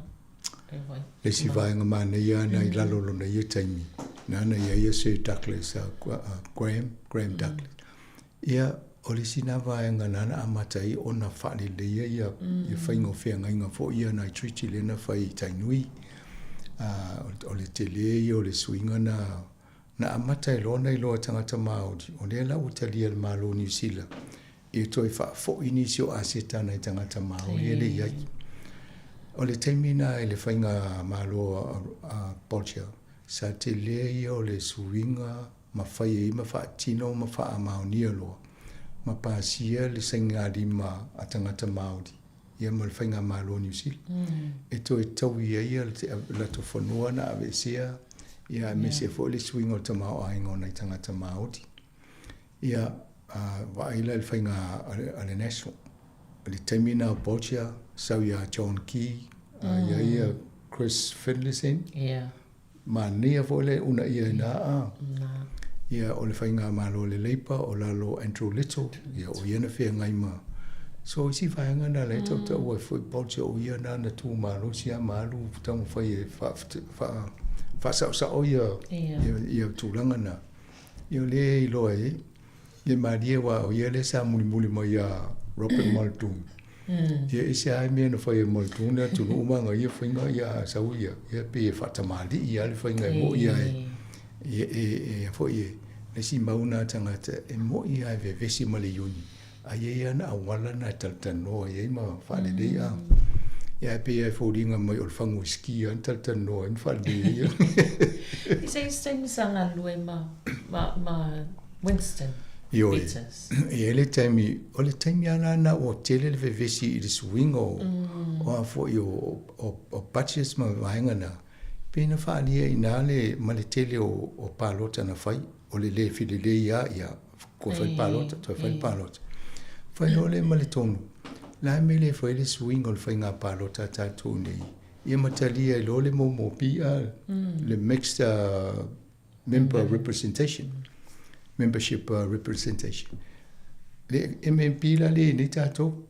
e wai. Le isi vaega manaia na i lalo o lona ia taimi, nana i ai ia Sir Douglas Graham, Graham Douglas. Ia, o le isi na vaega nana amata ai ona faaleleia ia, ia faiga o feagaiga foi ia nai treaty lea na fai i Tainui. O le tele ia o le suiga na, Na amata ai loa ona iloa e tagata Māori, o lea la ua talia e le Malo o Niu Sila e toe faafoi nisi o aseta a nai tagata Māori e le i ai. O le taimi na i le faiga Malo a Bolger, sa tele ia o le suiga ma fai ai ma faatino ma faamaonia loa ma pasia le sainigalima a tagata Māori. ia ma le Faigamalo o Niu Sila e toe taui ai ia le latou fanua na aveesea ia aemaise foi le suiga o le tamaoaiga o nai tagata Māori. Ia, vaai la i le faiga a le National. I le taimi lena o Bolger, sau ia John Key, ia ia Chris Finlayson. Manaia foi le uunaia i ina a. Ia, o le faigamalo a le Labour o lalo o Andrew Little, ia o ia na feagai ma. So, isi vaega na la e tautaua ai foi Bolger o ia na na tu malosi lava ma alu taumafai e faasaosao ia tulaga na. Ia o lea e iloa ai le malie aua o ia lea sa mulimuli mai ia Robert Muldoon. Ia e ese lava mea na fai e Muldoon le atunuu ma ana ia faiga ia a sau ia, ia pei e faatamalii lava le faiga e mo'i lava e, e, e, e foi e, le isi mau na a tagata e mo'i lava e vevesi ma le union. A i ai ana auala na e talatalanoa i ai ma faalelei a. Ia ae pei lava e foliga mai o le fagu uisiki lava na talatalanoa ai ma faalelei ai ia. I se isi taimi sa galulue ma, ma, ma Winston Ioe. Peters. E i ai le taimi, o le taimi lava la na ua tele le vevesi i le suiga o, o a foi o, o, o budgets ma vaega na, pei na faaalia i ina le, ma le tele o, o palota na fai, o le le filelei lava ia Toe fai le palota, toe fai le palota. Fai loa lea ma le tonu. La e mele e fai le suiga o le faiga palota a tatou nei. Ia ma talia ai loa le MOMOP, le Mixed Member Representation, Membership Representation. Le MMP la lea i nei tatou,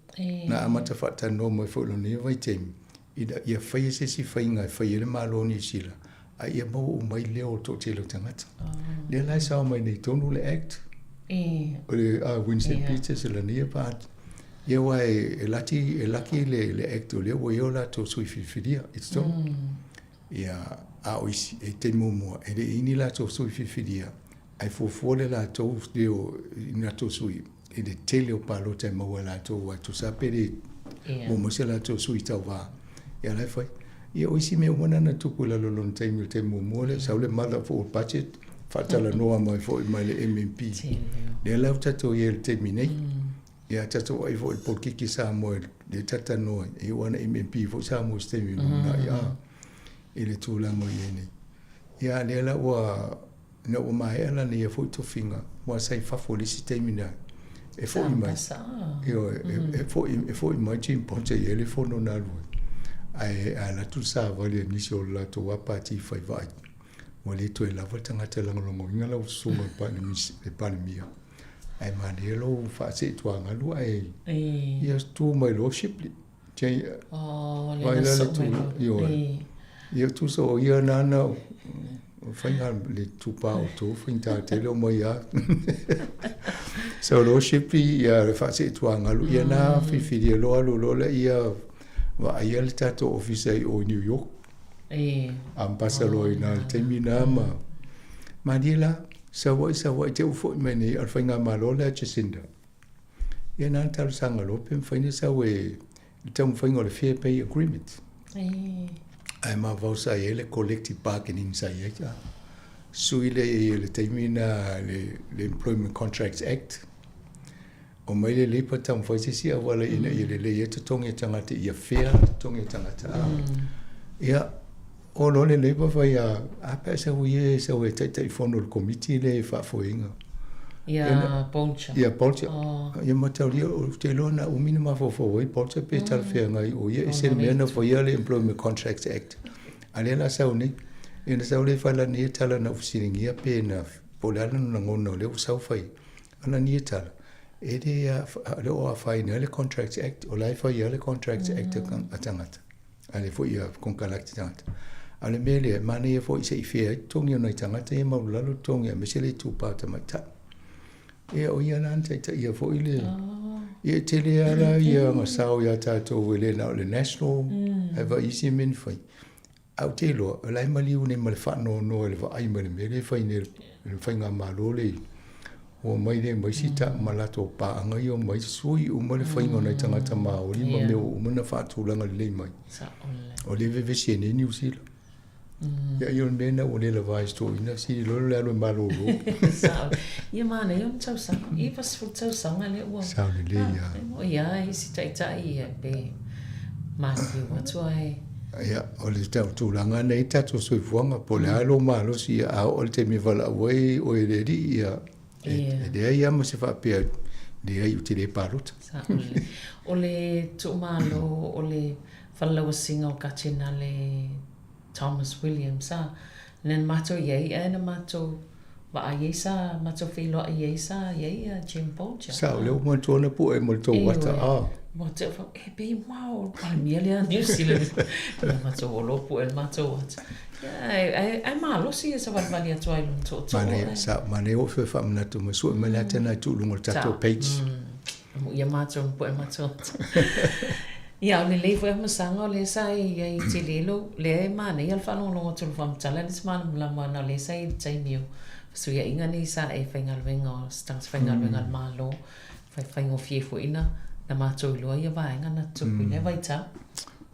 na amata faatalanoa mai foi i lona ia vaitaimi, ina ia faia se isi faiga e fai ai le Malo o Niu Sila, a ia maua uma ai leo o le toatele o tagata. Lea la e sao mai nei tonu le Act, o le Winston Peters e lania part, ia aua e lati, e laki le, le Act o lea ua i ai o latou sui filifilia i totonu. Ia, a o isi, e taimi muamua, e le i ni latou sui filifilia, Ae fuafua le latou leo i ni latou sui i le tele o palota e maua e latou aua e tusa lava pe le maua mai se latou sui tauva, ia la e fai. Ia o isi mea uma na na tupu i lalo o lona taimi o le taimi muamua lea, sau le mother of all budget, faatalanoa mai foi mai le MMP. Lea la ua tatou i ai i le taimi nei. Ia tatou vaai foi i le polokiki Samoa lea e talatalanoa ai, e oo lava ina MMP foi Samoa i se taimi lumanai a i le tulaga o i ai nei. Ia lea la ua Ina ua maea lana ia foi tofiga, ua sa i fafo i le isi taimi na e foi mai. Ioe, e foi, e foi mai Jim Ponte e i ai le fono na alu ai. Ae a alu atu le savali a nisi o le latou lava pati fai vaai, ua le toe lava le tagata e lagolagoina lau susuga i le Palemia. Ae manaia lou faaseetuagalu ae ia tu mai loa Shipley. Oh, le na soo mai loa. Ioe. Ia tusa o ia nana o faiga le tupa o tō faigata tele o mai a. So lo shipi ia le faaseetuagalu ia na filifili loa alu loa laia vaaia le tatou ofisa i o i New York. Ambasa loa i ina i le taimi na ma malie la sau ai sau ai te ua foi mai nei a o le faigamalo lea a Jacinda. Ia na ona talosaga loa pe mafai ona sau e le taumafaiga o le Fair Pay Agreement. Ae mafaufau sa i ai le collective bargaining sa i ai. Sui lea i le taimi na le, le Employment Contracts Act. O mai le Labour taumafai se isi auala ina ia lelei ai totogi o tagata ia fair totogi o tagata. Ia, o loa le Labour fai a, a pe a sau ia e sau e Taitaifono i le Komiti lea e faafoeina. Ia Bolger. Ia Bolger. Ia mataulia, ou te iloa na umi na mafaufau ai Bolger pe talafeagai o ia ese le mea na faia le Employment Contracts Act. A lea la sau nei, ia na sau lea fai lana ia tala na ou fesiligia pe na, po o le a lona lagona o lea ua sau fai lana ia tala, e le, le o afaina ai le Contracts Act, o la e fai lava le Contracts Act a tagata. A lea foi ia konekarate tagata. A o le mea lea, e manaia foi se i fair ai totogi o nai tagata ia maualalo totogi aemaise le itupa o tamaitai. Ia o ia la na taitaia foi le Ia e tele lava la ia aga sao ia tatou e le na o le national ae vaai isi mea na fai. Ae ou te iloa, o la e maliu nei ma le faanoanoa i le vaai mai i le mea lea e fai nei e le faigamalo lea ua omai lea ma isi ta ma latou paaga ia omai sui uma le faiga o nai tagata Māori ma mea ua uma ona faatulaga lelei mai. O lea e vevesi ai nei Niu Sila. Ia ia o le mea lena ua le lava ai se toeaina sili loa le alu e malolo. Sao. Ia manaia ona tausaga, 90 tausaga lea ua. Sao lelei lava. E moni lava isi taitai ia pe. Maliliu atu ae. Ia, o le tau tulaga nei tatou soifuaga, po o le a lou malosi, ia, a oo i le taimi e valaau ai oe e le Alii, ia, e, e leai lava ma se faapea, leai ou te le palota. Sao lelei. O le tuumalo o le falelauasiga o Katenale Thomas Williams a, lea na matou i ai ae na matou vaai ai sa matou feiloai ai sa i ai a Jim Bolger. Sao, lea ua manatua ona pue mo le tou ata a. Ua te fa e pei wow Palemia lea a New Zealand. Ia matou olo pue le matou ata. Ia ae ae malosi ia savalivali atu ai i lona tootoo. Manaia, sa, manaia ua fia faamanatu mai sue mai le ata lena e tuu i luga o le tatou page. Amuia matou ma pue matou ata. Ia, o lelei foi amasaga o lea sa e i ai i tele lou, lea e manaia le faalogologo atu o le faamatala le isi malamalama ona o lea sa i ai i le taimi o fesuiaiga nei sa e faigaluega o se tagata faigaluega a le Malo, faigofie foi na na matou iloa ia vaega na tutupu i lea vaitau.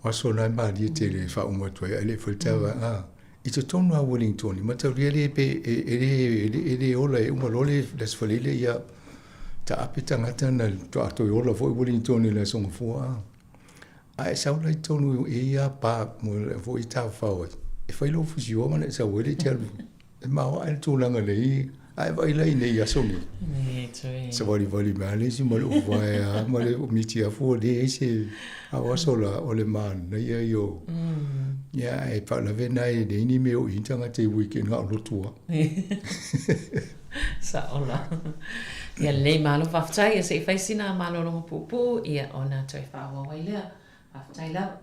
O aso na e malie tele e faauma atu ai ae le i fai le tala a i totonu lava o Wellington, mataulia le pe e le e le ola e uma loa le Aso Faraile ia taape tagata na faatoa toe ola foi Wellington i le Aso Gafua a. A e sau la i totonu e i ai lava pa mo foi e tafafao ai, e fai lou fusiua ma ona e sau ai lea e te alu E maoae le tulaga lei, ae vaai la i nei aso nei. Savalivali mai lava le isi ma le uvae lava ma le miti afu ua leai se a o aso la o le manaia ia o ia ae faalavelave na e leai ni mea o i ai tagata i weekend na o lotu lava. Sao la. Ia lelei malo faafetai ia se i fai sina malologa puupuu ia ona toe faaauau ai lea. Faafetai lava.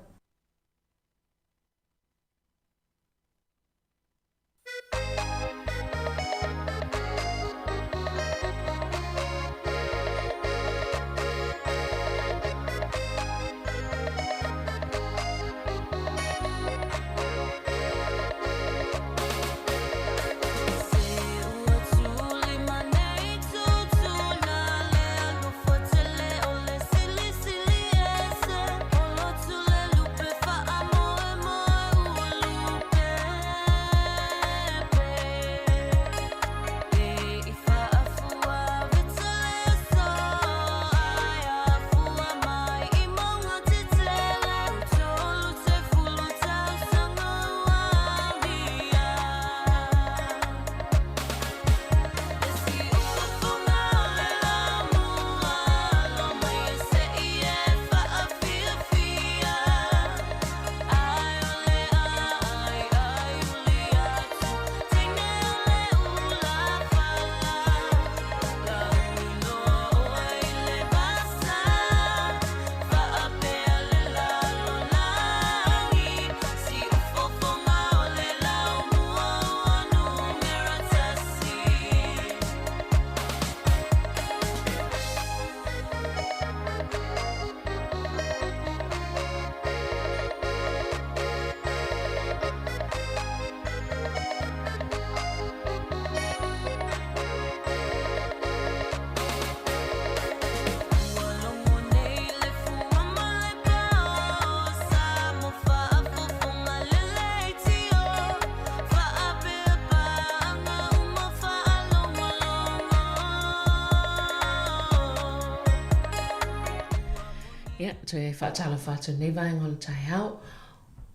Ia, toe faatalofa atu i lenei vaega o le taeao.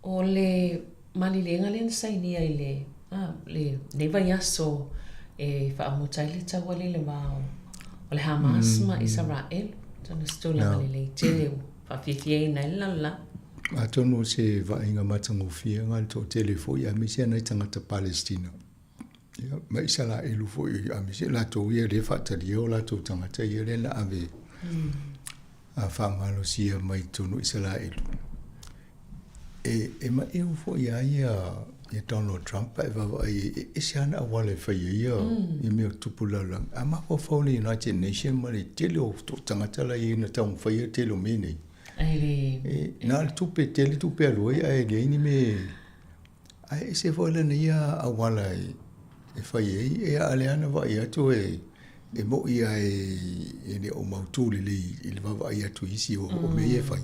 O le maliliega lea na sainia i le, a, lenei vaiaso e faamuta ai le taua lea i le va o le Hamas ma Isaraelu. Atonu o se tulaga lelei tele ua faafiafiaina ai le lalolagi. Atonu o se vaaiga matagofie lena i le toatele foi aemaise nai tagata Palestina. Ia, ma Isaraelu foi aemaise latou ia lea e faatalia o latou tagata ia lea na ave a faamalosia mai totonu o Isaraelu. E, e maʻeu foi ia ia ia Donald Trump e vaavaai e ese ana auala e fai ai ia, ia mea o tupu i le lalolagi. A mafaufau le United Nation ma le tele o tagata la e i ai na taumafaia le tele o mea nei. E, na o le tupe, tele tupe alu ai ae leai ni mea Ae ese foi lana ia auala e fai ai, e a lea na vaai atu e e moʻi lava e le o mautū lelei i le vaavaai atu i isi o mea ia e fai.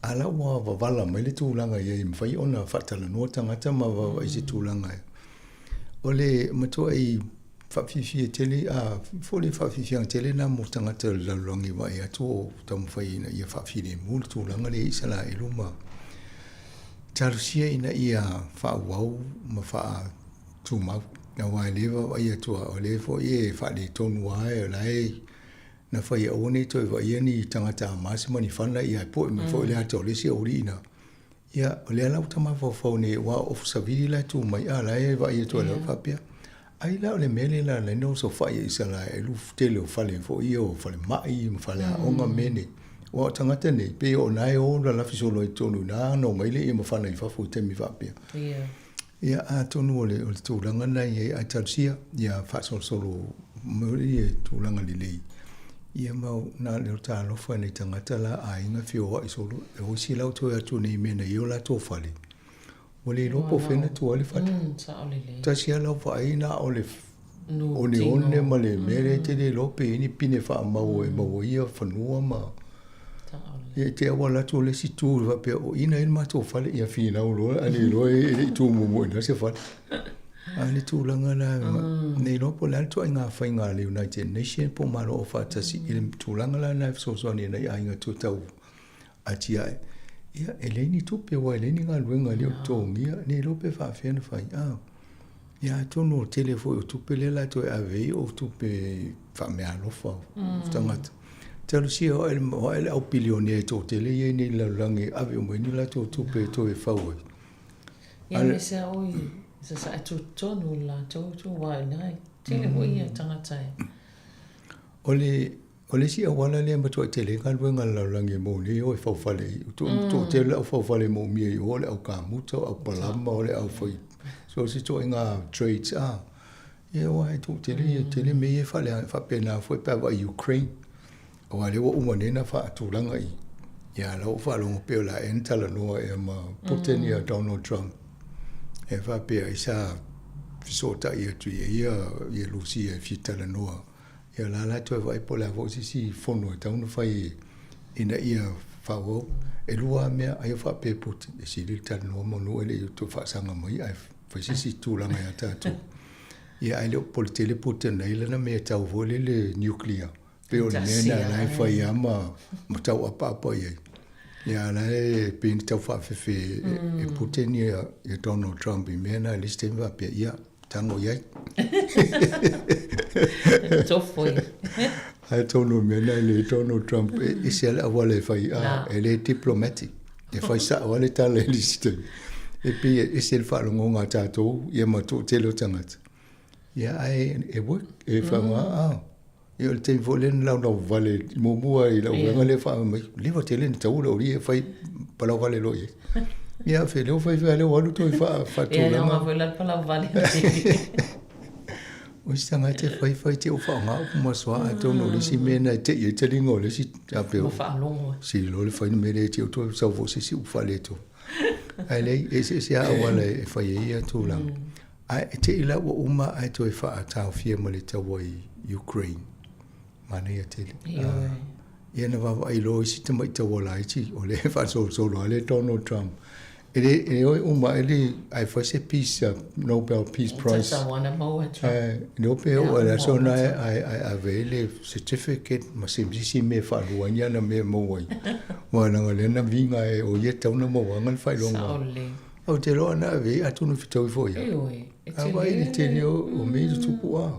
A la ua wavala mai le tulaga i ai e mafai ona faatalanoa tagata ma vaavaai i se tulaga. O le matuai faafiafia tele, a foi le faafiafiaga tele lena mo tagata o le lalolagi e vaai atu o taumafai ina ia faafilemu le tulaga lea i Isaraelu ma talosia ina ia faaauau ma faatumau. Aua e le vaavaai atu o lea foi e faaletonu lava, o la e na fai aua ne i toe vaaia ni tagata Hamas ma ni fana, ia e poe mai foi le ata o le isi aualii i ina. Ia, o lea la ua ta mafaufau nei, aua o Ofa Savili la e tu mai, a la e vaai atu ai faapea, ai la o le mea lea la ala ai ona osofai e Isaraelu tele o fale foi ia o falemai ma faleaoga ma mea nei. Aua o tagata nei, pei o na e o lalafi solo ai i totonu i ina ona omai lea ma fana i fafo i taimi faapea. Ia, atonu o le tulaga lena e i ai, ae talosia ia faasolosolo mai ia tulaga lelei, ia ma na o le talofa i nai tagata la aiga feoai solo, e o isi la ua toe atu nei i mea na i ai o latou fale, ua le iloa po o fea na tua ai le fale. Tasi lava lau vaai na o le oneone ma le mea lea e te le iloa pe i ai ni pine faamau e maua ai ia fanua ma Ia i te auala atu o le isi tu faapea o i na i ai le matou fale, ia finau loa ae le iloa e le i tu muamua i ina se fale. A o le tulaga la, ne iloa po o le a le ituaiga faiga a le United Nation po o Malo Aufaatasi i le tulaga la lena e fesoasoani ai i nai aiga toe tau atiae. Ia, e leai ni tupe aua e leai ni galuega e le o totogia, ne iloa pe faapefea ona fai. A, ia atonu o le tele foi o tupe lea o le a toe ave ai o tupe faameaalofa o tagata. Talosia o ai le au pilionea e toatele ia i nei i le lalolagi e ave uma ai ni latou tupe e toe fau ai. Ia aemaise lava oi sasae tutotonu le latou tu aua i ina e tele foi ia tagata e. O le o le isi auala lea e matuai tele ai galuega a le lalolagi e maua nei e o e faufale i toatele le au faufale e moomia i o o le au kamuta, o au palama, o le au fai so o se ituaiga trades a. Ia aua e toatele ia tele mea ia e faaleaga faapena foi pe a vaai i Ukraine aua lea ua uma nei ona faatulaga i ia la ua faalogo pei o le a ea na talanoa ea ma Putin ia Donald Trump e faapea ai sa fesootai atu i ai ia ia Lusia e fia talanoa ia la la toe vaai po o le a foi se isi fono e tatau ona fai ina ia faaauau. E lua lava mea ai o faapea Putin e sili le talanoa manu e le i toe faasaga mai ae fai se isi tulaga ia tatou. Ia ae le o popole tele Putin na i ai lana mea tau foi lele nuclear. Pei o le mea lena la e fai lava ma, ma tau apaapa i ai. Ia la e pei ona tau faafefe e Putin ia, ia Donald Trump i mea na i le isi taimi faapea, ia, tago i ai. Tofo ia. Ae tonu o mea na e le Donald Trump, e ese lava le auala e fai, a, e le diplomatic. E fai sao lava le tala i le isi taimi. E pei e ese le faalogoga a tatou ia ma toatele o tagata. Ia ae e work, e faaaoga, a. Ia o le taimi foi lea na laulau vale muamua i lau vaega lea faa mai, leva tele na taua le oli e fai palau vale loa i ai. Ia fe leo fai fai leo alu toi faa faatulaga. Ia foi la palau vale. O isi tagata e fai fai te o faaaoga upu ma soa atonu o le isi mea na e te i ai taliga o le isi a pe o sili loa le fai le mea lea e te o toe sau foi se isi upu faaletonu. Ae leai, e eseese lava auala e fai ai ia tulaga. Ae e te i la ua uma ae toe faataofia ma le taua i Ukraine. Manaia tele. Ioe. Ia na vaavaai loa isi tamai taua laiti, o lea e faasolosolo lava le Donald Trump. E le, e le o e uma ae le, ae fai se peace, Nobel Peace Prize. Tatau lava ona maua e Trump. Ae, le o pe oo i le aso lena ae, ae ave ai le certificate ma se isi mea e faalua ai ni ana mea e maua ai. Aua leaga o lea na viga e o ia e tatau ona maua anga le faailoga. Sao lelei. Ou te iloa ana ave ai atonu e fetaui foi au. Ioe, e A vaai i le tele o mea i tutupu a.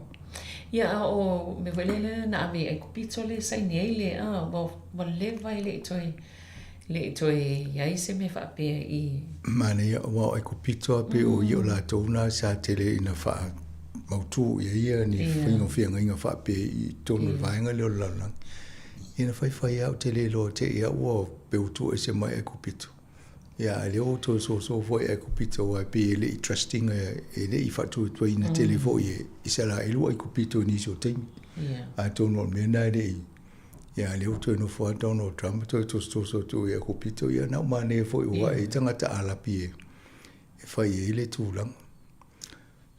Ia, a o mea foi lea na ave i Aikupito lea e saini ai le, a, ua, ua leva e le i toe, le i toe i ai se mea faapea i. Manaia, aua o Aikupito a pei o ia o latou na sa tele ina faamautu i ai ia ni faiga o feagaiga faapea i totonu o le vaega lea o le lalolagi. Ia na faifai lava ou te le iloa te i au ua peu ese mai Aikupito. Ia, a lea ua toe soso foi Aikupito aua e pei e le i trust ina, e le i faatuatuaina tele foi e Isaraelu Aikupito i nisi o taimi. Atonu o le mea lena e le i, ia a lea ua toe nofo lava Donald Trump ma toe tosotoso atu i Aikupito, ia na o manaia foi aua e i ai tagata Arapi e fai ai le tulaga.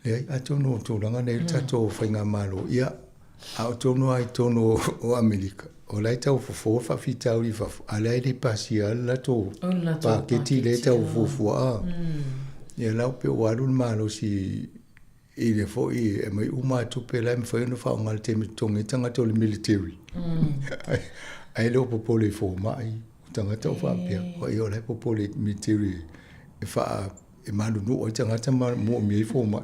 Leai, atonu o tulaga nei le tatou faigamalo, ia, a o tonu lava i totonu o Amerika, o la e tau fofo le faafitauli i fafo, a o la e le pasia lava le latou paketi lea e tau fuafua. Ia la e pei ua alu le malosi i le foi e aumai uma lava tupe la e mafai ona faaaoga i le taimi e totogi ai tagata o le military. Ae le o popole i fomai, o tagata o faapea, o la e popole i le military e faa e malunuu ai tagata ma moomia ai fomai.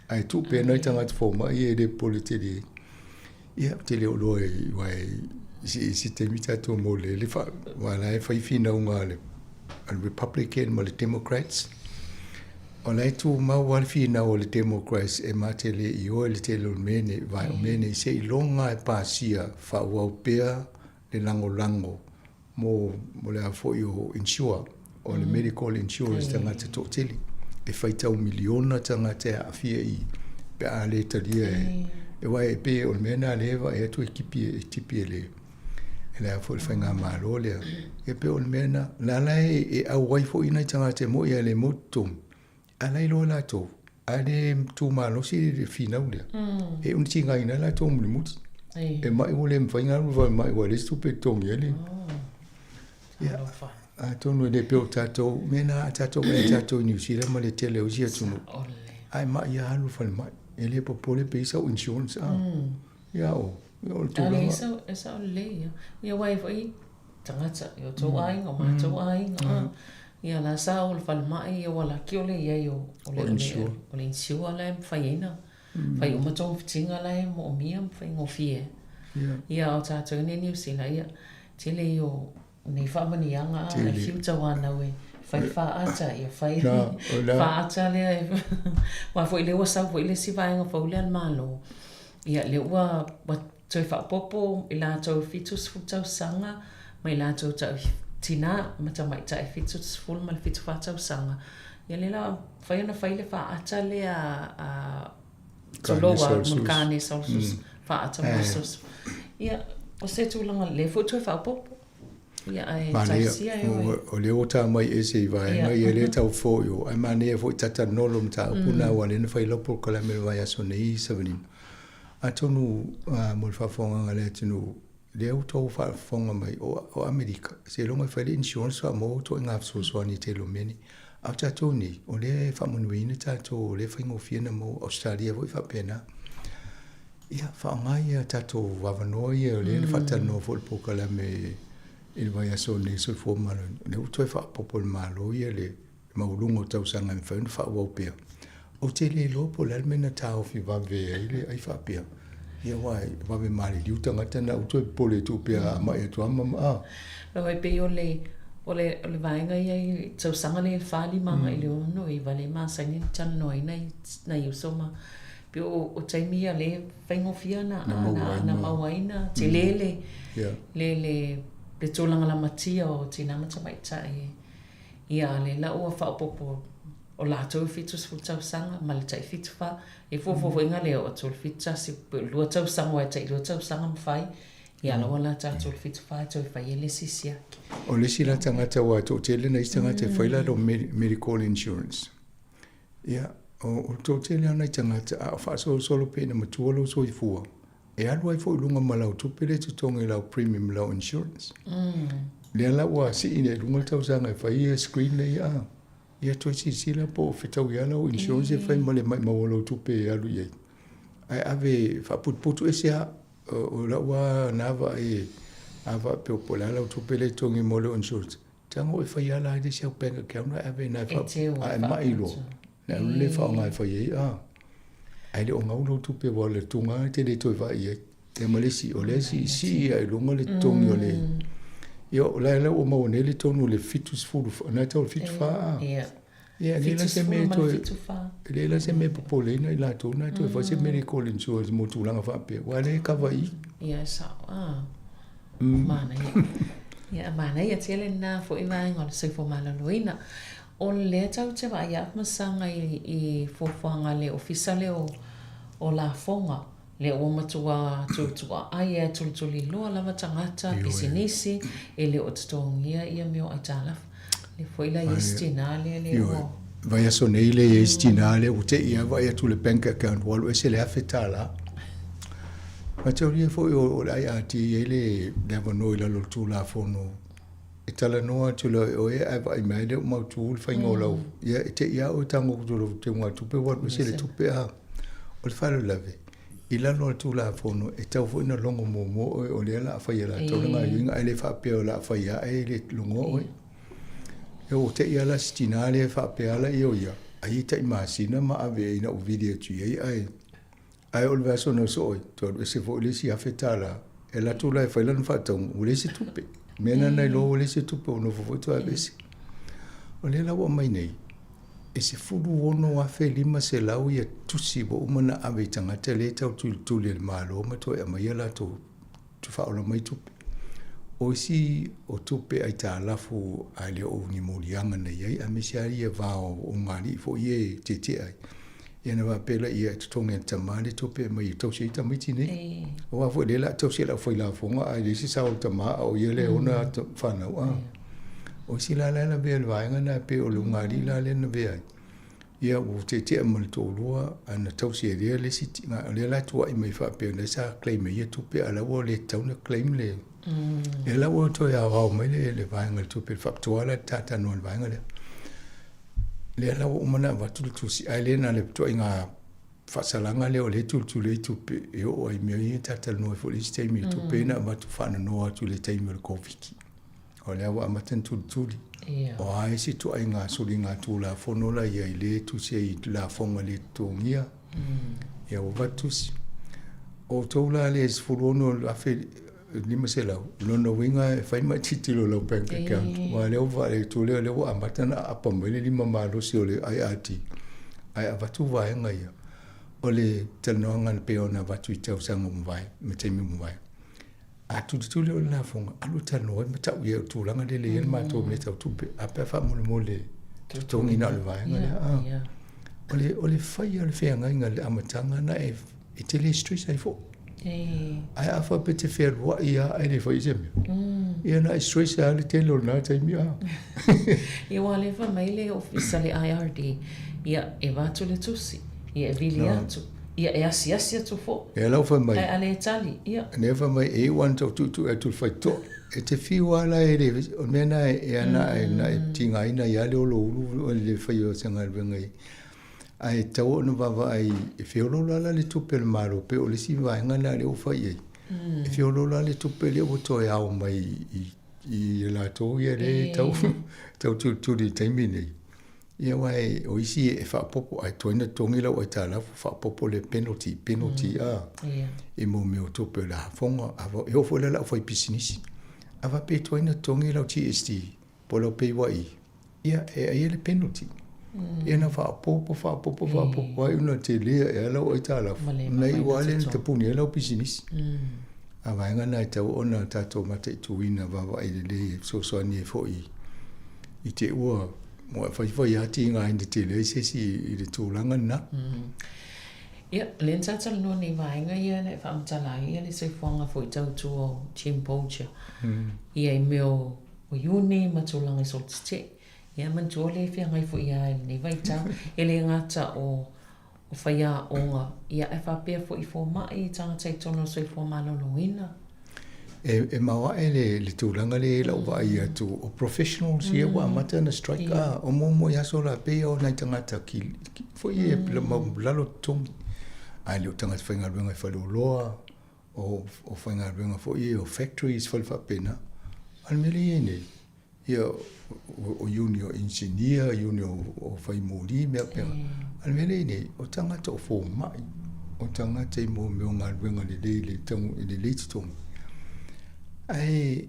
Ae tuu pea nai tagata fomai ia e le popole tele i ai. Ia, ou te le o iloa aua i se taimi tatou maua le faa, aua la e fai finauga a le Republican ma le Democrats. O la e tumau lava le finau a le Democrats e ma te le ioe le tele o le mea nei, vae o mea nei, seiloga e pasia faaauau pea le lagolago mo mo le a foi o insure, o le medical insurance tagata toatele. E faitau miliona tagata e aafia i i pe a le talia e, aua e pei o le mea lena lea e vaai atu e tipi e tipi e le e le a foi le faigamalo lea. E pei o le mea lena, o la la e auai foi nai tagata e moi ae le maua totogi, a la e iloa latou, a le tu malosi le finau lea, e uni tigaina ai latou mulimuli. E mai ua le mafai ona alu i le falemai ua leai se tupe e totogi ai le... Ia, atonu e le pei o tatou, mea na a tatou vaai ia tatou i Niu Sila ma le tele o isi atunuu, a e mai lava alu i le falemai. E le popole pe i ai sau insurance a. Ia o, o le tulaga. E sao lelei ia. Ia aua e foi tagata i o tou aiga, o matou aiga. Ia la sa o le falemai ia ua laki o le i ai o le o le insure la e mafai ai na fai uma togafitiga la e moomia ma faigofie. Ia o tatou nei i Niu Sila ia tele ia o nei faamanuiaga a e fiu tauanau e fai le faata ia fai faata lea aua foi lea ua sau foi le isi vaega fou lea a le Malo ia lea ua Toe faaopoopo i latou 70 tausaga ma i latou tinā ma tamaitai 70 ma le 74 tausaga, ia lea la mafai ona fai le faata lea a tulou a mo le kāne susu, faata mo le susu. Ia, o se tulaga lea foi toe faaopoopo. Ia, ae tausia e oe. O lea ua ta mai ese i vaega ia lea tau fo i o, ae manaia foi ta talanoa i le mataupu lena aua o lea na fai lau polokalame i le vaiaso nei Savalina. Atonu mo le faafofogaaga a le atunuu, lea ua outou faafofoga mai o Amerika, seiloga e fai le insurance faatoa maua ituaiga fesoasoani i tele o mea nei. A o tatou nei, o lea e faamanuiaina tatou, o lea e faigofie ona maua. Ausetalia foi e faapena. Ia, faaaoga ia tatou avanoa ia o lea na faatalanoa foi i le polokalame i le vaiaso nei Soifua Maloloina, o lea ua toe faaopoopo e le Malo ia le maualuga o tausaga e mafai ona faaauau pea. Ou te le iloa po o le a le mea na taofi vave ai le ai faapea. Ia aua e vave maliliu tagata na ou toe popole atu pea a mai atu lava ma a. Aua e pei o le o le o le vaega ia i tausaga lea i le 4, 5 agai i le 6, 9 lea e masani ona talanoaina i nai uso ma pei o o taimi ia lea e faigofie ona ona maua ai na tele le le le le tulaga lamatia o tina ma tamaitai. Ia, a lea la ua faaopoopo o latou e 70 tausaga ma le tai 74, e fuafua foi nga le oo atu o le 71, pe o le 2 tausaga aua e tai 2 tausaga ma fai, ia la ua lata atu o le 74 e toe fai ai le isi siaki. O le isi la tagata aua e toatele nai isi tagata e fai lalo medical insurance. Ia, o le toatele lava nai tagata a o faasolosolo pea ina matua lou soifua, E alu ai foi i luga ma lau tupe lea e totogi i lau premium i lau insurance. Lea la ua sii nei i luga le tausaga e fai ia screen nei a. Ia toe silasila po o fetaui lava lau insurance e fai ma le maumau o lau tupe e alu i ai. Ae ave faaputuputu ese lava. O lau lava na vaai a faapea po o le a lau tupe lea e totogi mo lau insurance. Tago e fai lava la le isi au bank account ae ave i ina e a e mai loa, ona alu lea e faaaoga e fai ai, a. Ae le o gau lau tupe aua o le tuga e te le toe vaai i ai. Ia ma le isi, o lea e siisii lava i luga le totogi o le... Ia o la ua maua nei le tonu o le 70, o lena e tau o le 74 a? Ia, e leai la se mea e toe, e leai la se mea e popoleina i latou na e toe fai se medical insurance mo tulaga faapea, aua o lea e kava i i. Ia, e sao. Ah. Manaia. Ia, manaia tele lena foi vaega o le soifua maloloina. O lea tatou te vaai atu masaga i fuafuaga a le Ofisa lea o Lafoga, lea ua matua tuutuuaai e tulituliloa lava tagata, pisinisi, e le o totogia ia mea o aitalafu. Lea foi la i ai si tina lea lea ua... Vaiaso nei lea i ai si tina lea ua te i lava vaai atu i le bank account ua alu ese le $1,000. Mataulia foi o le IRD e i ai le avanoa i lalo o le Tulafono e talanoa atu loa e oe ae vaai mai e le o mautu le faiga o lau, ia e te i lava oe tago atu i lau teugatupe ua alu ese le tupe a. O le faalavelave, i lalo o le Tulafono, e tatau foi ona logo muamua oe o lea o le a fai e latou le gaoioiga, ae le faapea o le a fai lava ae le logoa oe. Ia ua te i lava la si tina lea e faapea lava ia o ia, ai e tai masina ma ave ina ua vili atu i ai ae ae o le vaiaso na soo ai, toe alu ese foi le isi $1,000, e alu atu la e fai lana faatauga, ua leai se tupe. O le mea lena na iloa ua leai se tupe ua nofo foi toe aveese. O lea la ua aumai nei, e 16,500 ia tusi ua uma ona ave i tagata lea e tau tulituli e le Malo ma toe aumai a latou faaola mai tupe. O isi o tupe aitalafu a le o ni moliaga na i ai aemaise lava ia va o ulugalii foi ia e tietie ai. Ia na faapea laia e totogi e le tama le tupe e aumai e tausi ai tamaiti nei. Aua foi o lea o le a tausi e le aufailafoga ae leai se sao o le tama a o ia lea e ona fanau. A o isi la la e lavea i le vaega lena e pei o le ulugalii la lea na lavea ai. Ia ua tietie ma le toalua ae na tausi e lea le isi tina. O lea la e tuuai mai faapea o lea sa claim ai ia tupe a o la ua le tatau ona claim le Lea la ua toe aoao mai le vaega i le tupe faapitoa la le tatanoa i le vaega lea. Lea la ua uma ona avatu le tusi, ae le na o le ituaiga faasalaga lea o lea e tulituli ai tupe e oo ai i mea ia ta talanoa ai foi i le isi taimi i tupe na avatu faanonoa atu i le taimi o le Koviti. O lea ua amata ona tulituli. O a isi ituaiga soligatulafono la i ai lea e tusi ai i lafoga le totogia, ia ua avatu tusi. O outou la lea e 16,500, o lona uiga e fai ma tilotilo i lau bank account, aua o lea ua faaletonu lea, o lea ua amata ona aapa mai le lima malosi o le IRD, ae avatu vaega ia, o le talanoaga e pei ona avatu i tausaga ua mavae ma taimi ua mavae. A tulituli oe i le lafoga, alu e talanoa ai ma tau i ai o le tulaga lea e i ai le matou mea tau tupe. A pe a faamolemole totogi na o le vaega lea. A. O le, o le fai o le feagaiga i le amataga na e, e te le stress ai foi. Ae a faapea e te fealuai lava ae le faia se mea, ia na e stress lava le tele o lena taimi a. Ia aua o lea e fai mai le ofisa le IRD, ia e avatu le tusi, ia e vili atu. Ia e asiasi atu foi. Ia la ua fai mai. Ae a le tali, ia. Lea fai mai e iu lava ina tau tuitui atu i le faitotoa. E te fiu lava la e le, o le mea lena e ana e na e tigaina ai lava le oloulu o le faia o se galuega i. Ae tatau ona vaavaai e feoloolo lava la le tupe a le Malo pei o le isi vaega lena lea ua fai i ai. E feoloolo lava le tupe lea ua toe ao mai i latou ia lea e tau tau tulituli i le taimi lenei. Ia aua o isi e faaopoopo ae tuai ona totogi lau aitalafu faaopoopo le penalty, penalty a i mo mea o tupe o le lafoga, e oo foi la i le aufaipisinisi. A faapea e tuai ona totogi lau GST po o lau PAYE, ia e ai le penalty. Ia na faaopoopo, faaopoopo, faaopoopo ai ona tele ae lava lau aitalafu, na iu lava lea ina tapuni ai lau pisinisi. A vaega na e tatau ona tatou mataituina vaavaai lelei e fesoasoani ai foi i te ua Ua faifai lava tigaina tele ai se isi i le tulaga lena. Ia, lea na sa talanoa nei i vaega ia na e faamatala ai ia le soifuaga foi tau tua o Jim Bolger. Ia i mea o iuni ma tulaga i solitete. Ia manatua lea e feagai foi lava i lenei vaitau. E le gata o faiaoga, ia ae faapea foi i fomai, i tagata i totonu o le soifua maloloina. E maoae le tulaga lea i lau vaai atu, o professionals ia ua amata ona strike, a o muamua i aso la, pei o nai tagata foi ia mau lalo totogi, ae le o tagata faigaluega i faleoloa, o faigaluega foi ia o factories, fale faapena. A o le mea lea e i ai nei, Ia, o iuni o inisinia, iuni o fai moli, mea faapena. A o le mea lea e i ai nei, o tagata o fomai, o tagata i mea o galuega lelei i le lelei totogi. Ae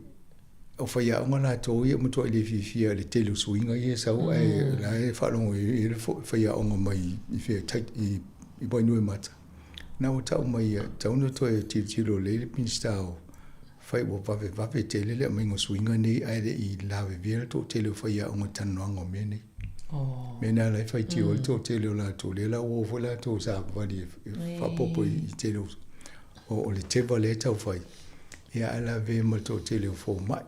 o faiaoga latou ia ua matuai le fiafia i le tele o suiga ia e sau, ae o la e faalogo i ai le faiaoga mai i fea i Wainuiomata. Na ua tau mai ia, e tatau ona toe tilotilo lelei le Minisita o Fai ua vavevave tele le aumaiga o suiga nei ae le i lavevea le toatele o faiaoga i talanoaga o mea nei. Oh. Mea na la e faitio ai le toatele o latou, lea la ua o foi latou savavali e faaopoopo i tele o, o le teva lea e tau fai, ia ae lavevea ma le toatele o fomai.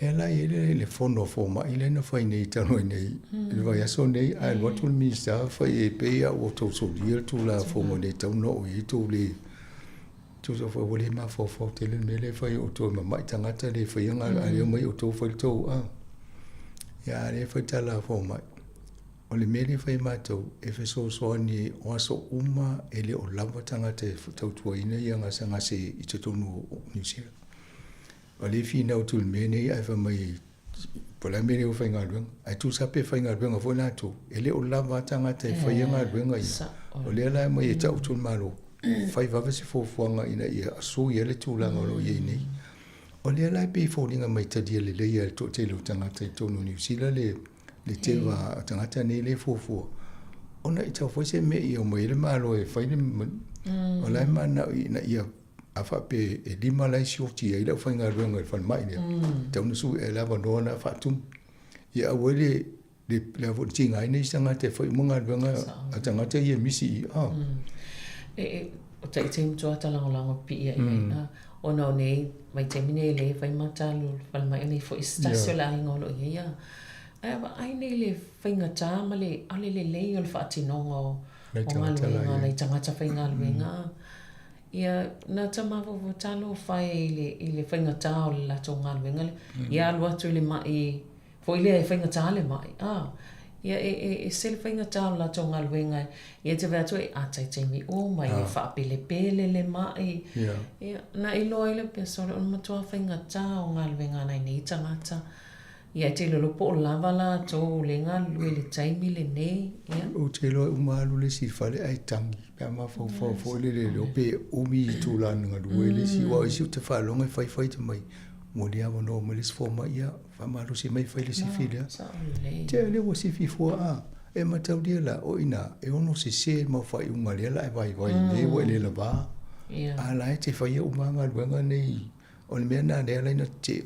Lea la e i ai le fono a fomai lea na fai nei talu ai nei i le vaiaso nei, ae alu atu le Minisita fai e pei lava ua outou solia le Tulafono e le tatau ona oo i ai tou le Tusa foi ua le mafaufau tele le mea lea e fai e outou e mamai tagata le faia ae lea omai outou fai le tou a. Ia a lea e fai tala a fomai. O le mea lea e fai e matou, e fesoasoani o aso uma e le o lava tagata e tautuaina ia gasegase i totonu o Niu Sila. O lea e finau atu i le mea nei ae fai mai po o le a le mea lea ua faigaluega. Ae tusa pe faigaluega foi latou, e le o lava tagata e faia galuega ia. O lea la e aumai e tau atu le Malo, fai vave se fuafuaga ina ia sui ai le tulaga o lo o i ai nei. O lea la e pei e foliga mai e talia lelei e le toatele o tagata i totonu o Niu Sila le le teva a tagata nei lea e fuafua, ona e tatau foi se mea ia omai ai le Malo e fai le o la e mananao ina ia a faapea e lima la e sioti ai le aufaigaluega i le falemai lea, e tatau ona sui ai le avanoa lena faatumu. Ia aua ai le le le a foi le tigaina isi tagata e fai uma galuega a tagata ia e misi i i. E e o taʻi matua talagolago pipii ai ai ona o nei vaitaimi nei e le fai ma talu falemai nei foi se tasi o le aiga o lo o i ai a ae vaai nei le faigata ma le ʻaʻole lelei o le faatinoga o galuega a nai tagata faigaluega ia na ta mafaufau talofa e i le faigata o le latou galuega lea ia alu atu i le maʻi Foi lea e faigata le maʻi, a, ia e, e, ese le faigata o le latou galuega, ia te vaai atu e ata i taimi uma, ia faapelepele le maʻi, ia, na iloa ai lea pea sole o le matua faigata o galuega a nai nei tagata, ia e te iloa po o lava latou le galulue i le taimi lenei, ia. Ou te iloa e uma alu le isi i le fale ae tagi pe a mafaufau foi lele e le iloa pe umi itula na galue ai le isi, aua o isi ou te faalogo e faifai mai ua le avanoa mai le isi fomai, ia Faamalosi mai fai le sifi lea. Te lea ua sifi fua a. E mataulia la, o ina e ono sese mau faaiuga lea la e vaivai nei ua e le lava. A la e te faia uma galuega nei. O le mea na lea la ina te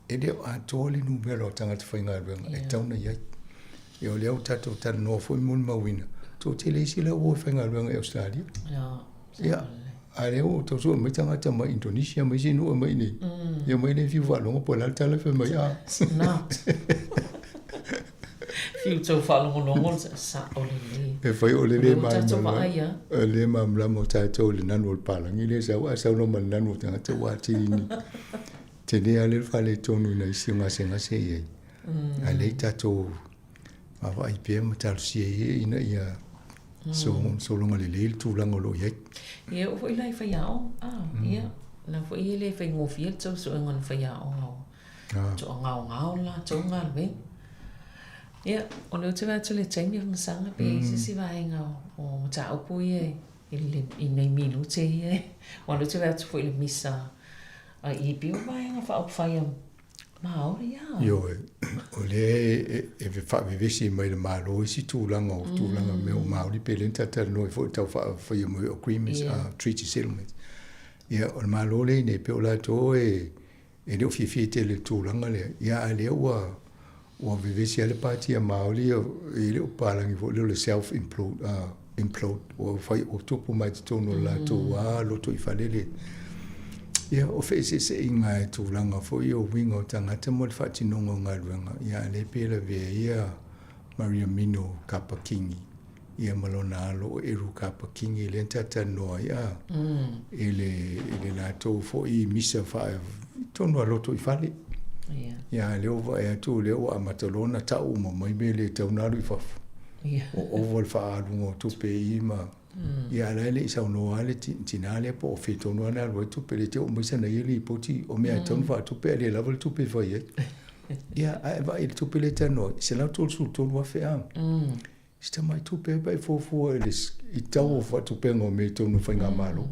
e le o atoa le numera o tagata faigaluega e tatau ona i ai. Ia o lea ua tatou talanoa foi ma molimauina, toatele isi la ua o e faigaluega i Ausetalia. Ia, a lea ua tau sue mai tagata mai Indonesia ma isi nuu e mai nei. Ia mai le fiu faalogo po o le a le tala fai mai a. Not. Fiu tau faalogologo sao lelei. E fai o le le malamalama. O le malamalama o tatou i le nanu o le palagi lea sau a sau loa ma le nanu o tagata ua atili ni. Tele lava le faaletonu i nai isi o gasegase i ai. A lea tatou vaavaai pea ma talosia ia ina ia sologa lelei le tulaga o lo o i ai. Ia, e oo foi la i faiaoga, a, ia, la foi e le faigofie le tau suega o ni faiaoga o toagaogao le latou galuega. Ia, o lea ou te vaai atu i le taimi o Masaga pe i ai se isi vaega o mataupu ia i nai minute ia, aua o lea ou te vaai atu foi i le misa a i pei o vaega faaupufai a Māori a. Ioe, o lea e faavevesi mai le Malo isi tulaga o tulaga mea o Māori pe lea na talatalanoa ai foi tau faafaia mai o agreements, treaty settlements. Ia, o le Malo lea nei, pei o latou e le o fiafia tele i le tulaga lea, ia a lea ua ua vevesi lava le Pāti a Māori, e le o palagi foi lea o le self implode, implode, ua fai, ua tupu mai totonu o le latou lava lotoifale le, ia, o feeseeseaiga i tulaga foi o uiga o tagata mo le faatinoga o galuega, ia, a lea pei e lavea ai ia Maria Mino Kapa Kingi, ia ma lona alo o Eru Kapa Kingi, lea na talatalanoa ai, a, i le, i le latou foi misa faa, i totonu lava o lotoifale. Ia, a lea ua vaai atu, o lea ua amata loa ona tau uma mai mea le tatau ona alu i fafo. Ua ova le faaaluga o tupe i i ma ia a la e le i saunoa lava le tina lea po o fea tonu lava na alu ai tupe lea te oo mai sana ia lipoti o mea e tatau ona faatupe ae le lava le tupe e fai ai. Ia ae vaai i le tupe lea e talanoa ai, $133,000 a. Si tamai tupe ai pe a e fuafua i le i tau o faatupega o mea i totonu o faigamalo.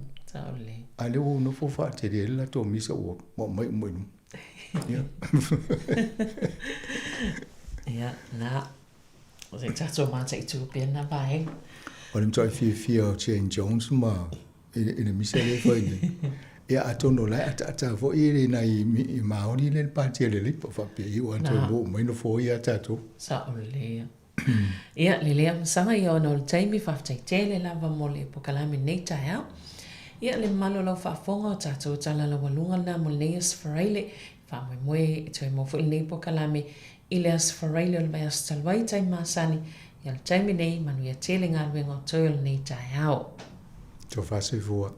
A lea ua nofo faatele ai le latou misa ua aumai uma i luma. Ia. Ia, na. O se tatou mataitu pea na vaega. O le matuai fiafia o Jane Jones ma i le misa lea e fai nei. Ia atonu o la e ataata foi e nai Māori lea le Pāti a le Labour faapea i ua toe oo mai nofoa ia a tatou. Sao lelei ia. Ia, lelei a masaga ia ona o le taimi, faafetai tele lava mo le pokalame nei taeao. Ia, le mamalu o lau faafofoga o tatou tala laualuga lena mo lenei Aso Faraile. Faamoemoe e toe maua foi lenei pokalame i le Aso Faraile o le vaiaso talu ai taimi masani, ia o le taimi nei, manuia tele galuega o toe o lenei taeao. Tofa soifua.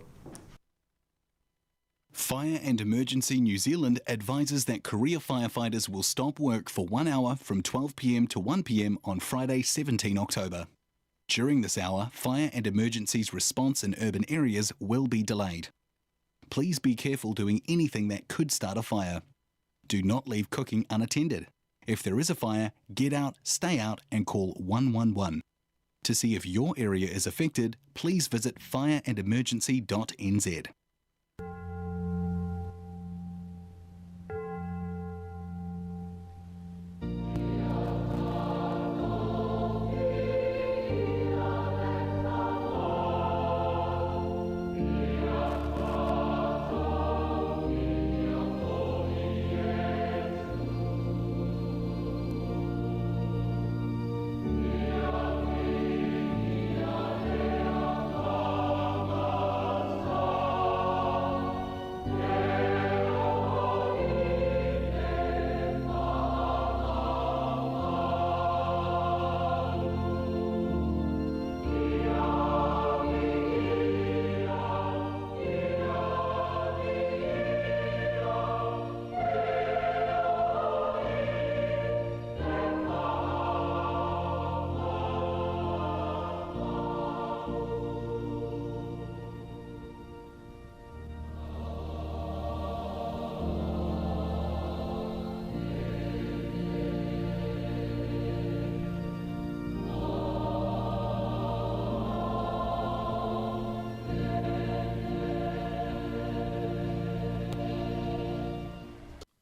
Fire and Emergency New Zealand advises that career firefighters will stop work for one hour from 12pm to 1pm on Friday, 17 October. During this hour, fire and emergencies response in urban areas will be delayed. Please be careful doing anything that could start a fire. Do not leave cooking unattended. If there is a fire, get out, stay out, and call 111. To see if your area is affected, please visit fireandemergency.nz.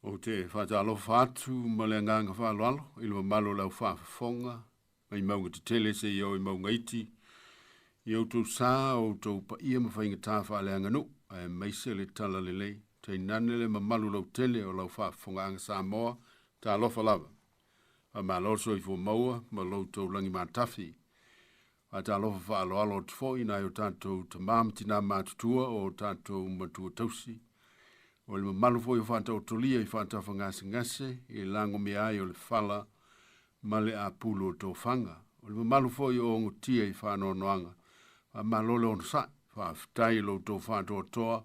Ou te faatalofa atu ma le agaga faaaloalo i le mamalu o le aufaafofoga mai mauga tetele seia oo i mauga iti, i outou sa, o outou paia ma faigata faaleaganuu, aemaise le talalelei, tainane le mamalu lautele o lau faafofogaaga Samoa, talofa lava. Faamalo le soifua maua ma lo outou lagi matafi. Faatalofa faaaloalo atu foi i nai o tatou tamā ma tinā matutua o o tatou matua tausi. O le mamalu foi o faataotolia i faatafagasegase i lagomea ai o le fala ma le apulu o tofaga. O le mamalu foi o ogotia i faanoanoaga. Faamalo le onosai. Faafetai i lo outou faatoatoa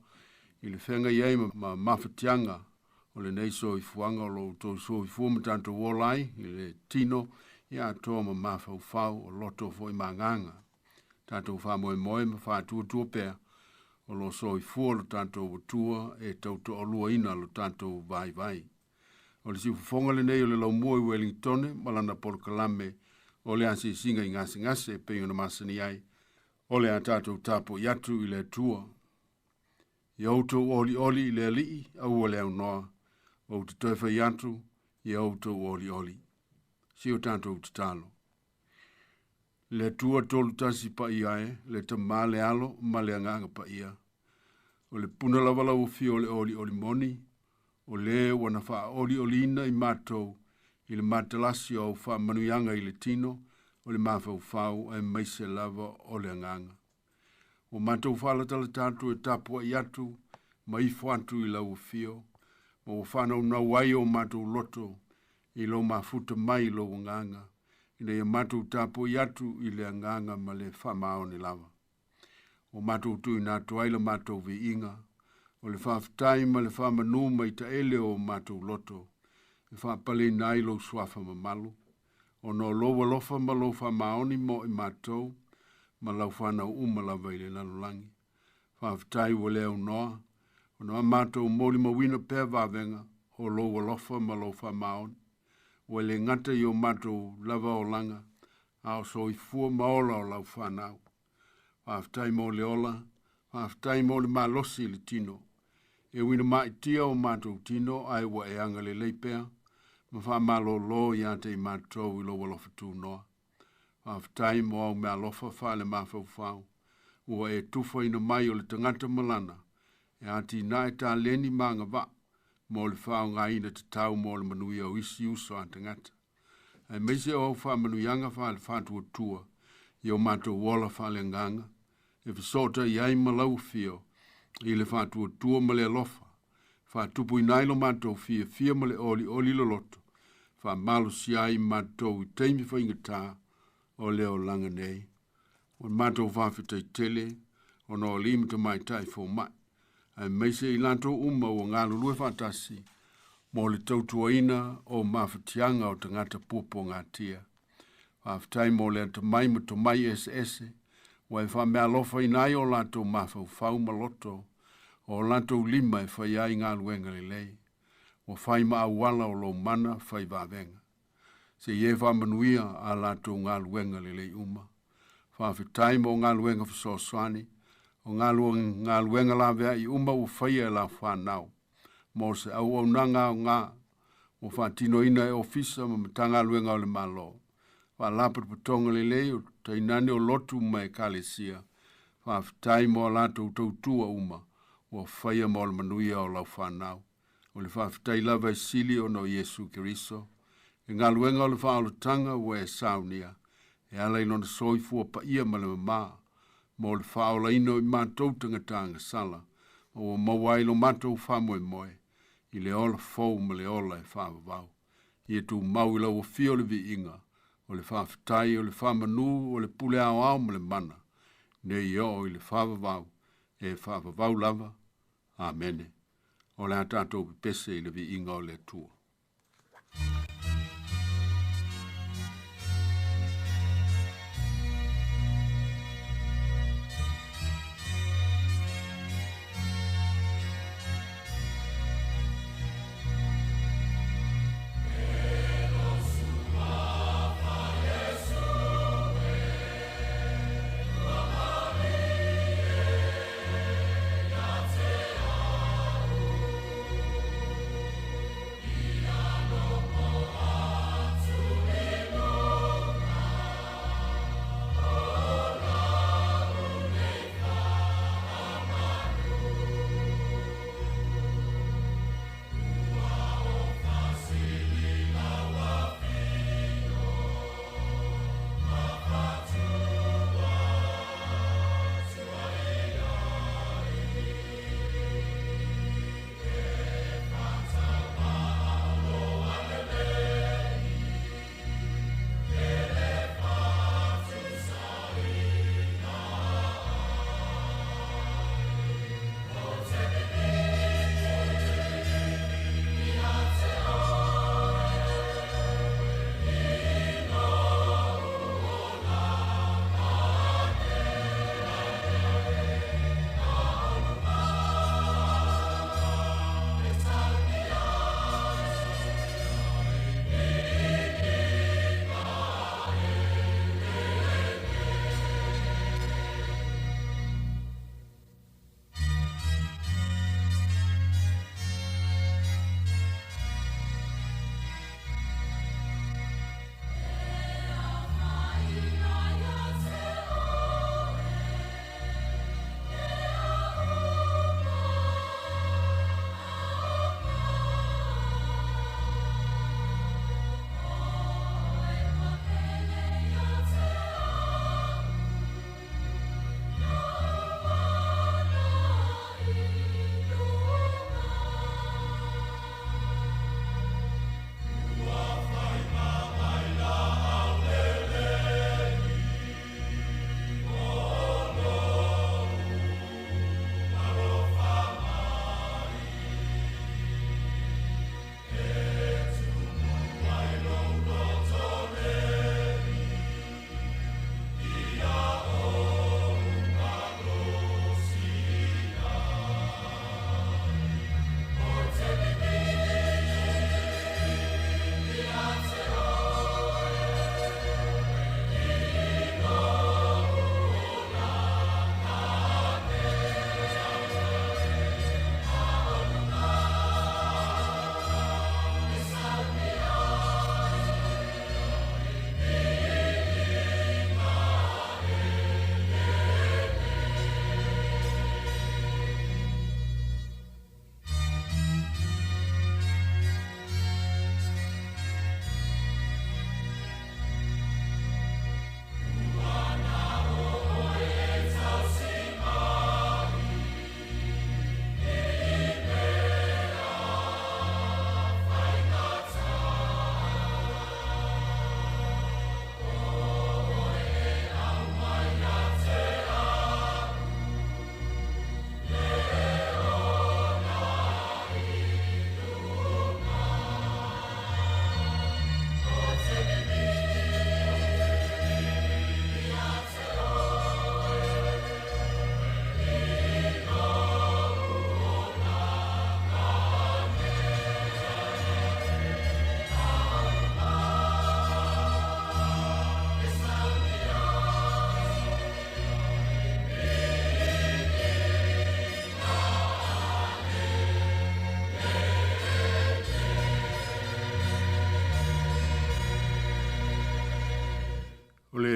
i le feagai ai ma mafatiaga o lenei soifuaga o lo outou soifua ma tatou ola ai i le tino ia atoa ma mafaufau o loto foi ma agaga. Tatou faamoemoe ma faatuatua pea o lo o soifua lo tatou Atua e tautoaluaina lo tatou vaivai. O le siufofoga lenei o le laumua i Welingtone ma lana polokalame o le asiasiga i gasegase e pei ona masani ai, o le a tatou tapuai atu i le Atua. Ia outou olioli i le Alii, aua le aunoa, ou te toe fai atu, ia outou olioli. Si o tatou tatalo. Le Atua tolu tasi paia e, le Tamā le Alo ma le Agaga Paia. O le puna lava lau afio o le olioli moni, o le ua na faaolioliina i matou i le matalasi o au faamanuiaga i le tino, o le mafaufau aemaise lava o le agaga. Ua matou faalatalata atu e tapuai atu ma ifo atu i lau afio, ma ua faanaunau ai o matou loto i lou mafuta mai i lou agaga, ina ia matou tapuai atu i le agaga ma le faamaoni lava. Ua matou tuuina atu ai la matou viiga, o le faafetai ma le faamanu mai taele o matou loto, e faapaleina ai lou suafa mamalu, ona o lou alofa ma lou faamaoni mo i matou, ma lau fanau uma lava i le lalolagi. Faafetai ua le aunoa, ona a matou molimauina pea vavega o lou alofa ma lou faamaoni, ua le gata i o matou lava olaga, a o soifua ma ola o lau fanau. Faafetai mo le ola, faafetai mo le malosi i le tino. E ui ina ma'itia o matou tino ae ua e agalelei pea ma faamalōlō iā te i matou i lou alofa tunoa. Faafetai mo au meaalofa faalemafaufau ua e tufaina mai o le tagata ma lana e atinae taleni ma agavaa mo le faaaogaina tatau mo le manuia o isi uso a tagata. Aemaise o au faamanuiaga faale-faatuatua i o matou ola faaleagaga, e fesootai ai ma lau afio i le faatuatua ma le alofa, e faatupuina ai lo matou fiafia ma le olioli loloto, faamalosia ai matou i taimi faigata o le olaga nei. O le matou faafetai tele ona o alii ma tamaitai fomai, Aemaise i latou uma ua galulue faatasi mo le tautuaina o mafatiaga o tagata puapuagatia. Faafetai mo le atamai ma tomai eseese ua e faameaalofaina ai o latou mafaufau ma loto o latou lima e faia ai galuega lelei. Ua fai ma auala o lou mana fai vavega. Seia e faamanuia a latou galuega lelei uma. Faafetai mo galuega fesoasoani o galuega laveai uma ua faia e lau fanau mo se auaunaga aogā ua faatinoina e ofisa ma Matagaluega o le Malo, Faalapotopotoga lelei o tainane o lotu ma ekalesia. Faafetai mo a latou tautua uma ua faia mo le manuia o lau fanau. O le faafetai lava e sili ona o Iesu Keriso. I galuega o le faaolataga ua e saunia e ala i lona soifua paia ma le mamā mo le faaolaina o i matou tagata agasala ma ua maua ai lo matou faamoemoe i le ola fou ma le ola e faavavau. Ia tumau i lau afio le viiga o le faafetai o le faamanū o le pule aoao ma le mana nei oo i le faavavau e faavavau lava. Amene. O le a tatou pepese i le viiga o le Atua.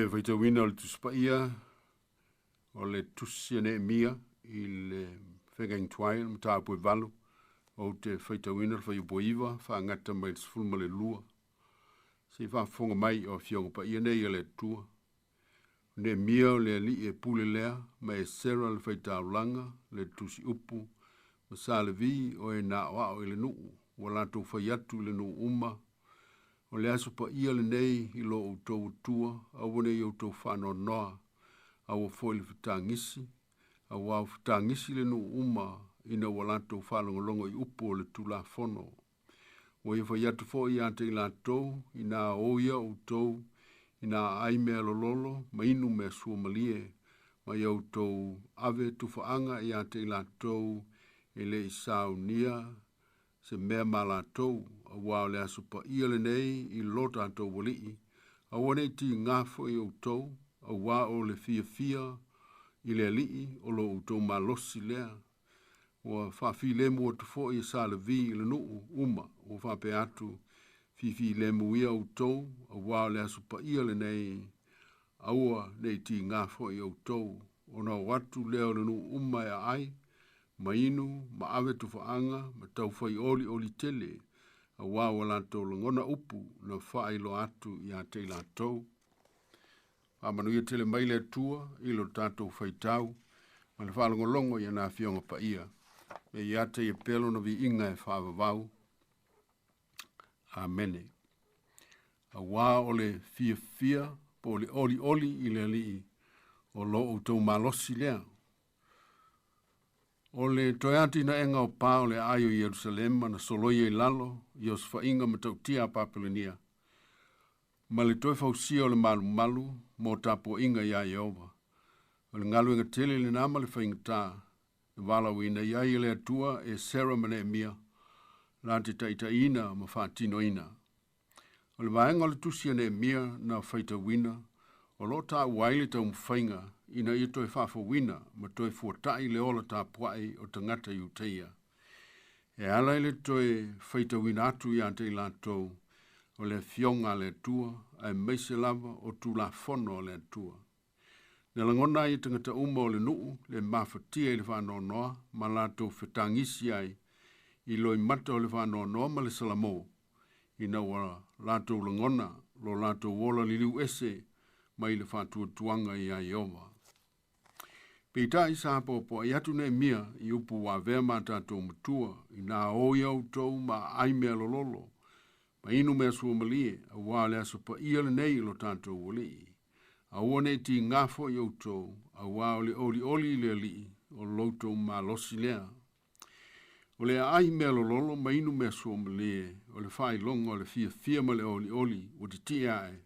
le faitauina o le Tusi Paia, o le Tusi a Neemia i le Fegaingtuai, le mataupu e 8, ou te faitauina le fuaiupu e 9, faagata mai le 12. Se i faafofoga mai o Afioga Paia nei a le Atua. O Neemia o le alii e pule lea, ma Esera le faitaulaga, le tusi upu, ma Sa Levi o e na aoao i le nuu, ua latou fai atu i le nuu uma, o le aso paia lenei i lo outou Atua, aua ne i outou faanoanoa, aua foi le fetagisi, auā ua fetagisi le nuu uma ina ua latou faalogologo i upu o le Tulafono. Ua ia fai atu foi ia te i latou, inā o ia outou, inā aai mea lololo, ma inu mea suamalie, ma ia outou ave tufaaga ia te i latou e le i saunia se mea ma latou, auā o le aso paia lenei i lo tatou Alii, aua ne i tigā foi outou, auā o le fiafia i le Alii o lo outou malosi lea. Ua faafilemu atu foi e Sa Levi i le nuu uma, ua faapea atu, Fifilemu ia outou, auā o le aso paia lenei, aua ne i tigā foi outou, ona o atu lea o le nuu uma e aai, ma inu, ma ave tufaaga, ma taufai olioli tele, auā ua latou lagona upu na faailoa atu ia te i latou. Faamanuia tele mai le Atua i lo tatou faitau ma le faalogologo i ana Afioga Paia. Me ia te ia pea lona viiga e faavavau. Amene. Auā o le fiafia po o le olioli i le Alii o lo outou malosi lea. O le toe atinaega o pa o le aai o Ierusalema na soloia i lalo i osofaiga matautia a Papelonia, ma le toe fausia o le malumalu mo tapuaiga iā Ieova. O le galuega tele lenā ma le faigata na valaauina i ai e le Atua Esera ma Neemia la te taitaiina ma faatinoina. O le vaega o le tusi a Neemia na faitauina, o lo o taua ai le taumafaiga ina ia toe faafouina ma toe fuata'i le ola tapua'i o tagata Iutaia. E ala i le toe faitauina atu iā te i latou o le Afioga a le Atua aemaise lava o Tulafono a le Atua. Na lagona ai e tagata uma o le nuu le mafatia i le faanoanoa ma latou fetagisi ai i loimata o le faanoanoa ma le salamo, ina ua latou lagona lo latou ola liliu ese mai le faatuatuaga iā Ieova. Peitai sa poapoaʻi atu Neemia i upu ua avea ma tatou matua, inā o ia outou ma aai mea lololo, ma inu mea suamalie, auā le aso paia lenei i lo tatou Alii. Aua ne i tigā foi outou, auā o le olioli i le Alii o lo outou malosi lea. O le aai mea lololo ma inu mea suamalie, o le faailoga o le fiafia ma le olioli ua titie ae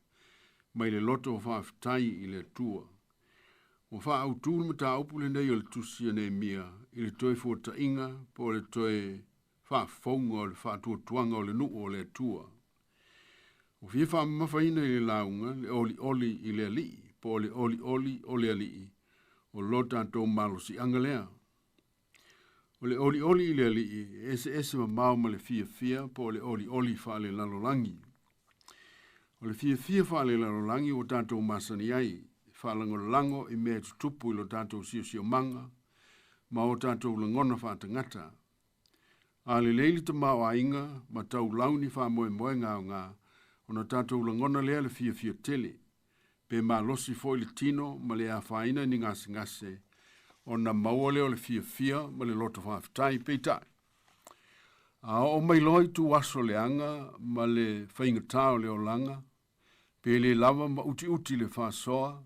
mai le loto o faafetai i le Atua. Ua faaautu le mataupu lenei o le tusi a Neemia i le toe fuataʻiga po o le toe faafouga o le faatuatuaga o le nuu o le Atua. Ua fia faamamafaina i le lauga le olioli i le Alii po o le olioli o le Alii o lo tatou malosiaga lea. O le olioli i le Alii e eseese mamao ma le fiafia po o le olioli faalelalolagi. O le fiafia faalelalolagi ua tatou masani ai, e faalagolago i mea e tutupu i lo tatou siosiomaga ma o tatou lagona faatagata. A lelei le tamaoaiga ma taulau ni faamoemoega aoga, ona tatou lagona lea le fiafia tele, pe malosi foi le tino ma le afaina i ni gasegase, ona maua lea o le fiafia ma le loto faafetai. Peitai, a oo mai loa ituaso leaga ma le faigata o le olaga, pe le lava ma utiuti le faasoa,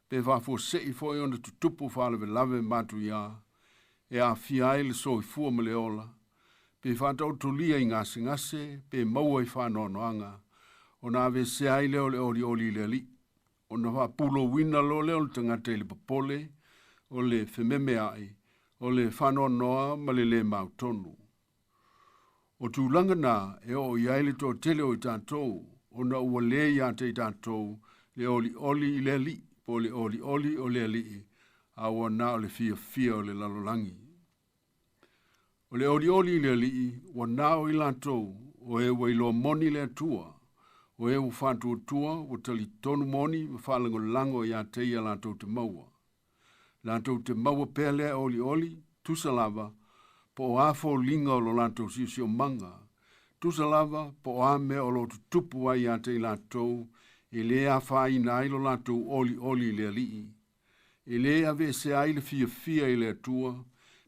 pe faafuasei foi ona tutupu faalavelave matuiā e aafia ai le soifua ma le ola, pe faataotolia i gasegase, pe maua i faanoanoaga, ona aveesea ai lea o le olioli i le Alii, ona faapulouina loa lea o le tagata i le popole, o le fememeaʻi, o le faanoanoa ma le lē mautonu. O tulaga na e oo i ai le toatele o i tatou, ona ua lē iā te i tatou le olioli i le Alii, po o le olioli o le Alii, a ua na o le fiafia o le lalolagi. O le olioli i le Alii, ua na o i latou o e ua iloa moni le Atua, O e ua faatuatua ua talitonu moni ma faalagolago iā te ia latou te maua. Latou te maua pea lea olioli, tusa lava, po o a foliga o lo latou siosiomaga, tusa lava po o a mea o lo o tutupu ai iā te i latou, e lē afaina ai lo latou olioli i le Alii, e lē aveesea ai le fiafia i le Atua,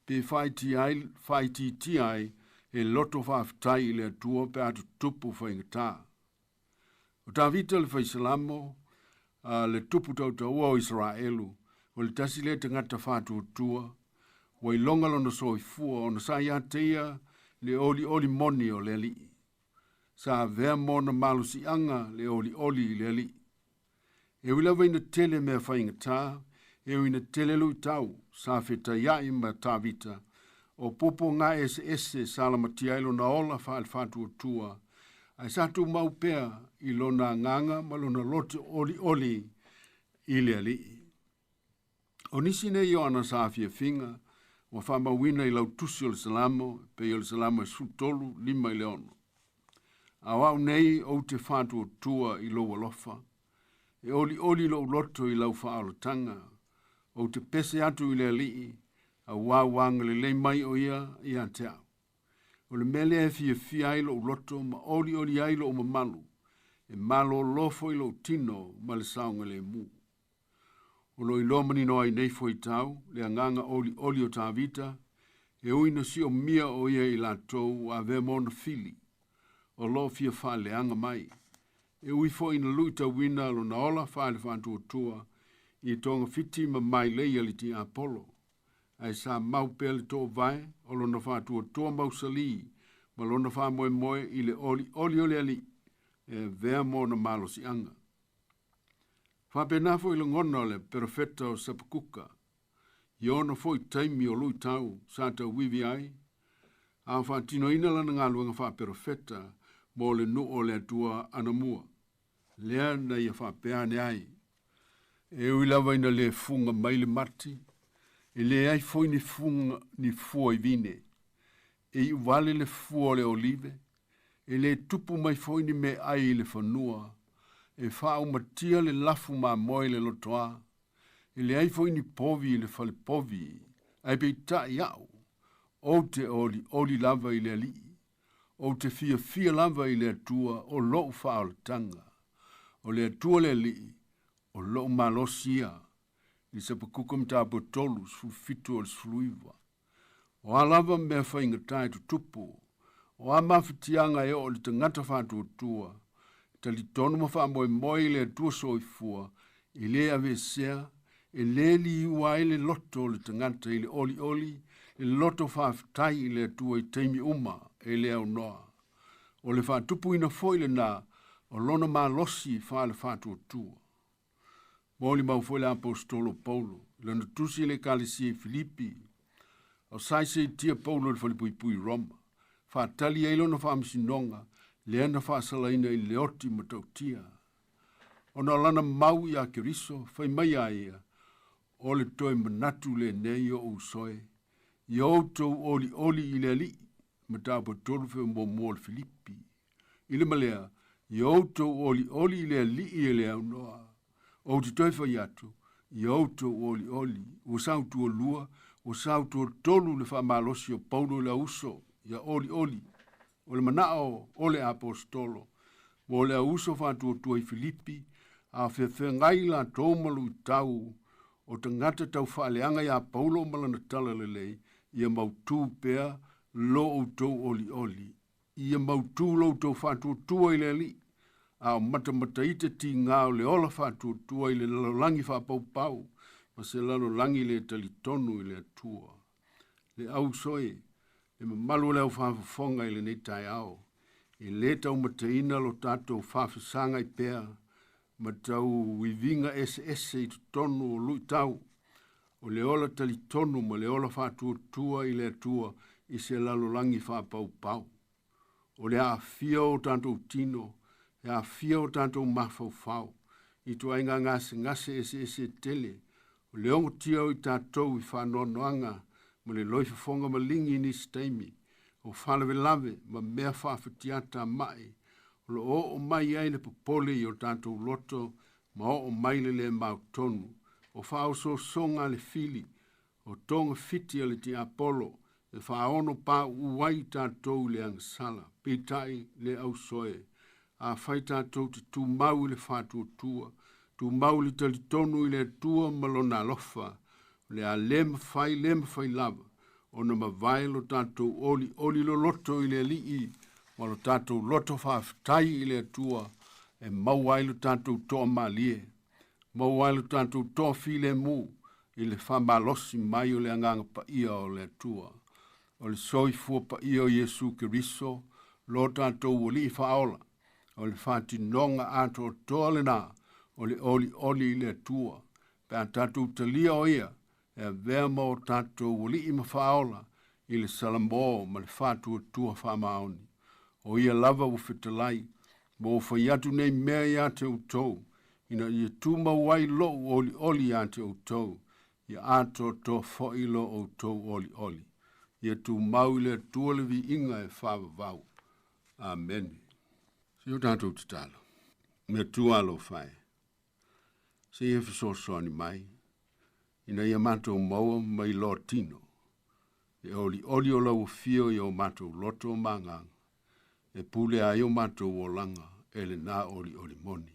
pe faaitiitia ai le loto faafetai i le Atua pe a tutupu faigata. O Tavita le faisalamo, a le tupu tautaua o Isaraelu, o le tasi lea tagata faatuatua, ua iloga lona soifua ona sa ia te ia le olioli moni o le Alii. Sa avea ma ona malosiaga le olioli i le Alii. E ui lava ina tele mea faigata, e ui ina tele luitau sa fetaiai ma Tavita, o puapuaga eseese sa lamatia ai lona ola faale-faatuatua, ae sa tumau pea i lona agaga ma lona loto olioli i le Alii. O nisi nei o ana saafiafiga ua faamauina i lau tusi o le Salamo, e pei o le Salamo e 13, 5 i le 6. A o au nei ou te faatuatua i lou alofa, e olioli lou loto i lau faaolataga, ou te pese atu i le Alii, auā ua agalelei mai o ia ia te au. O le mea lea e fiafia ai lou loto ma olioli ai lou mamalu, e malōlō foi lou tino ma le saogalemu. O lo o iloa manino ai nei fuaitau le agaga olioli o Tavita, e ui ina siomia o ia i latou ua avea ma ona fili, o lo o fia faaleaga mai. E ui foi ina luitauina lona ola faale-faatuatua i togafiti ma mailei a le tiapolo, ae sa mau pea le toovae o lona faatuatua mausalī ma lona faamoemoe i le olioli o le Alii e avea ma ona malosiaga. Faapena foi lagona o le perofeta o Sapakuka, i ona foi taimi o luitau sa tauivi ai, a o faatinoina lana galuega faaperofeta mo le nuu o le Atua anamua, lea na ia faapea ane ai. E ui lava ina le fuga mai le mati, e leai foi ni fuga ni fua i vine. E iuvale le fua o le olive, e le tupu mai foi ni meaai i le fanua, e faaumatia le lafu mamoe i le lotoā, e leai foi ni povi i le fale povi, ae peitai au, ou te olioli lava i le Alii, ou te fiafia lava i le Atua o lou faaolataga. O le Atua le Alii, o lou malosi ia. I le Sapakuka Mataupu 3, 17 o le 19. O a lava mea faigata e tutupu, o a mafatiaga e oo i le tagata faatuatua, e talitonu ma faamoemoe i le Atua soifua, e le aveesea, e le liua ai le loto o le tagata i le olioli, le loto faafetai i le Atua i taimi uma e le aunoa. O le faatupuina foi lena o lona malosi faale-faatuatua. Molimau foi le aposetolo o Paulo i lana tusi i le Ekalesia i Filipi. O saiseitia Paulo i le falepuipui i Roma, faatali ai lona faamasinoga lea na faasalaina i le oti matautia. Ona o lana mau iā Keriso, fai mai a ia, O le toe manatu lenei o ou uso e, ia outou olioli i le Alii, mataupu 3 feomuamua o le Filipi. I le malea, ia outou olioli i le Alii e le aunoa. Ou te toe fai atu, ia outou olioli, ua sautualua, ua sautuatolu le faamalosi o Paulo i le auuso, ia olioli. O le manao o le aposetolo, mo le auuso faatuatua i Filipi, a feafeagai latou ma luitau o tagata tau faaleaga iā Paulo ma lana talalelei, ia mautū pea lo outou olioli. Ia mautū lo outou faatuatua i le Alii, a o matamataita tigā o le ola faatuatua i le lalolagi faapaupau ma se lalolagi le talitonu i le Atua. Le auso e, le mamalu o le au faafofoga i lenei taeao, e lē taumateina lo tatou faafesagai pea ma tau iviga eseese i totonu o luitau, o le ola talitonu ma le ola faatuatua i le Atua i se lalolagi faapaupau. O le aafia o tatou tino, e aafia o tatou mafaufau i ituaiga gasegase eseese e tele, o le ogotia o i tatou i faanoanoaga ma le loifofoga maligi i nisi taimi, o faalavelave ma mea faafetiata a mai, O lo o oo mai ai le popole i o tatou loto ma oo mai le le mautonu. O faaosoosoga a le fili, o togafiti a le tiapolo, e faaono pauu ai tatou i le agasala. Peitai le ausoe, afai tatou te tumau i le faatuatua, tumau i le talitonu i le Atua ma Lona alofa, o le a le mafai, le mafai lava ona mavae lo tatou olioli loloto i le Alii ma lo tatou loto faafetai i le Atua e maua ai lo tatou toamalie, maua ai lo tatou toafilemu i le faamalosi mai o le Agaga Paia o le Atua. O le soifua paia o Iesu Keriso, lo tatou Alii faaola, o le faatinoga atoatoa lena o le olioli i le Atua, pe a tatou talia o ia e avea ma o tatou alii ma faaola i le salamo ma le faatuatua faamaoni. O ia lava ua fetalai, ma ua fai atu nei mea ia te outou, ina ia tumau ai lou olioli ia te outou, ia atoatoa foi lo outou olioli. Ia tumau i le Atua le viiga e faavavau. Amene. Se i o tatou tatalo. Le Atua alofa e, se i e fesoasoani mai, ina ia matou maua ma iloa tino, le olioli o lau afio i o matou loto ma agaga, e pule ai o matou olaga e lena olioli moni.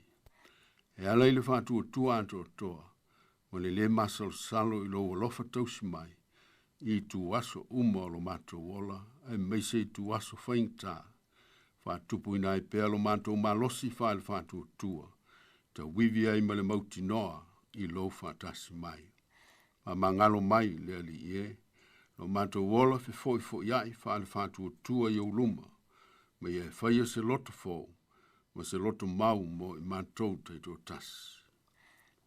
E ala i le faatuatua atoatoa, ma le lē masalosalo i lou alofa tausi mai, i ituaso uma o lo matou ola, aemaise ituaso faigata, faatupuina ai pea lo matou malosi faale-faatuatua, tauivi ai ma le mautinoa i lou faatasi mai. Faamagalo mai le Alii e, lo matou ola fefo'ifo'ia'i faale-faatuatua i ou luma, ma ia e faia se loto fou ma se loto mau mo i matou taitoatasi.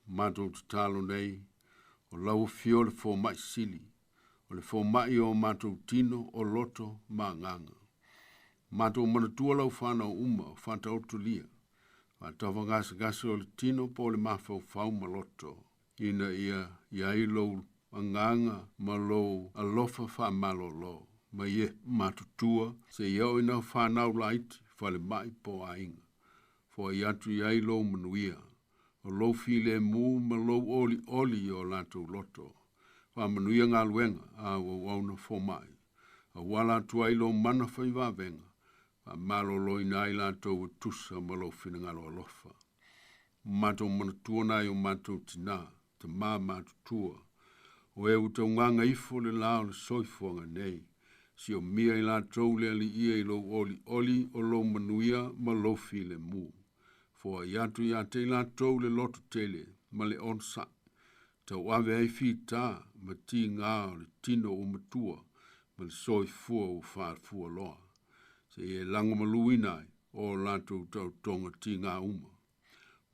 O matou tatalo nei, o lau afio le foma'i sili, o le foma'i o matou tino, o loto ma agaga. Matou manatua lau fanau uma o faataotolia, faatafagasegase o le tino po o le mafaufau ma loto, ina ia i ai lou agaga ma lou alofa faamalolo, ma ia matutua seia oo ina fanau laiti, falemai po o aiga. Foai atu i ai lou manuia, o lou filemu ma lou olioli i o latou loto. Faamanuia galuega a au auauna fomai, auala atu ai lou mana faivavega, faamaloloina ai latou e tusa ma lou finagalo alofa. Matou manatua nai o matou tinā, tamā matutua, o e ua taugaga ifo le la o le soifuaga nei, siomia i latou le Alii e i lou olioli o lou manuia ma lou filemu. Foai atu ia te i latou le loto tele ma le onosai, tauave ai fita ma tigā o le tino ua matua ma le soifua ua faafualoa, seia e lagomaluina ai o latou taotoga tigā uma.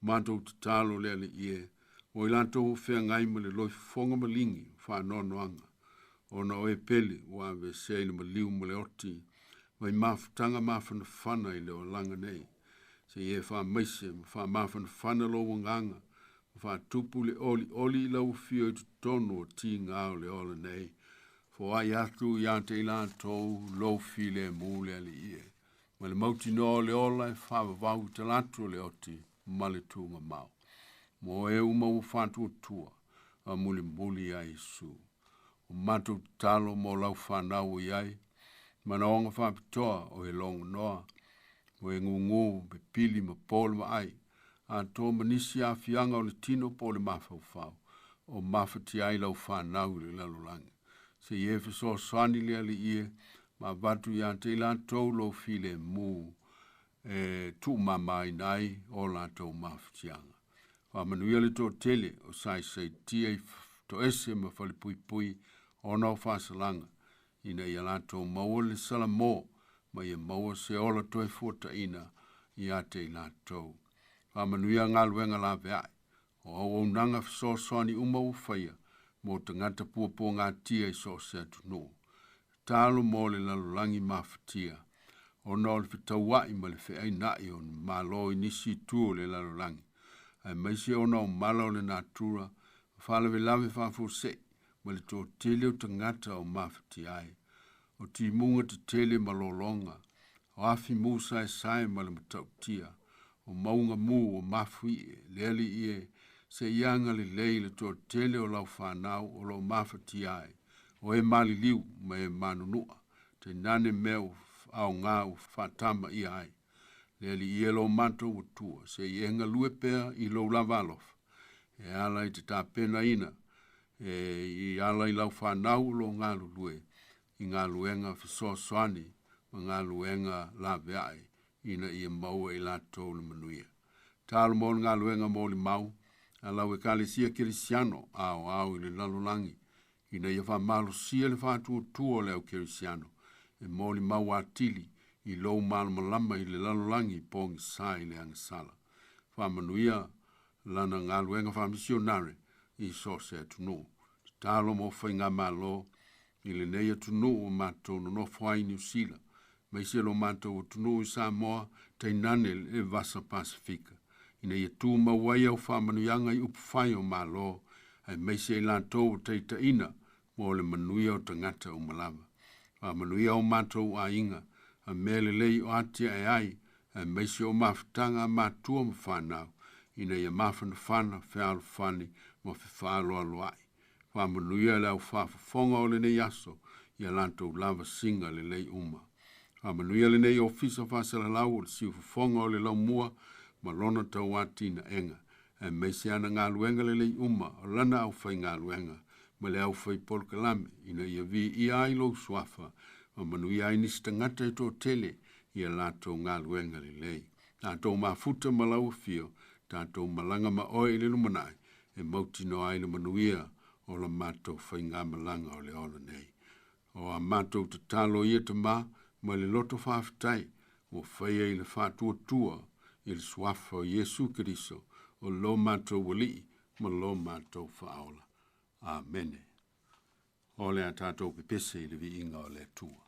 Matou tatalo le Alii e, mo i latou ua feagai ma le loifofoga maligi o faanoanoaga, ona o e pele ua aveesea i le maliu ma le oti mai mafutaga mafanafana i le olaga nei, seia e faamaise ma faamafanafana lou agaga ma faatupu le olioli i lau afio i totonu o tigā o le ola nei, foai atu ia te i latou lou filemu le Alii e, ma le mautinoa o le ola e faavavau i talaatu o le oti ma le tuugamau. Mo e uma ua faatuatua, faamulimuli ia Iesu. O matou tatalo mo lau fanau o i ai, manaoga faapitoa o e logonoa, o e gūgū, pepili ma po le vaai, atoa ma nisi aafiaga o le tino po o le mafaufau, o mafatia ai lau fanau i le lalolagi. Seia e fesoasoani le Alii e, ma avatu ia te i latou lou filemu e tuumamaina ai o latou mafatiaga. Faamanuia le toatele o saisaitia i toese ma falepuipui ona o faasalaga, ina ia latou maua le salamo ma ia maua se ola toe fuataina ia te i latou. Faamanuia galuega laveai, o auaunaga fesoasoani uma ua faia mo tagata puapuagatia i so o se atunuu. Tatalo mo le lalolagi mafatia, ona o le fetaua'i ma le feaina'i o malo i nisi itu o le lalolagi, aemaise ona o mala o le natura ma faalavelave faafuasei ma le toatele o tagata o mafatia ai, o timuga tetele ma lologa. O afi mu saesae ma le matautia, o mauga mu o mafuie, le Alii e, se i agalelei i le toatele o lau fanau o lo o mafatia ai, o e maliliu ma e manunua, tainane mea ua aoga ua faatamaia ai. Le Alii e lo matou Atua, se i e galue pea i lou lava alofa, e ala i te tapenaina e i ala i lau fanau o lo o galulue i galuega fesoasoani ma galuega laveai ina ia maua i latou le manuia. Talo mo le galuega molimau a lau Ekalesia Kerisiano aoao i le lalolagi ina ia faamalosia le faatuatua o le au Kerisiano e molimau atili i lou malamalama i le lalolagi pogisa i le agasala. Faamanuia lana galuega faamisionare i so o se atunuu. Tatalo mo faigamalo i lenei atunuu ua matou nonofo ai i Niu Sila, aemaise lo matou atunuu i Samoa, tainane le Vasa Pasefika, ina ia tumau ai au faamanuiaga i upufai o Malo, aemaise i latou ua taitaiina mo le manuia o tagata uma lava. Faamanuia o matou aiga, a mea lelei o atiae ai, aemaise o mafutaga a matua ma fanau, ina ia mafanafana, fealofani ma fefaaloaloai. Faamanuia le au faafofoga o lenei aso i a latou lava siga lelei uma. Faamanuia lenei Ofisa Faasalalau o le Siufofoga o le Laumua ma lona tauatinaega, aemaise ana galuega lelei uma o lana aufaigaluega ma le aufaipolokalame, ina ia viia ai lou suafa ma manuia ai nisi tagata e toatele i a latou galuega lelei. Tatou mafuta ma lau afio, tatou malaga ma oe i le lumanai, e mautinoa ai le manuia o la matou faigamalaga o le ola nei. O a matou tatalo ia Tama mai le loto faafetai ua faia i le faatuatua i le suafa o Iesu Keriso o lo matou Alii ma lo matou Faaola. Amene. O le a tatou pepese i le viiga o le Atua.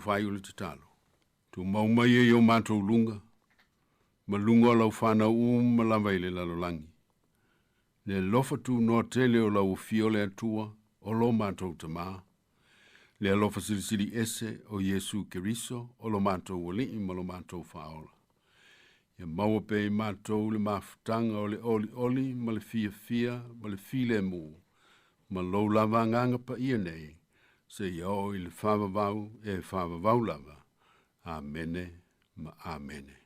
faaiu le tatalo. Tumau mai e i o matou luga, ma luga o lau fanau uma lava i le lalolagi. Le alofa tunoa tele o lau afio le Atua, o lo matou Tamā, le alofa silisili ese o Iesu Keriso, o lo matou Alii ma lo matou Faaola. Ia maua pea i matou le mafutaga o le olioli ma le fiafia ma le filemu, ma lou lava Agaga Paia nei, seia oo i le faavavau e faavavau lava. Amene ma Amene.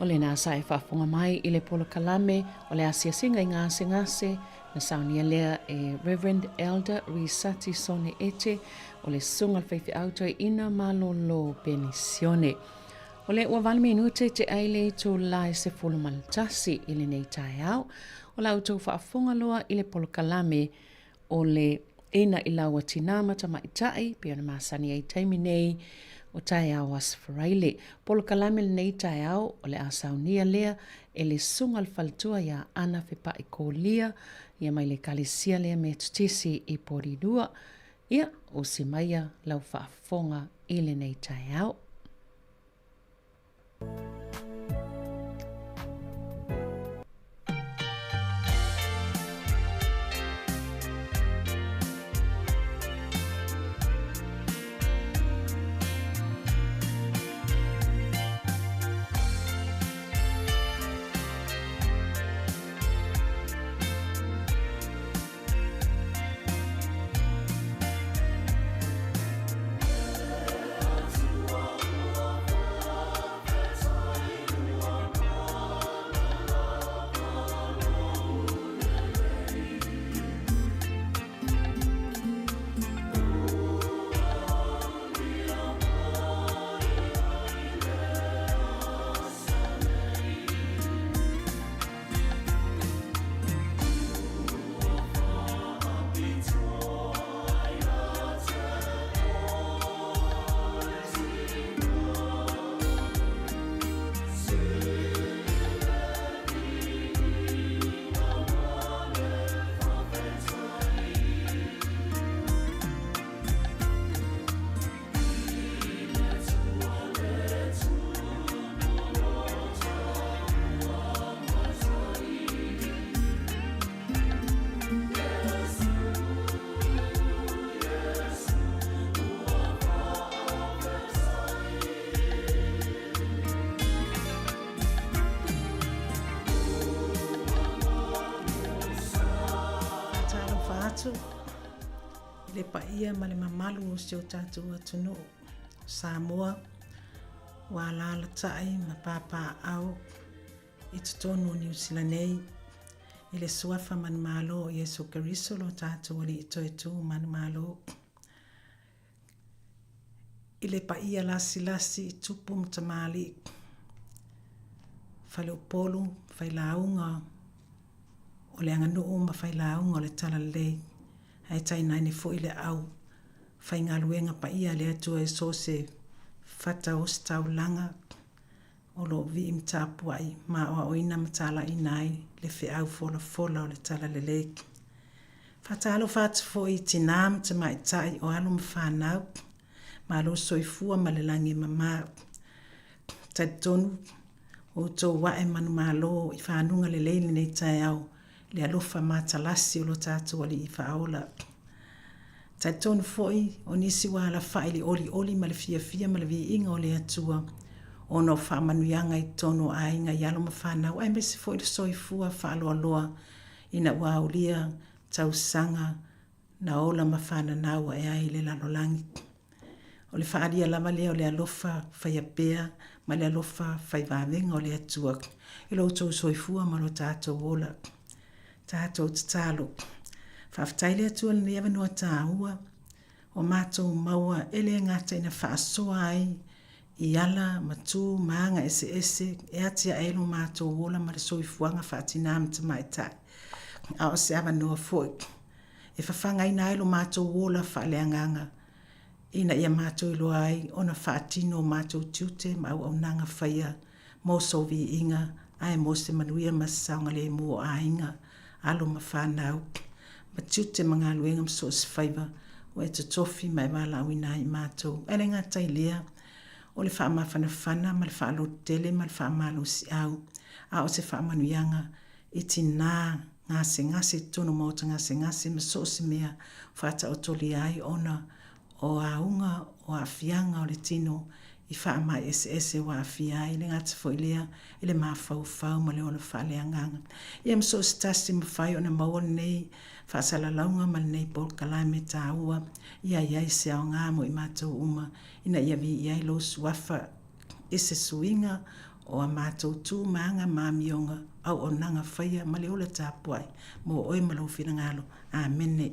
O lena sa e faafofoga mai i le polokalame o le asiasiga i gasegase, na saunia lea e Rev. Elder Risati Sone Ete o le Susuga i le Faifeau Toeaina Malolo Penisione. O le ua 8 minute te ai le itula e 11 i lenei taeao. O la outou faafofoga loa i le polokalame o le ina i laua tinā ma tamaitai, pei ona masani ai taimi nei o taeao Aso Faraile. Polokalame lenei taeao o le a saunia lea e le Susuga i le Faletua ia Ana Fepai Kolia, ia mai le Ekalesia lea Metotisi i Porirua. Ia, usi maia lau faafofoga i lenei taeao. Faatalofa atu i le paia ma le mamalu o si o tatou atunuu Samoa ua alaalatai ma papaaao i totonu o Niu Sila nei, i le Suafa manumalo o Iesu Keriso lo tatou Alii Toetū manumalo. I le paia lasilasi i tupu ma tamalii, faleupolu, failauga o le aganuu ma failauga o le talalelei, ae tainaine foi le au faigaluega paia a le Atua i so o se fata ositaulaga o lo o vii ma tapuai ma aoaoina ma talaiina ai le feau folafola o le Talalelei. Faatalofa atu foi i tinā ma tamaitai o alo ma fanau, malo soifua ma le lagi e mama. Talitonu ua outou ae manumalo i fanuga lelei lenei taeao i le alofa matalasi o lo tatou Alii Faaola. Talitonu foi, o nisi ua alafai i le olioli ma le fiafia ma le viiga o le Atua ona o faamanuiaga i totonu o aiga i alo ma fanau aemaise foi le soifua faaloaloa ina ua aulia tausaga na ola ma fananau ae ai i le lalolagi. O le faaalia lava lea o le alofa faia pea ma le alofa fai vavega o le Atua i lo outou soifua ma lo tatou ola. Tatou tatalo. Faafetai le Atua i lenei avanoa taua ua matou maua e le gata ina faasoa ai i ala ma tu ma aga eseese e atiae ai lo matou ola ma le soifuaga faatinā ma tamaitai, a o se avanoa foi e fafagaina ai lo matou ola faaleagaga ina ia matou iloa ai ona faatino o matou tiute ma auaunaga faia mo sou viiga ae mo se manuia ma se saogalemu o aiga, alo ma fanau, ma tiute ma galuega ma so o se faiva ua e totofi ma e valaauina ai i matou. Ae le gata i lea, o le faamafanafana ma le faalototele ma le faamalosiau, a o se faamanuiaga i tinā gasegase i totonu o maota gasegase ma so o se mea faataotolia ai ona o auga o aafiaga o le tino i faamai eseese ua aafia ai, le gata foi lea i le mafaufau ma le ola faaleagaga. Ia ma so o se tasi e mafai ona maua lenei faasalalauga ma lenei polokalame taua, ia i ai se aoga mo i matou uma ina ia viia ai lou suafa i se suiga. O a matou tu ma aga ma amioga, auaunaga faia ma le ola tapuai mo oe ma lou finagalo. Amene.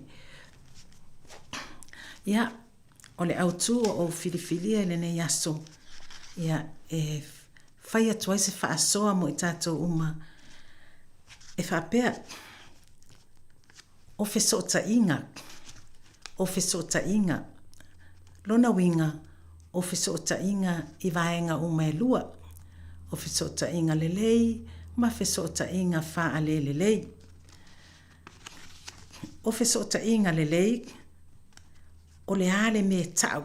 Ia, o le autu ua ou filifilia i lenei aso, ia, e fai atu ai se faasoa mo i tatou uma, e faapea, O fesootaiga, o fesootaiga. Lona uiga, o fesootaiga i vaega uma e lua, o fesootaiga lelei ma fesootaiga faalelelei. O fesootaiga lelei, o le a le mea e ta'u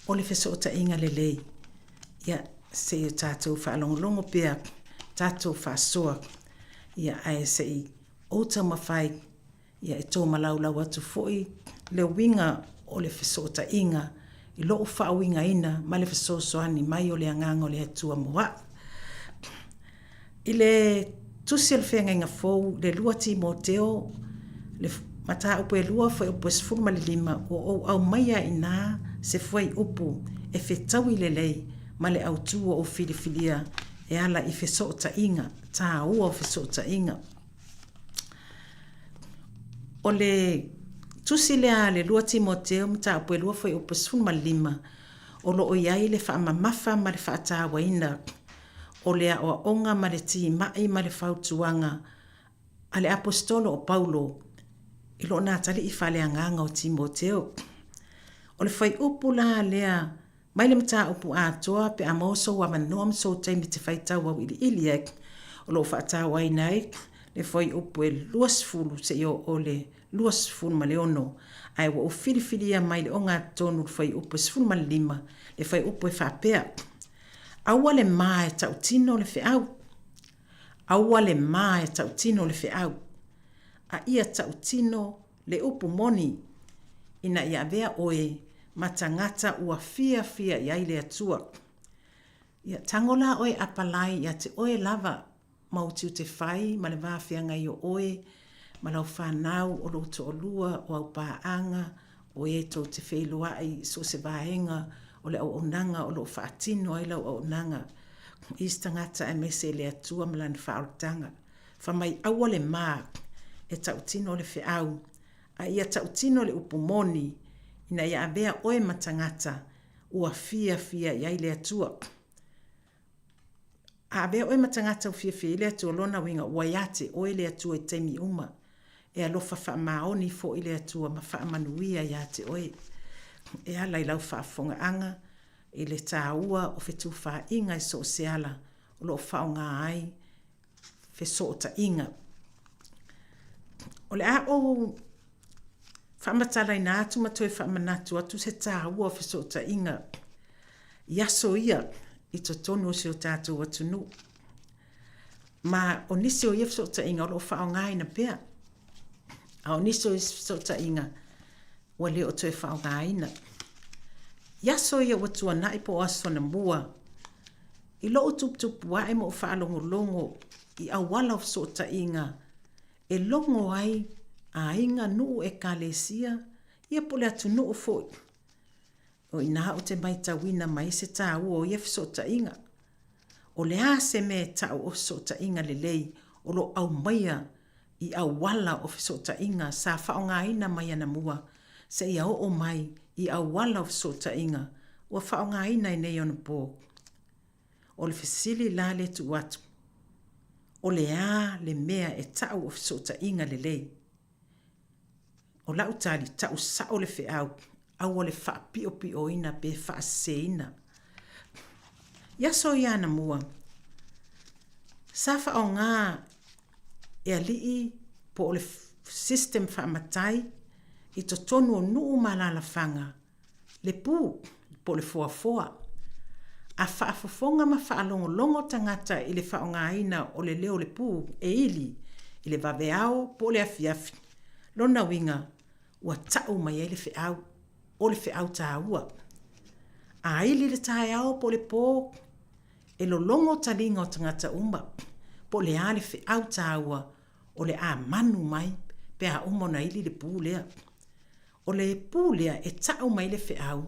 o le fesootaiga lelei? Ia, se i o tatou faalogologo pea, tatou faasoa, ia ae se i ou taumafai ia e tōmalaulau atu foi le uiga o le fesootaiga i lo'u faauigaina ma le fesoasoani mai o le Agaga o le Atua mo a'u. I le Tusi o le Feagaiga Fou, le 2 Timoteo, le mataupu e 2, fuaiupu e 15, ua ou aumaia inā se fuaiupu e fetaui lelei ma le autū ua ou filifilia e ala i fesootaiga, tāua o fesootaiga. O le tusi lea a le 2 Timoteo mataupu e 2 fuaiupu 15, o lo o i ai le faamamafa ma le faatauaina o le aoaoga ma le timai ma le fautuaga a le Aposetolo o Paulo i lona atalii faaleagaga o Timoteo. O le fuaiupu la lea Mai le mataupu atoa pe a maua sou avanoa ma sou taimi e te faitau auiliili ai, o lo o faatauaina ai le fuaiupu e 20 seia oo i le 26, ae ua ou filifilia mai le ogatotonu le fuaiupu e 15, le fuaiupu e faapea, Aua le ma e tautino le feau. Aua le ma e tautino le feau, a ia tautino le upu moni, ina ia avea oe ma tagata ua fiafia i ai le Atua. Ia tago la oe apalai ia te oe lava ma ou tiute fai ma le va feagai o oe ma lau fanau, o lou toalua, o au paaga, o e tou te feiloai i so o se vaega o le auaunaga o lo o faatino ai lau auaunaga i isi tagata aemaise i le Atua ma Lana faaolataga. Fai mai aua le ma e tautino le feau, a ia tautino le upu moni, ina ia avea oe ma tagata ua fiafia i ai le Atua. A avea oe ma tagata ua fiafia i ai le Atua, lona uiga ua ia te oe le Atua i taimi uma. E alofa faamaoni foi le Atua ma faamanuia ia te oe. E ala i lau faafofogaaga i le taua o fetufaaiga i so o se ala o lo o faaaoga ai fesootaiga. O le a ou faamatalaina atu ma toe faamanatu atu se taua o fesootaiga i aso ia i totonu o si o tatou atunuu. Ma o nisi o ia fesootaiga o lo o faaaogaina pea, a o nisi o ia fesootaiga ua le o toe faaaogaina. I aso ia ua tuanai po o aso anamua, I lo'u tuputupu a'e ma ou faalogologo i auala o fesootaiga e logo ai aiga, nuu, ekalesia, ia po o le atunuu foi. O inā ou te maitauina mai se tāua o ia fesootaiga. O le a se mea e ta'u o fesootaiga lelei o lo o aumaia i auala o fesootaiga sa faaaogaina mai anamua seia oo mai i auala o fesootaiga ua faaaogaina i nei onopō. O le fesili la lea tuu atu, o le a le mea e ta'u o fesootaiga lelei? O la'u tali, ta'u sa'o le feau, aua le faapi'opi'oina pe faaseseina. I aso ia anamua, sa faaaoga e ali'i po o le system faamatai i totonu o nuu ma alaalafaga le pū po o le foafoa. A faafofoga ma faalogologo tagata i le faaaogaina o le leo o le pū e ili i le vaveao po o le afiafi, lona uiga ua ta'u mai ai le feau, o le feau tāua. A ili le taeao po o le pō, e lologo taliga o tagata uma, po o le a le feau tāua o le a manu mai pe a uma ona ili le pū lea. O le pū lea e ta'u mai le feau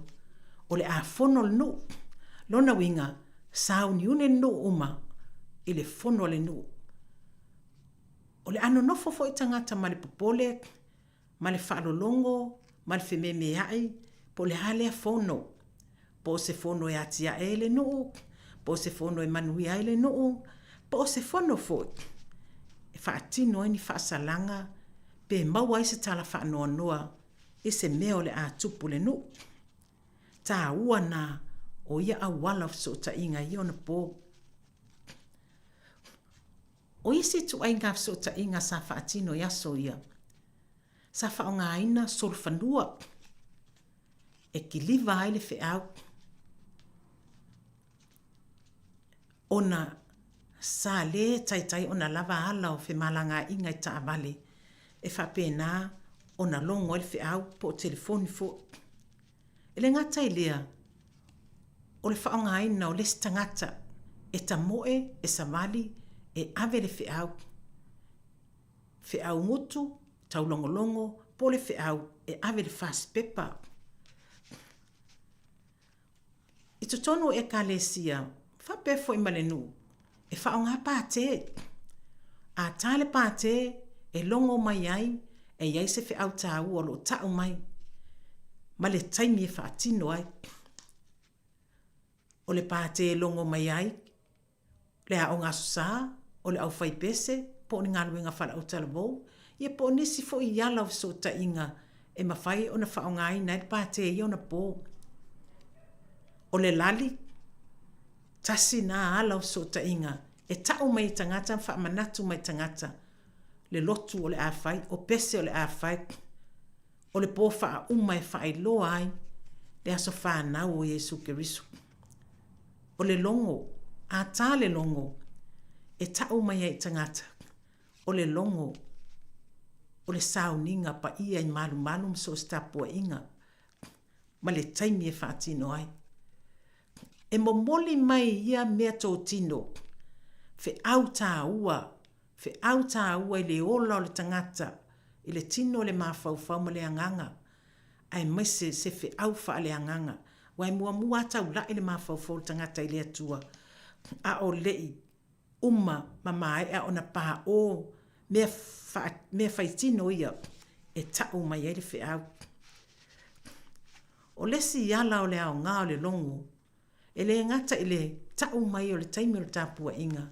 o le a fono le nuu. Lona uiga, Sauniuni le nuu uma i le fono a le nuu. O le a nonofo foi tagata ma le popole, ma le faalologo, ma le fememeai, po o le a lea fono. Po o se fono e atiae ai le nuu, po o se fono e manuia ai le nuu, po o se fono foi e faatino ai ni faasalaga pe maua ai se tala faanoanoa i se mea o le a tupu i le nuu. Taua na o ia auala o fesootaiga i ona po. O isi ituaiga fesootaiga sa faatino i aso ia, sa faaaogaina solofanua e kiliva ai le feau ona sa lē taitai ona lava ala o femalagaaiga i taavale e faapena ona logo ai le feau po o telefoni foi. E le gata i lea, o le faaaogaina o le isi tagata e tamoe, e savali, e ave le feau, feau gutu, taulogologo, po o le feau e ave i le fasipepa. I totonu o Ekalesia, faapea foi ma le nuu, e faaaoga pātē. A tā le pātē, e logo mai ai e i ai se feau tāua o lo o ta'u mai, ma le taimi e faatino ai. O le pātē e logo mai ai le aoga Aso Sa, o le aufaipese, po o ni galuega faalautalavou, ia po o nisi foi ala o fesootaiga e mafai ona faaaogaina ai le pātē i ona pō. O le lali, tasi nā ala o fesootaiga e ta'u mai i tagata ma faamanatu mai i tagata le lotu o le a fai, o pese o le a fai, o le pō faauma e faailoa ai le aso fanau o Iesu Keriso. O le logo, a tā le logo, e ta'u mai ai i tagata, o le logo o le sauniga paia i malumalu ma so o se tapuaiga ma le taimi e faatino ai. E momoli mai ia mea totino, feau tāua, feau tāua i le ola o le tagata, i le tino o le mafaufau ma le agaga, aemaise se feau faaleagaga, aua e muamua lava taulai le mafaufau o le tagata i le Atua, a o leʻi uma ma maea ona paʻō mea mea faitino ia e taʻu mai ai le feau. O le isi ala o le aoga o le logo, e le gata i le taʻu mai o le taimi o le tapuaiga,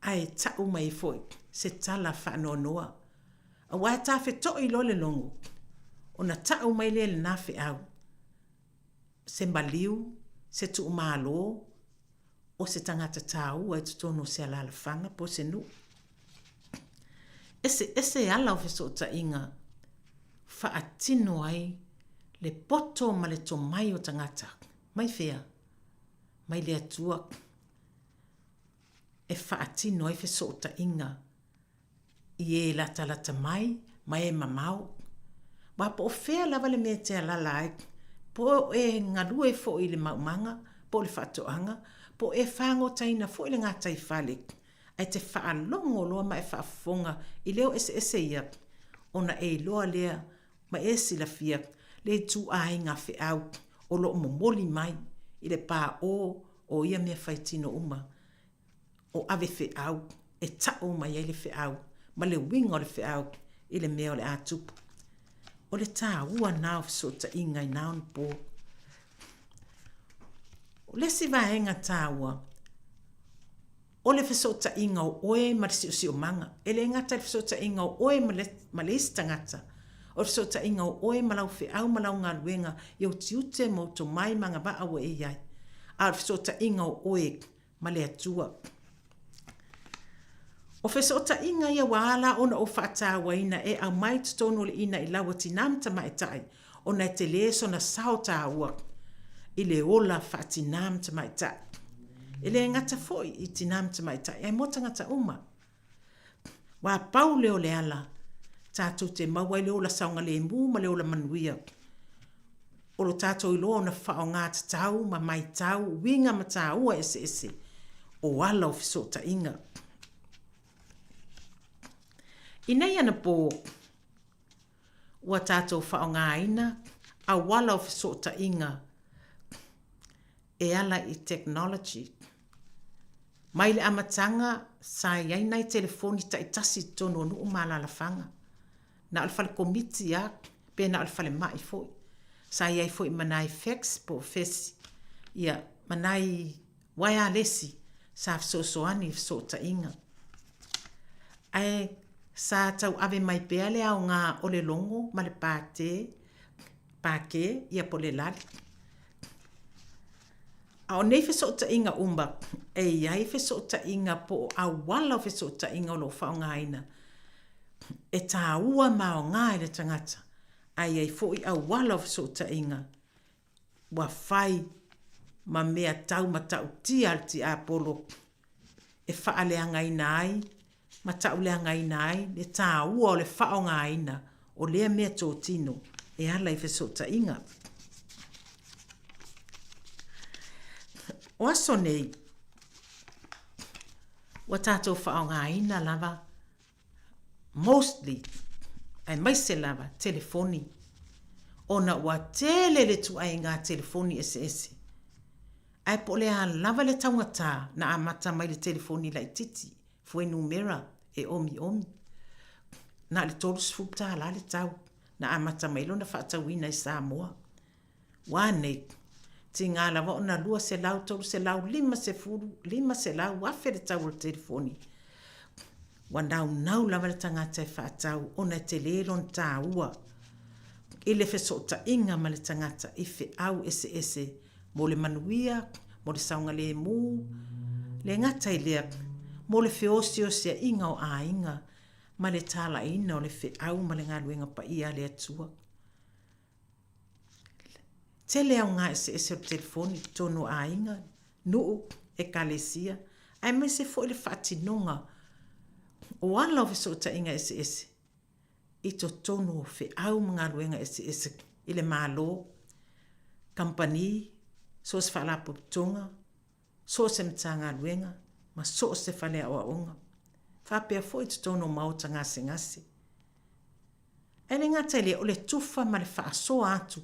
ae taʻu mai ai foi se tala faanoanoa. Aua e tafetoʻi loa le logo, ona taʻu mai lea i lena feau, se maliu, se tuumalo, o se tagata tāua i totonu o se alaalafaga po o se nuu. Eseese ala o fesootaiga faatino ai le poto ma le tomai o tagata. Mai fea? Mai le Atua e faatino ai fesootaiga i e latalata mai ma e mamao. Aua po o fea lava le mea e te alala ai, po o e galue foi i le maumaga, po o le faatoaga, po o e fagotaina foi le gataifale, ae te faalogo loa ma e faafofoga i leo eseese ia, ona e iloa lea ma e silafia le ituaiga feau o lo o momoli mai i le paʻō o ia mea faitino uma. o ave feau e taʻu mai ai le feau ma le uiga o le feau i le mea o le a tupu. O le tāua nā o fesootaiga i nā ona pō. O le isi vaega tāua, o le fesootaiga o oe ma le siosiomaga. E le gata i le fesootaiga o oe ma le, ma le isi tagata, o le fesootaiga o oe ma lau feau ma lau galuega i ou tiute ma ou tomai ma agavaa ua e i ai. A o le fesootaiga o oe ma le Atua. O fesootaiga ia ua ala ona ou faatauaina e aumai i totonu o le inaʻi lau a tinā ma tamaitai ona e telē sona sao tāua i le ola faatinā ma tamaitai. E le gata foi i tinā ma tamaitai ae mo tagata uma. Aua pau lea o le ala tatou te maua ai le ola saogalemu ma le ola manuia. O lo tatou iloa ona faaaoga tatau ma maitau uiga ma taua eseese o ala o fesootaiga. I nei anapō, ua tatou faaaogaina auala o fesootaiga. e ala i technology. Mai le amataga sa i ai nai telefoni taitasi i totonu o nuu ma alaalafaga. Na o le fale komiti a, pe na o le falemai foi. Sa i ai foi ma nai fax po o fesi, ia, ma nai waialesi sa fesoasoani i fesootaiga. Ae sa tauave mai pea le aoga o le logo ma le pate, pākē, ia po o le lali. A o nei fesootaiga uma, e i ai fesootaiga po o auala o fesootaiga o lo o faaaogaina e tāua ma aoga i le tagata, ae i ai foi auala o fesootaiga ua fai ma mea tau matautia a le tiapolo e faaleagaina ai ma tauleagaina ai le tāua o le faaaogaina o lea meatotino e ala i fesootaiga. O aso nei, ua tātou faaaogaina lava mostly, aemaise lava telefoni, ona ua tele le tuaiga telefoni eseese. Ae po o le a lava le taugata na amata mai le telefoni laitiiti, fuainumera e omiomi, na o le $30 le tau na amata mai lona faatauina i Samoa. Ua nei, tiga lava ona 200, 300, 50, 500 afe le tau o le telefoni. Ua naunau lava le tagata e faatau ona e tele lona taua i le fesootaiga ma le tagata i feau eseese mo le manuia, mo le saogalemu, le gata i lea, mo le feoseoseaiga o aiga ma le talaiina o le feau ma le galuega paia a le Atua. Tele aoga eseese o le telefoni i totonu o aiga, nuu, ekalesia, aemaise foi le faatinoga o ala o fesootaiga eseese i totonu o feau ma galuega eseese i le Malo, kamupani, so o se faalapotopotoga, so o se Matagaluega ma so o se fale aoaoga, faapea foi i totonu o maota gasegase. Ae le gata i lea, o le tufa ma le faasoa atu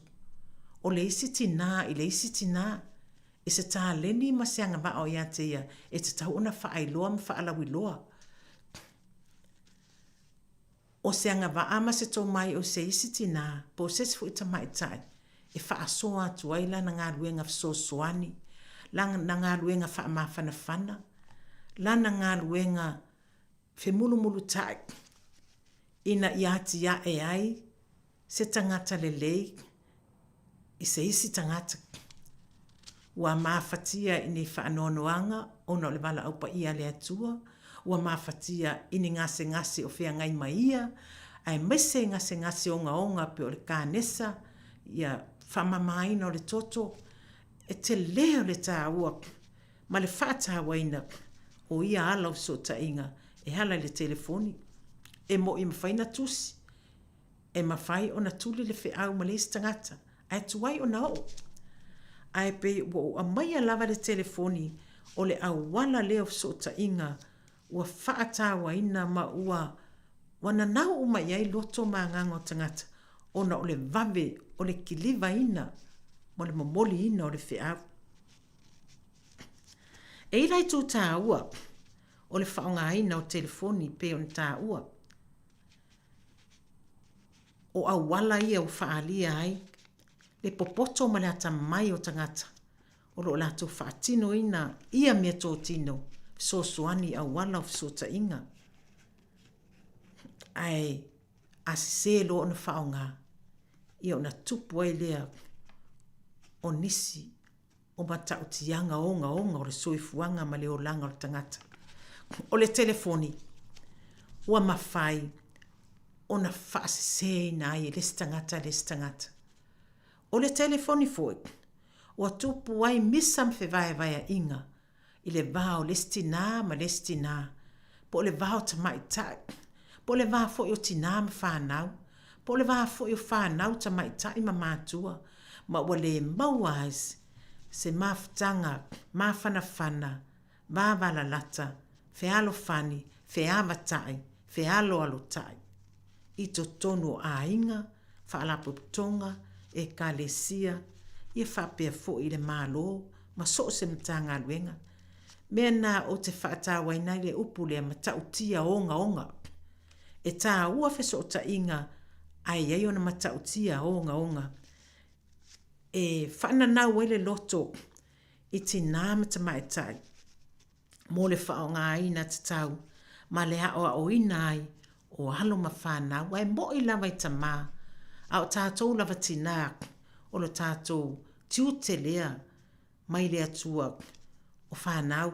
o le isi tinā i le isi tinā i se taleni ma se agavaa o ia te ia e tatau ona faailoa ma faalauiloa. O se agavaa ma se tomai o se isi tinā po o se isi foi tamaitai e faasoa atu ai lana galuega fesoasoani, lana galuega faamafanafana, lana galuega femulumulutai ina ia atiae ai se tagata lelei i se isi tagata ua mafatia i ni faanoanoaga ona o le valaau paia a le Atua, ua mafatia i ni gasegase o feagai ma ia, aemaise gasegase ogaoga pei o le kanesa, ia faamamaina o le toto, e tele o le taua ma le faatauaina o ia ala o fesootaiga e ala i le telefoni. E mo'i e mafai ona tusi, E mafai ona tuli le feau ma le isi tagata, ae tuai ona oo. Ae pei ua ou aumaia lava le telefoni o le auala lea o fesootaiga ua faatauaina ma ua ua nanau uma i ai loto ma agaga o tagata ona o le vave o le kilivaina ma le momoliina o le feau. E i lai itu taua o le faaaogaina o telefoni pei ona taua. O auala ia ua faaalia ai le popoto ma le atamai o tagata o lo o latou faatinoina ia meatotino fesoasoani i auala o fesootaiga. Ae a sese loa ona faaaoga, ia ona tupu ai lea o nisi o matautiaga ogaoga o le soifuaga ma le olaga o le tagata. O le telefoni, ua mafai ona faaseseina ai e le isi tagata le isi tagata. O le telefoni foi, ua tupu ai misa ma fevaevaeaiga i le va o le isi tinā ma le isi tinā, po o le va o tamaitai, po o le va foi o tinā ma fanau, po o le va foi o fanau, tamaitai ma matua, ma ua le maua ai se mafutaga mafanafana, vavalalata, fealofani, feavatai, fealoalotai i totonu o aiga, faalapotopotoga, ekalesia, ia faapea foi i le Malo. ma so o se Matagaluega. Mea na ou te faatauaina ai le upu lea matautia ogaoga. E tāua fesootaiga ae i ai ona matautia ogaoga e faananau ai le loto i tinā ma tamaitai mō le faaaogaina tatau ma le aoaoina ai o alo ma fanau, ae mo'i lava i tamā, a o tātou lava tinā, o lo tātou tiute lea mai le Atua o fanau.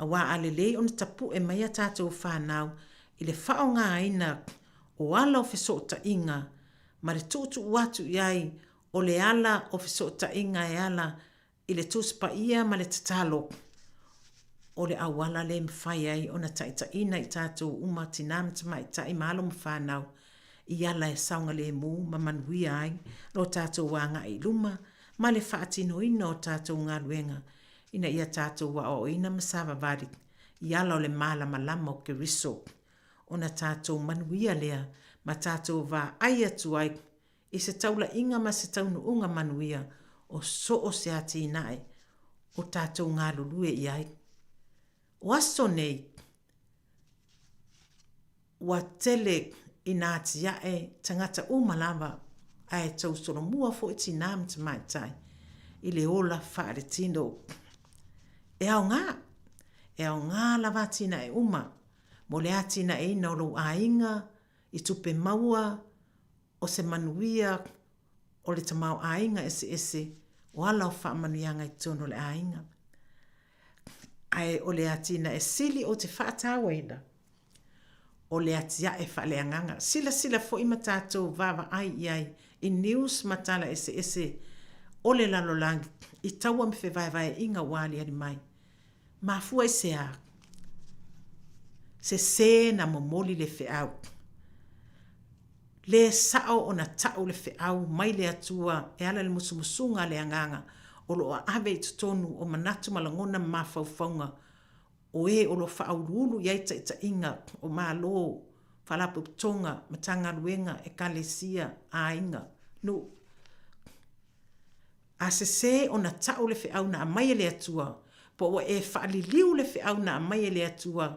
Auā a lelei ona tapu'e mai a tātou fanau i le faaaogaina o ala o fesootaiga ma le tuutuu atu i ai o le ala o fesootaiga e ala i le Tusi Paia ma le tatalo, o le auala lea e mafai ai ona taitaiina i tatou uma, tinā ma tamaitai, ma alo ma fanau, i ala e saogalemu ma manuia ai lo tatou agai i luma ma le faatinoina o tatou galuega ina ia tatou aoaoina ma savavali i ala o le malamalama o Keriso, ona tatou manuia lea ma tatou vaai atu ai i se taulaiga ma se taunuuga manuia o so o se atinae o tatou galulue i ai. O aso nei, ua tele ina atiae tagata uma lava ae tausolomua foi tinā ma tamaitai i le ola faaletino. E aoga, e aoga lava atinae uma mo le atinaeina o lou aiga i tupe maua, o se manuia o le tamaoaiga eseese o ala o faamanuiaga i totonu o le aiga. Ae o le atinae sili ou te faatauaina, o le atiae faaleagaga. Silasila foi ma tatou vaavaai i ai i news ma tala eseese o le lalolagi i taua ma fevaevaeaiga ua aliali mai. Mafua i se a? Sese na momoli le feau. Lē sao ona ta'u le feau mai le Atua e ala i le musumusuga a le Agaga o lo o ave i totonu o manatu ma lagona ma mafaufauga o e o lo o faauluulu i ai taitaiga o Malo, Faalapotopotoga, Matagaluega, Ekalesia, aiga, nuu. A sesē ona ta'u le feau na aumai e le Atua, po ua e faaliliu le feau na aumai e le Atua,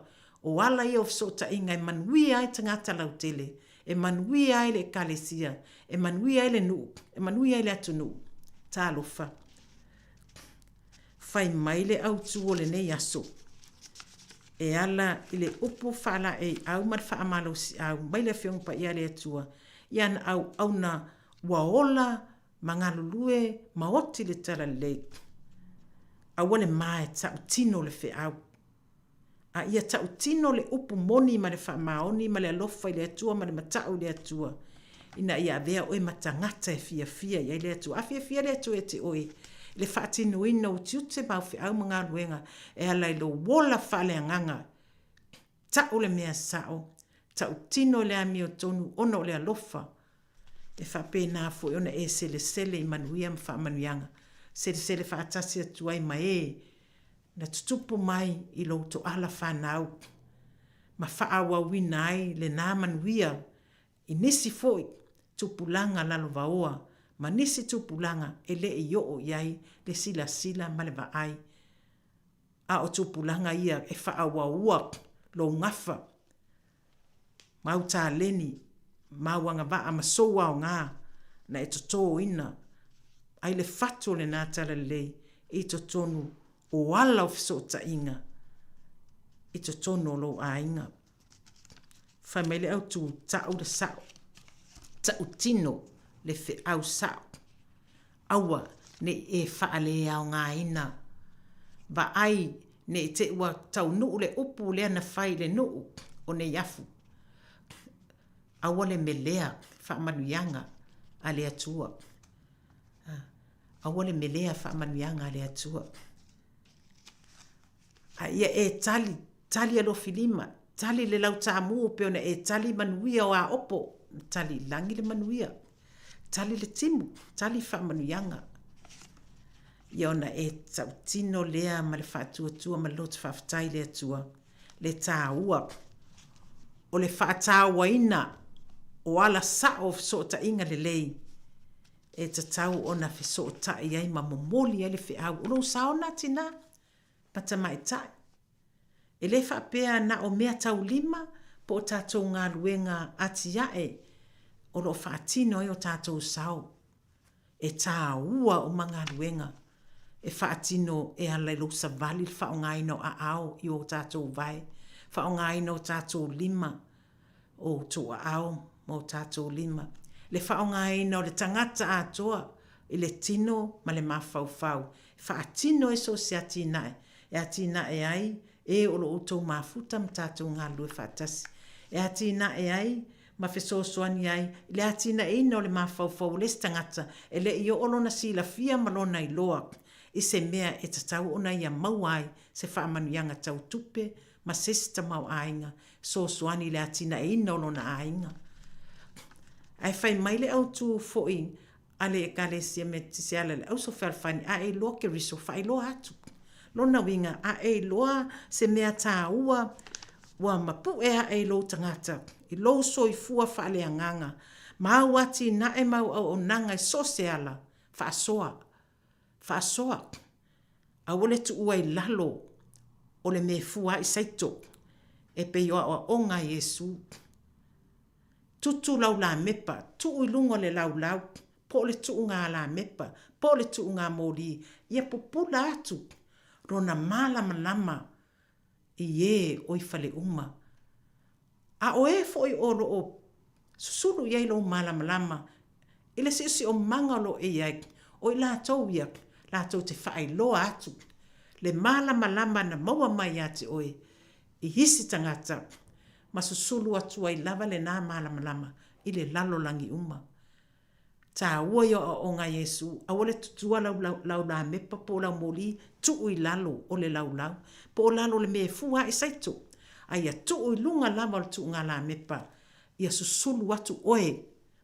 o ala ia o fesootaiga e manuia ai tagata lautele, e manuia ai le Ekalesia, e manuia ai le nuu, e manuia ai le atunuu. Talofa! Fai mai le autū o lenei aso, e ala i le upu faalaeiau ma le faamalosiau mai le Afioga Paia a le Atua i ana auauna ua ola ma galulue ma oti le talalelei. Aua le ma e tautino le feau. A ia tautino le upu moni ma le faamaoni ma le alofa i le Atua ma le matau i le Atua, ina ia avea oe ma tagata e fiafia i ai le Atua. A fiafia le Atua ia te oe i le faatinoina o tiute ma au feau ma galuega e ala i lou ola faaleagaga, tau le mea sao, tautino i le amiotonu ona o le alofa E faapena foi ona e selesele i manuia ma faamanuiaga, selesele faatasi atu ai ma e na tutupu mai i lou toala fanau, ma faaauauina ai lena manuia i nisi foi tupulaga lalovaoa ma nisi tupulaga e le i oo i ai le silasila ma le vaai, a o tupulaga ia e faaauaua lou gafa. Ma au taleni, ma au agavaa ma sou aoga na e totōina ai le fatu o lenā talalelei i totonu o ala o fesootaiga i totonu o lou aiga. Fai mai le autū, ta'u le sa'o, ta'utino le feau sa'o. Aua ne i e faaleaogaina. Vaai ne i te i ua taunuu le upu lea na fai i le nuu o Neiafu. Aua le melea faamanuiaga a le Atua. Aua le melea faamanuiaga a le Atua. A ia e tali, tali alofilima, tali le lautamu pei ona e tali manuia o Aopo, tali i lagi le manuia, tali le timu, tali faamanuiaga. Ia ona e tautino lea ma le faatuatua ma le loto faafetai i le Atua, le tāua o le faatauaina o ala sao o fesootaiga lelei. e tatau ona fesootai ai ma momoli ai le feau. O lou sao lena tinā ma tamaitai. E le faapea na o mea taulima po o tatou galuega atiae o lo o faatino ai o tatou sao. E tāua uma galuega e faatino e ala i lou savali le faaaogaina o aao i o tatou vae, faaaogaina o tatou lima, o outou aao ma o tatou lima, le faaaogaina o le tagata atoa i le tino ma le mafaufau e faatino ai so o se atinae e atinae ai e o lo outou mafuta ma tatou galulue faatasi, e atinae ai ma fesoasoani ai i le atinaeina o le mafaufau o le isi tagata e le i oo lona silafia ma lona iloa i se mea e tatau ona ia maua ai se faamanuiaga tau tupe ma se isi tamaoaiga fesoasoani i le atinaeina o lona aiga. Ae fai mai le autu foi a le Ekalesia Metotisi e ala i le Auso Fealofani, a e iloa Keriso, faailoa atu. Lona uiga, a e iloa se mea tāua ua mapu'e ae i lou tagata, i lou soifua faaleagaga, ma au atinae ma au auaunaga i so o se ala, faasoa, faasoa. Aua le tuua i lalo o le mea fua ai saito, e pei o aoaoga a Iesu. Tutu lau lamepa, tuu i luga o le laulau, po o le tuuga lamepa, po o le tuuga moli, ia pupula atu lona malamalama i ē o i fale uma. A o ē foi o lo o susulu i ai lou malamalama i le siosiomaga o lo o e i ai, o i latou ia latou te faailoa atu le malamalama na maua mai ia te oe i isi tagata ma susulu atu ai lava lena malamalama i le lalolagi uma. Tāua ia aoaoga a Iesu, aua le tutua lau, lau lamepa po o lau moli, tuu i lalo o le laulau, po o lalo o le mea e fua ae saito, a ia tuu i luga lava o le tuuga lamepa, ia susulu atu oe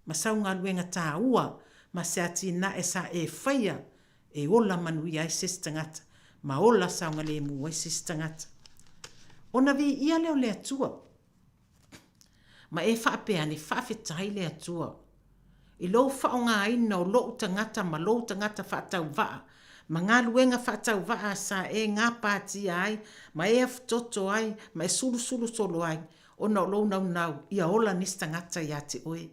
ma sau galuega tāua ma se atinae sa e faia e ola manuia ai se isi tagata, ma ola saogalemu ai se isi tagata. Ona viia lea o le Atua. Ma e faapea ane, Faafetai le Atua i lou faaaogaina o lou tagata ma lou tagata faatauvaa, ma galuega faatauvaa sa e gapatia ai, ma e afutoto ai, ma e sulusulu solo ai, ona o lou naunau ia ola nisi tagata ia te oe.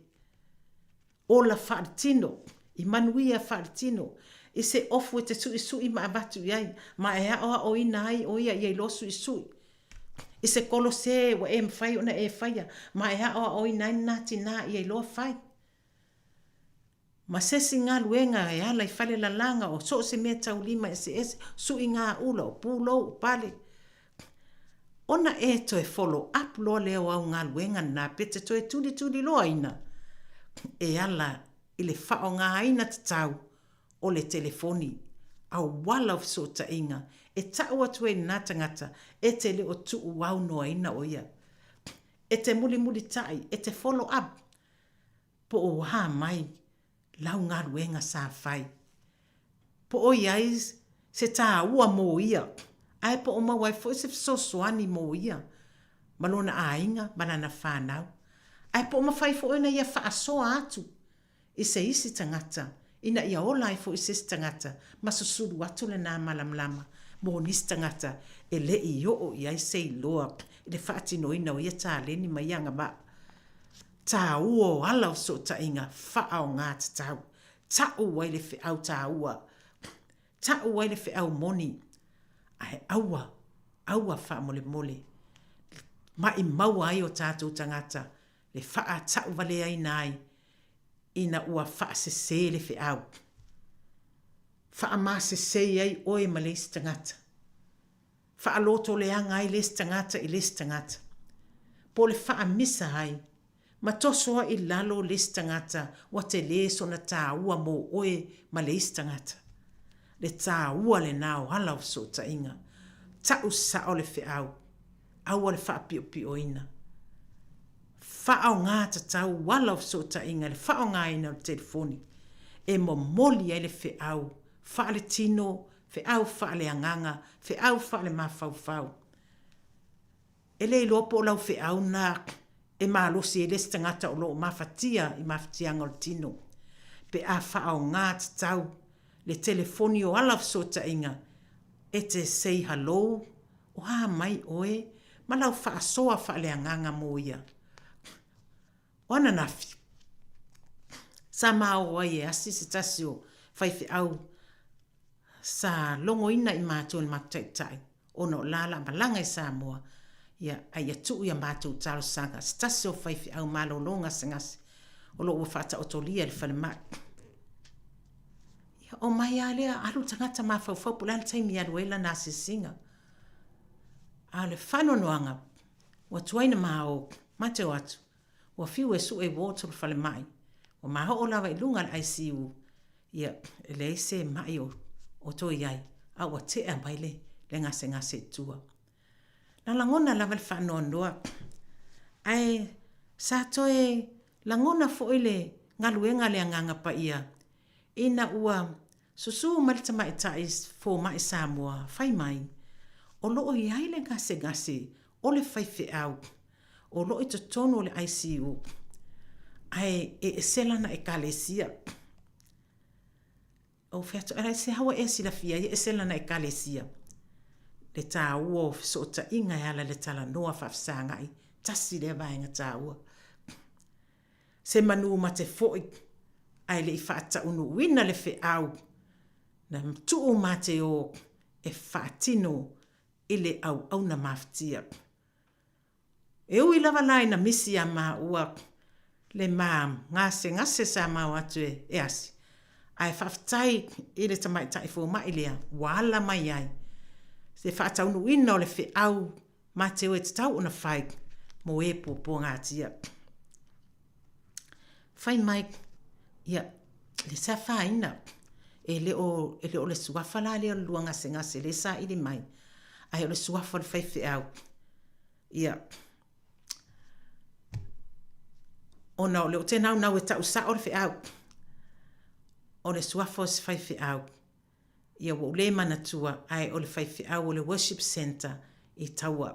Ola faaletino, i manuia faaletino, i se ofu e te suisui ma avatu i ai, ma e aoaoina ai ʻo ia ia iloa suisui. I se kolosē ua e mafai ona e faia, ma e aoaoina ai lena tinā ia iloa fai. Ma se isi galuega e ala i falelalaga o so o se mea taulima eseese, suiga ula, o pulou, o pale. Ona e toe follow up loa lea o au galuega na pe te toe tulituliloaina e ala i le faaaogaina tatau o le telefoni, auala o fesootaiga e tau atu ai lena tagata e te le o tuuaunoaina o ia. E te mulimulitai, e te follow up po o a mai lau galuega sa fai. Po o i ai se tāua mō ia, ae po o maua ai foi se fesoasoani mō ia ma lona aiga ma lana whānau. Ae po o mawhai foi ona ia whaasoa atu i se isi tagata ina ia ola ai foi se isi tagata ma susulu atu lena malamalama mō nisi tagata e le i oo i ai se iloa i le faatinoina o ia taleni ma ia agavaa. Tāua o ala o fesootaiga faaaoga tatau. Ta'u ai le feau tāua. Ta'u ai le feau moni. Ae aua, aua faamolemole. Maʻimaua ai o tātou tagata le faata'uvaleaina ai ina ua faasesē le feau. Faamasesei ai oe ma le isi tagata. Faalotoleaga ai le isi tagata i le isi tagata. Po o le faamisa ai, ma toso ai i lalo le isi tagata ua telē sona tāua mō oe ma le isi tagata. Le tāua lenā o ala o fesootaiga. Ta'u sa'o le feau. Aua le faapiopioina. Faaaogā tatau ala o fesootaiga i le faaaogāina o le telefoni e momoli ai le feau faaletino, feau faaleagaga, feau faalemafaufau. E le iloa po o lau feau na e malosi ai le isi tagata o lo o mafatia i mafatiaga o le tino. pe a faaaoga tatau le telefoni o ala o fesootaiga e te say hello, o a mai oe, ma lau faasoa faaleagaga mo ia. O ananafi, sa ma o ai e asi se tasi o faifeau sa logoina i matou e le matou taitai ona o la la malaga i Samoa, ia, a ia tuu i a matou talosaga se tasi o faifeau malolo gasegase o lo o ua faataotolia i le falemai. Ia, omai lava lea, alu le tagata mafaufau po o le a le taimi e alu ai lana asiasiga. A o le faanoanoaga, ua tuai na ma o, ma te o atu, ua fiu e sue wards o le falemai, ua maoo lava i luga le ICU, ia, e leai se mai o toe i ai, a ua tea mai le gasegase i tua. Na lagona lava le faanoanoa, ae sa toe lagona foi le galuega a le Agaga Paia ina ua susū mai le tamaitai fomai Samoa fai mai, o lo o i ai le gasegase o le faifeau o lo o i totonu o le ICU, ae e ese lana Ekalesia. Ou fai atu, Ae se ua e silafia ai e ese lana Ekalesia? Le tāua o fesootaiga e ala i le talanoa faafesagai, tasi lea vaega taua. Se manu mate foi, ae le i faataunuuina le feau na tuu mā te ō e faatino i le auauna mafatia. E ui lava la ina misi iā māua le ma gasegase sa mao atu e asi, ae faafetai i le tamaitai fomai lea ua ala mai ai se faataunuuina o le feau ma te o e tatau ona fai mo e puapuagatia. Fai mai, ia, le se afaina, e le o, e le o le suafa la lea o le lua gasegase lea e saili mai, ae o le suafa o le faifeau. Ia, ona o lea ou te naunau e tau sao le feau, o le suafa o se faifeau, ia ua ou le manatua, ae o le faifeau o le worship centre i Taua.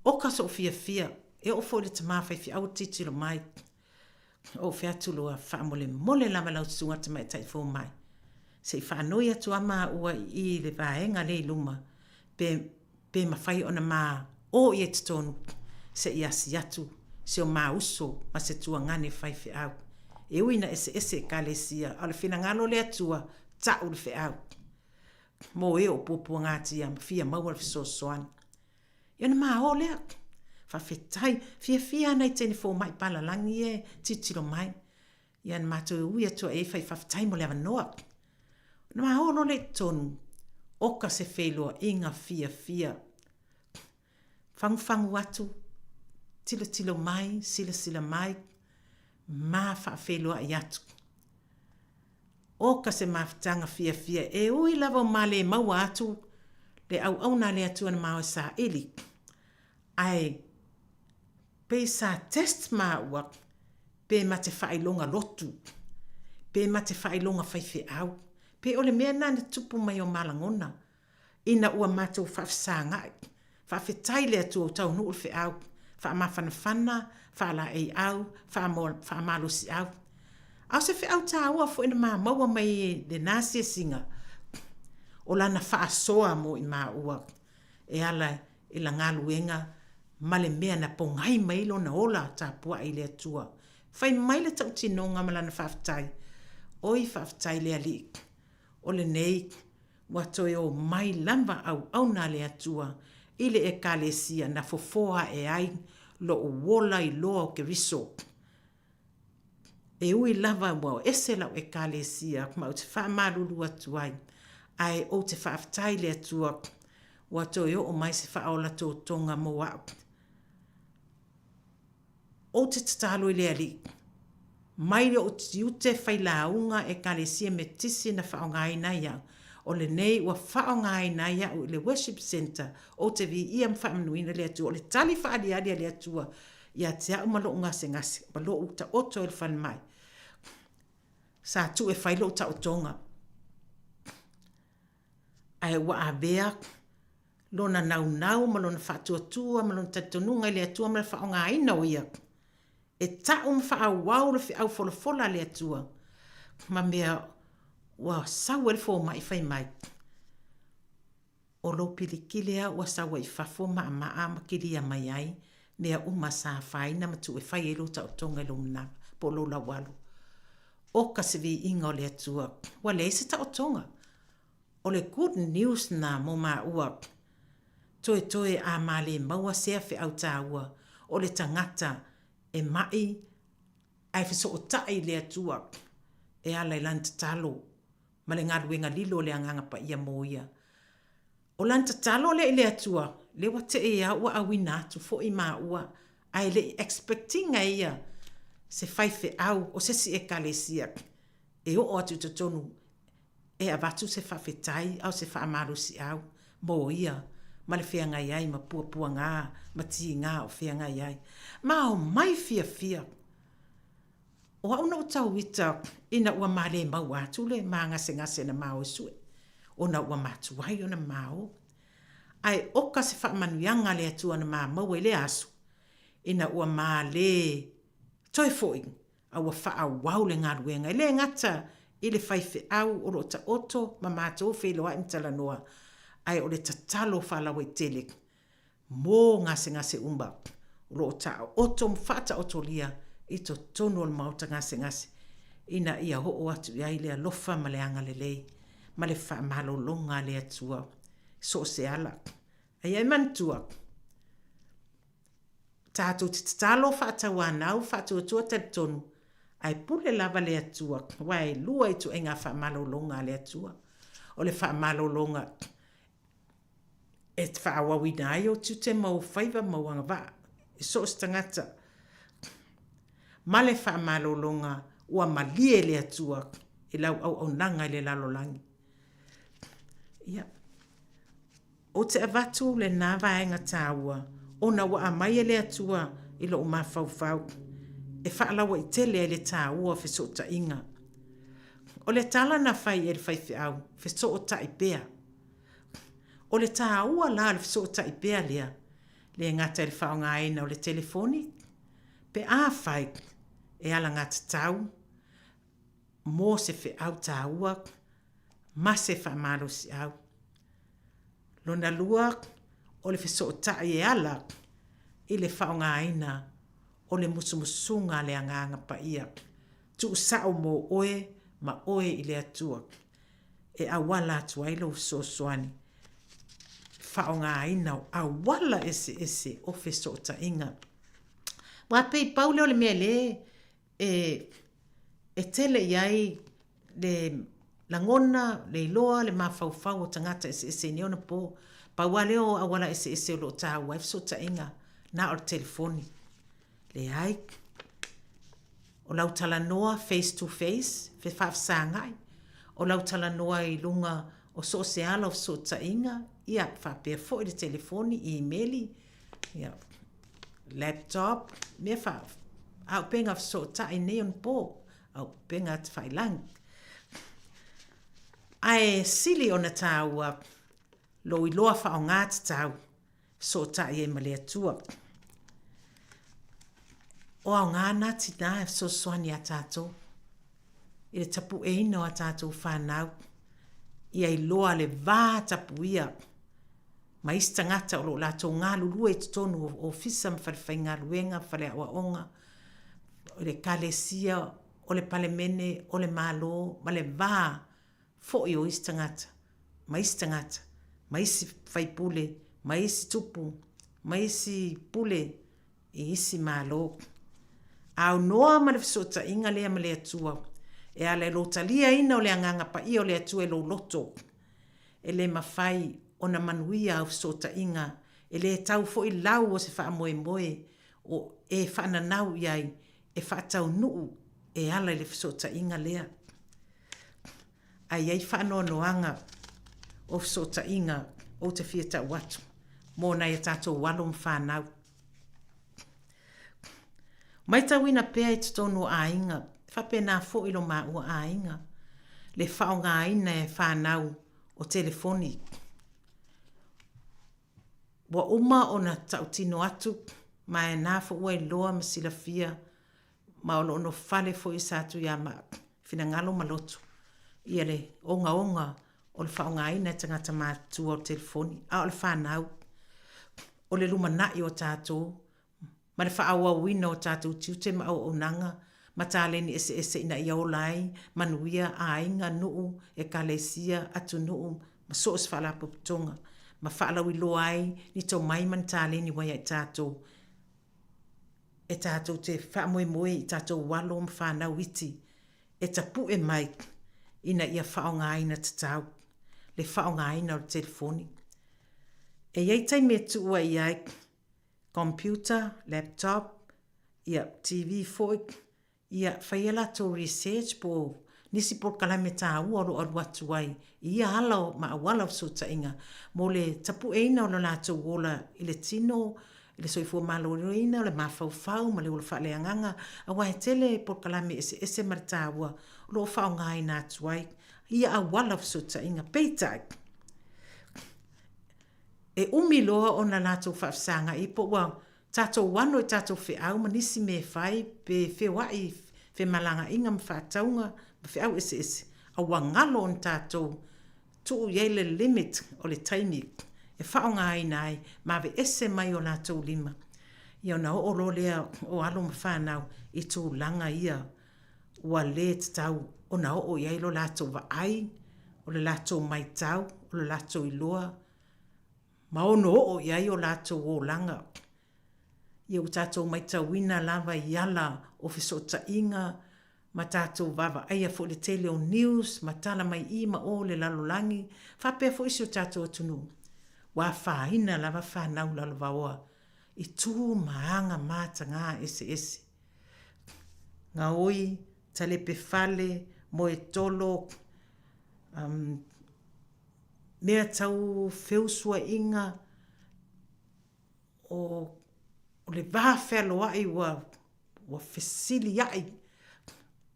Oka so'u fiafia, e oo foi i le tama faifeau e tilotilo mai, ou fai atu loa, faamolemole lava lau susuga tamaitai fomai, se i faanoi atu a maua i i i le vaega lea i luma, pe pe mafai ona ma o ia i totonu se i asi atu si o ma uso ma se tuagane faifeau. E ui ina eseese Ekalesia, a o le finagalo o le Atua, ta'u le feau mo e o puapuagatia ma fia maua le fesoasoani. Ia ona ma o lea. Faafetai. Fiafia ana i teine fomai palalagi ia e tilotilo mai. Ia na matou ui atu ai fai faafetai mo le avanoa. Ona ma o loa lea i totonu, oka se feiloaiga fiafia. Fagufagu atu, tilotilo mai, silasila mai, ma faafeiloai atu. Oka se mafutaga fiafia e ui lava o ma le maua atu le auauna a le Atua na ma o e saili. Ae pei sa test maua pe ma te faailoga lotu, pe ma te faailoga faifeau, pe o le mea lena na tupu mai o ma lagona, ina ua matou faafesagai. Faafetai i le Atua ua taunuu le feau, faamafanafana, faalaeiau, faamalosiau. A o se feau taua foi na ma maua mai i lena asiasiga, o lana faasoa mo i maua e ala i la galuega ma le mea na pogai mai ai lona ola tapuai i le Atua. Fai mai le tautinoga ma lana faafetai, Oi faafetai le Alii, o lenei ua toe o mai lava auauna a le Atua i le Ekalesia na fofoa ae ai lo'u ola i loa o Keriso. E ui lava ua ese lau Ekalesia ma ou te faamalulu atu ai, ae ou te faafetai i le Atua ua toe oo mai se faaola totoga mo a'u. Ou te tatalo i le Alii, mai lou tiute failauga Ekalesia Metotisi na faaaogaina ai au, o lenei ua faaaogaina ai a'u i le Worship Centre, ou te viia ma faamanuina le Atua. O le tali faaaliali a le Atua ia te a'u ma lo'u gasegase, ma lo'u taoto i le falemai, sa tuu e fai lo'u taotoga, ae ua avea lona naunau ma lona faatuatua ma lona talitonuga i le Atua ma le faaaogaina o ia e ta'u ma faaauau le feau folafola a le Atua. ma mea ua sau ai le fomai fai mai, O lou pilikili a ua sau ai i fafo maamaa ma kilia mai ai mea uma sa afaina ma tuu e fai ai lou taotoga i lou manava po o lou laualo. Oka se viiga o le Atua, ua leai se taotoga. O le good news na mo maua. Toetoe a ma le maua sea feau taua o le tagata e ma'i ae fesootai i le Atua e ala i lana tatalo ma le galuega lilo o le Agaga Paia mo ia. O lana tatalo lea i le Atua, lea ua tee a ua auina atu foi maua ae le i expect ina e ia se faifeau o se isi Ekalesia e oo atu i totonu e avatu se faafetai a o se faamalosiau mo ia ma le feagai ai ma puapuagā ma tigā o feagai ai. Ma omai fiafia. O au na ou tau ita ina ua ma le maua atu le magasegase na mao e sue, ona ua matuai ona mao. Ae oka se faamanuiaga a le Atua na ma maua i lea aso, ina ua ma le toe foi a ua faaauau le galuega, e le gata i le faifeau o lo o taoto ma matou feiloai ma talanoa, ae o le tatalo faalauaitele mo gasegase uma o lo o taoto ma faataotolia i totonu o le maota gasegase ina ia oo atu i ai le alofa ma le agalelei ma le faamalologa a le Atua i so o se ala. A ia e manatua, tatou te tatalo faatauanau, faatuatua talitonu, ae pule lava le Atua, aua e lua ituaiga faamalologa a le Atua. O le faamalologa e faaauauina ai ou tiute ma ou faiva ma ou agavaa i so o se tagata, ma le faamalologa ua malie le Atua i lau auaunaga i le lalolagi. Ia, ou te avatu lena vaega taua ona ua aumai e le Atua i lou mafaufau e faalauaitele ai le taua o fesootaiga. O le tala na fai e le faifeau, fesootai pea. O le taua la o le fesootai pea lea, le gata i le faaaogaina o le telefoni, pe afai e alagatatau mo se feau taua ma se faamalosiau. Lona lua, o le fesootai e ala i le faaaogaina o le musumusuga a le Agaga Paia, tuusao mo oe ma oe i le Atua. e auala atu ai lou fesoasoani faaaogaina o auala eseese o fesootaiga. Aua pei pau lea o le mea lea e, e tele i ai le lagona, le iloa, le mafaufau o tagata eseese i nei ona po. Pau lava lea o auala eseese o lo o taua ai fesootaiga, na o le telefoni. Leai. O lau talanoa face to face, fefaafesagai, o lau talanoa i luga o so o se ala o fesootaiga, ia, faapea foi le telefoni, imeli, ia, laptop, mea fa, auupega fesootai nei ona po, auupega tafailangi. Ae sili ona taua lou iloa faaaoga tatau fesootai ai ma le Atua. O aoga na tinā e fesoasoani iā tātou i le tapueina o a tātou whānau, ia iloa le vā tapuia ma isi tagata o lo o latou galulue i totonu o ofisa ma fale faigaluega, fale aoaoga, o le ekalesia, o le palemene, o le Malo, ma le vā foi o isi tagata, ma isi tagata, ma isi faipule, ma isi tupu, ma isi pule i isi Malo. Aunoa ma le fesootaiga lea ma le Atua, e ala i lou taliaina o le Agaga Paia o le Atua i lou loto, e le mafai ona manuia au fesootaiga, e le tau foi lau o se faamoemoe o e faananau i ai e faataunuu e ala i le fesootaiga lea. Ae i ai faanoanoaga o fesootaiga ou te fia tau atu mō nai a tātou alo ma whānau. Maitauina pea i totonu o aiga, faapena foi lo māua aiga, le faaaogaina e whānau o telefoni. Ua uma ona tautino atu ma e nā foi ua iloa ma silafia ma o lo o nofo fale foi sa Tuiama. finagalo ma loto ia le ogaoga o le faaaogaina e tagata matutua o le telefoni, a o le fanau, o le lumanai o tatou ma le faaauauina o tatou tiute ma auaunaga ma taleni eseese ina ia ola ai manuia aiga, nuu, ekalesia, atunuu ma so o se faalapotopotoga, ma faalauiloa ai ni tomai ma ni taleni ua ia i tatou e tatou te faamoemoe i tatou alo ma fanau iti e tapue mai ina ia faaaogaina tatau le faaaogaina o le telefoni. E i ai taimi e tuu ai i ai computer, laptop, ia TV foi, ia fai a latou research po o nisi polokalame taua o lo o alu atu ai i ia ala ma auala o fesootaiga mo le tapueina o lo latou ola i le tino, i le soifua maloloina, o le mafaufau ma le ola faaleagaga, aua e tele polokalame eseese ma le taua o lo o faaaogaina atu ai ia auala o fesootaiga. Peitai, e umi loa ona latou faafesagai po ua tatou ano i tatou feau ma nisi mea e fai pe feoai i femalagaaiga ma faatauga ma feau eseese, a ua galo ona tatou tuu i ai le limit o le taimi e faaaogaina ai ma aveese mai o latou lima. Ia ona oo loa lea o alo ma fanau i tulaga ia ua le tatau ona oo i ai lo latou vaai, o le latou matau, o le latou iloa, ma ono oo i ai o latou olaga. Ia ua tatou matauina lava i ala o fesootaiga ma tatou vaavaaia foi le tele o news ma tala mai i ma o le lalolagi faapea foi si o tatou atunuu, ua afaina lava fanau lalovaoa i tu ma aga mataga eseese. Gaoi, talepe fale, moe tolo, um, mea tau feusuaiga, o, o le va fealoai ua, ua fesiliai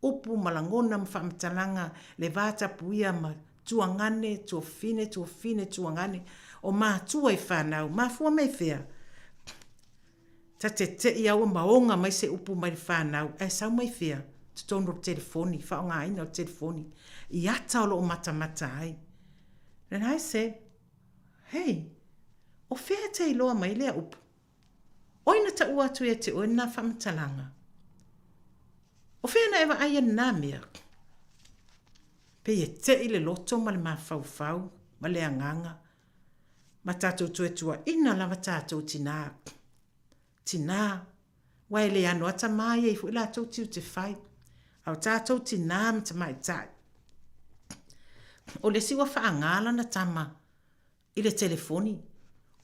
upu ma lagona ma faamatalaga, le va tapuia ma tuagane, tuafine, tuafine, tuagane, o matua i fanau, mafua mai fea? Ta te te'i a ua maoga mai se upu mai le fanau, ae sau mai fea? Totonu o le telefoni, faaaogaina o le telefoni, i ata o lo o matamata ai. Then I said, Hey, o fea e te iloa mai lea upu? Oi na taua atu ia te oe lena faamatalaga. O fea na e vaai ai lena mea? Pei e te'i le loto ma le mafaufau ma le agaga ma tatou toe tuaina lava tatou tinā. Tinā, aua e le ano a tamā ia i foi latou tiute fai, a o tatou tinā ma tamaitai. O le isi ua faagā lana tama i le telefoni,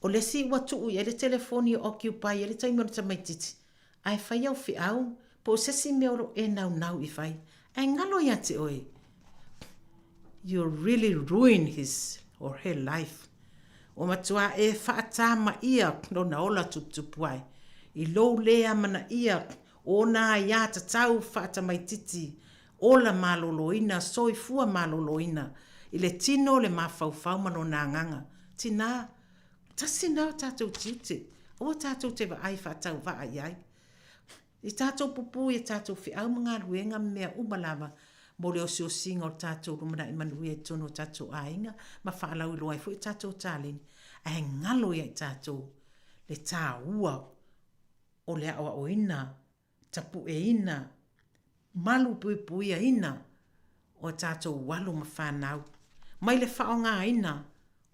o le isi ua tuu i ai le telefoni e occupy ai le taimi o le tamaititi, ae fai au feau po o se isi mea o lo o e naunau i fai, ae galo ia te oe. You really ruin his or her life. Ua matua e faatamaia lona ola tuputupu ai, i lou lē amanaia o ona aiatatau faatamaititi, ola maloloina, soifua maloloina, i le tino, le mafaufau ma lona agaga. Tinā, tasi lena o tatou tiute, aua tatou te vaai faatauvaa i ai. I tatou pupū i a tatou feau ma galuega ma mea uma lava mo le osiosiga o le tatou lumanai manuia i totonu o tatou aiga ma faalauiloa ai foi o tatou taleni, ae galo ia i tatou le taua o le aoaoina, tapueina, malupuipuiaina o a tatou alo ma fanau mai le faaaogaina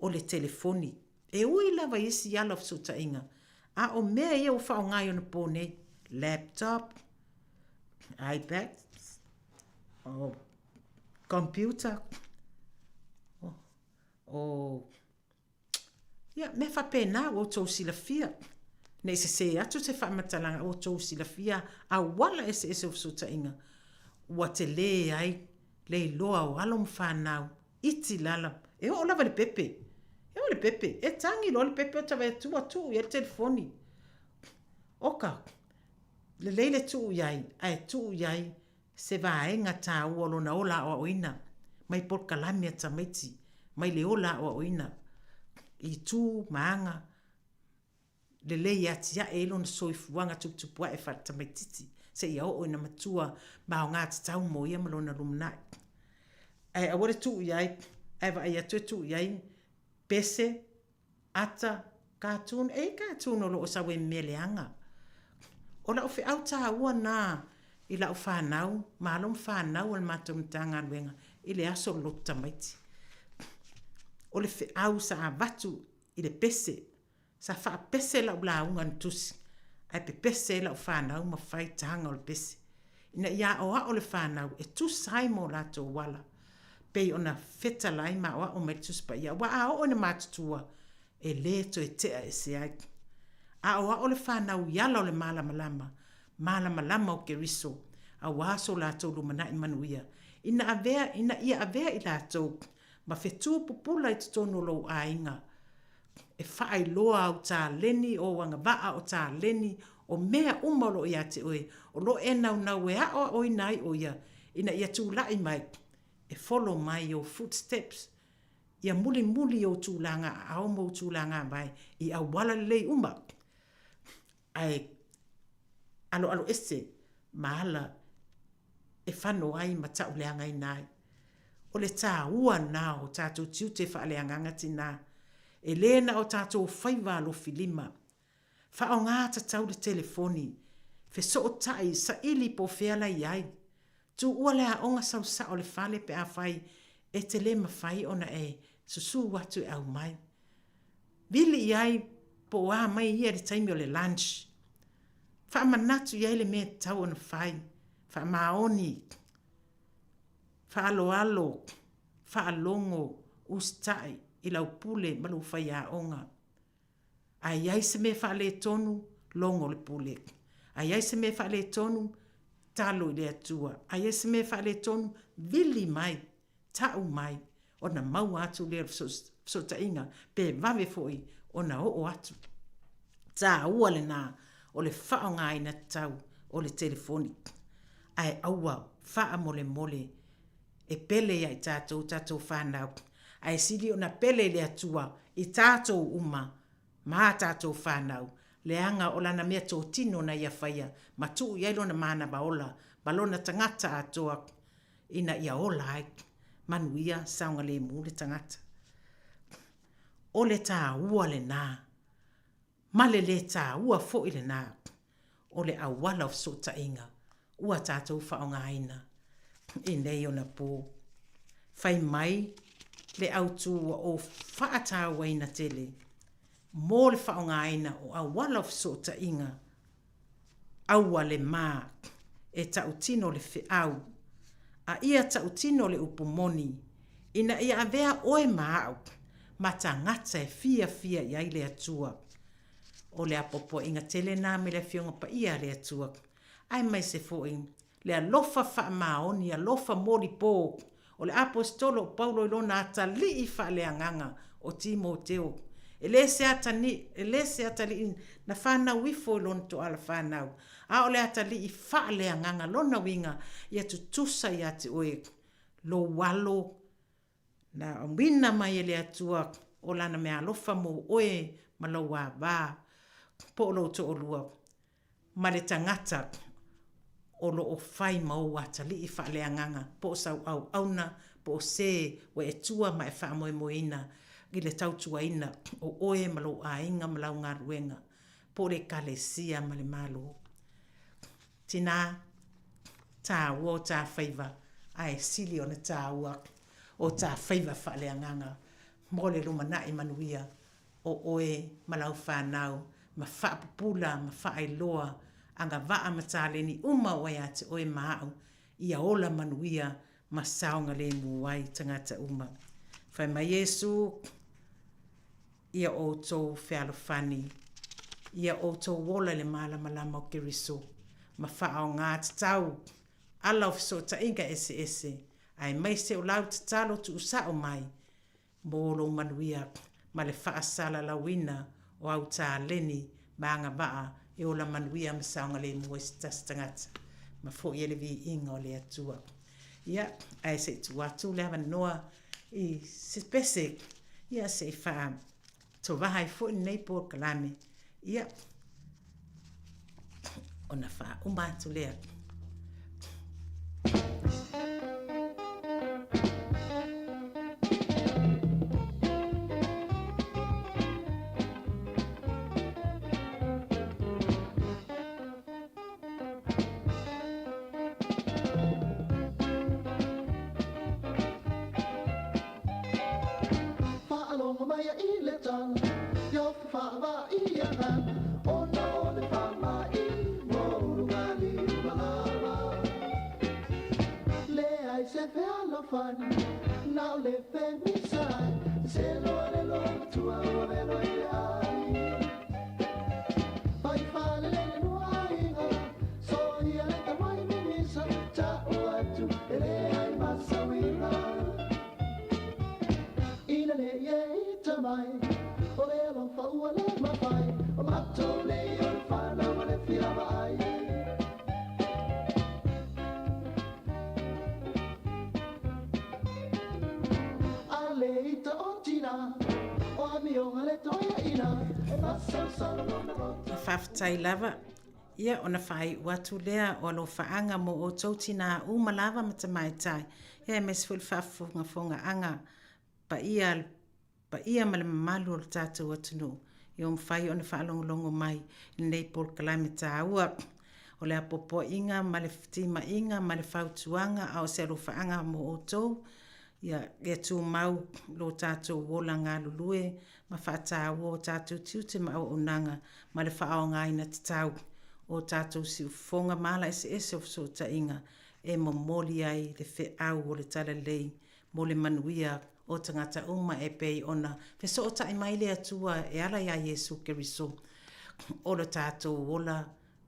o le telefoni. E ui lava i isi ala o fesootaiga, a o mea ia ua faaaoga i onapo nei, laptop, iPad, o computer, o Ia, mea faapena ua outou silafia, ne i sesē atu se faamatalaga, ua outou silafia auala eseese o fesootaiga, ua telē ai le iloa o alo ma fanau, iti lala, e oo lava i le pepe, e oo i le pepe, e tagi loa le pepe o ta vaai atu ua tuu i ai le telefoni. Oka, lelei le tuu i ai, ae tuu i ai se vaega taua o lona ola aoaoina mai polokalame a tamaiti mai le ola aoaoina i tu ma aga lelei e atiae ai lona soifuaga tuputupuae faaletamaititi. seia oo ina matua ma aoga tatau mo ia ma lona lumanai. Ae aua le tuu i ai, ae vaai atu e tuu i ai pese, ata, cartoon, e i ai cartoon o lo o sau ai ma mea leaga. O lau feau taua na i lau fanau, ma alo ma fanau a le matou Matagaluega i le aso o le lotu tamaiti. O le feau sa avatu i le pese, sa faapese lau lauga na tusi, ae pepese ai lau fanau ma fai taga o le pese, ina ia aoao le fanau e tusa ai ma o latou ala, pei ona fetalai ma aoao mai le Tusi Paia, aua a oo ina matutua, e le toe tea ese ai. Aoao le fanau i ala o le malamalama, malamalama o Keriso, aua so latou lumanai manuia, ina avea, ina ia avea i latou ma fetu pupula i totonu o lou aiga, e faailoa au taleni, o agavaa o taleni, o mea uma o lo o ia te oe, o lo o e naunau e aoaoina ai ʻo ia, ina ia tulai mai, e follow mai i ou footsteps, ia mulimuli i ou tulaga aao ma ou tulaga avae i auala lelei uma, ae aloaloese ma ala e fano ai ma tauleagaina ai. O le tāua lena o tātou tiute faaleagaga tinā. E lē na o tātou faiva alofilima. Faaaogā tatau le telefoni, fesootai, saili po o fea la i ai. Tuua le aoga sau sao i le fale pe afai e te lē mafai ona e susū atu e aumai. Vili i ai po o a mai ia i le taimi o le lunch. Faamanatu i ai le mea e tatau ona fai, faamaoni, faaloalo, faalogo, usitai i lau pule ma lou faiaoga. A i ai se mea faaletonu, logo le pule. A i ai se mea faaletonu, talo i le Atua. A i ai se mea faaletonu, vili mai, ta'u mai, ona maua atu lea o le fesootaiga, pe vave foi ona oo atu. Tāua lena o le faaaogaina tatau o le telefoni. Ae aua faamolemole e pele ia i tatou tatou fanau, ae sili ona pele i le Atua i tatou uma ma a tatou fanau, leaga o lana meatotino na ia faia ma tuu i ai lona manava ola ma lona tagata atoa ina ia ola ai manuia saogalemu le tagata. O le tāua lena, ma le lē tāua foi lena o le auala o fesootaiga ua tatou faaaogaina i nei ona pō. Fai mai le autū ua ou faatauaina tele mō le faaaogaina o auala o fesootaiga aua le ma e tautino le feau, a ia tautino le upu moni, ina ia avea oe ma au, ma tagata e fiafia i ai le Atua. O le apoapoaiga tele na me le Afioga Paia a le Atua, aemaise foi le alofa faamaoni, alofa molipo o le Aposetolo o Paulo i lona atalii faaleagaga o Timoteo. E le se atalii, e le se atalii na fanau ifo i lona toala fanau, a o le atalii faaleagaga, lona uiga, ia tutusa ia te oe lou alo na auina mai e le Atua o lana meaalofa mo oe ma lou ava, po o lou toalua. ma le tagata o lo o fai ma ou atalii faaleagaga po o sau auauna po o se ua e tua ma e faamoemoeina i le tautuaina o oe ma lou aiga ma lau galuega po o le Ekalesia ma le Malo. Tinā, tāua o tā faiva ae sili ona tāua o tā faiva faaleagaga mo le lumanai manuia o oe ma lau fanau, ma faapupula ma faailoa agavaa ma taleni uma ua ia te oe ma au, ia ola manuia ma saogalemu ai tagata uma. Fai mai Iesu, Ia outou fealofani, ia outou ola i le malamalama o Keriso, ma faaaoga tatau ala o fesootaiga eseese, aemaise o lau tatalo tuusao mai, mō lou manuia ma le faasalalauina o au taleni ma agavaa e ola manuia ma saogalemu ai se tasi tagata ma foʻi ai le viiga o le Atua. Ia, ae se i tuu atu le avanoa i se pese, ia se i faatovaha ai foi lenei polokalame. Ia, Ona faauma atu lea. Faalogo mai i le tala, i ofu faavaai agaga, ona o le faamai ua ulugalii malama. Leai se fealofani, na o le femisai, se loa le loomatua ua velo i le ai. Pai fale le lua aiga, soia le tamai mimisa, ta'u atu e leai ma sauiga. Ina ne i e ita mai, o le alofa ua le mafai, o matou nei o le fanau ma le fia vaai. A le ita o tina, o amioga le toeaina, e masalosalo lona loto. Faafetai lava. Ia, ona faaiu atu lea o alofaaga mo outou tinā uma lava ma tamaitai, ia aemaise foi le faafofogafogaaga paia a le paia ma le mamalu o le tatou atunuu ia ua mafai ona faalogologo mai i lenei polokalame taua o le apoapoaiga ma le timaiga ma le fautuaga a o se alofaaga mo outou ia, ia tumau lo tatou ola galulue ma faataua o tatou tiute ma auaunaga ma le faaaogaina tatau o tatou siufofoga ma ala eseese o fesootaiga e momoli ai le feau o le Talalelei mo le manuia o tagata uma e pei ona fesootai mai le Atua e ala iā Iesu Keriso o lo tatou ola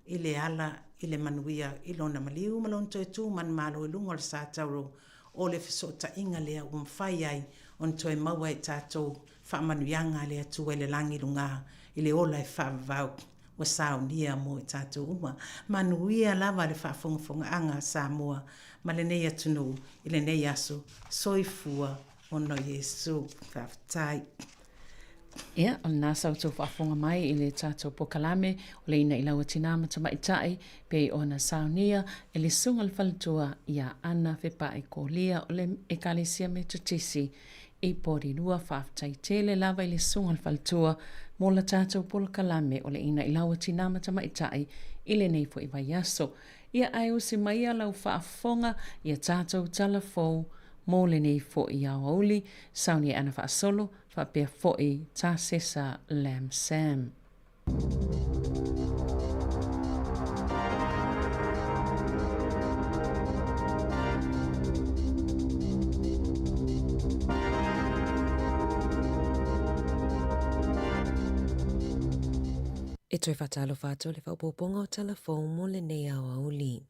i le ala i le manuia i Lona maliu ma Lona toe tu manumalo i luga o le sa tauro o le fesootaiga lea ua mafai ai ona toe maua e tatou faamanuiaga a le Atua i le lagi i luga i le ola e faavavau ua saunia mo i tatou uma. Manuia lava le faafogafogaaga a Samoa ma lenei atunuu i lenei aso. Soifua ona o Iesu. Faafetai. Ia, o lena sa outou faafofoga mai i le tatou polokalame o le Ina i Lau Tinā ma Tamaitai, pei ona saunia e le Susuga i le Faletua ia Ana Fepai Kolia o le Ekalesia Metotisi i Porirua. Faafetai tele lava i le Susuga i le Faletua mo la tatou polokalame o le Ina i Lau Tinā ma Tamaitai i lenei foi vaiaso. Ia ae usi maia lau faafofoga ia tatou tala fou mo lenei foi aoauli, sauni e ana faasolo, faapea foi Tasesa Lam Sam. E toe faatalofa atu le faaopoopoga o tala fou mo lenei aoauli.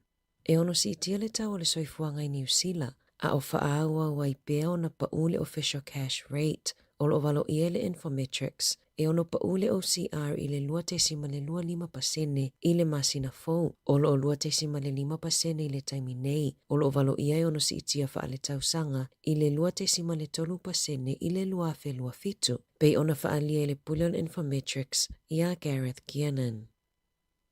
E ono siitia le tau o le soifuaga i Niu Sila, a o faaauau ai pea ona paʻu le Official Cash Rate, o lo o valoia e le Infometrics, e ono paʻu le OCR i le 2.25% i le masina fou, o lo o 2.5% i le taimi nei, o lo o valoia e ono siitia faaletausaga i le 2.3% i le 2027, pei ona faaalia e le pule o le Infometrics iā Gareth Kiernan.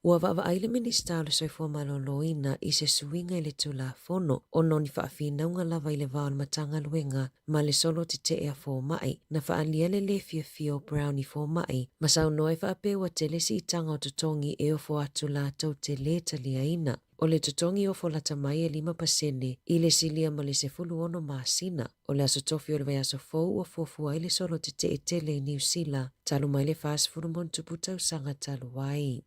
Ua vaavaai le Minisita o le Soifua Maloloina i se suiga i le Tulafono ona o ni faafinauga lava i le va o le Matagaluega ma le solo tetee a fomai na faaalia le lē fiafia o Brown i fomai ma saunoa e faapea ua tele siitaga o totogi e ofo atu latou te lē taliaina. O le totogi ofo lata mai e 5% i le silia ma le 16 masina. O le aso tofi o le vaiaso fou ua fuafua ai le solo tetee tele i Niu Sila talu mai le 40+ tausaga talu ai.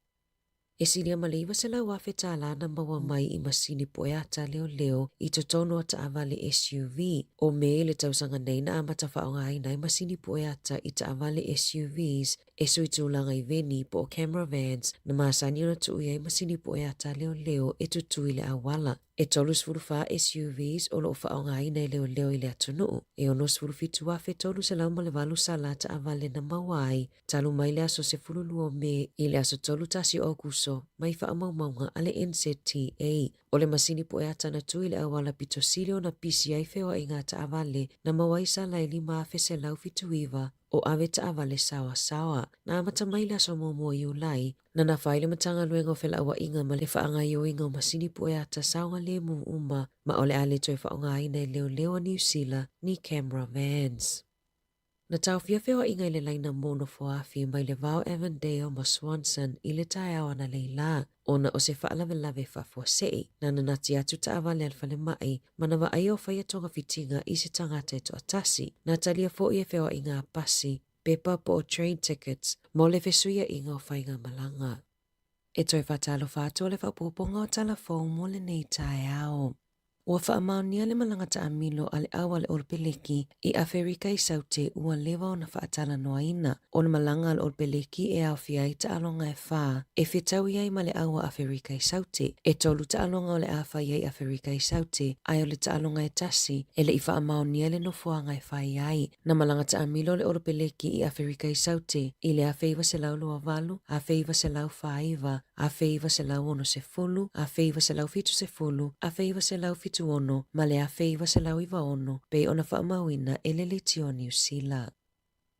E silia ma le 900,000 tālā na maua mai i masini poeata leoleo i totonu o taavale SUV. O Me i le tausaga nei na amata faaaogaina ai masini poeata i taavale SUVs e sui tulaga i veni po o camera vans na masani ona tuu i ai masini poeata leoleo e tutū i le auala. E 34 SUVs o lo o faaaogaina e leoleo i le atunuu. E 67,308 sala taavale na maua ai talu mai le aso 12 o Me i le aso 31 o Aokuso mai faamaumauga a le NZTA. O le masini poeata na tu i le auala pito sili ona pisi ai feoaiga taavale na maua ai sala e 5,179. o ave taavale saoasaoa. Na amata mai le aso muamua o Iulai, na nafa ai le Matagaluega o Felauaiga ma le Faagaoioiga o Masini Pue Ata Saogalemu uma ma o le a le toe faaaogaina e leoleo a Niu Sila ni camera vans. Na taofia feoaiga i le laina mo Nofoafi mai le va o Avondale ma Swanson i le taeao analeila ona o se faalavelave faafuasei. Na nanati atu taavale a le falemai ma na vaaia o faia togafitiga i se tagata e toatasi. Na talia foi e feoaiga a pasi, pepa po o train tickets mo le fesuiaiga o faigamalaga. E toe faatalofa atu o le faaopoopoga o tala fou mo lenei taeao. Ua faamaonia le malaga taamilo a le au a le Olopeleki i Aferika i Saute ua leva ona faatalanoaina. O le malaga a le Olopeleki e aofia ai taaloga e fā e fetaui ai ma le au a Aferika i Saute. E tolu taaloga o le a fai ai Aferika i Saute, ae o le taaloga e tasi e le i faamaonia le nofoaga e fai ai. Na malaga taamilo le Olopeleki i Aferika i Saute i le 1928, 1949, 1960, 1970, 1976 ma le 1996 pei ona faamauina e le Leitio a Niu Sila.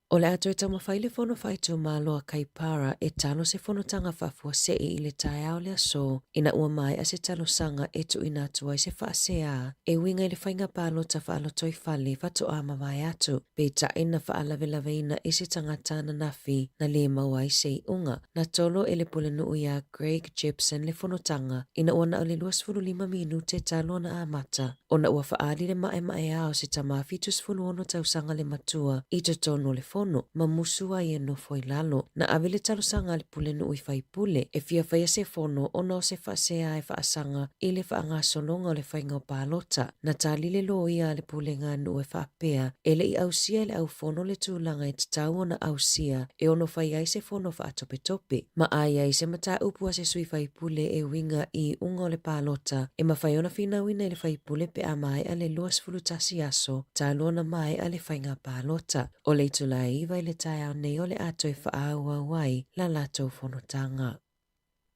O le a toe taumafai le Fono Faaitumalo a Kaipara e talo se fonotaga faafuasei i le taeao le aso ina ua maea se talosaga e tuuina atu ai se faasea e uiga i le faiga palota faalotoifale faatoa mavae atu, peitai na faalavelaveina e se tagata ananafi na lē maua ai se iuga. Na tolo e le pulenuu iā Greg Jepson le fonotaga ina ua na o le 25 minute talu ona amata, ona ua faaali le maemaea o se tama 76 tausaga le matua i totonu o le fono, ma musu ai e nofo i lalo. Na ave le talosaga a le pulenuu i faipule e fia faia se fono ona o se faasea e faasaga i le faagasologa o le faiga o palota. Na tali le loia a le pulega nuu e faapea, e le i ausia e le aufono le tulaga e tatau ona ausia e ono fai ai se fono faatopetope, ma a i ai se mataupu a se sui faipule e uiga i iuga o le palota, e mafai ona finauina e le faipule pe a maea le 21 aso talu ona maea le faiga palota. O le itula e 9 i le taeao nei o le a toe faaauau ai la latou fonotaga.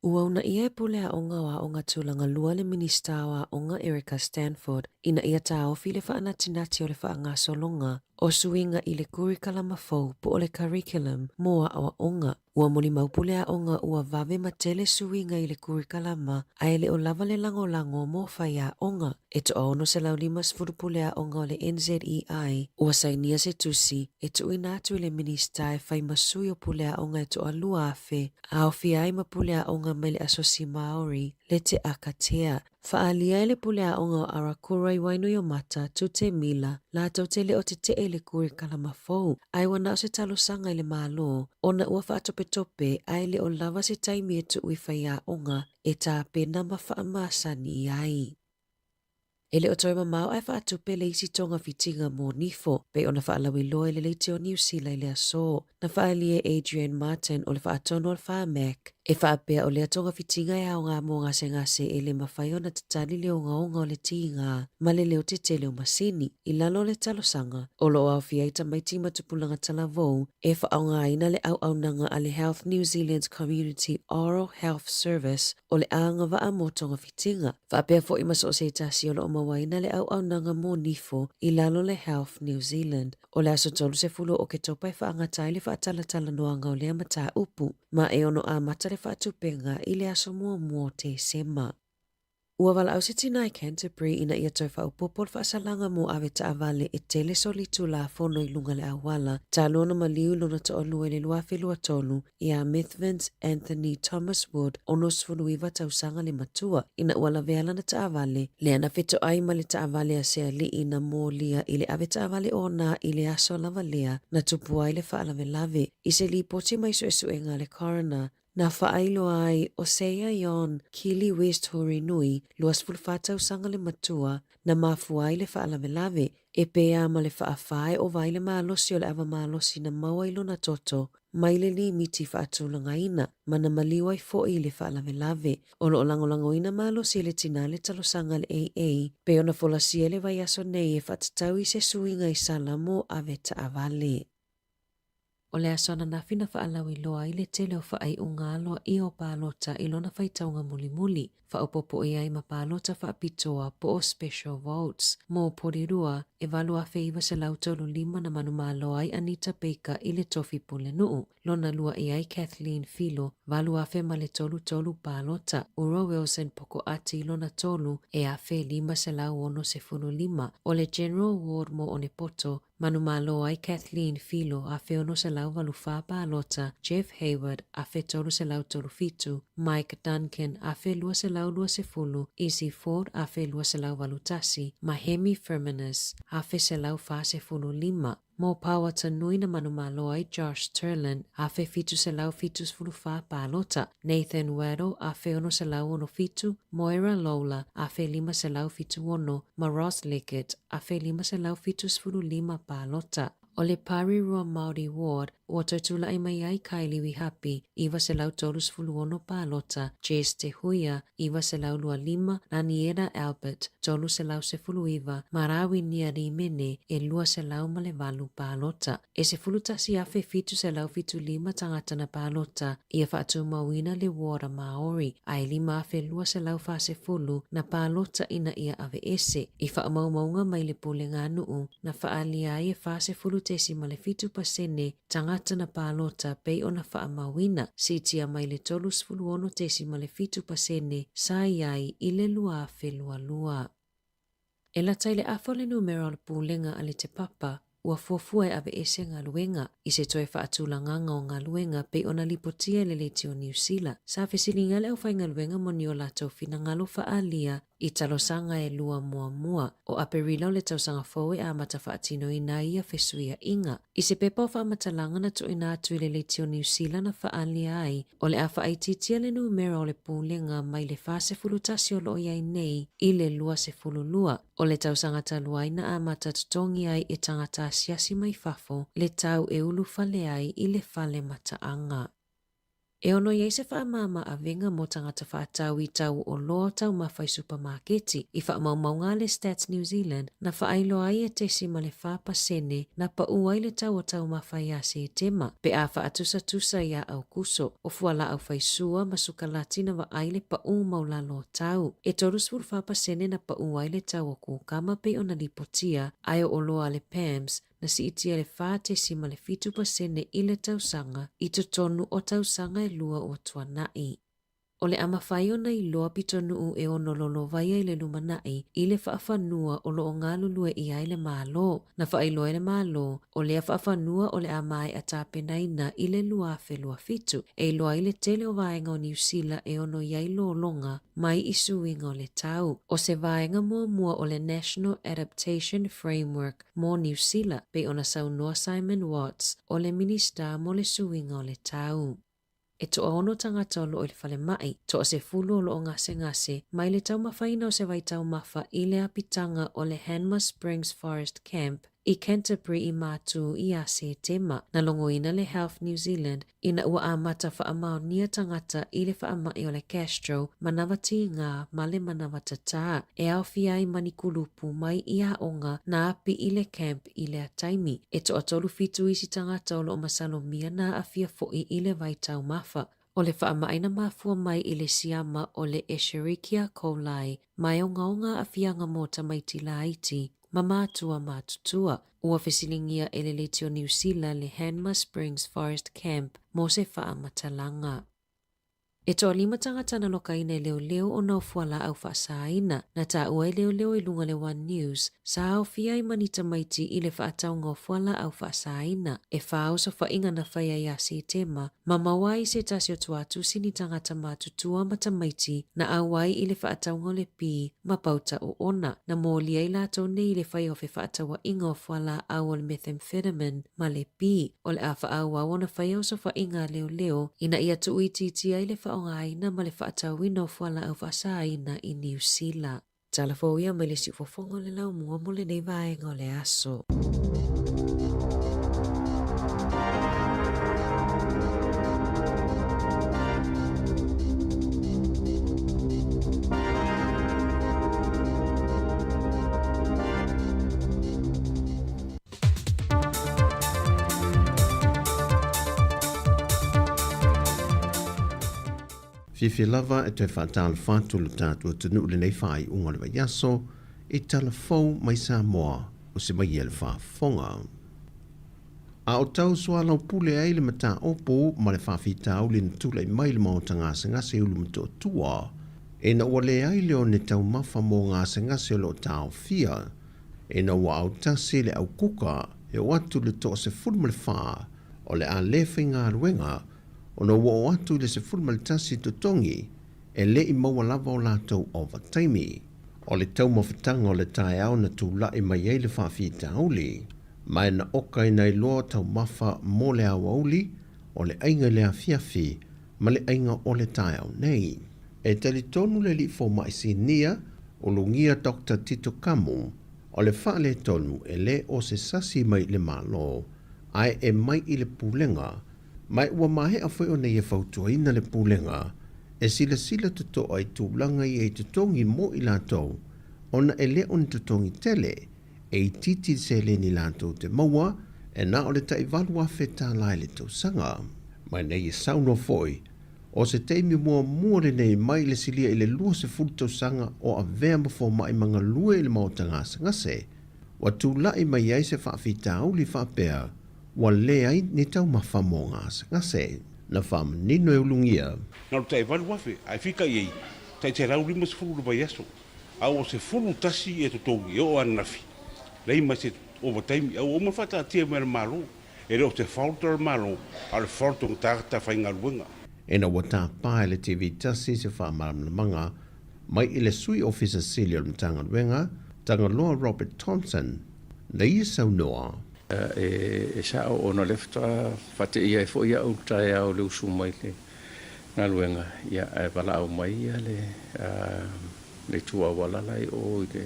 Ua uunaia e Pule Aoga o Aoga Tulaga Lua le Minisita o Aoga Erica Stanford ina ia taofi le faanatinati o le faagasologa o suiga i le kurikalama fou po o le curriculum mo aoaoga. Ua molimau Pule Aoga ua vave ma tele suiga i le kurikalama ae le o lava le lagolago mo faiaoga. E toa 650 pule aoga o le NZEI ua sainia se tusi e tuuina atu i le Minisita e fai ma sui o pule aoga e toa 2,000 aofia ai ma pule aoga mai le Asosi Māori le Te Akatea. Faaalia ai le pule aoga o Arakura i Wainuiomata, Tute Mila, latou te le o tetee i le kurikalama fou, ae ua na o se talosaga i le Malo ona ua faatopetope ae le o lava se taimi e tuu i faiaoga e tapena ma faamasani ai. E le o toe mamao ae faatupe le isi togafitiga mo nifo, pei ona faalauiloa i le leitio Niu Sila i le aso. Na faaalia e Adrian Martin o le faatonu o le Pharmac, e faapea o lea togafitiga e aoga mo gasegase e le mafai ona tatali le ogaoga o le tiga ma le leo tetele o masini. I lalo o le talosaga, o lo o aofia ai tamaiti ma tupulaga talavou e faaaogaina le auaunaga a le Health New Zealand's Community Oral Health Service o le agavaa mo togafitiga, faapea foi ma so o se tasi o lo o mauaina le auaunaga mo nifo i lalo le Health New Zealand. O le aso 30 o Oketopa e faagata ai le faatalatalanoaga o lea mataupu, ma e ono amata le faatupenga i le aso muamua o Tesema. Ua valaau se tina i Canterbury ina ia toe faaopoopo le faasalaga mo ave taavale e tele soli tulafono i luga le auala talu ona maliu lona toalua i le 2023 iā Methvins Anthony Thomas Wood, 69 tausaga le matua, ina ua lavea lana taavale, lea na fetoai ma le taavale a se alii na molia i le ave taavale ona i le aso lava lea na tupu ai le faalavelave. I se lipoti mai suesuega a le coroner, Na faailoa ai ʻo Seia Yon Kili West Hurinui, 24 tausaga le matua, na mafua ai le faalavelave, e pēa ma le faafa e ova ai le malosi o le ava malosi na maua i lona toto mai le limiti faatulagaina, ma na maliu ai foʻi i le faalavelave. O lo o lagolagoina malosi e le tinā le talosaga a le AA, pei ona folasia i le vaiaso nei e faatatau i se suiga i sala mo ave taavale. O le aso ananafi na faalauiloa ai le tele o faaiuga aloaia o palota i lona faitauga mulimuli, faaopoopo i ai ma palota faapitoa po o special votes. Mo Porirua, e 8,935 na manumalo ai Anita Baker i le tofi pulenuu. Lona lua i ai Kathleen Filo, 8,033 palota. Uro Wilson Pokoati i lona tolu, e 1,565. O le General Ward mo Onepoto, Manumalo ai Kathleen Filo, 1,684 palota, Jeff Hayward, 1,337, Mike Duncan, 1,220, Izzy Ford, 1,281, ma Hemi Firminus, 1,145. Mo Pauatanui na manumalo ai Josh Turlin, 1,774 palota, Nathan Waddell, 1,667, Moira Lawler, 1,576, ma Ross Leggett, 1,575 palota. O le Porirua Māori Ward, ua toe tula'i mai ai Kylie Wihapi, 936 palota, Jess Te Huia, 925, Raniera Albert, 319, ma Rawinia Rimene, e 208 palota. E 11,775 tagata na palota ia faatumauina le ward a Māori, a e 5,240 na palota ina ia aveese. I faamaumauga mai le Pulega Nuu, na faaalia ai e 40.7 pasene tagata na palota pei ona faamauina, siitia mai le 36.7 pasene sa i ai i le 2022. E lata i le afa o le numera o le Pulega a le Te Papa, ua fuafua e aveese galuega i se toe faatulagaga o galuega pei ona lipotia e le Leitio Niu Sila. Sa fesiligia le aufaigaluega mo ni o latou finagalo faaalia i talosaga e lua muamua o Aperila o le tausaga fou e amata faatinoina ai ia fesuiaiga. I se pepa o faamatalaga na tuuina atu i le Leitio Niu Sila na faaalia ai, o le a faaitiitia le numera o le Pulega mai le 41 o lo o i ai nei i le 22. O le tausaga talu ai na amata totogi ai e tagata asiasi mai fafo le tau e ulufale ai i le fale mataaga. E ono i ai se faamama avega mo tagata faatau i tau oloa o taumafa i supamaketi. I faamaumauga a le Stats New Zealand, na faailoa ai e 0.4 pasene na paʻu ai le tau o taumafa iā Setema, pe a faatusatusa iā Aukuso. O fualaau faisua ma sukalati na vaai le paʻu maualalo o tau. E 34 pasene na paʻu ai le tau o kukama pei ona lipotia, ae o oloa a le PAMS na siitia le 4.7 pasene i le tausaga i totonu o tausaga e lua ua tuana'i. O le a mafai ona iloa pitonuu e ono lolovaia i le lumanai i le faafanua o loo galulue i ai le Malo. Na faailoa e le Malo, o lea faafanua o le a mae'a tapenaina i le 2027, e iloa ai le tele o vaega o Niu Sila e ono i ai lologa mai i suiga o le tau. O se vaega muamua o le National Adaptation Framework mo Niu Sila, pei ona saunoa Simon Watts, o le Minisita mo le Suiga o le Tau. E toaono tagata o loo i le falemai, 10 o loo gasegase, mai le taumafaina o se vaitaumafa i le apitaga o le Hanmer Springs Forest Camp i Canterbury i Matu iā Setema. Na logoina le Health New Zealand ina ua amata faamaonia tagata i le faamai o le gastro, manawa tīgā ma le manawa tatā, e aofia ai ma ni kulupu mai i aoga na api i le camp i lea taimi. E 37 isi tagata o loo masalomia na aafia foʻi i le vaitaumafa. O le faamai na mafua mai i le siama o le Escherichia coli, ma e ogaoga aafiaga mo tamaiti laiti ma matua matutua. Ua fesiligia e le Leitio Niu Sila le Hanmer Springs Forest Camp mo se faamatalaga. E 5 tagata na lokaina e leoleo ona o fualaau faasaina. Na taua e leoleo i luga le One News, sa aofia ai ma ni tamaiti i le faatauga o fualaau faasaina. E 4 osofaiga na faia iā Setema, ma maua ai se tasi o tuatusi ni tagata matutua ma tamaiti na auai i le faatauga o le pī ma pauta oona. Na molia ai latou nei i le faia o fefaatauaiga o fualaau o le methamphetamine ma le pī. O le a faaauau ona faia osofaiga a leoleo ina ia tuuitiitia ai le faaaogaina ma le faatauina o fualaau faasaina i Niu Sila. Tala fou ia mai le siufofoga o le laumua mo lenei vaega o le aso. Fiafia lava e toe faatalofa atu lo tatou atunuu i lenei faaiuga o le vaiaso i tala fou mai Samoa o se mai ia le faafofoga. A o tau soalaupule ai le mataupu ma le faafitauli na tulai mai i le maota gasegase i Ulumotootua, ina ua leai le one taumafa mo gasegase o lo o taofia, ina ua autasi le aukuka e oo atu i le 14 o le a le faigaluega ona ua oo atu i le 11 totogi e le i maua lava o latou ovataimi. O le taumafataga o le taeao na tulai mai ai le faafitauli, ma e na okaina ai loa taumafa mo le aoauli o le aiga i le afiafi ma le aiga o le taeao nei. E talitonu le alii fomai sinia, Ulugia Doctor Tito Kamu, o le faaletonu e le o se sasi mai i le Malo, ae e mai i le Pulega, ma e ua maea foi ona ia fautuaina le Pulega e silasila totoa i tulaga ia i totogi mo i latou ona e le o ni totogi tele e itiiti le seleni latou te maua e na o le tai $8,000 i le tausaga. Ma ina ia saunoa foi, o se taimi muamua lenei mai le silia i le 20 tausaga o avea ma fomai ma galue i le maota gasegase, ua tulai mai ai se faafitauli faapea ua leai ni taumafa mo gasegase. Na faamanino e Ulugia. Na o le tai 8,000, ae fika i ai, tai 150 le vaiaso, a ua 11 e totogi e oo ananafi, leai ma se ovataimi, a ua uma ona faataatia mai e le Malo, e le o se fault a le Malo, a o le fault o tagata faigaluega. Ina ua tapa e le TV tasi se faamalamalamaga mai i le Sui Ofisa Sili o le Matagaluega, Tagaloa Robert Thompson, na ia saunoa. E sao ona o lea faatoa faateia ai foi au i le taeao i le usu mai i le galuega, ia, ae valaau mai le itu auala la i o i le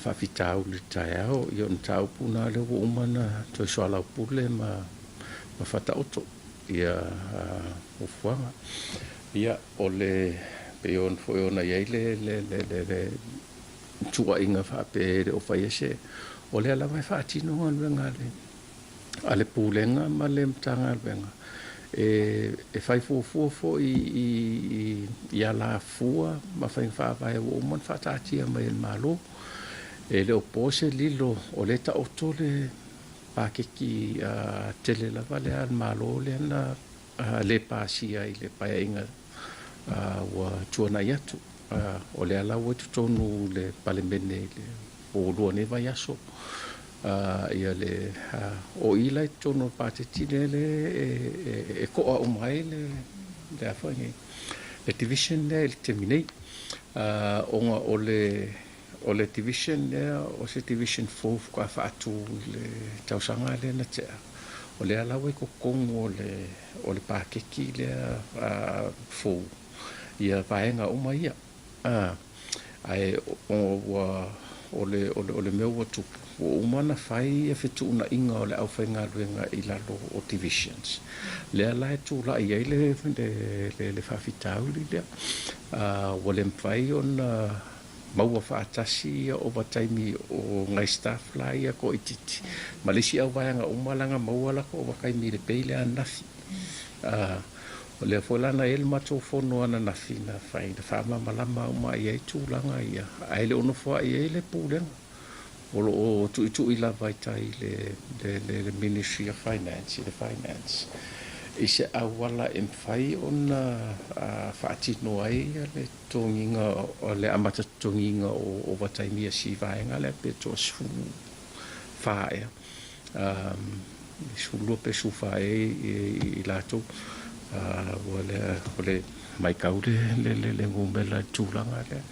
faafitauli i le taeao. Ia o le mataupu lena lea ua uma ona toe soalaupule ma faataoto ia fuafuaga. Ia, o le, pei ona foi ona i ai le tuuaiga faapea e le o faia se, o lea lava e faatino galuega a le a le Pulega ma le Matagaluega e fai fuafua foi i alafua ma faiga faavae ua uma ona faataatia mai e le Malo. E le o po se lilo o lea e taoto le paketi tele lava lea a le Malo lea na le pasia i le Paeaiga ua tuanai atu. O lea la ua i totonu le Palemene i le po ua lua nei vaiaso ia le o i la i totonu o le paketi lea e koa uma ai le le a foi nei le division lea i le taimi nei, ona o le o le division lea o se division fou faatoa faatu i le tausaga lea na tea. O lea la ua i totonu o le o le paketi lea fou ia vaega uma ia. Ae ua o le o le mea ua tupu, ua uma ona fai ia fetuunaiga o le aufaigaluega i lalo o divisions. Lea la e tulai ai le le faafitauli lea, ua le mafai ona maua faatasi ia ovataimi o nai staff la ia toaitiiti ma le isi auvaega uma leaga maua latou ovataimi i le pay lea ananafi. O lea foi la na i ai le matou fono ananafi na fai na faamalamalama uma i ai tulaga ia, ae le o nofoa'i ai le Pulega. O lo o tuitui lava i tai i le Ministry of Finance, i le Finance, i se auala e mafai ona faatino ai le totogiga, le amata totogiga o ovataimi a si vaega lea pe 14 ea. 12 pe 14 ea i latou ua lea o le maitau le numera i le tulaga lea.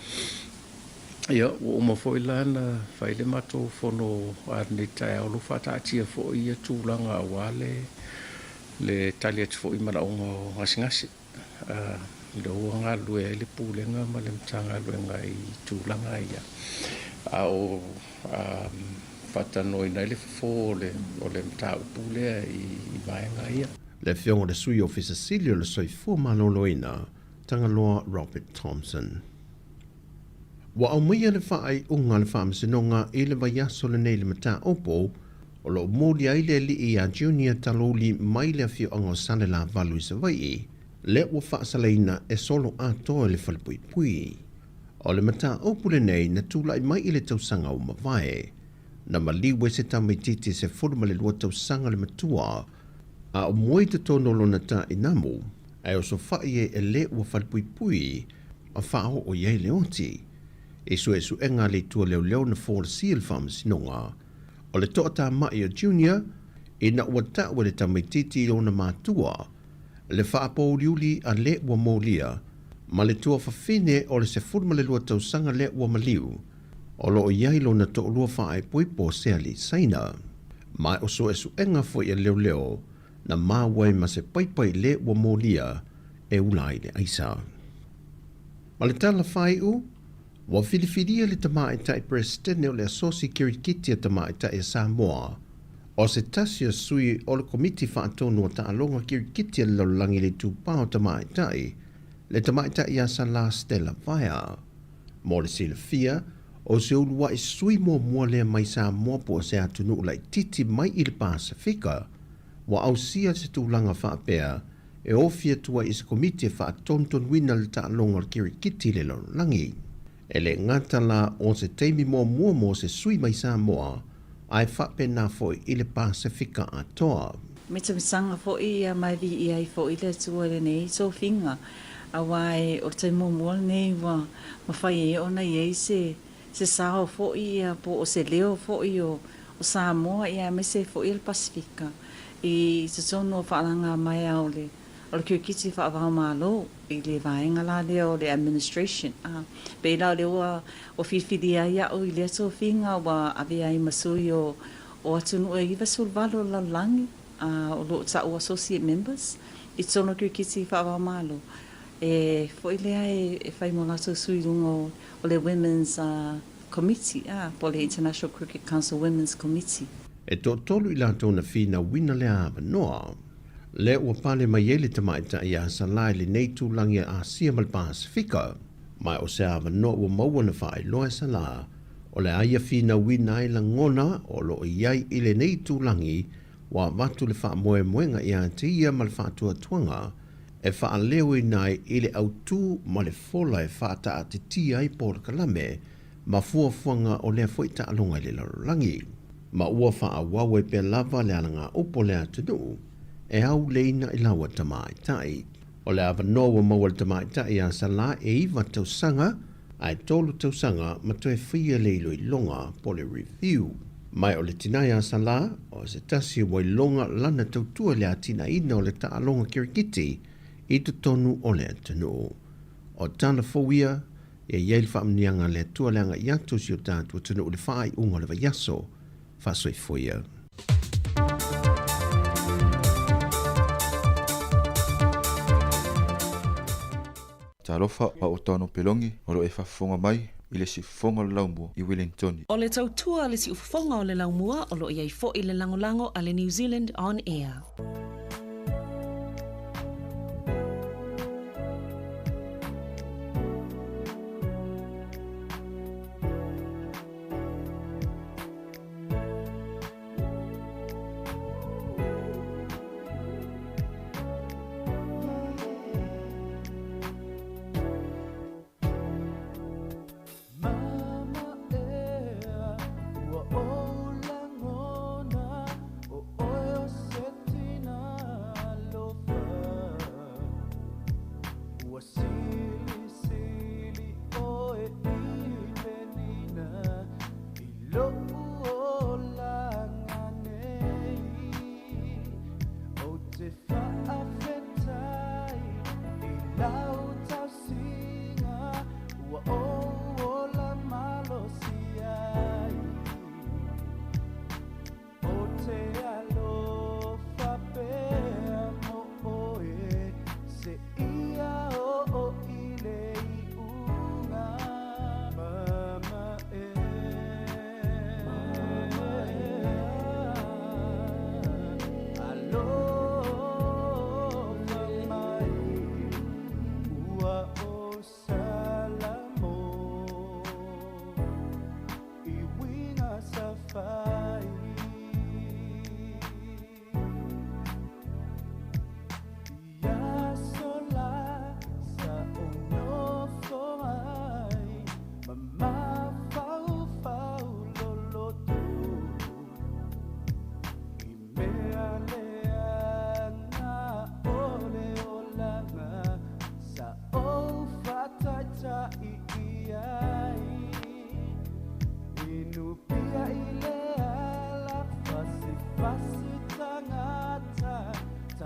Ia ua uma foi la na fai le matou fono a lenei taeao o lo o faataatia foi ia tulaga aua le tali atu foi i manaoga o gasegase. Lea ua galulue ai le Pulega ma le Matagaluega i tulaga ia, a o faatalanoaina ai le fofo o le mataupu lea i vaega ia. Le Afioga i le Sui Ofisa Sili o le Soifua Maloloina, Tagaloa Robert Thompson. Ua aumaia le faaiuga a le Faamasinoga i le vaiaso lenei i le mataupu o lo o moli ai le alii ia Junior Talouli mai le afioaga o Salelavalu i Savaii. lea ua faasalaina e solo atoa i le falepuipui. O le mataupu lenei na tulai mai i le tausaga ua mavae, na maliu ai se tamaitiiti 12 tausaga le matua, a o moe i totonu o lona tainamu, ae osofai ai e le ua falepuipui ma faaoo i ai le oti. I suesuega a le Itu a Leoleo na folasia i le Faamasinoga, o le toatamai o Junior ina ua tau e le tamaitiiti i ona matua le faapouliuli a le ua molia ma le tuafafine o le 12 tausaga lea ua maliu, o lo o i ai lona toalua faaepoepo o se alii Saina. Ma o suesuega foi a leoleo na maua ai ma se paipai le ua molia e ula ai le aisa. Ma le tala faaiu, ua filifilia le Tamaitai Peresetene o le Asosi Kirikiti a Tamaitai a Samoa, o se tasi o sui o le Komiti Faatonu o Taaloga Kirikiti a le Lalolagi le Itupa o Tamaitai, le Tamaitai ia Salā Stella Vaea. Mo le silafia, o se uluai sui muamua lea mai Samoa po o se atunuu laitiiti mai i le Pasefika ua ausia se tulaga faapea e ofi atu ai i se komiti e faatonutonuina le taaloga o le kirikiti i le lalolagi. E le gata la o se taimi muamua mo se sui mai Samoa, ae faapena foi i le Pasefika atoa. Mitamisaga foi ia ma e viia ai foi le Atua i lenei tofiga, aua e o le taimi muamua lenei ua mafai ai ona i ai se se sao foi ia po o se leo foi o o Samoa ia aemaise foi o le Pasefika i totonu o faalagamaea o le o le kirikiti faavaomalo i le vaega la lea o le administration. A pei la o lea ua ua filifilia ai a'u i lea tofiga ua avea ai ma sui o o atunuu e 98 o le lalolagi a o lo o ta'u associate members i totonu o le kirikiti faavaomalo e foi lea e fai mo latou sui i luga o o le Women's Committee, a, po o le International Cricket Council Women's Committee. E toatolu i latou na finauina lea avanoa. Lea ua pale mai ai le tamaitai ia Salai lenei tūlagi a Asia ma le Pasefika. Ma o se avanoa ua maua na faailoa e Salā, o le a ia finauina ai lagona o lo o i ai i lenei tūlagi ua avatu le faamoemoega ia te ia ma le faatuatuaga e faaleoina ai i le autū ma le fola e faataatitia ai polokalame ma fuafuaga o lea foi taaloga i le lalolagi. Ma ua faaauau ai pea lava le alagaupu o le atunuu e auleina i laua tamaitai. O le avanoa ua maua e le tamaitai ia Salā e iva tausaga ae tolu tausaga ma toe faia le iloiloga po o le review. Mai o le tina ia Salā, o se tasi ua iloga lana tautua i le atinaeina o le taaloga kirikiti i totonu o le atunuu. O tala fou ia, ia i ai le faamanuiaga a le Atua le agai atu o si o tatou atunuu i le faaiuga o le vaiaso. Faasoifua ia. Talofa a o Tano Pelongi o lo o e faafofoga mai i le siufofoga o le laumua i Wellingtoni. O le tautua a le siufofoga o le laumua o lo o i ai foi le lagolago a le New Zealand On Air.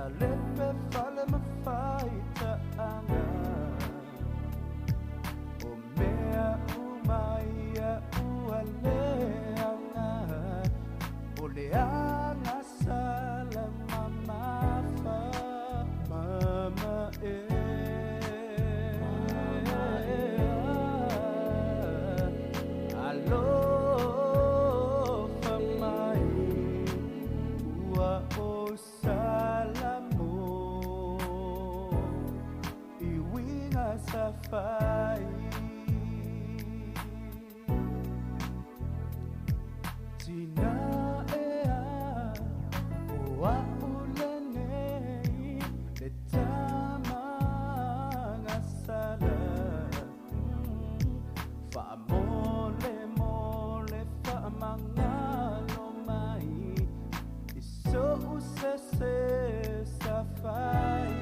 Salepe fale mafaitaaga O mea uma ia ua leaga O le agasala mamafa Mama e Alofa mai ua ou salamo I uiga sa fai Tina ea o a'u lenei le tamagasala Faamolemole faamagalo mai i so'u sese sa fai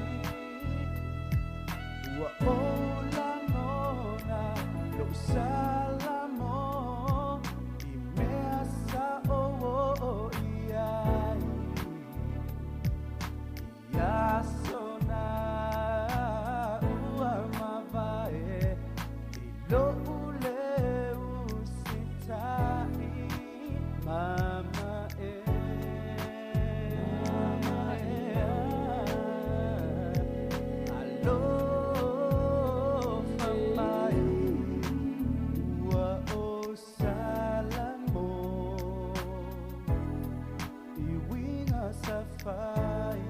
Ua ou lagona lo'u salamo i mea sa ou oo i ai I aso na ua mavae i lo'u lē usita'i Mama e Alofa mai ua ou salamo i uiga sa fai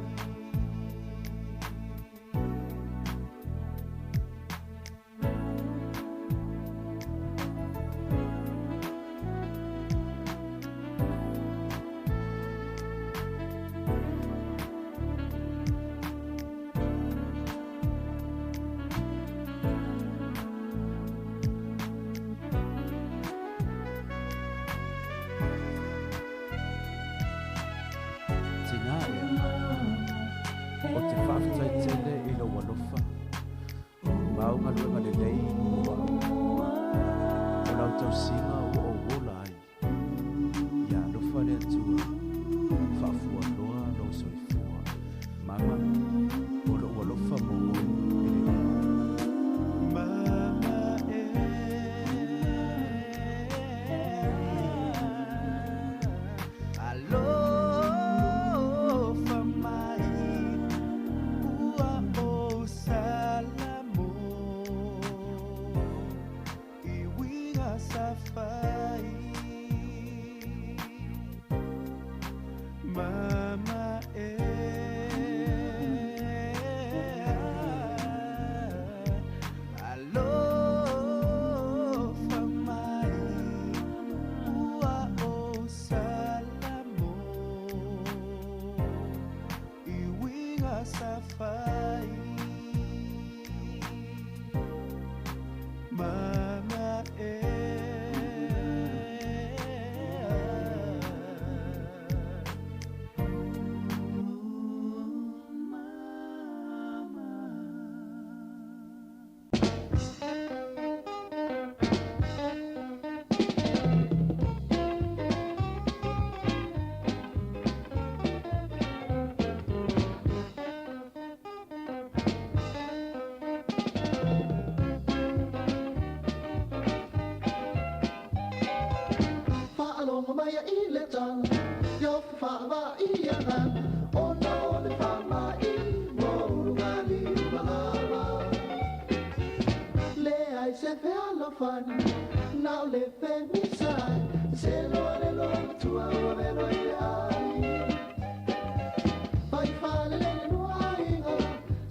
Tinā ea, ou te faafetai tele i lou alofa ma au galuega lelei mo a'u. O lau tausiga ua ou ola ai. Ia alofa le Atua, faafualoa lou soifua. Mama, o lo'u alofa mo oe e le umi. Mama e Alofa mai ua ou salamo i uiga sa fai Mama e Alofa mai ua ou salamo i uiga sa fai Mama e Faalogo mai i le tala, ia faavaai aga, ona o le faamai ua ulugalima malama. Leai se fealofani, na o le femisai, se loa le loa matua ua velo i le ai. Fai fale le le lua aiga,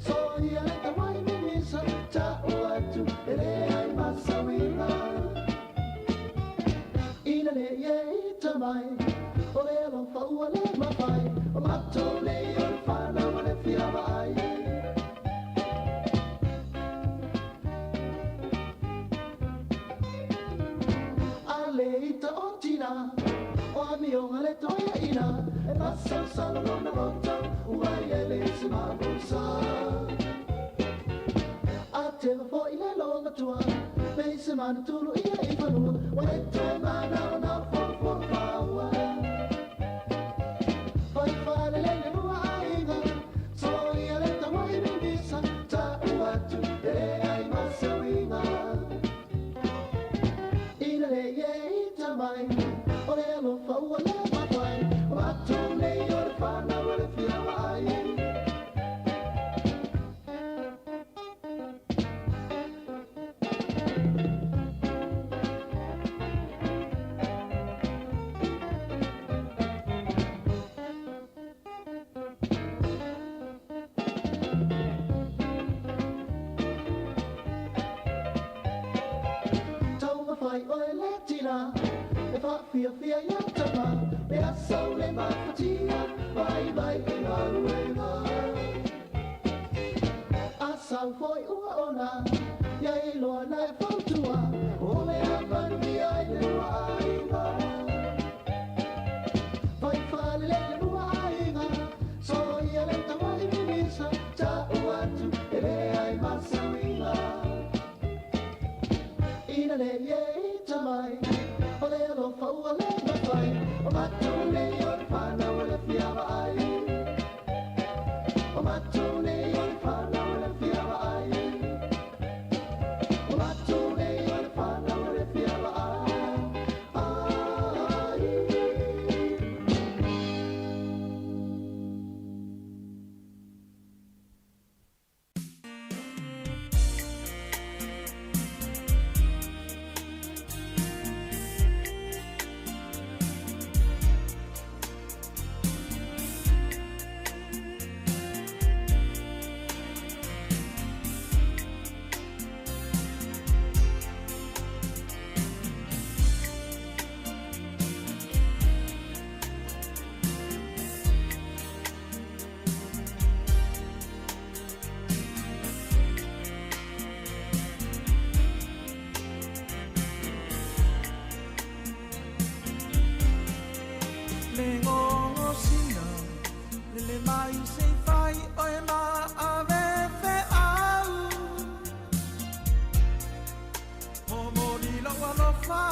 soia le tawai mimisa, ta'u atu e leai ma sauiga. Ina le ie ita mai, o le alofa ua le mafai, o matou nei o le fanau ma le fia vaai. A le ita o tina, o amioga le toeaina, e masalosalo lona loto, ua i ai le isi mapusa. A teva foi le lomatua, me se manutulu ia i fanua, ua le toe manao na folofolo faua. Fai fale le le lua aiga, fiafia ia tama, le aso le mafatia, mai mai i galuega. A sau foi ua ona, ia iloa na e fautua, o le a manuia ai le lua aiga. Fai fale le lua aiga, soia le taua i mimisa, ta'u atu e leai ma se uiga. Ina nei e ita mai, o le alofa ua le mafai, o matou nei o le fanau o le fia vaai. O matou nei o le fanau o le fia vaai. O matou nei o le fanau o le fia vaai. Le gogosina lele mai se i fai oe ma ave feau. Momoli lou alofa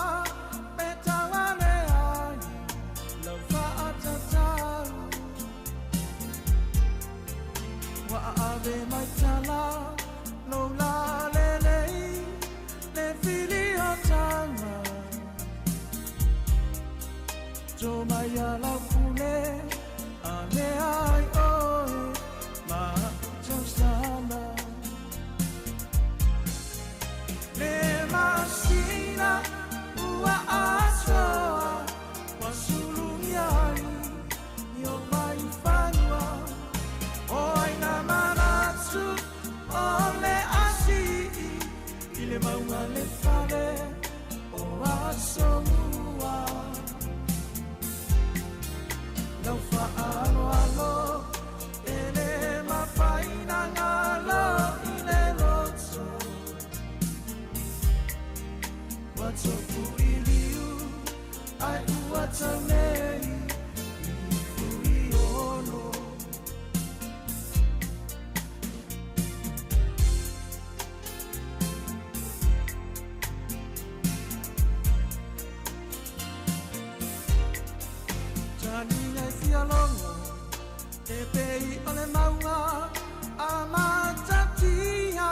pe tauale ai lau faatatau. Ua aave mai tala lou lalelei le filiotaga. To mai a lau pule a mea ai oe ma tausala. Le masina ua atoa ua sulugia ai i o mai fanua. O ai na manatu o le asii i le mauga le fale o aso mua. Lau faaaloalo e le mafai na galo i le loto. Ua tofu i liu ai ua tau nei i fui ono. Taniga e fia logo e pei o le mauga a matatia.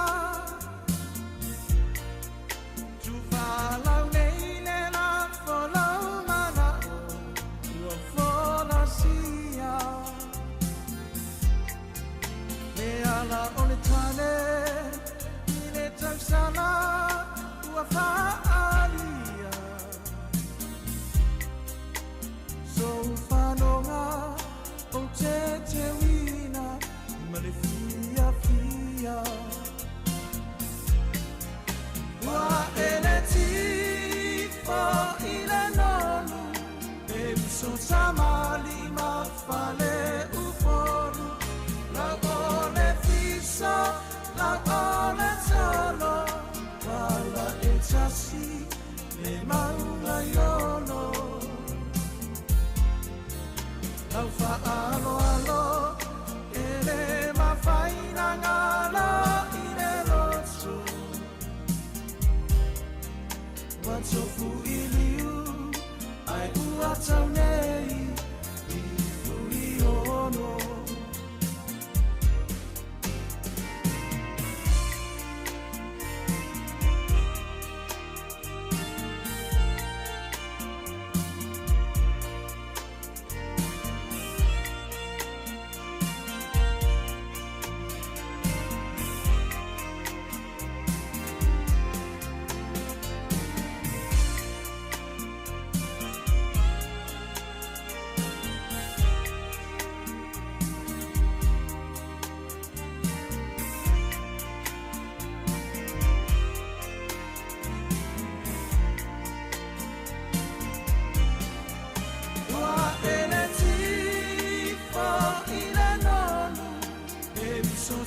Tufalau nei le lafo lau mana'o ua folasia. Le ala o le tane i le tausala ua faalia. Sou fanoga o te teuina ma le fiafia. Ua ele tifo i le nonu, e uso tamali ma fale upolu. Lau o le fiso, lau o le tolo, wala e tasi le mauga i ono. Lau faaaloalo e le mafai na galo i le loto. Ua tofu i liu ai ua tau nei i fui ono.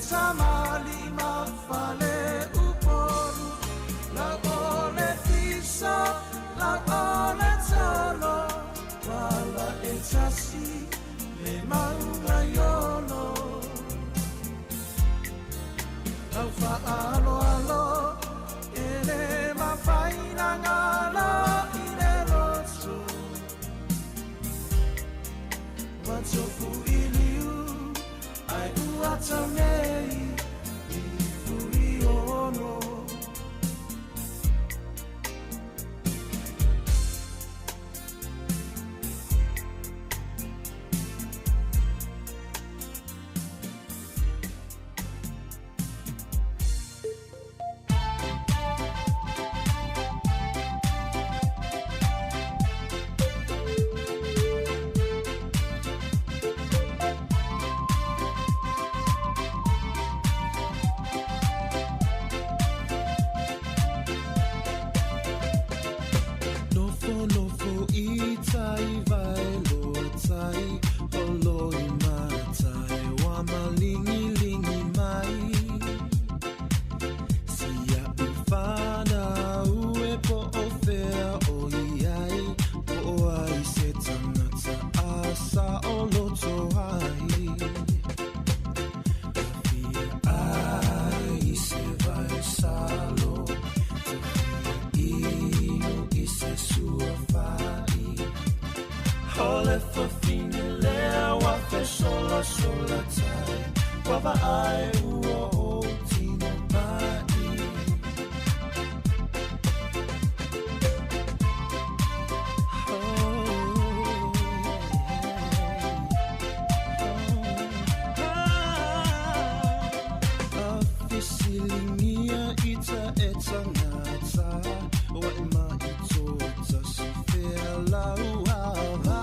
Samali ma fale upolu La ole fiso, la ole tolo Wala e tasi le maunga iolo Lau whaaloalo e le mafaina ngalo i le loto Ua tofu i liu ai ua tau nei i Fuiono. Nofo nofo i tai vai loa tai Holo i matai wa malingi lingi mai Sia ufana ue po o fea o iai Po o ai se tangata a sa o loto ai Tawhia ai se vai salo Inu i se sua fai Hole fafine lea wa fe sola sola tai Wa va ai ua o tino mai. Afisilingia ita e tangata Wa e mai tō si fea lau ava.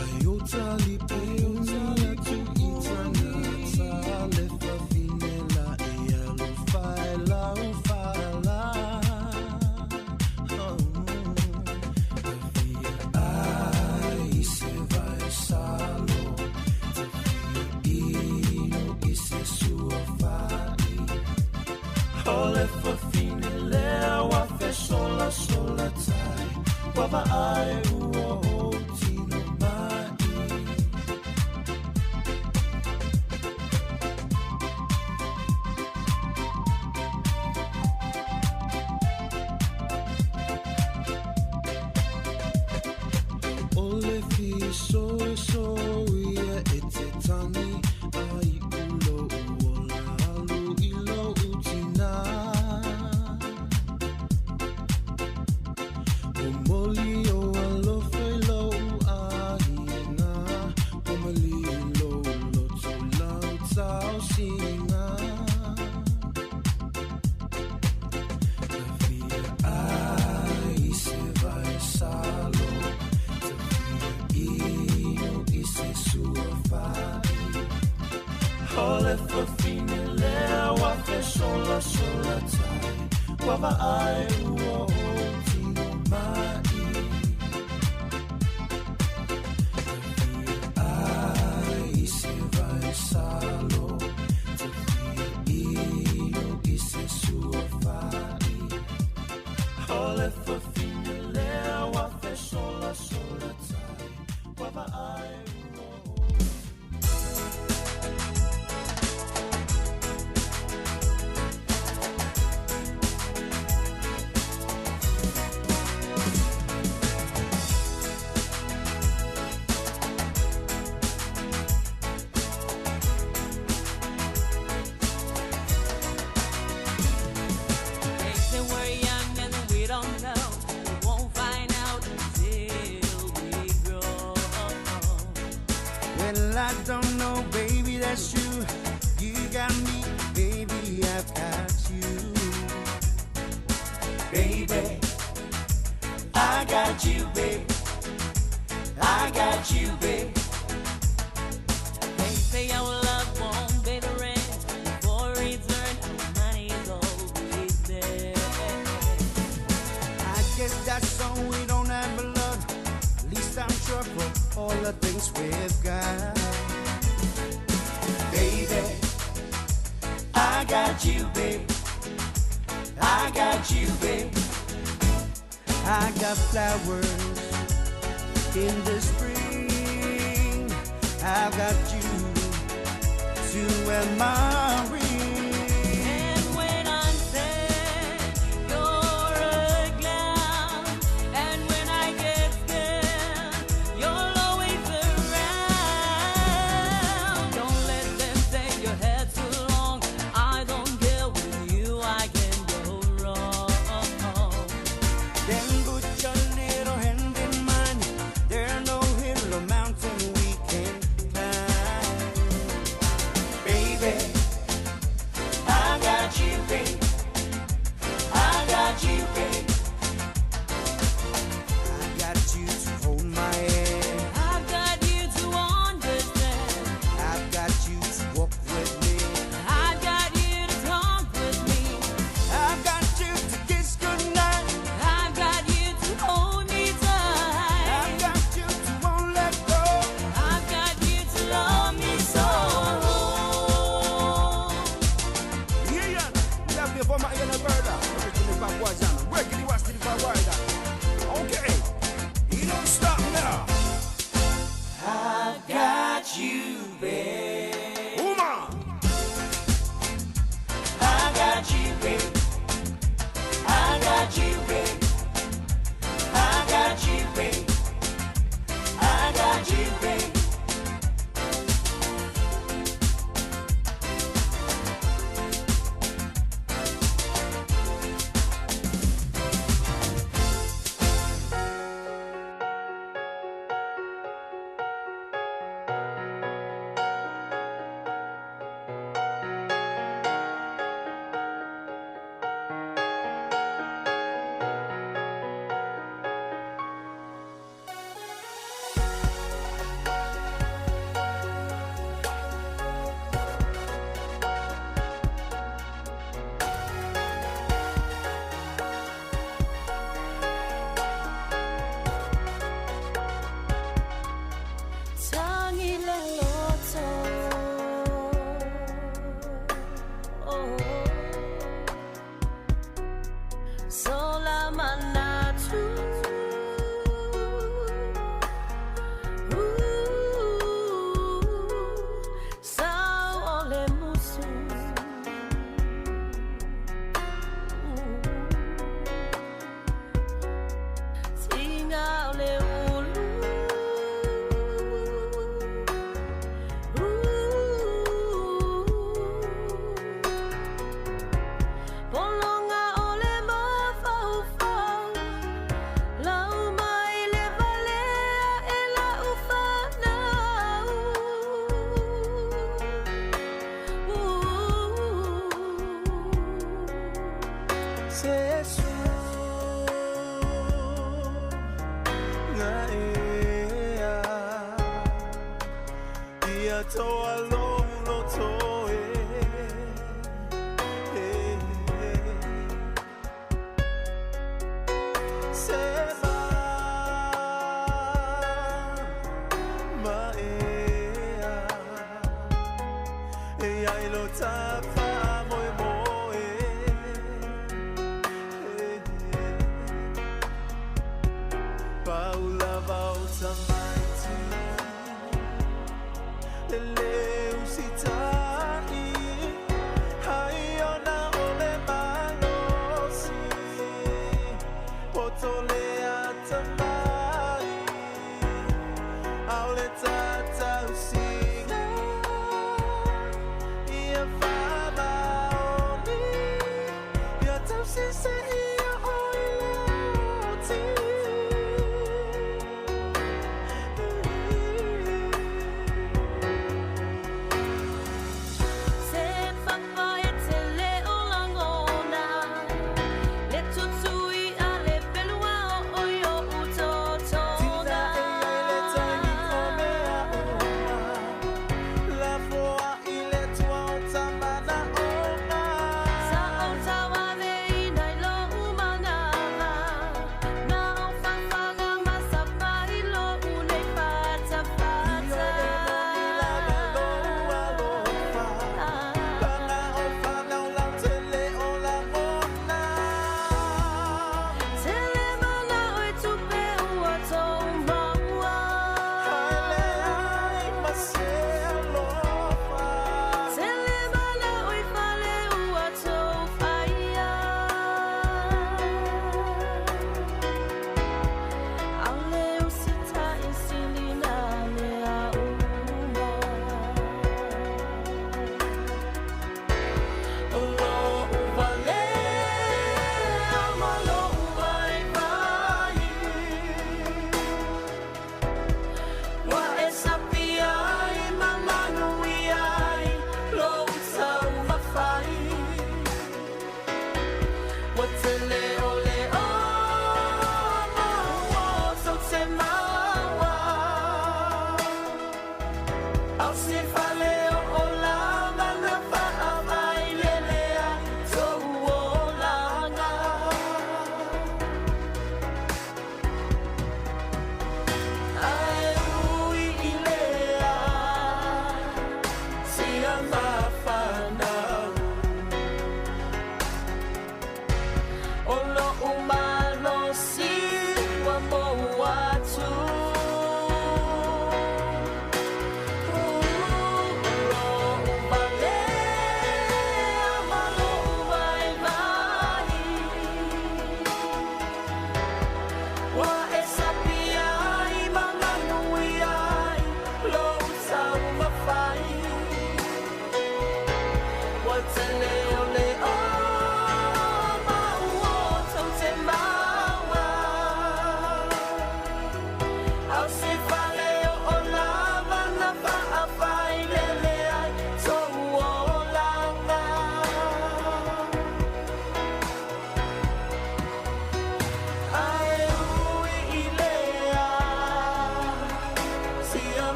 Ai o tali pōnia tu i tangata Le fafine la e alu whai lau whala. Tawhia ai se vai salo Tawhia inu i se sua fai Hole fafine lea wa fe sola sola tai Wa va ai ua o tino mai. Ole fiso e so ia e te tangi Ai ulo uola alu i lo utina O moli o alofa i lo uahinga O mali i lo loto lau tau singa. Tawhia ai se vai salo Tawhia inu i se sua fai Hole fafine lea wa fe sola sola tai Wa va ai ua o tino mai. Tawhia ai se vai salo Tawhia inu i se sua fai Hole fafine lea wa fe sola sola tai Wa va ai ua o. They say we're young and we don't know. We won't find out until we grow. Well, I don't know, baby, that's you. You got me, baby, I've got you. Baby, I got you, babe. I got you, babe. They say our love won't pay the rent. Before return, our money is always there. I guess that's so we don't have a lot. At least I'm sure for all all the things we've got. Baby, I got you, babe. I got you, babe. I got flowers in the spring. I've got you to wear my ring. And when I'm sad, you're a clown. And when I get scared, you're always around. Don't let them say your head's too long. I don't care with you, I can go wrong. Then put your little hand in mine. There's no hill or mountain we can climb. Baby, I got you, babe. I got you, babe. I got you to hold my hand. I've got you to understand. I've got you to walk with me. I've got you to talk with me. I've got you to kiss goodnight. I've got you to hold me tight. I've got you to won't let go. I've got you to love me so. Yeah, lovely for my inner brother. Originally from Wazana, working the West of Okay, you don't stop now. I've got you, babe. Uma. I got you, babe. I got you, babe. I got you, babe. I got you, babe. Tangi le loto. Sola manatu. Sao ole musu. Tinga ole ulu. Polonga ole mafaufau, lau mai le valea e lau whanau. Se su nga ea Ia toa lono toe Se ma ma ea E ai lo tafa moe moe Paula vauta maiti Le leu sitai Hai ona ole malosi Poto le atamai Aole tatau singa Ia whamaoni Ia tausi se ia oi le oti.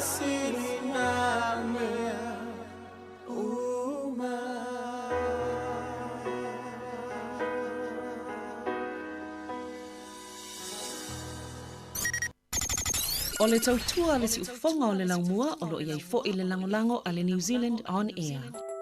sili nā mea uma. O le tautua a le siufofoga o le laumua o lo o i ai foi le lagolago a le New Zealand On Air.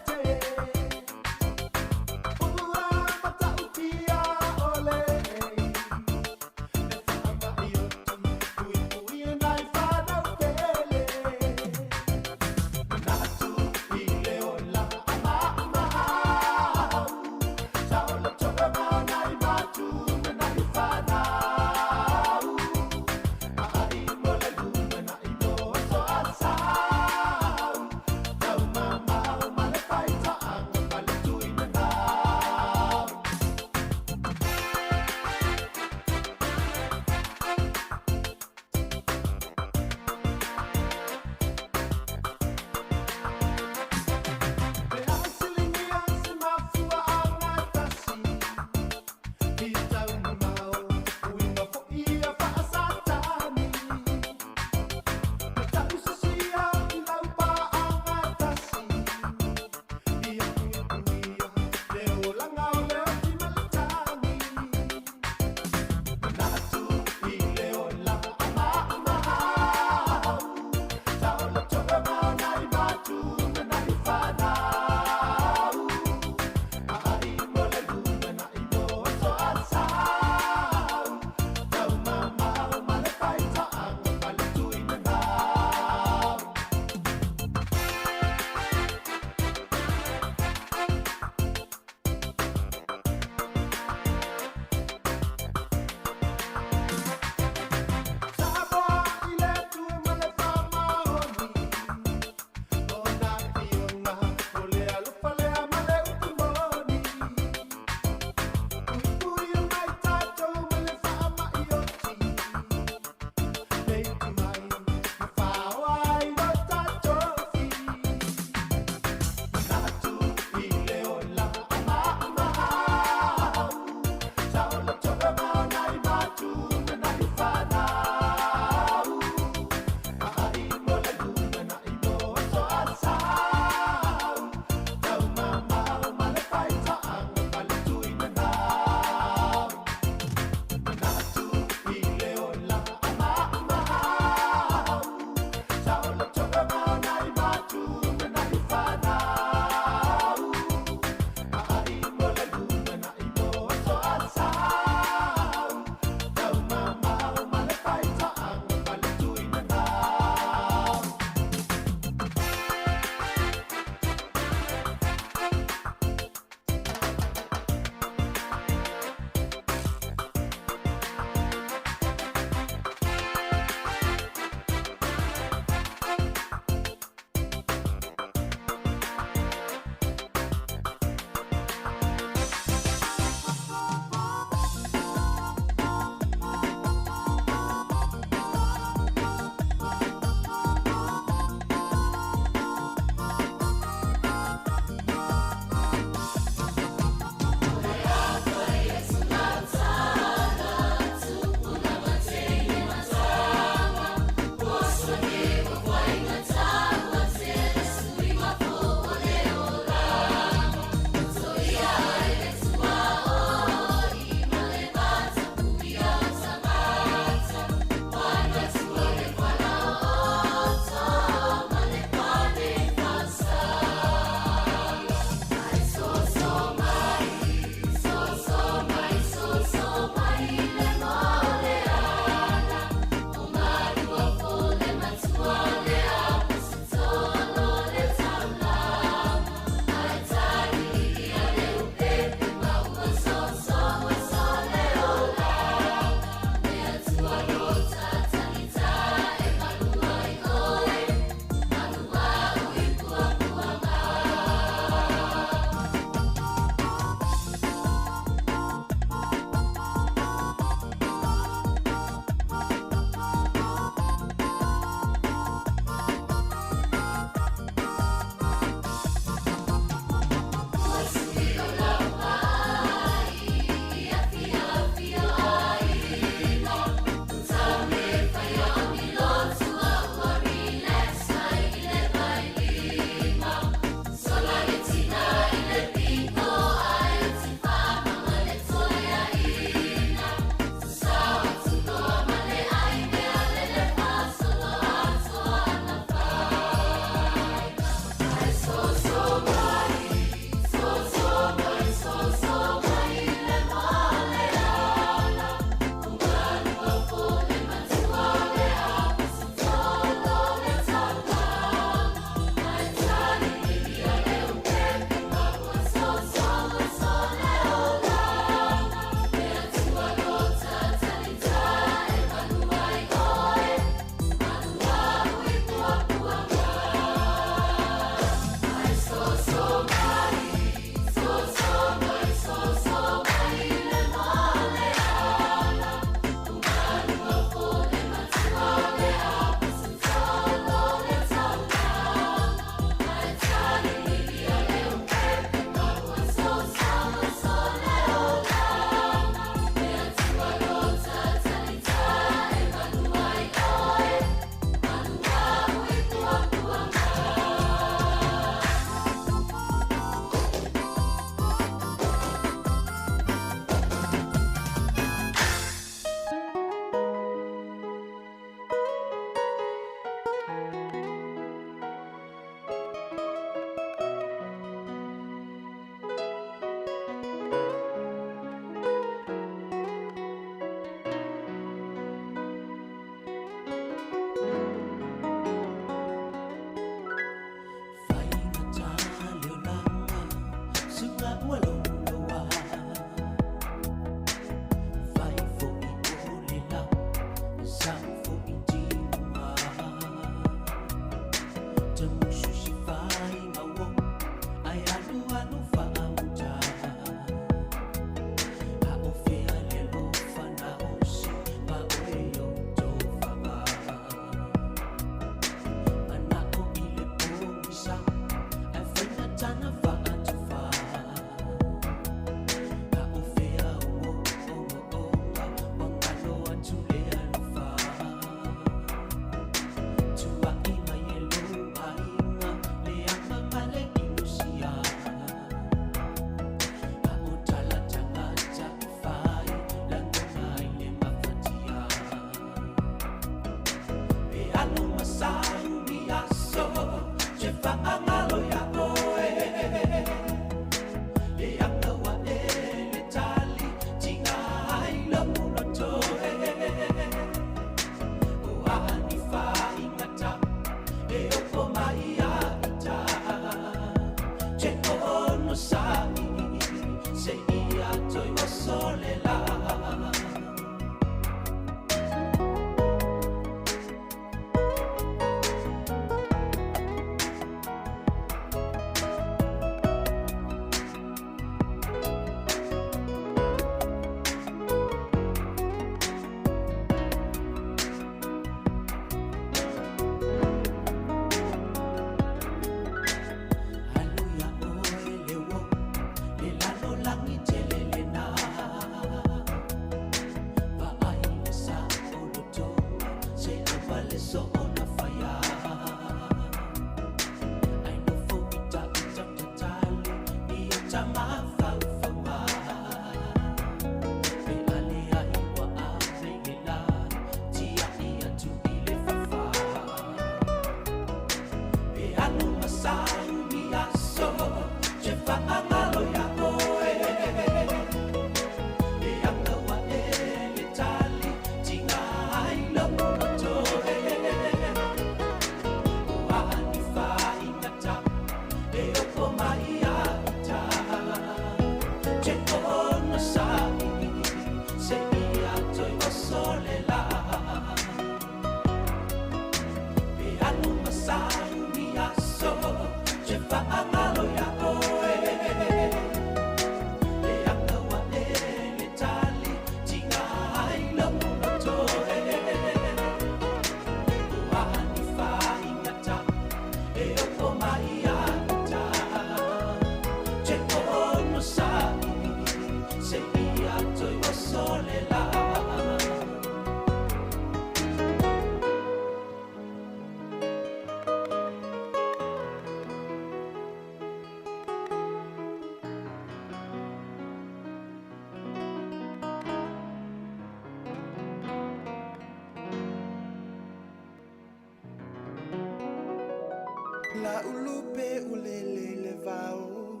La ulupe ulele le vao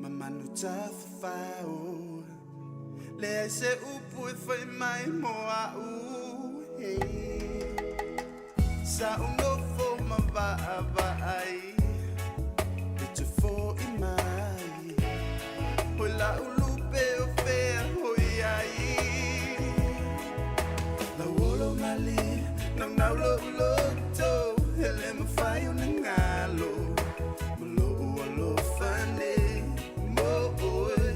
Mamanu tafafao Le ai se upu e fai mai mo au hey. Sa unofo ma va'a va'ai E te fo i mai Hoi la ulupe o fea hoi ai La olo mali Nau nau lo uloto Hele mawhai o na ngalo Ma lo ua lo fane Mo oe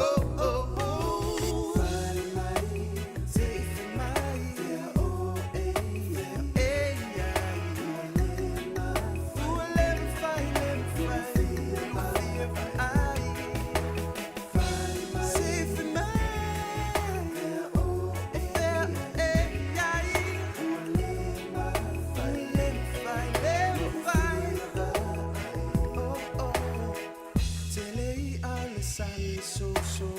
Oh oh oh Fale mai Te ife mai Fea o e Fea e ai Ua le mawhai le mawhai Ua fia ai Se ife mai Fea o e Fea e ai Le mawhai le mawhai Oh oh Te lei a le sali so so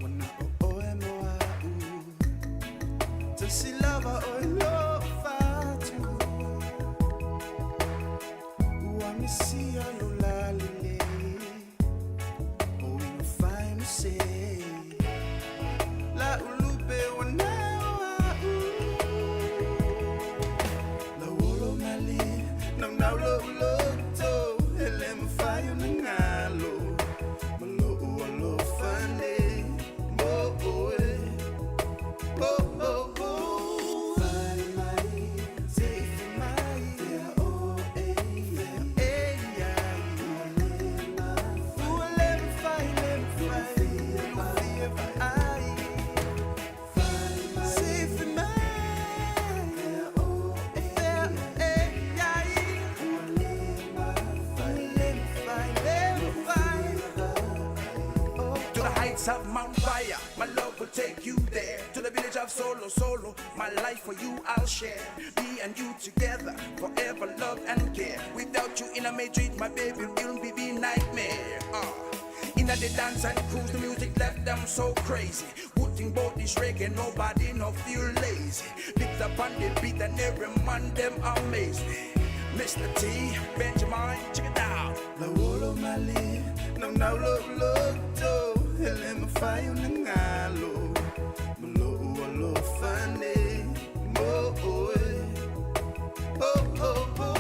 Wana o oe mo au Te si lava o lo fatu Ua misia lo la lele O ino fai mo se La ulupe wana o au La olo mali Nau nau lo uloto Hele mawhai o na ngalo Ma lo ua lo fane Mo oe Oh oh oh Fale mai Te ife mai Fea o e Fea e ai Ua le mawhai le mawhai Ua fia ai Se ife mai Fea o e Fea e ai Le mawhai le mawhai To the heights of Mount Fire, my love will take you there. To the village of Solo Solo, my life for you I'll share. Me and you together, forever love and care. Without you in a Madrid, my baby, it'll be be nightmare. In a the dance and cruise, the music left them so crazy. Good thing about this reggae, nobody no feel lazy. Big Beat upon the beat and every man them amazed. Mr. T, Benjamin, check it out. La olo mali, no no lo lo to, hele mafayo nangalo, malo alo fane, mo oe, oh oh oh.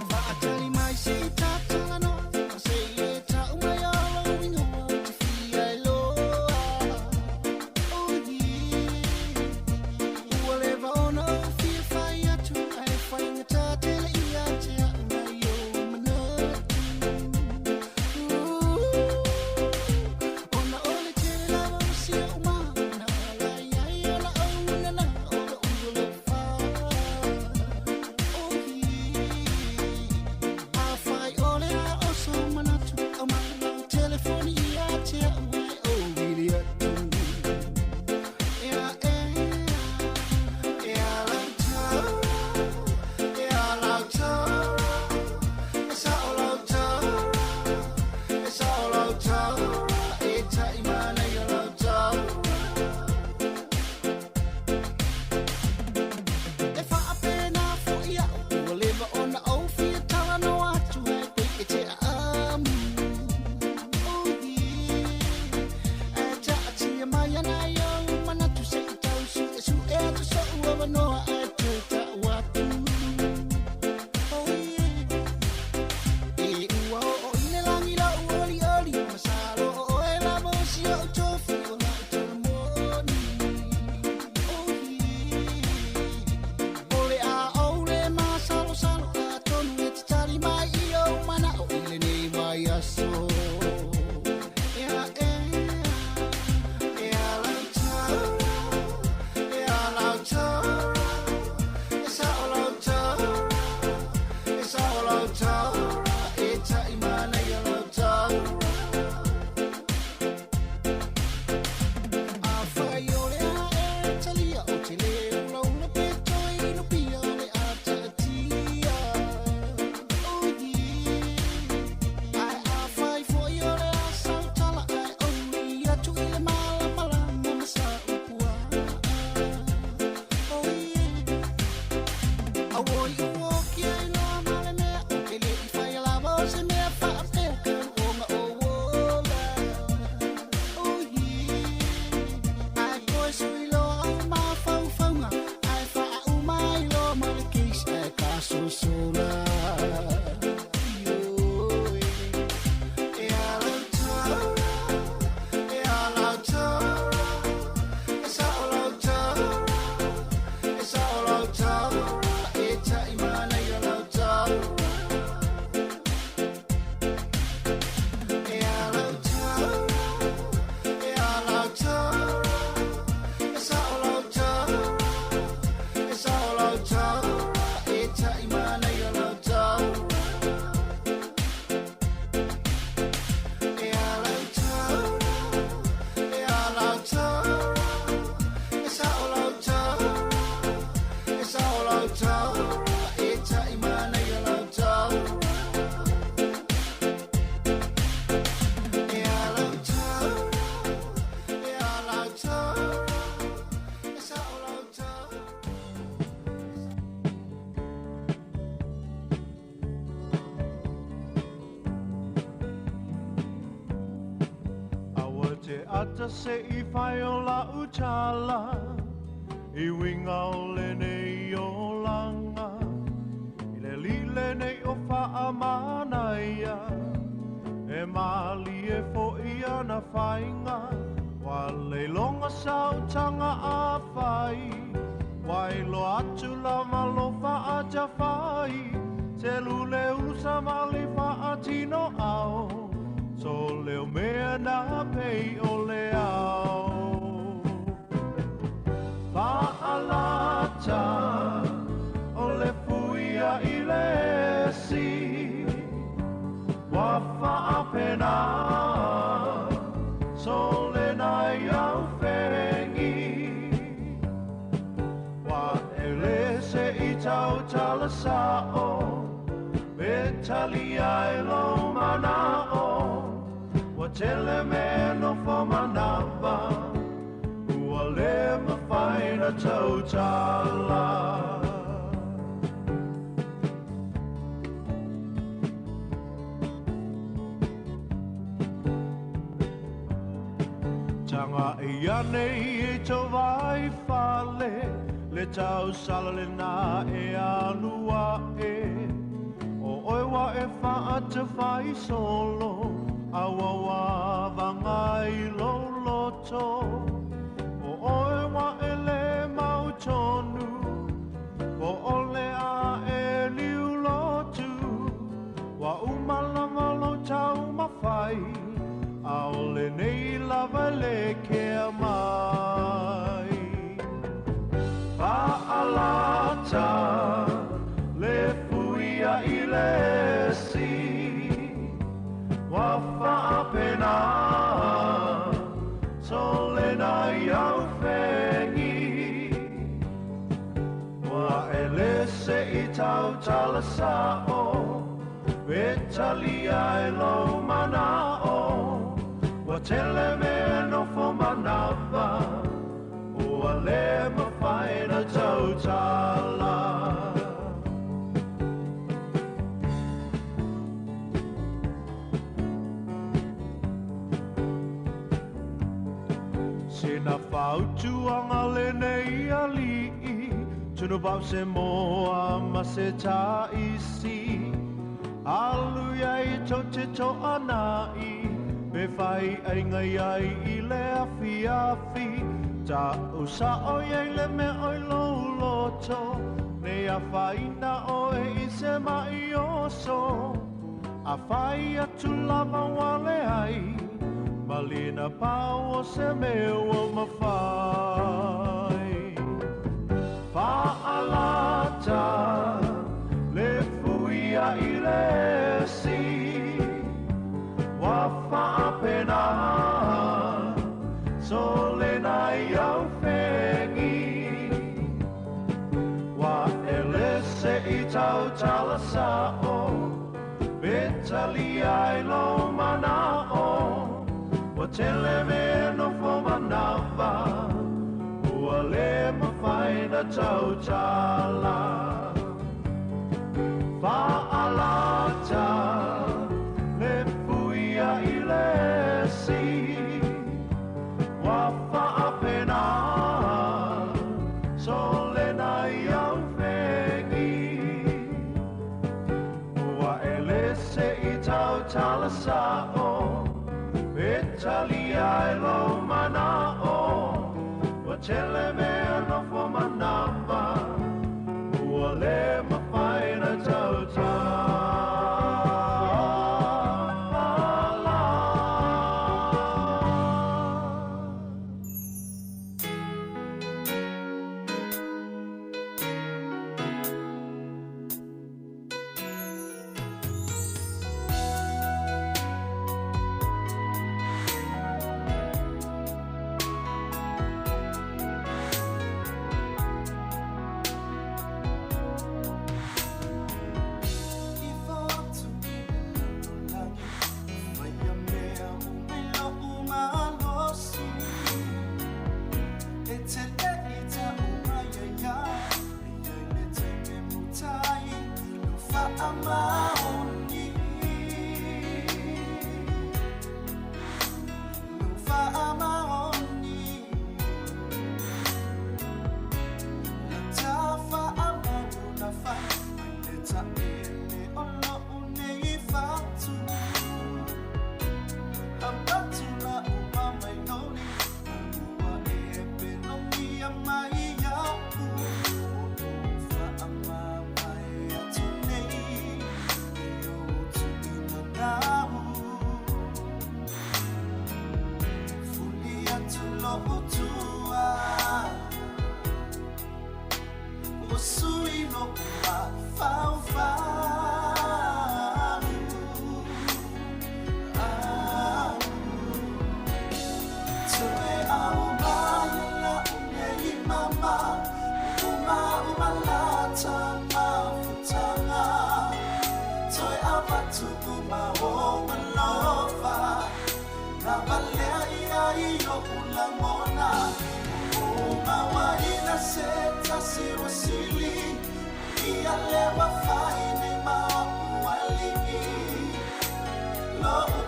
Faatali mai se i tatalanoa, ma se i e tau mai o lou igoa ou te fia iloa. Oh yeah. Ua leva ona ou fia fai atu, ae faigata tele ia te au nai ou manatu. Ona o le tele lava o si ou mana, ala i ai ona ou nana o lou alofa. Oh yeah. Afai o le a o sou manatu, aumai lau telefoni ia te au e ou vili atu. Ea, ea, ea lau tala, ea lau tala, e sao lau tala, e sao lau tala, e taimana ia lau tala. E faapena fo'i a'u, ua leva ona ou fia talanoa atu ae pei e te a'amu. Oh yeah. Ae ta'atia mai ana i ou manatu se'i tau su'esu'e atu so'u avanoa ae toe ta'u atu. Oh yeah. E ua oo i le lagi la'u olioli, masalo o oe lava o si o'u tofi o la'u talamoni. Oh yeah. O le a ou le masalosalo, atonu e te tali mai i ou mana'o i lenei vaiaso. Ea, ea, ea lau tala, ea lau tala, e sao lau tala, e sao lau tala, e taimana ia lau tala. Afai o le a e talia, ou te le ulaula pe toe inupia o le a ta'atia. Oh yeah. Ae afai fo'i o le a sau tala, ae ou uli atu i le malamalama ma sa upua'a. Oh yeah. Auoi ua oki ai loa ma le mea, ou te le i faia lava o se mea faapea talu ona ou ola. Oh yeah. Ae toe sui loa ou mafaufauga, ae faauma ai loa ma le case ae tasosola. Ioe. Ea lau tala, ea lau tala, e sao lau tala, e sao lau tala, e taimana ia lau tala. Ea lau tala, ea lau tala, e sao lau tala, e sao lau tala, e taimana ia lau tala. Ea lau tala, ea lau tala, e sao lau tala, e sao lau tala, e taimana ia lau tala. Ea lau tala, ea lau tala, e sao lau tala. Aua te ata se i whai o la utala, i winga o le nei o langa, i le lile nei o whaamanaia, e maali e fo ia na whainga, wa le longa sautanga a whai, wai lo atu la malofa a ja whai, te lule ulusa mali wha a tino ao, so leo mea nā pei o le ao. Fa'alata o le fuia i le esi, wa fa'apena so le nai au fengi, wa ele se i tau tala sa'o, pe tali ai lo mana'o, wa tele mea no fo manava, ua le mawhai na tau tala. Saga ia nei e tau vai fale, le tau sala le na e alua e. O oe wa e whaata whai solo, aua wa vangai lo loto. O oe wa e le mau tonu, o ole a e liu lotu. Wa umalama lo tau mawhai, a o le nei lava le kea mai. Fa'alata le fuia i le si, wa fa'apena so le na iau fengi. Wa e le se i tau tala sa'o, Italia e lo mana'o, ua tele mea nofo manava, ua le mafai na tautala. Sina fautuaga lenei ali'i, tunupau se moa ma se taisi. Alu iai tou te to'ana'i, pe fai aiga iai i le afiafi. Ta'u sa'o iai le mea oi lou loto, nei afaina oe i se ma'i oso. Afai atu lava ua leai, malina pau o se mea ua mafai. Fa'alata le fuia i le si, ua fa'apena so le na iau fegi. Ua e le se i tau tala sa'o, Italia i lo mana'o, ua tele mea nofo manava, ua le mafai na tautala. Fa'alata le fuia i le si, ua fa'apena so le na iau fegi. Ua e le se i tau tala sa'o, Italia e lo mana'o, ua tele mea nofo manava, ua le mafai na tautala.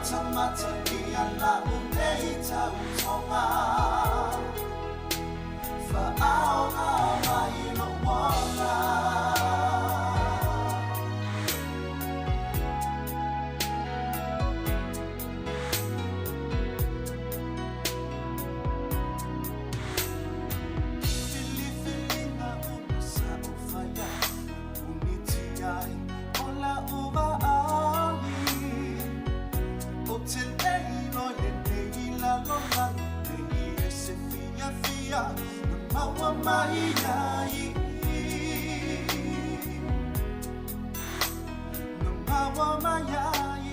Tamata ia la unei tau tonga. Fa'aoga mai lou ola. Filifiliga uma sa ou faia, punitia ai o la'u vaai. Ou te le iloa i lenei lalolagi nei e se fiafia na maua mai ai. Na maua mai ai.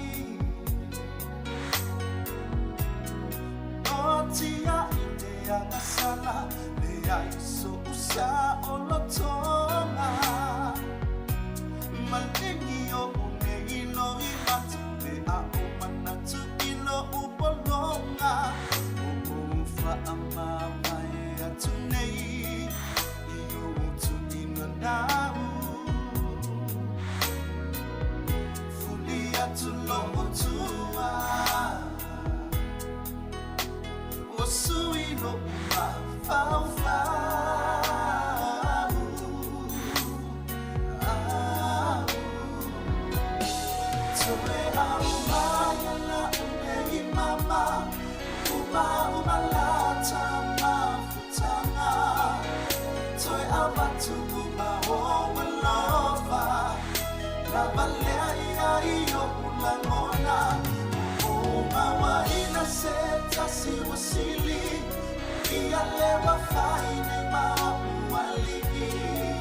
O tia'i te agasala, leai so'u sa'olotoga. Maligi o'u nei loimata pe a ou manatu i lo'u pologa. O ou fa'amamae atu nei i ou tuuina nau. Fuli atu lo'u tua, ua sui lo'u mafaufau. Au. Toe aumai la'u nei mama, umauma lata mafutaga. Toe avatu uma ou alofa, lava lea ia i o'u lagona. Ua ou mauaina se tasi ua sili, ia le ua fai nei ma o'u alii.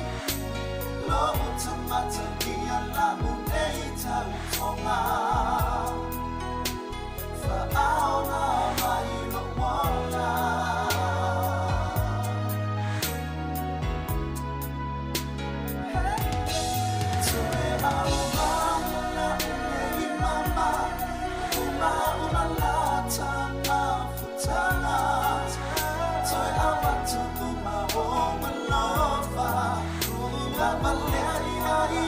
Lo'u tagata ia la'u nei tautoga. Fa'aoga mai lo'u ola. Toe aumai la'u nei mama, umauma lata mafutaga. Toe avatu uma ou alofa, lava lea ia i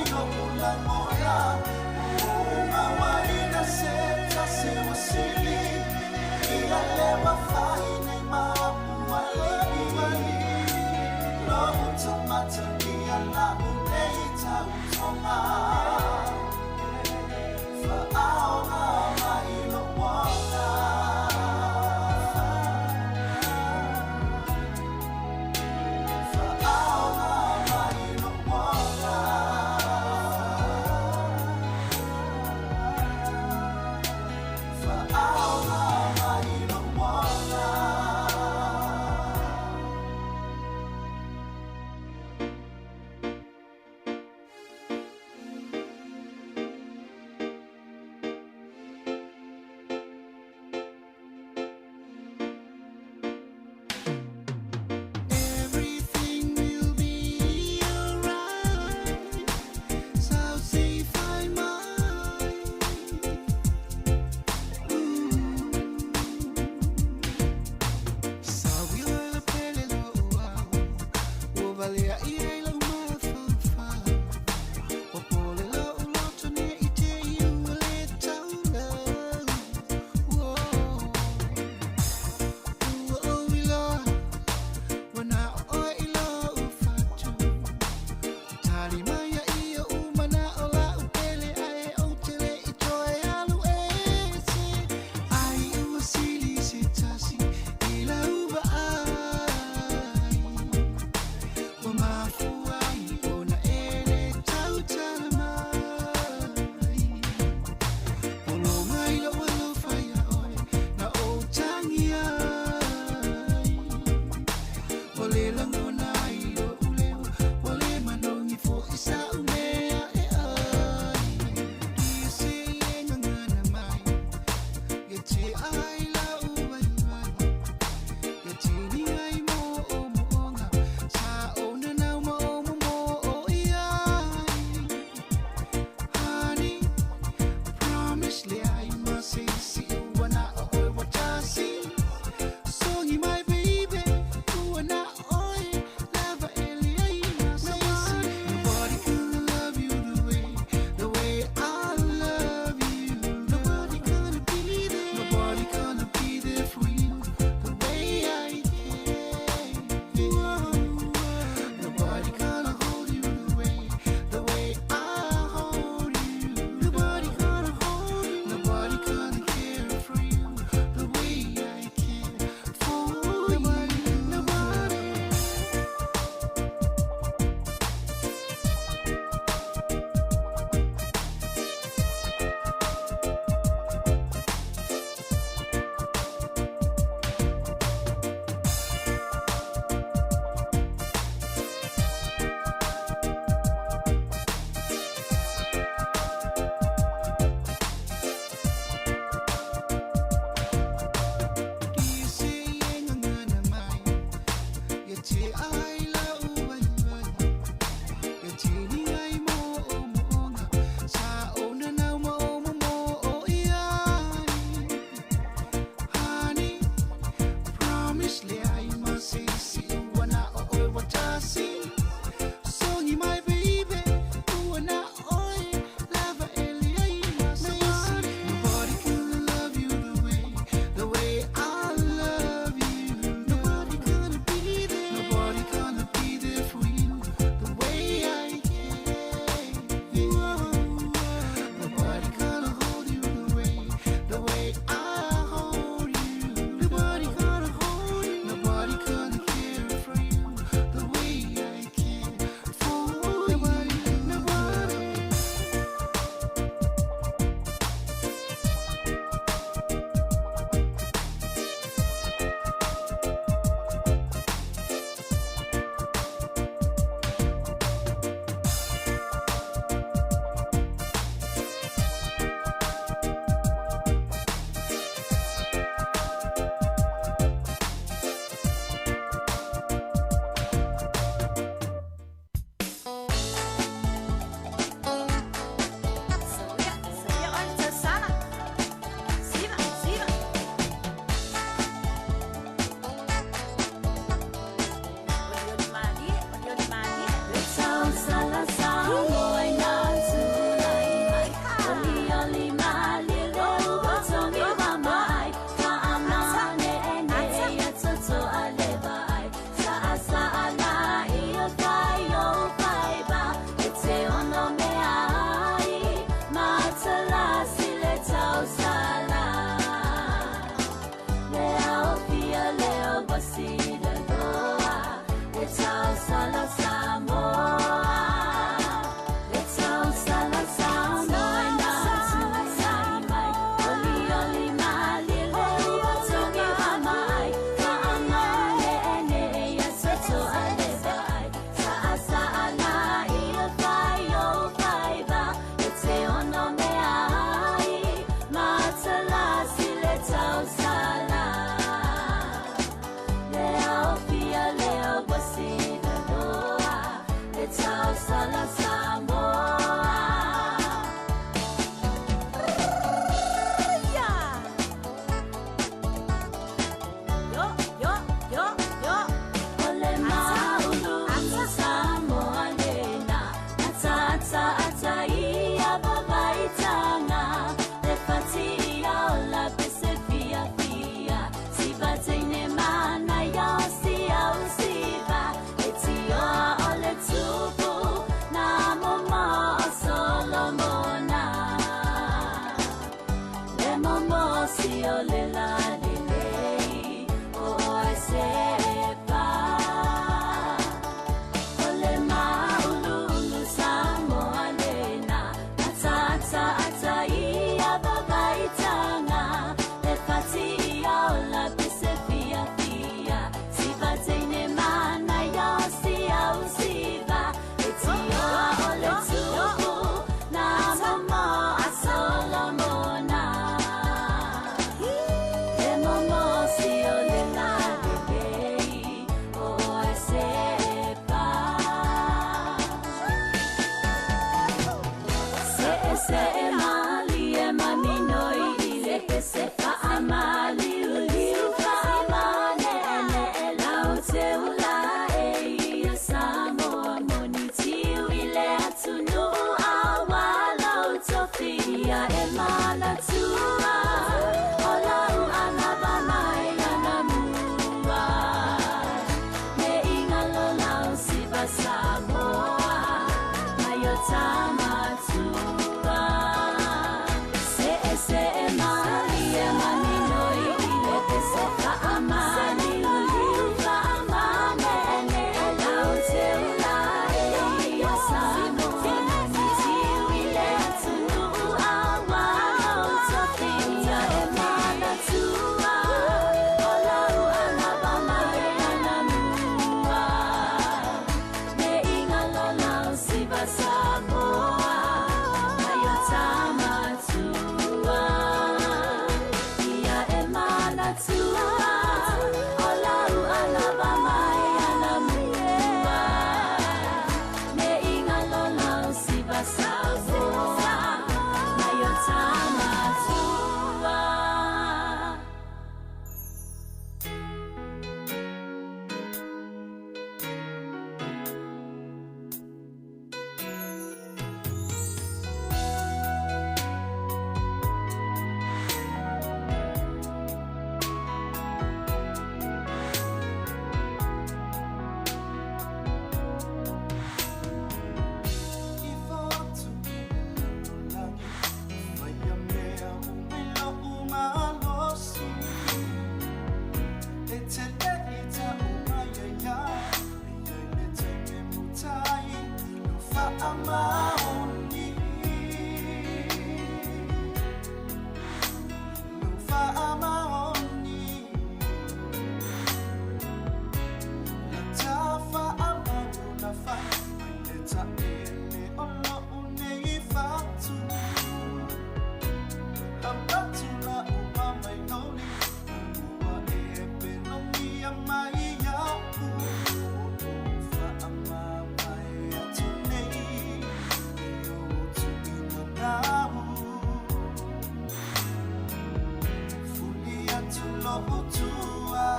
lo'u tua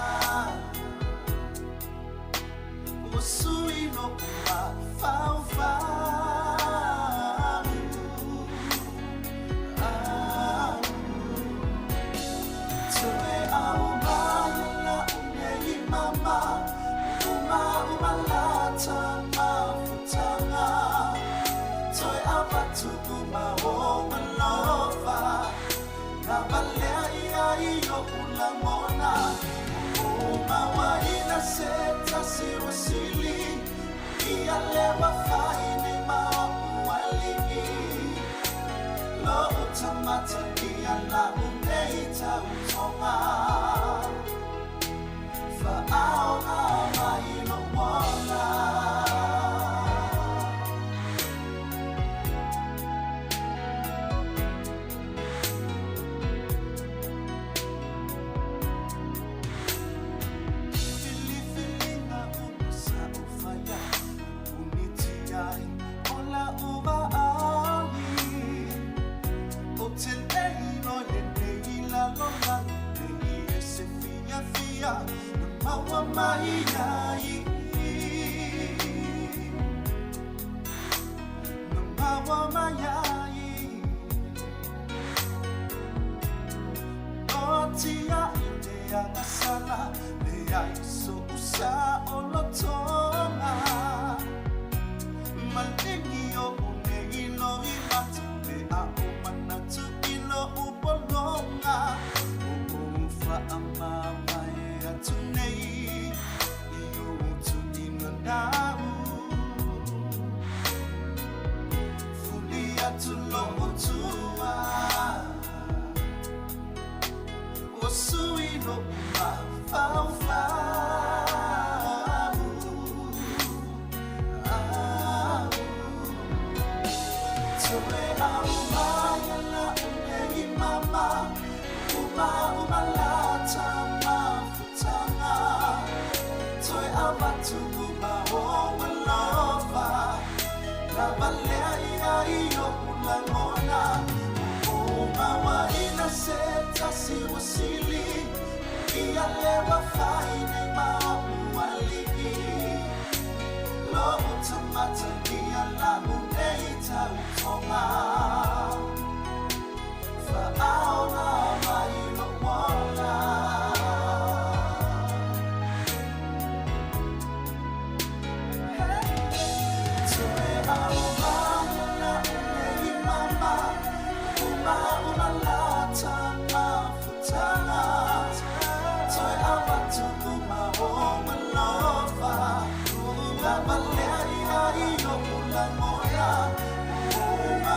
Ua sui lo'u mafaufau Au Toe aumai la'u nei mama Uma uma lata mafutaga Toe avatu uma ou alofa Na valea ia i o'u lagona Uma uaina se tasi ua sili Ia le ua fai nei ma o'u ali'i Lo'u tamata ia la'u nei tautoga Fa'aoga mai lo'u ola Filifiliga uma sa ou faia Puniti ai o la'u va'ai O te lei loi lenei lalolagi Nei e se fiafia Na maua mai ai Na maua mai ai O tia i te agasala Le ai so'u sa'olotoga Maligi o'u nei loi mata Le a'u manatu i lo'u pologa O ou fa'amavae atu nei I ou tu'uina nau Fuli atu lo'u tua Ua sui lo'u mafaufau Au Toe aumai la'u nei mama Uma uma lata mafutaga Toe avatu uma ou alofa Na valea ia i o'u lagona Uma uaina se tasi ua sili Ia le ua fai nei ma o'u ali'i Lo'u tamata ia la'u nei tautoga Fa'aoga mai lo'u ola Toe aumai la'u nei mama Uma uma lata mafutaga Toe avatu uma ou alofa Na valea ia i o'u lagona Uma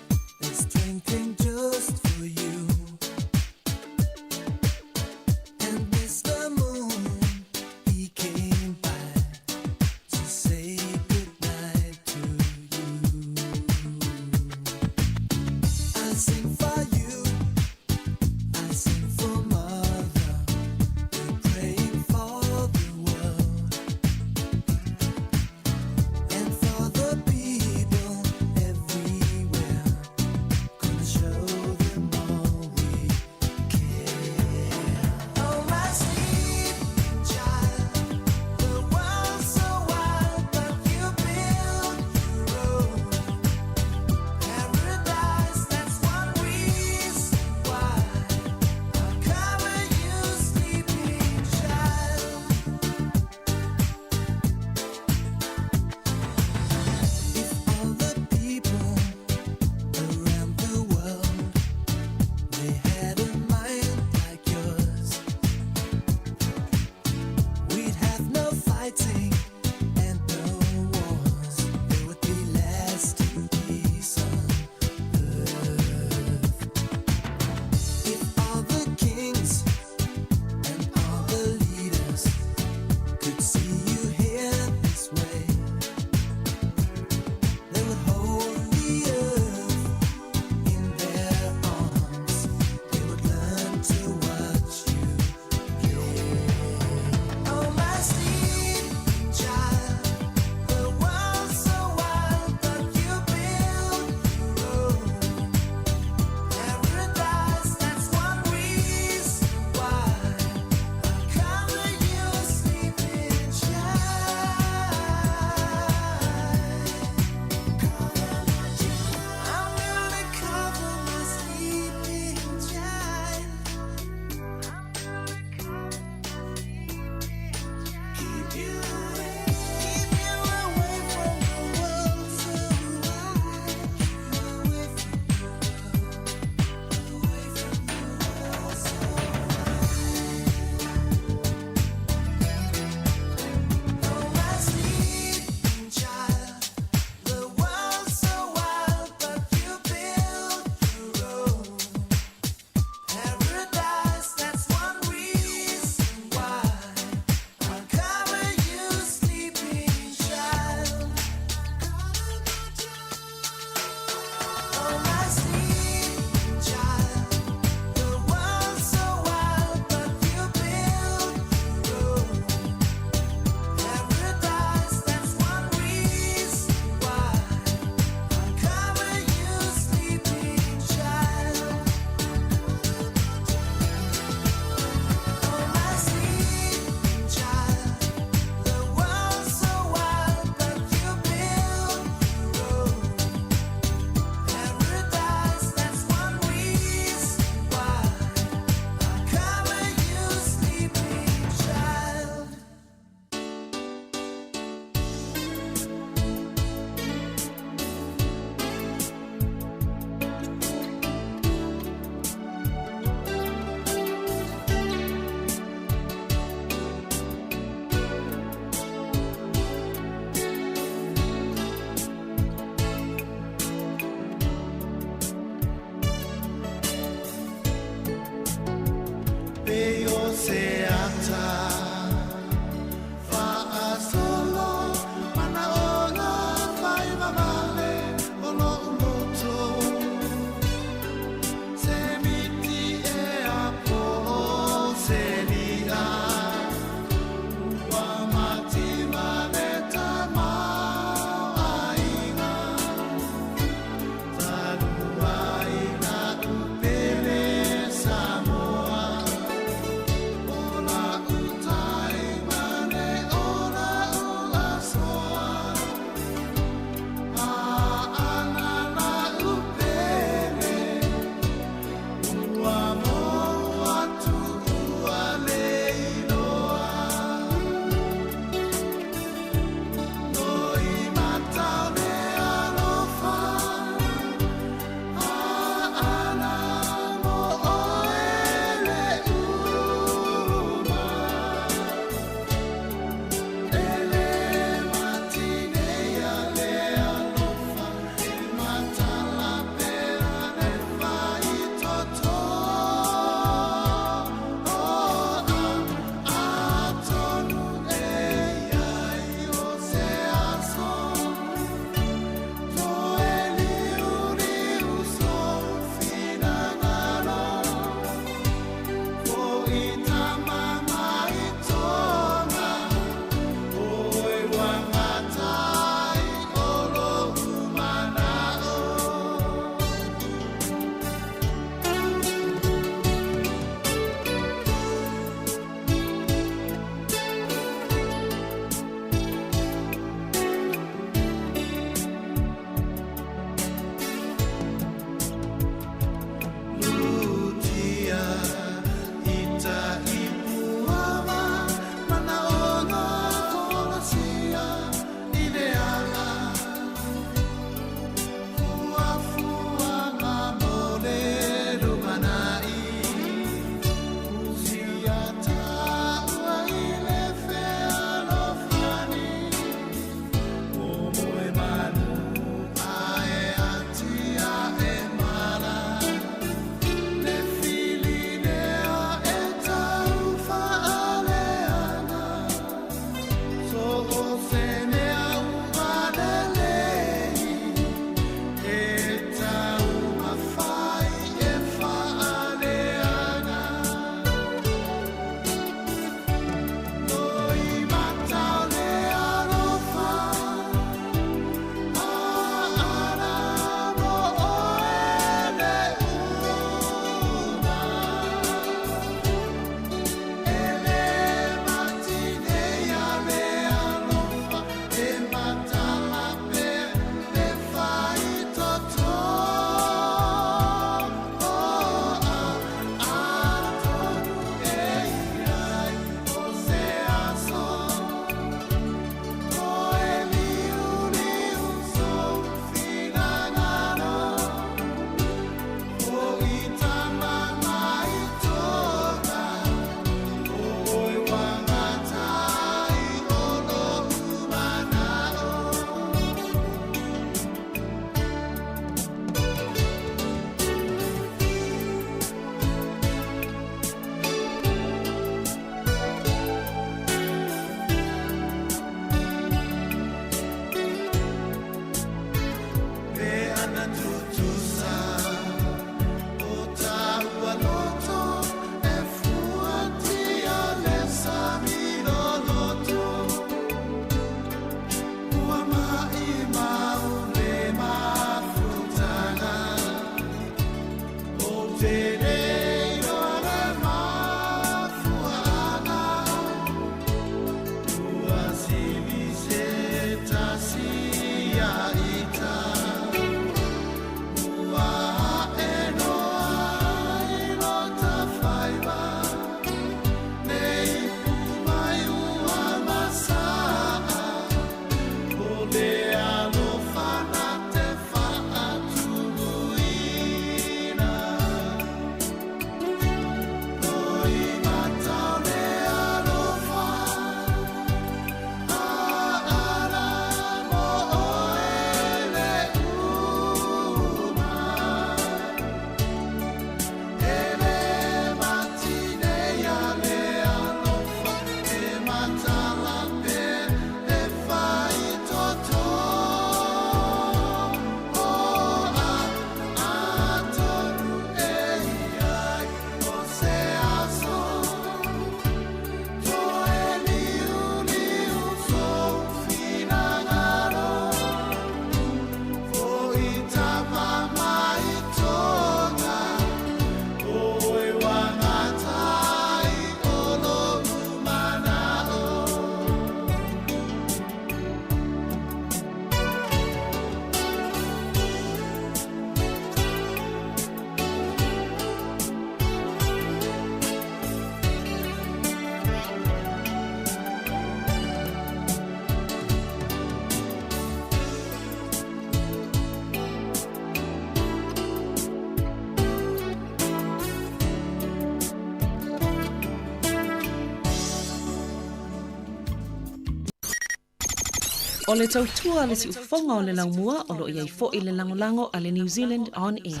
O le tautua a le siufofoga o le laumua o lo o i ai foi le lagolago a le New Zealand On Air.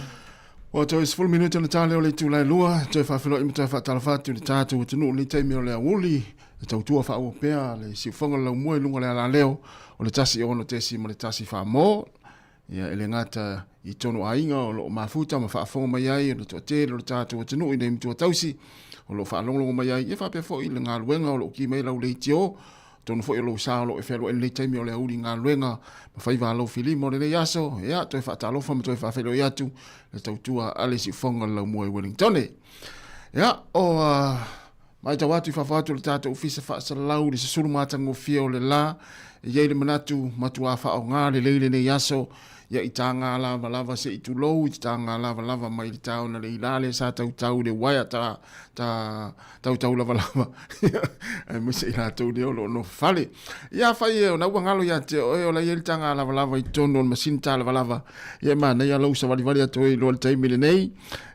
Ua toe 10 minute ona ta lea o le itula e lua, toe faafeiloai ma toe faatalofa atu i le tatou atunuu i lenei taimi o le aoauli, le tautua faaauau pea le siufofoga o le laumua i luga o le alaleo o le 1 6.1 mo. Ia, e le gata i tonu aiga o lo o mafuta ma faafofoga mai ai o le toatele o le tatou atunuu i nei matua tausi o lo o faalogologo mai ai, ia faapea foi le galuega o lo o ki mai lau leitio, tonu foi o lou sa o lo o e fealuai i lenei taimi o le aoauli galuega ma faiva a lou filima o lenei aso. Ia, toe faatalofa ma toe faafeiloai atu le tautua a le siufofoga o le laumua i Wellingtone. Ia, o uh, Matau atu i fafo atu o le tatou Ofisa Faasalalau i le susulu matagofie o le la, e i ai le manatu matuā faaaoga lelei lenei aso, ia i tāgā lavalava se i tulou i te tāgā lavalava mai le taona le ilā lea sa tautau i le uaea ta, ta, tautau lavalava, aemaise i latou lea o lo o nofo fale. Ia afai e ona ua galo ia te oe o la i ai le tāgā lavalava i totonu o le masini tā lavalava, ia e manaia lou savalivali atu ai i loa le taimi lenei,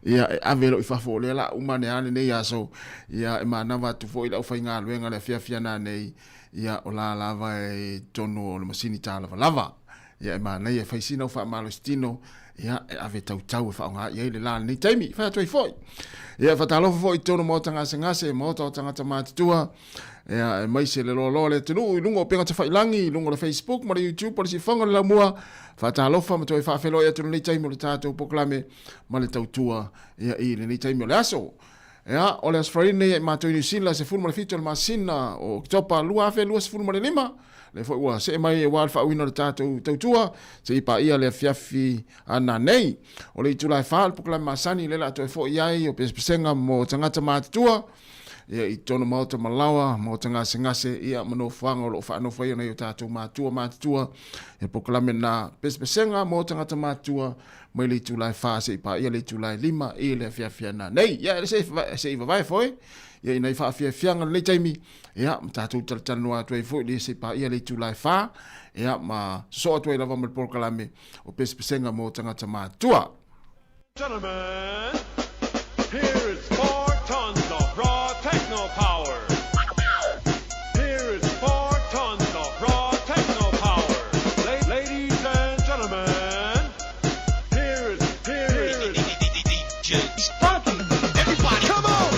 ia e ave loa i fafo o lea la uma ane a lenei aso, ia e manava atu foi le aufaigaluega le afiafi ana nei, ia o la lava e totonu o le masini tā lavalava. Ia e manaia e fai sina au faamalositino, ia e ave tautau e faaaoga i ai le la lenei taimi, fai atu ai foi. Ia faatalofa foi i totonu o maota gasegase, maota o tagata matutua, ia aemaise le loaloa o le atunuu i luga o upega tafailangi, i luga o le Facebook ma le YouTube o le Siufofoga o le Laumua. Faatalofa ma toe faafeiloai atu i lenei taimi o le tatou polokalame ma le tautua ia i lenei taimi o le aso. Ia, o le Aso Faraile nei i matou i Niu Sila, 17 o le masina o Oketopa 2025, lea foi ua see mai aua le faauiina o le tatou tautua, se i paia le afiafi a nanei. O le itula e 4 le polokalame masani lea o le a toe foi ai o pesepesega mo tagata matutua, ia i totonu maota malaoa, maota gasegase, ia ma nofoaga o lo o faanofo ai nai o tatou matua matutua, ia polokalame na pesepesega mo tagata matutua mai le itula e 4 seia paia le itula e 5 i le afiafi ana nei. Ia, se i vavae foi, ia ina i faafiafiaga lenei taimi, ia, ma tatou talatalanoa atu ai foi le se i paia le itula e 4, ia, ma sosoo atu ai lava ma le polokalame o pesepesega mo tagata matutua. Gentlemen, here is 4 tons of raw techno power. Here is 4 tons of raw techno power. Ladies and gentlemen, here is, here is DJ Spunky. Everybody, come on!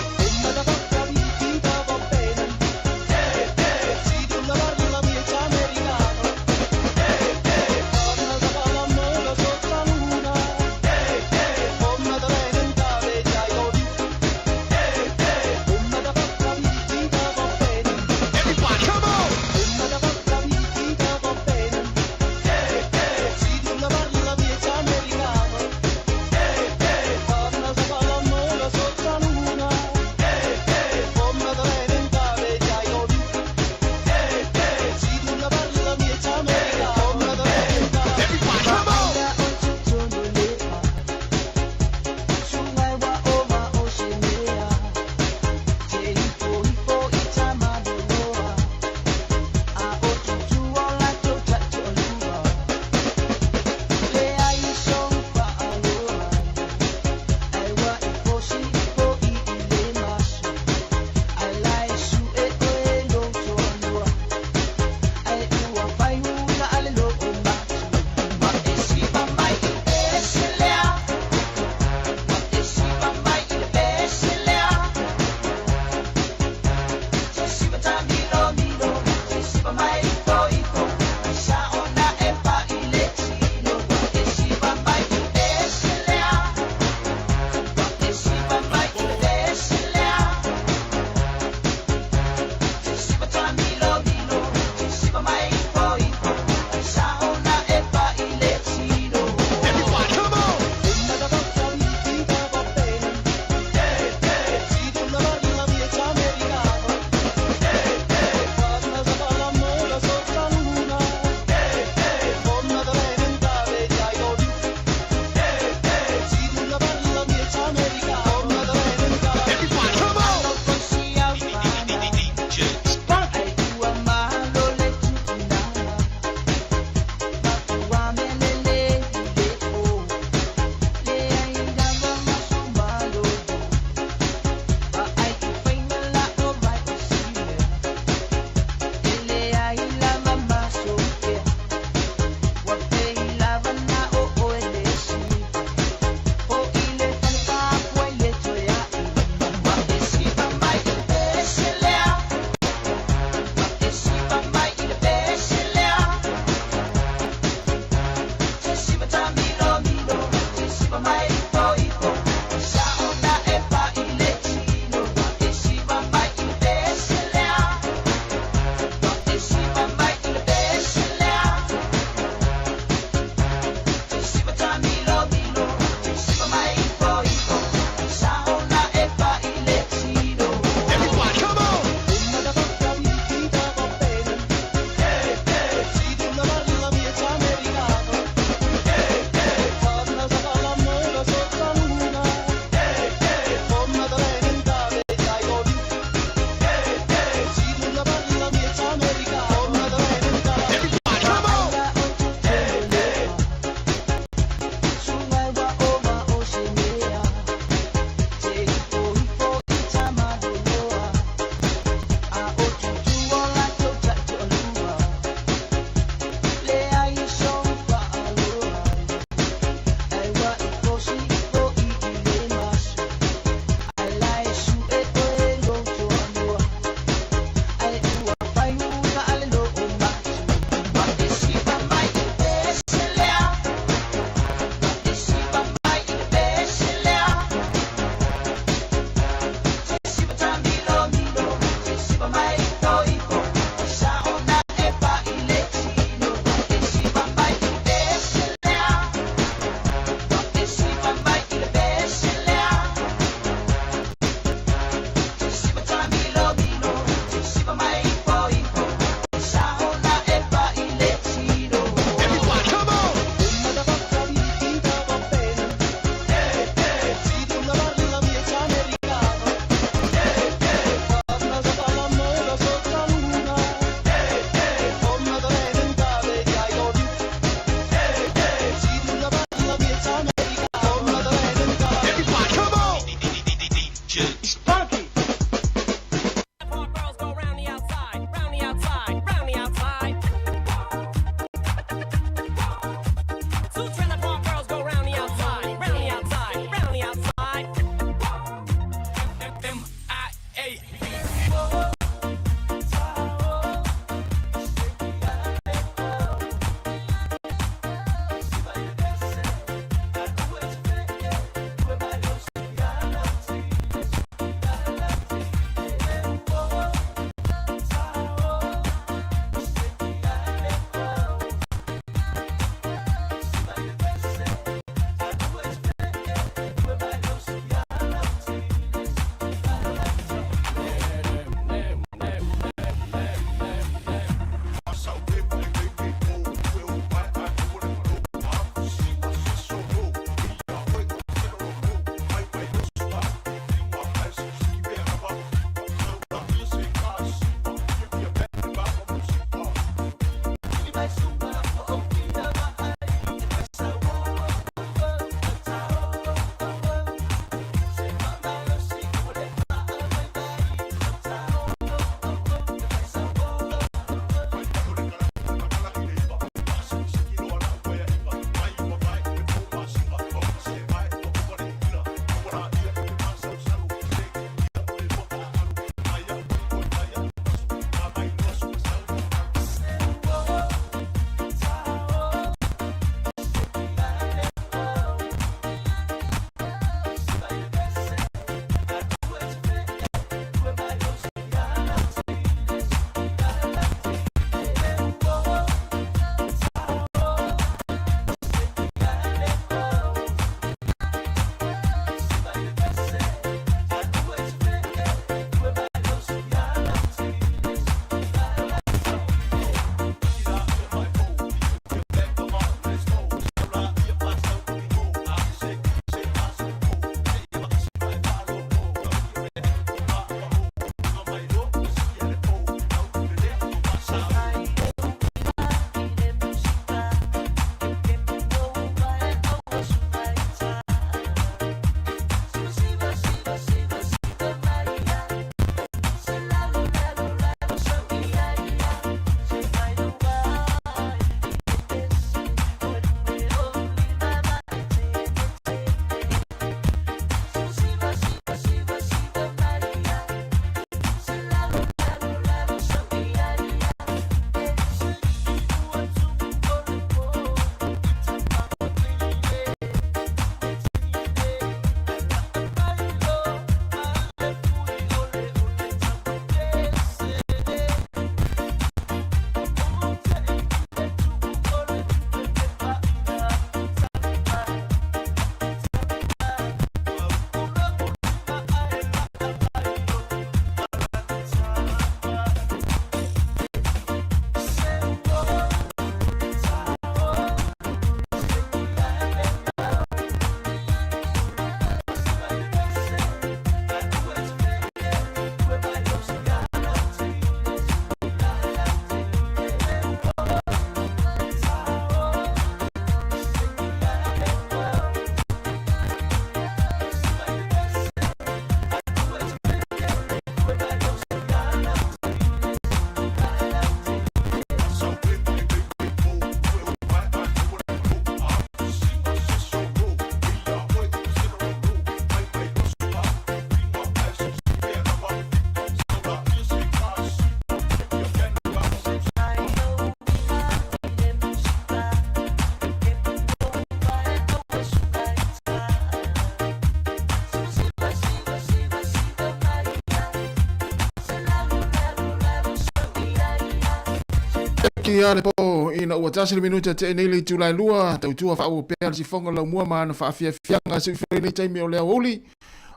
Ki a le po ina ua tasi le minuta te nei le itula e lua, tautua faaauau pea le sifoga o le laumua ma ana faafiafiaga se i lenei taimi o le aoauli,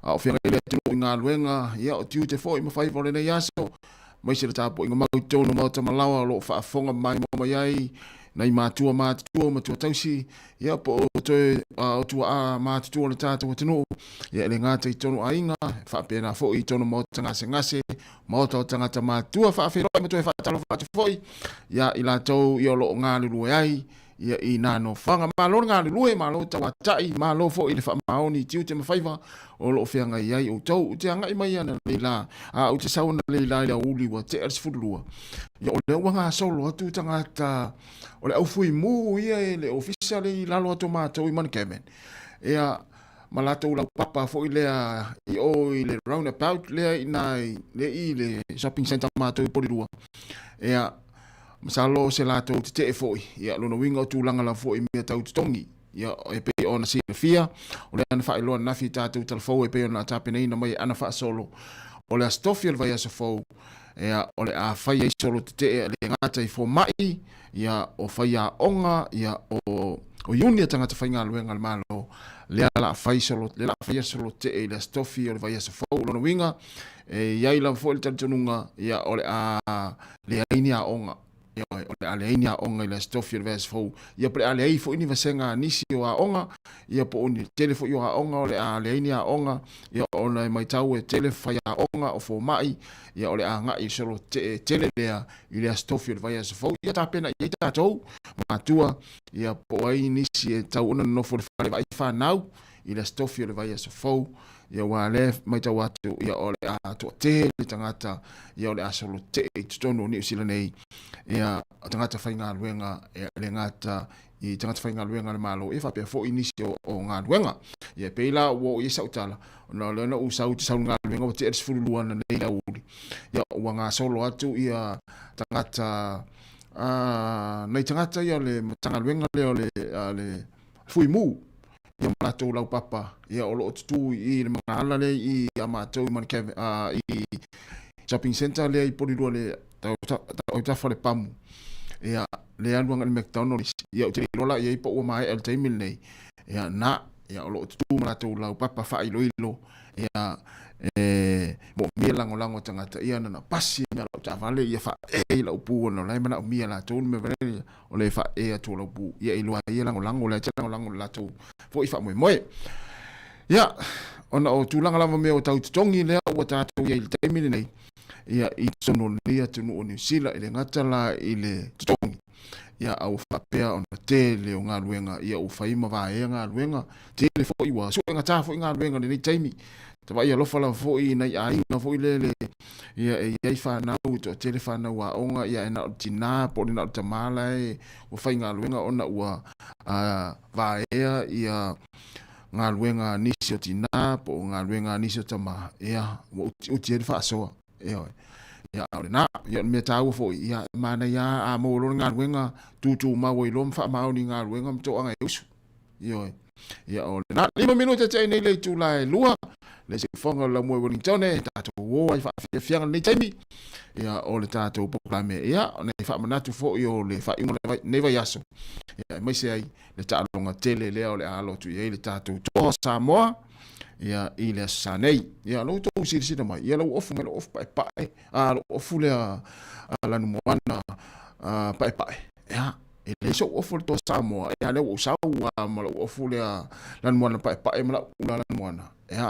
a o feagai le atunuu i galuega, ia o tiute foi ma faiva o lenei aso, aemaise le tapuaiga mau i totonu o maota malaoa o lo o faafofoga maimoa mai ai nai matua matutua, matua tausi, ia po o toe o tuaa matutua o le tatou atunuu, ia e le gata i totonu o aiga, e faapena foi i totonu o maota gasegase, maota o tagata matutua, faafeiloai ma toe faatalofa atu foi ia i latou ia o lo o galulue ai ia i nā nofoaga. Malo le galulue, malo tauatai, malo foi le faamaoni i tiute ma faiva o lo o feagai ai outou. Ou te agai mai ana nei lā, a ou te sau ana nei lā i le aoauli ua tea le 12. Ia o lea ua gasolo atu tagata o le au fuimu ia e le ofisa le i lalo atu o matou i Mount Cavan. Ia, ma latou laupapa foi lea i o i le roundabout lea i ina le i le shopping centre matou i Polirua. Ia, masalo o se latou tetee foi, ia, lona uiga o tulaga lava foi i mea tau totogi. Ia, e pei ona silafia, o lea na faailoa ananafi i tatou talafou e pei ona tapenaina mai e Ana Faasolo, o le Aso Tofi o le vaiaso fou, ia, o le a fai ai solo tetee a le gata i fomai, ia, o faiaoga, ia, o, o iuni a tagata faigaluega a le Malo, lea la fai solo, lea la faia solo tetee i le Aso Tofi o le vaiaso fou. O lona uiga, e i ai lava foi le talitonuga, ia, o le a leai ni aoga. Ioe, o le a leai ni aoga i le Aso Tofi o le vaiaso fou, ia po o le a leai foi ni vasega a nisi o aoga, ia po o ni tele foi o aoga o le a leai ni aoga, ia ona e matau e tele faiaoga o fomai, ia o le a agai i solo tetee tele lea i le Aso Tofi o le vaiaso fou, ia tapena i ai tatou matua, ia po o ai nisi e tatau ona nonofo i le fale vaai fanau i le Aso Tofi o le vaiaso fou, ia aua lea e matau atu, ia o le a toatele tagata, ia o le a solo tetee i totonu o Niu Sila nei, ia tagata faigaluega, ia e le gata i tagata faigaluega a le Malo, ia faapea foi nisi o, o galuega. Ia e pei la ua oo i ai sau tala, ona o lea na ou sau te sau i le galuega ua tea le 12 ananei i le aoauli, ia ua gasolo atu ia tagata, nai tagata ia o le Matagaluega lea o le, a le Fuimu, ia ma latou laupapa, ia o lo o tutū i i le magaala lea i i a matou i Mount i shopping centre lea i Polirua le autafa o le pamu, ia lea alu agai i le McDonald's, ia ou te le iloa la i ai po ua maea i le taimi lenei, ia na, ia o lo o tutū ma latou laupapa faailoilo, ia e moomia le lagolago a tagata, ia na ona pasi lava lau taavale ia faaee i lau pu ona o la e manaomia e latou le mea lea. o le faaee atu o lau pu, ia e iloa ai e lagolago, o lea e te lagolago i le latou foi faamoemoe. Ia, ona o tulaga lava mea o tau totogi lea ua tatou i ai i le taimi lenei, ia, i totonu o lenei atunuu o Niu Sila, e le gata la i le totogi, ia, a ua faapea ona tele o galuega, ia ua fai ma vaea galuega, tele foi ua suegata foi galuega i lenei taimi. Tavaai alofa lava foi i nai aiga foi lele, ia e i ai fanau, e toatele fanau aoga, ia e na o le tinā po o le na o le tamā la e ua faigaluega ona ua vaea ia galuega a nisi o tinā po o galuega a nisi o tamā, ia ua utiuti ai le faasoa. Ioe. Ia, o lena. Ia, o le mea taua foi, ia, e manaia lava a maua loa le galuega, tutumau ai loa ma faamaoni i galuega ma toaga e usu. Ioe. Ia o lena. 5 minute te nei le itula e lua. Le siufofoga o le Laumua i Wellington, tatou o ai faafiafiaga lenei taimi. Ia o le tatou polokalame. Ia, o nei faamanatu foi o le faaiuga o lenei vaiaso. Ia, aemaise ai le taaloga tele lea o le a alo atu i ai le tatou toa o Samoa. Ia, i le Aso Sa nei. Ia, lo outou silasila mai. Ia, lau ofu mai, lau ofu paepae. A, lau ofu lea a Lanumoana paepae. Ia, E leai sou ofu o le Toa Samoa, ea lea ua ou sau a ma lou ofu lea lanumoana paepae ma lau ula lanumoana. Ea,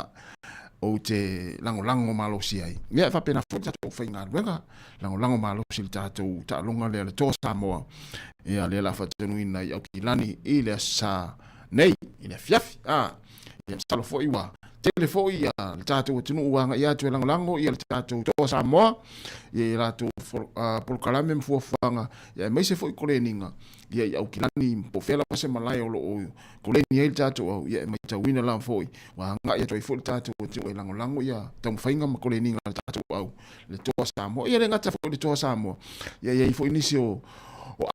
ou te lagolago malosi ai. Ia, e faapena foi le tatou faigaluega, lagolago malosi i le tatou taaloga lea le Toa Samoa. Ia, lea la faatonuina i Aukilani i le Aso Sa nei, i le afiafi. A, ia, masalo foi ua tele foi ia le tatou atunuu ua agai atu e lagolago ia le tatou Toa Samoa, ia i latou polokalame ma fuafuaga, ia aemaise foi koleniga ia i Aukilani po o fea lava se malae o lo o koleni ai le tatou au, ia e matauina lava foi ua agai atu ai foi le tatou atunuu e lagolago ia taumafaiga ma koleniga a le tatou au le Toa Samoa. Ia le gata foi i le Toa Samoa, ia i ai foi nisi o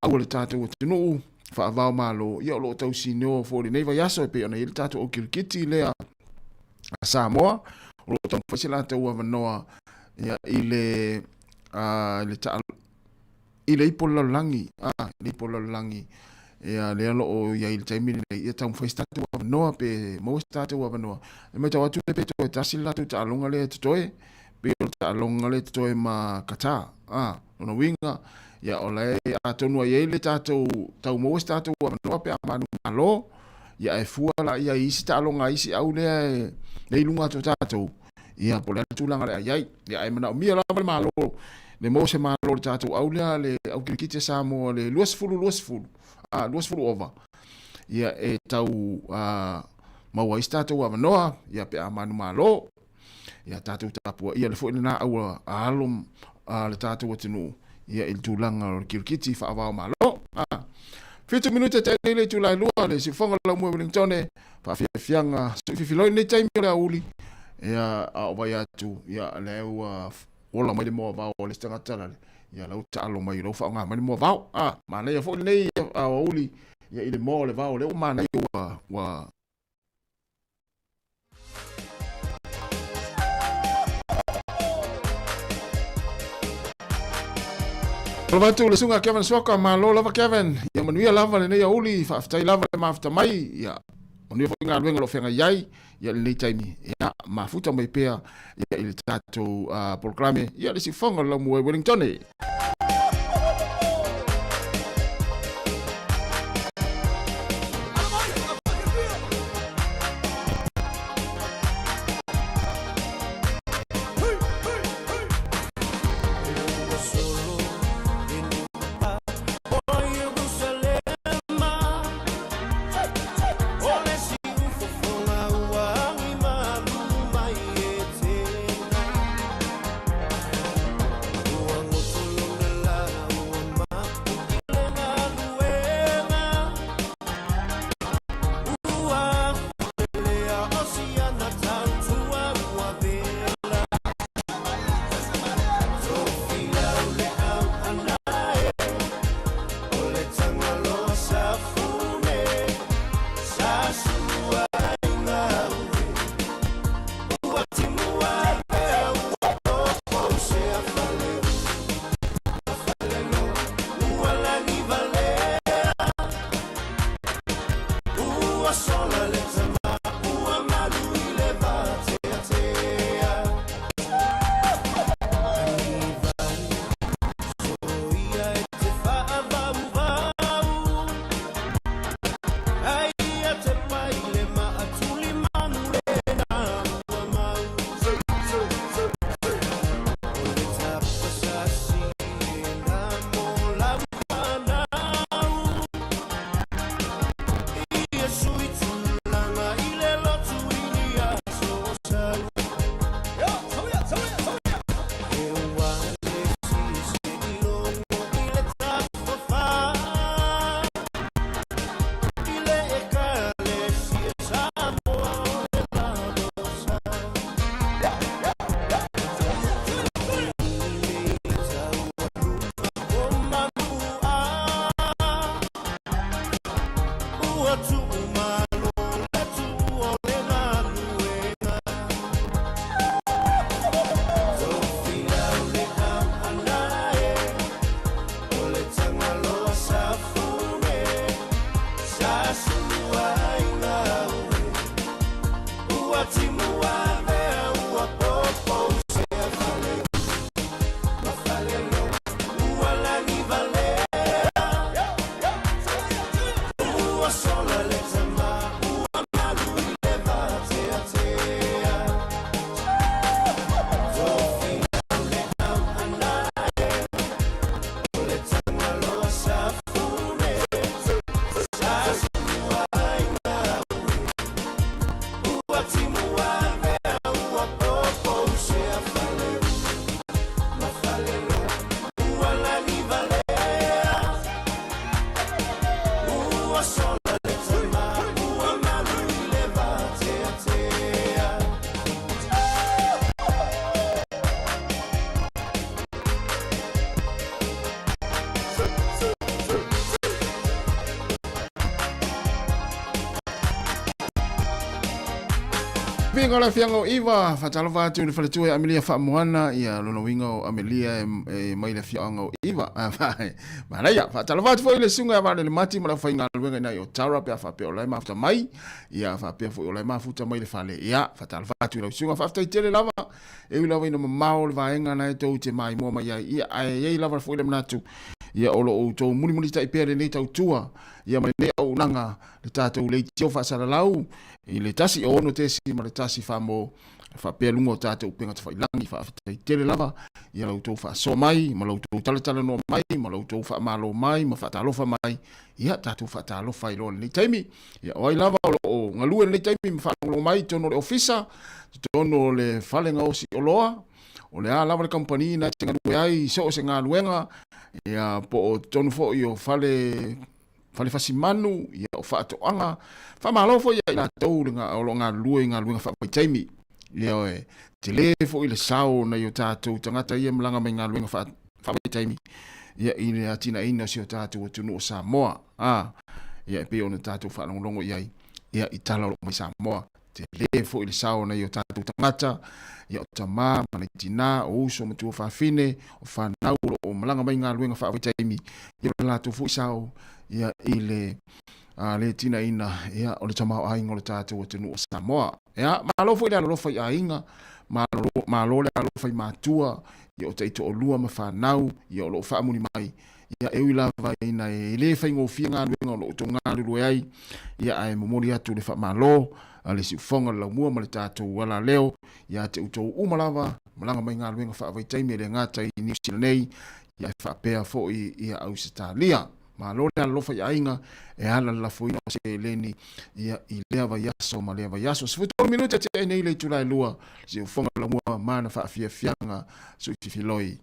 au o le tatou atunuu faavao Malo, ia o lo o tausinio foi i lenei vaiaso e pei ona i ai le tatou au kirikiti lea a Samoa, o lo o taumafai se latou avanoa ia i le, i le i le ipo o le lalolagi, a, i le ipo o le lalolagi, ia, lea o lo o i ai i le taimi lenei, ia taumafai se tatou avanoa pe maua se tatou avanoa. E matau atu lea pe toe tasi le latou taaloga lea e totoe, pei o le taaloga lea e totoe ma Qatar, a, lona uiga, ia, o la e, atonu ai i ai le tatou, tau maua se tatou avanoa pe a manumalo, ia, ae fua la i ai i isi taaloga a isi au lea e, lea i luga atu o tatou, Ia, po o le a le tulaga o le a i ai. Ia, ae manaomia lava le Malo, le maua se Malo o le tatou au lea, le au kirikiti a Samoa, le 20 20, a, 20 ova, ia, e tau a, maua ai se tatou avanoa, ia, pe a manumalo, ia, tatou tapuaia le foi lena au a alo a le tatou atunuu, ia, i le tulaga o le kirikiti faava-o-Malo. A, 7 minute tae nei le itula e 2, le siufofoga o le laumua i Wellingtone, Faafiafiaga suififiloi i lenei taimi o le aoauli, ia, a o vai atu, ia, lea ua ola mai le moavao a le isi tagata lale, ia, la ua taalo mai, la ua faaaoga mai le moavao. A, manaia foi lenei aoauli, ia, i le moa o le vao, lea ua manaia ua, ua Alofa atu le susuga Kevin Suaka, malo lava Kevin. Ia manuia lava lenei aoauli, faafetai lava le mafuta mai. Ia manuia foi galuega o lo o feagai ai ia lenei taimi. Ia mafuta mai pea ia i le tatou polokalame ia le siufofoga o le Laumua i Wellingtone. Tapuiga o le Afioga o Iva, faatalofa atu i le faletua ia Amelia Faamoana, ia lona uiga o Amelia e mai le afioaga o Iva. Manaia, faatalofa atu foi i le susuga ia Vaalele Mati ma le aufaigaluega i ina i Otara pe a faapea o la e mafuta mai, ia faapea foi o la e mafuta mai le fale. Ia, faatalofa atu i lau susuga, faafetai tele lava, e ui lava ina mamao le vaega na e tou te maimoa mai ai, ia, ae i ai lava foi le manatu, ia o lo o outou mulimulitai pea lenei tautua, ia ma lenei auaunaga, le tatou leitio faasalalau i le 1 6.1 famo faapea luga o tatou upega tafailagi. Faafetai tele lava ia la outou faasoa mai ma la outou talatalanoa mai ma la outou faamalo mai ma faatalofa mai. Ia tatou faatalofa ai loa lenei taimi. Ia o ai lava o lo o galue lenei taimi ma faalogologo mai i totonu o le ofisa, totonu o le fale gaosi oloa, o le a lava le kamupani na e te galue ai i so o se galuega, ia po o totonu foi o fale fale fasimanu, ia o faatoaga. Faamalo foi ia i latou le o lo o galulue i galuega faavaitaimi. Ia e tele foi le sao o nai o tatou tagata ia e malaga mai galuega faavaitaimi ia i le atinaeina o si o tatou atunuu o Samoa. A, ia e pei ona tatou faalogologo i ai ia i tala o lo o mai Samoa. Tele foi le sao o nai o tatou tagata, ia o tama ma nai tina, o uso ma tuafafine, o fanau o lo o malaga mai galuega faavaitaimi, ia o le latou foi sao ia i le a, le tinaina ia o le tamaoaiga o le tatou atunuu o Samoa. Ia, malo foi le alolofa i aiga, malo, malo le alolofa i matua, ia o taitoalua ma fanau, ia o lo o faamuli mai, ia e ui lava ina e le faigofie galuega o lo o outou galulue ai, ia ae momoli atu le faamalo a le siufofoga o le laumua ma le tatou alaleo ia te outou uma lava malaga mai galuega faavaitaimi e le gata i Niu Sila nei, ia ae faapea foi ia Ausetalia. Malo le alolofa i aiga e ala le lafoina o seleni ia i lea vaiaso ma lea vaiaso. 13 minute tea ai nei le itula e 2, siufofoga o le laumua ma ana faafiafiaga suififiloi.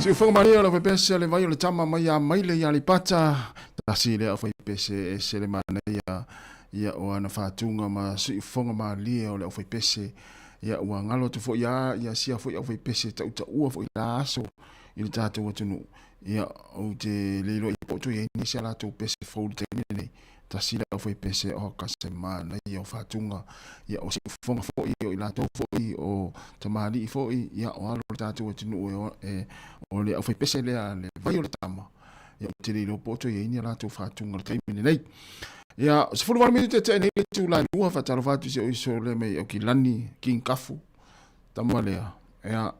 Siufoga malie o le aufaipese a le vai o le tama mai ia Maile i Aleipata, tasi lea aufaipese ese le manaia ia o ana faatuga ma siufoga malie o le aufaipese ia ua galo atu foi a ia sia foi aufaipese tautaua foi la aso i le tatou atunuu ia ou te le iloa po o toe i ai nisi a latou pese fou i le taimi lenei. Tasi le aufaipese o ka se manaia o faatuga, ia o siufofoga foi, o i latou foi, o tamalii foi, ia o alo o le tatou atunuu e, o le aufaipese lea le vai o le tama, ia ou te le iloa po o toe i ai ni a latou faatuga i le taimi lenei. Ia, 18 minute tea nei le itula e 2, faatalofa atu i si ou uso lea mai Aukilani, King Kafu, tama lea, ia,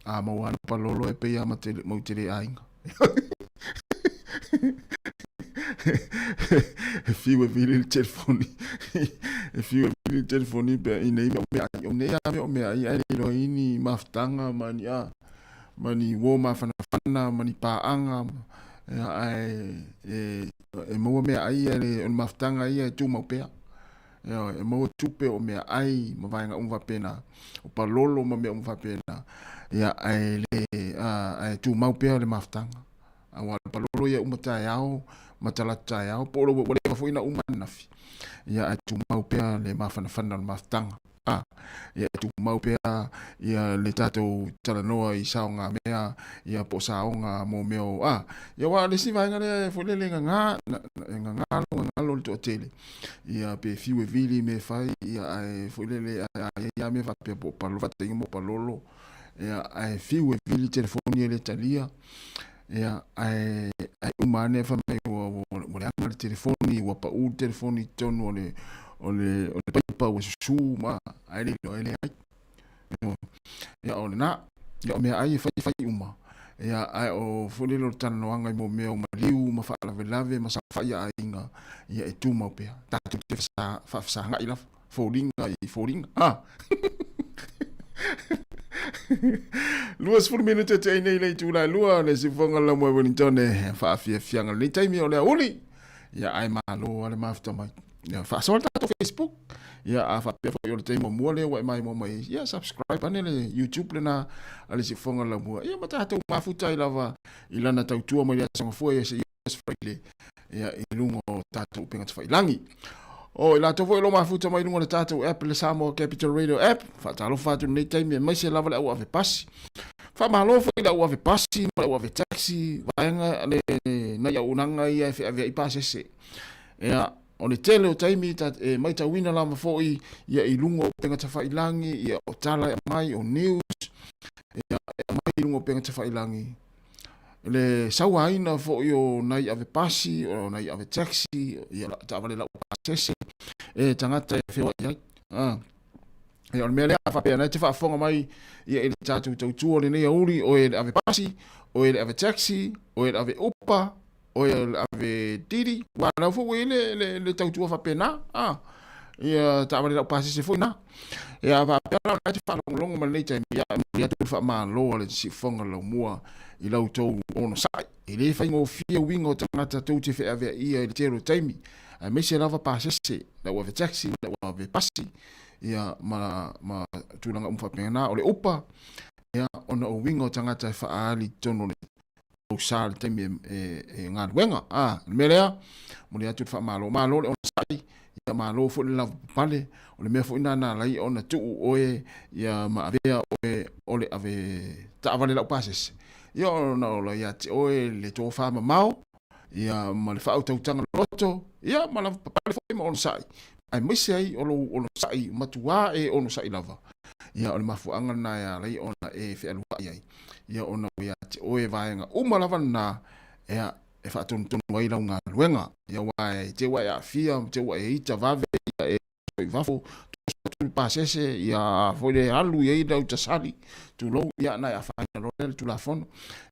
A maua ana palolo e pei a mau tele aiga. E fiu e vili le telefoni. E fiu e vili le telefoni pe i nei mea o mea ai. O nei a mea o mea ai ai le loa ni mafutaga ma ni a ma ni uo mafanafana ma ni paaga ae e maua mea ai le o le mafutaga ia e tumau pea. Ioe, e maua tupe o meaai ma vaega uma faapena, o palolo ma mea uma faapena, ia, ae le, ae tumau pea le mafutaga. Aua o le palolo ia e uma taeao ma talaatu taeao, po o ua leva foi ona uma ananafi, ia, ae tumau pea le mafanafana o le mafutaga. A, ia, e tumau pea ia le tatou talanoa i saogamea, ia po o saoga mo mea o, a, ia aua o le isi vaega lea foi lele e gagā, e gagalo, gagalo le toatele. Ia pe fiu e vili mea e fai, ia ae foi lele a i ai lava mea faapea po o palolo, faataitaiga mo palolo, ia ae fiu e vili telefoni e le talia, ia ae ae uma ane fai mai ua ua leaga le telefoni, ua pau le telefoni i totonu o le o le o le paipa ua susu ma ae le iloa e leai. Ia o lena, ia o meaai e fai e fai uma. Ia ae o foi lele o le talanoaga i mo mea o maliu ma faalavelave ma saofai a aiga, ia e tumau pea. Tatou te faafesagai lava, foliga i foliga. Ha! 20 minute te ai nei le itula e lua, le sifoga la moe Wellington e faafiafiaga lenei taimi o le auli. Ia ae malo a le mafuta mai. Ia, faasoa le tatou Facebook. Ia, a faapea foi o le taimi muamua lea ua e maimoa mai ai, ia, subscribe ane le YouTube lena a le Siufofoga Laumua. Ia, ma tatou mafuta ai lava i lana tautua mai le Aso Gafua ia seia Aso Faraile, ia, i luga o tatou upega tafailangi. O i latou foi o lo o mafuta mai luga o le tatou app, le Samoa Capital Radio app, faatalofa atu i lenei taimi aemaise lava le au ave pasi. Faamalo foi i le au ave pasi ma le au ave taxi, vaega le nai auaunaga ia e feaveai pasese. Ia, o le tele o taimi ta, e maitauina lava foi ia i luga o upega tafailangi, ia o tala e aumai, o news, ia e aumai i luga o upega tafailangi. Le sauaina foi o nai ave pasi, o nai ave taxi, ia taavale laupasese, e tagata e feoai ai. Ah. Ia, o le mea lea, a faapea na e te faafofoga mai ia i le tatou tautua o lenei aoauli, o e le ave pasi, o e le ave taxi, o e le ave upa, o e le ave didi, aua o lea foi ua i ai le, le, le tautua faapena, a, ia taavale laupasese foi na. Ia, a faapea la o lena e te faalogologo mai lenei taimi, ia, e momoli atu le faamalo a le Siufofoga Laumua i la outou onosai. E le faigofie uiga o tagata tou te feaveaia i le tele o taimi, aemaise lava pasese, lau ave taxi, lau ave pasi, ia, ma, ma tulaga uma faapena. O le upa, ia, ona o uiga o tagata e faaali i totonu o le tausa i le taimi e, e, e galuega. A, o le mea lea, momoli atu le faamalo. Malo le onosai, ia malo foi le lavapapale. O le mea foi lena na ala ai ona tuu oe ia ma avea oe o le ave taavale laupasese, ia ona ola ia te oe le tofa mamao, ia ma le faautautaga loto, ia ma lavapapale foi ma onosai, aemaise ai o lou onosai matua e onosai lava. Ia o le mafuaaga lena e ala ai ona e fealuai ai, ia ona ua ia te oe vaega uma lava lena ea e faatonutonu ai lau galuega. Ia aua e te ua e aafia, te ua e ita vave, ia e oso i fafo, toso atu le pasese, ia foi le alu i ai lau tasali, tulou, ia na e afaina loa lea le Tulafono.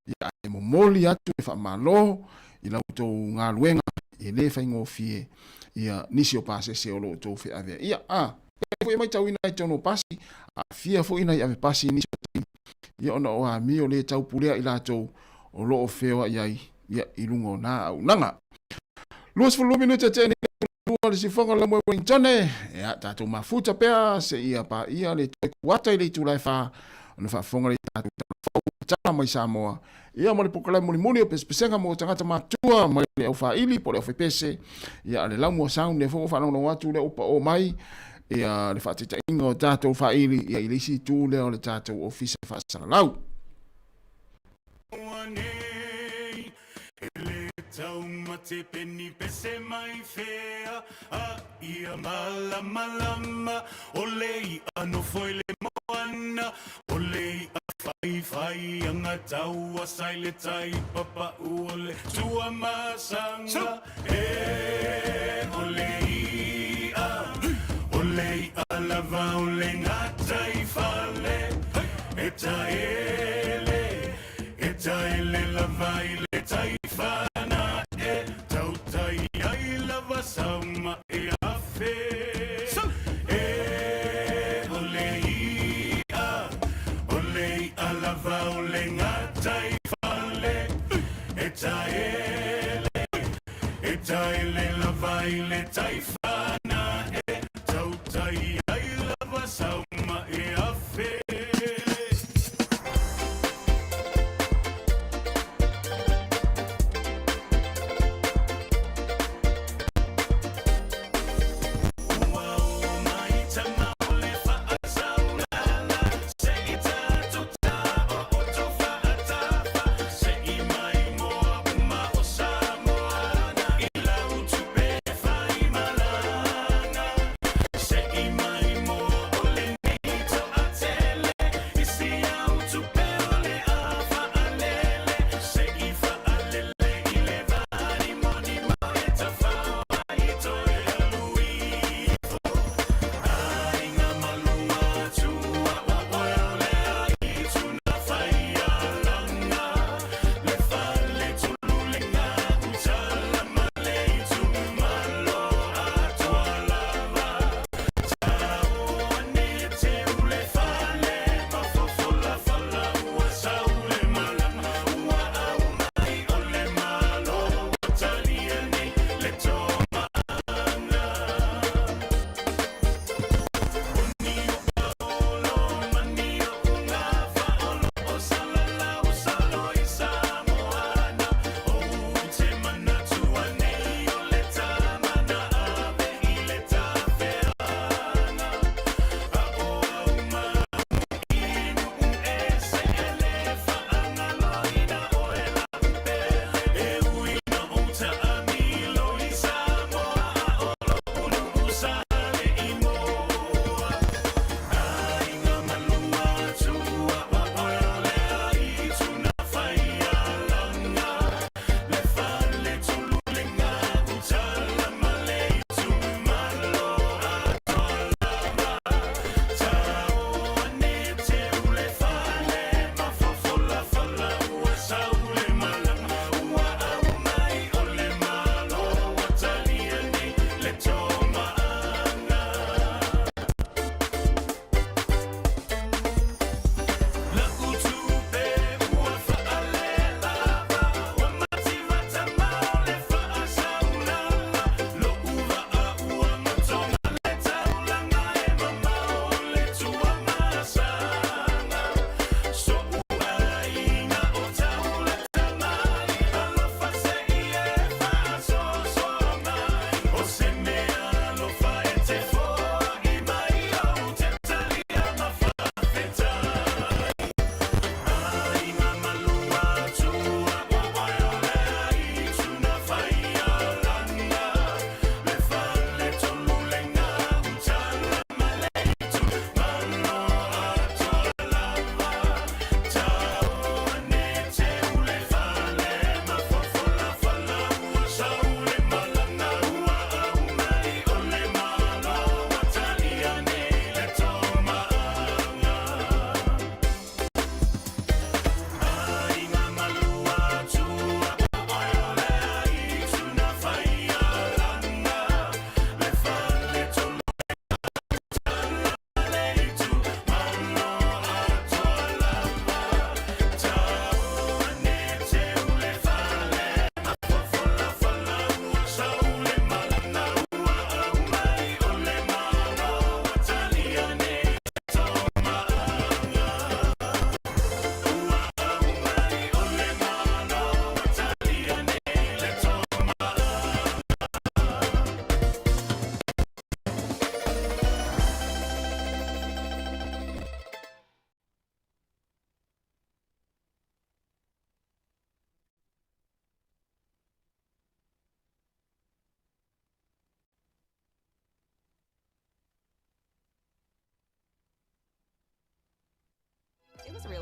Ia ae momoli atu le faamalo i la outou galuega, e le faigofie ia nisi o pasese o lo outou feaveaia. A, pei foi e maitauina ai totonu o pasi, aafia foi nai ave pasi i nisi o taimi, ia ona o amio le taupulea i latou o lo o feoai ai ia i luga o nā auaunaga. 22 minute tea nei le lua le sifoga la moe Wellington ia tatou mafuta pea seia paia le toe kuata i le itula e fa ona faafofoga le tatou tala fou. tatala mai Samoa. Ia ma le polokalame mulimuli o Pesepesega mo Tagata Matutua mai le Aufaaili po o le Aufaipese, ia a le Laumua Sound lea foi ua faalogologo atu lea ua paoo mai ia le faataitaiga o tatou faaili ia i le isi itu lea o le tatou Ofisa Faasalalau. E le taumate peni pese mai fea a ia malamalama o le i'a nofo i le moana o le i'a faifai anga taua sai le tai papa'u o le Tuamasaga e o le i'a o le i'a lava o le gataifale e taele E taele lava i le tai whana e tautai ai lava sauma e afe. E o le i'a, o le i'a lava o le gatai fale. E taele, e taele lava i le tai whana e tautai ai lava sauma e afe.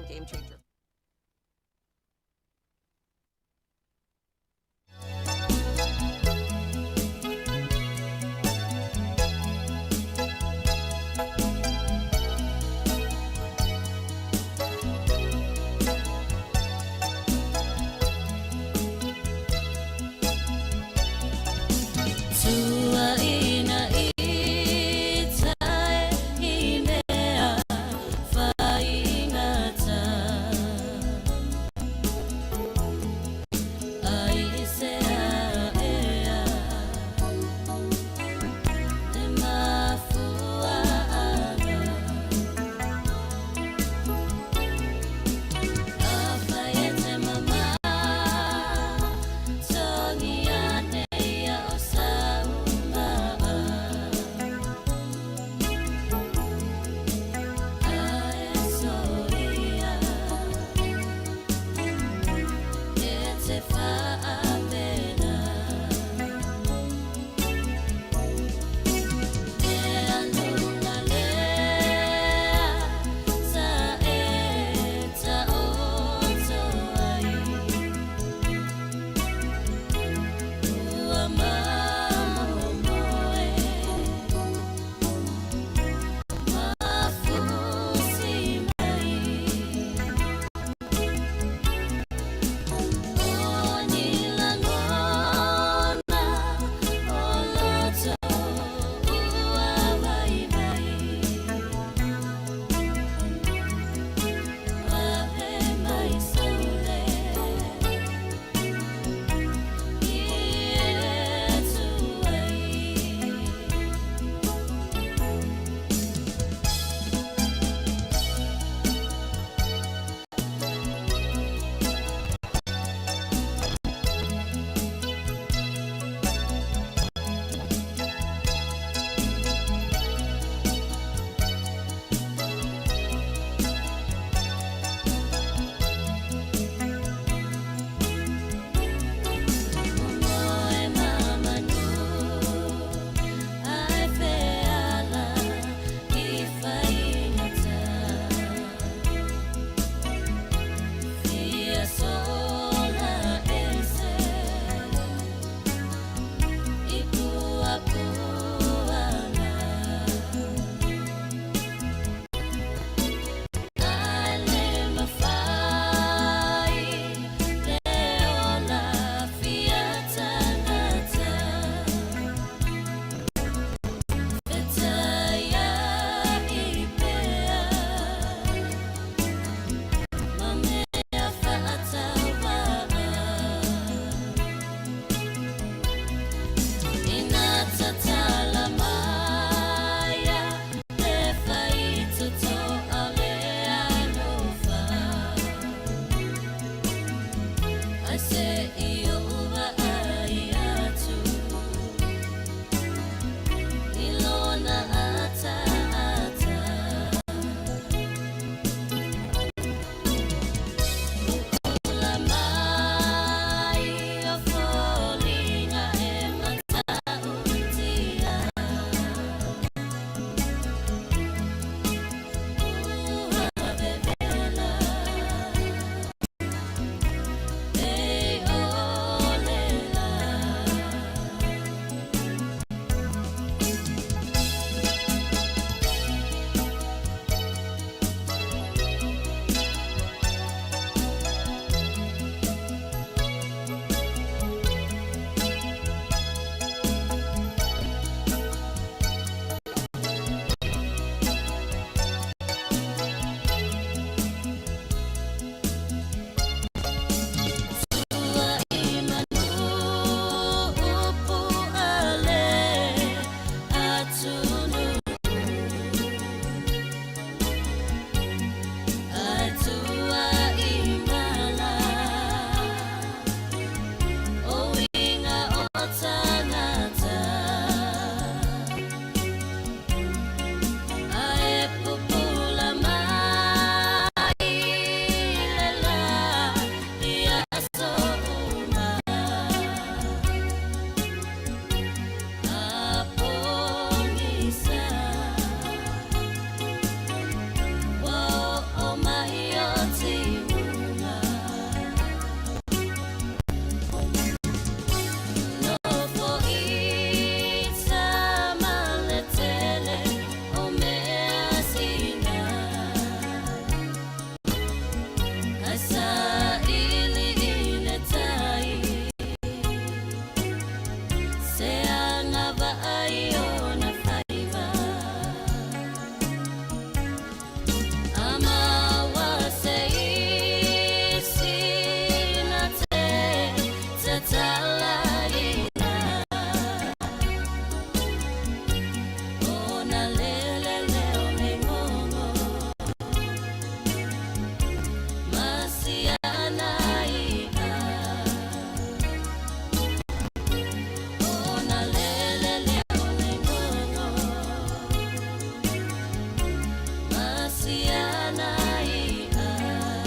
real game changer.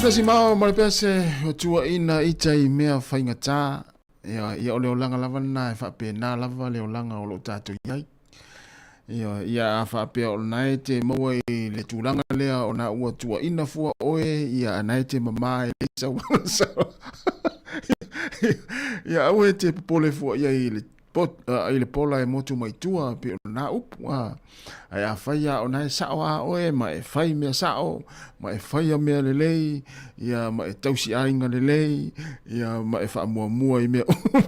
Pese mao ma le pese o tuuaiina ita i mea faigata, ia, ia o le olaga lava lena e faapena lava le olaga o lo o tatou i ai. Ia, ia a faapea o lena e te maua i le tulaga lea ona ua tuuaiina fua oe, ia a na e te mama e leai sau ia aua e te popole fua i ai i le i le pola e motu mai tua pei o lena upu a. Ae afai lava o na e sao a oe ma e fai mea sao ma e faia mea lelei ia ma e tausi aiga lelei ia ma e faamuamua i mea uma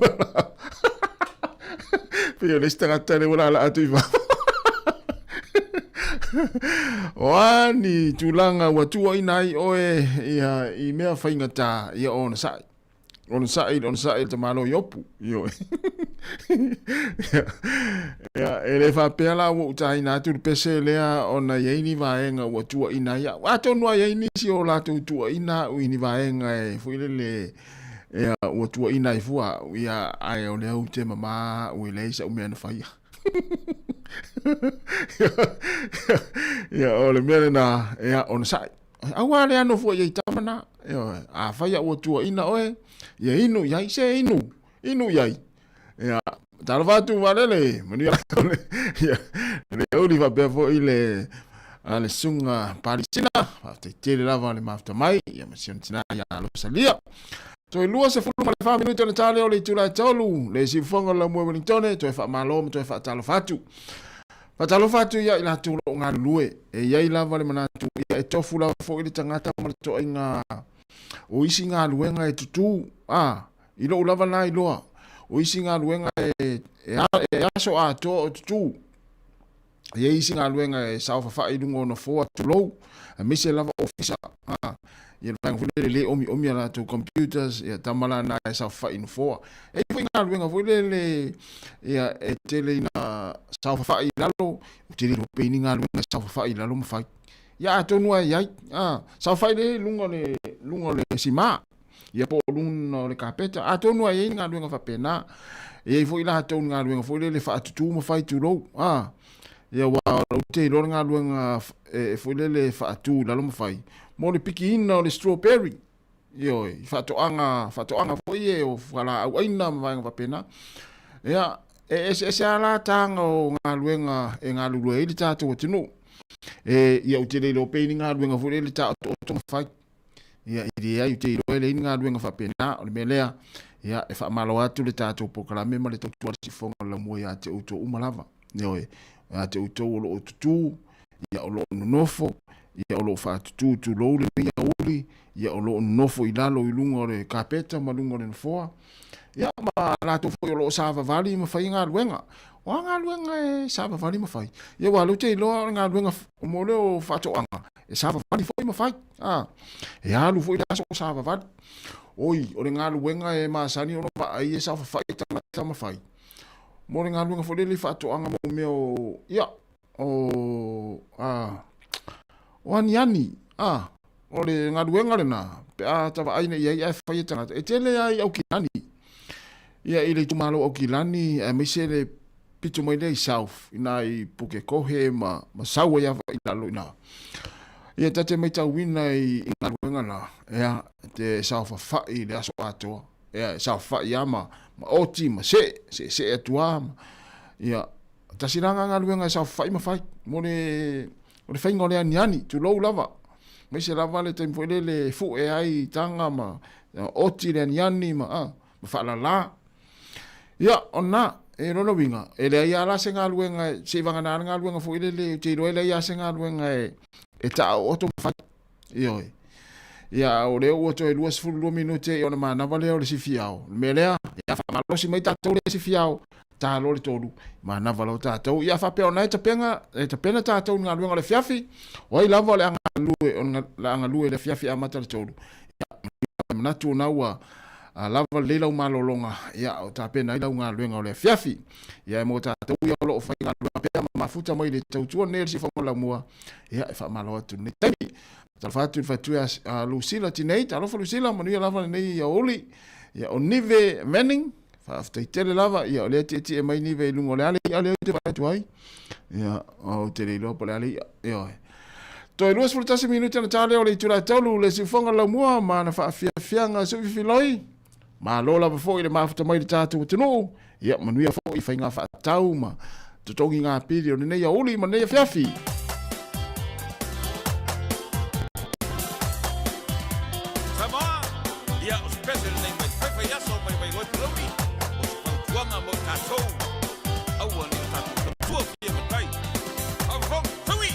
pei o le isi tagata lea ua laalaa atu i fafo. O a ni tulaga ua tuuaina ai oe ia i mea faigata ia onosai. Onosai, onosai le tamaloa Iopu. Ioe. Ia, e le faapea la ua ou taina atu le pese lea ona i ai ni vaega ua tuuaina ai au. Atonu lava i ai nisi o latou tuuaina au i ni vaega e foi lele ia, ua tuuaina ai fua au, ia, ae o lea ou te mama au e leai sau mea na faia. Ia, o le mea lena, ia, onosai. Aua le ano fua i ai tama na. Ioe, afai a ua tuuaina oe, ia inu i ai, se inu, inu i ai. Ia, talofa atu Valele, manuia ia, le auli faapea foi le a le susuga Palisina, faafetai tele lava le mafuta mai, ia ma si ona tina ia Rosalia. Toe 24 minute ona ta lea o le itula e 3, le siufofoga o le Laumua Wellingtone, toe faamalo ma toe faatalofa atu. Faatalofa atu ia i latou o lo o galulue, e i ai lava le manatu ia e tofu lava foi le tagata ma le toaiga o isi galuega e tutū, a, i lou lava lena iloa, o isi galuega e, e, e aso atoa o tutū. E i ai isi galuega e saofafai i luga o nofoa, tulou, aemaise lava ofisa, a, ia le vaega foi lele e le omiomi a latou computers, ia tama la na e saofafai i nofoa. E i ai foi galuega foi lele ia e tele ina saofafai i lalo, ou te le iloa pe i ai ni galuega e saofafai i lalo ma fai. Ia atonu lava e i ai, a, saofafai lea i luga o le, luga o le sima, ia po o luga o le kapeta, atonu lava e i ai ni galuega faapena. E i ai foi latou ni galuega foi lele faatutu ma fai tulou, a, ia aua ou te iloa le galuega e foi lele faatu i lalo ma fai, mo le pikiina o le strawberry. Ioe, i faatoaga, faatoaga foi e o fualaau aina ma vaega faapena. Ia, e eseese lava la taga o galuega e galulue ai le tatou atunuu. E, ia ou te le iloa pe i ai ni galuega foi lele taotooto ma fai. Ia, e leai, ou te iloa e leai ni galuega faapena. O le mea lea, ia, e faamalo atu le tatou polokalame ma le tautua a le siufofoga o le laumua ia te outou uma lava. Ioe, ia te outou o lo o tutū, ia o lo o nonofo, ia o lo o faatutū tulou lenei aoauli, ia o lo o nonofo i lalo i luga o le kapeta ma luga o le nofoa, ia ma latou foi o lo o savavali ma fai galuega. O a galuega e savavali ma fai? Ia aua o lea ou te iloa o le galuega mo lea o faatoaga, e savavali foi ma fai. A, e alu foi le aso o savavali. Oi, o le galuega e masani ona vaai e saofafai tagata ma fai. Mo le galuega foi lele i faatoaga mo mea o, ia, o, a, o aniani, a, o le galuega lena, pe a ta vaai nei i ai ae fai e tagata, e tele lava i Aukilani, ia i le itumalo o Aukilani, aemaise le pito mai lea i South, i ina i Pukekohe ma, ma sau ai lava i lalo i ina. Ia ta te matauina i, i galuega na, ia, te saofafai i le aso atoa, ia, e saofafai lava ma, ma oti ma see, seesee atu lava, ma, ia, Tasi la nga galuega e saofafai ma fai mo le o le faiga o le aniani, tulou lava. Aemaise lava le taimi foi lele e fue ai i taga ma oti le aniani ma, a, ma faalala. Ia, o lena, e lona uiga, e leai lava la se galuega, seivagana le galuega foi lele, ou te iloa e leai lava se galuega e, e taaooto ma fai. Ioe. Ia, o lea ua toe 22 minute ona manava lea o le sifiao. O le mea lea, ia faamalosi mai tatou le sifiao, ta loa le tolu, manava loa tatou. Ia faapea ona e tapena, e tapena tatou i le galuega o le afiafi, o ai lava o le a galulue, o le a galue i le afiafi amata le tolu. Ia, manatu ona ua lava lelei lau malologa, ia, o tapena ai lau galuega o le afiafi. Ia, e mo tatou ia o lo o faigaluega pea ma mafuta mai le tautua nei a le Siufofoga o le Laumua, Ia, e faamalo atu i lenei taimi. Talofa atu i le faletua a Lucilla Tinei. Talofa Lucilla, manuia lava lenei aoauli. Ia, o Nive Manning, faafetai tele lava. Ia, o lea e tietie mai Nive i luga o le ale i'a lea ou te vaai atu ai. Ia, ou te le iloa po o le ale i'a. Ioe. Toe 21 minute ona ta lea o le itula e 3 le siufoga o le laumua ma ana faafiafiaga suififiloi. Malo lava foi le mafuta mai i le tatou atunuu. Ia manuia foi faiga faatau ma totogi ngā pili o lenei aouli ma lenei afiafi. Samoa, ia o se pese lenei mai faifaiaso mai Vailoe Palauli, o se fautuaga mo i tatou, aua ne i o tatou tautua fia matai. Faafofoga, taui!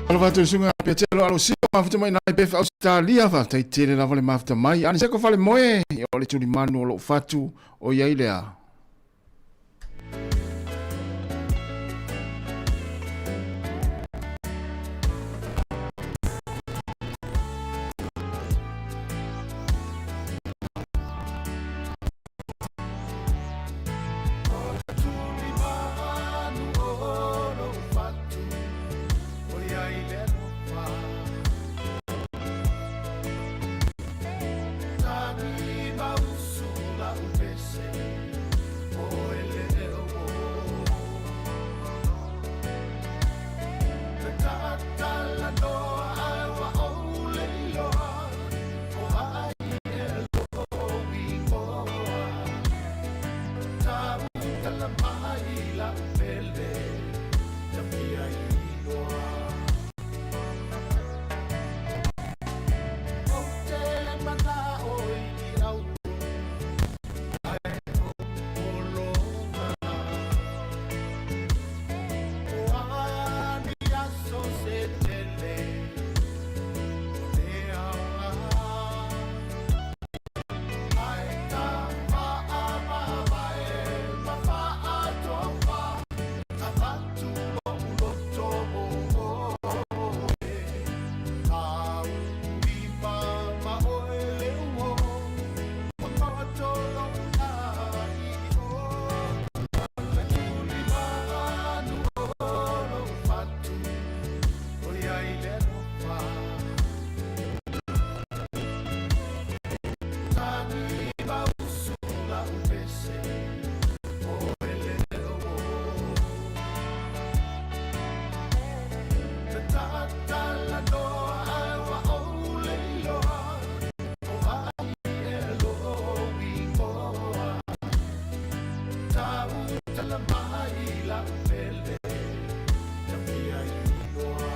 Alofa atu i le susuga ia Petelo Alosio, mafuta mai nai Perth Ausetalia, faafetai tele lava le mafuta mai. Aniseko Falemoe, o le tulimanu o lou fatu, o i ai lea. tala mai lau pele ta fia iloa.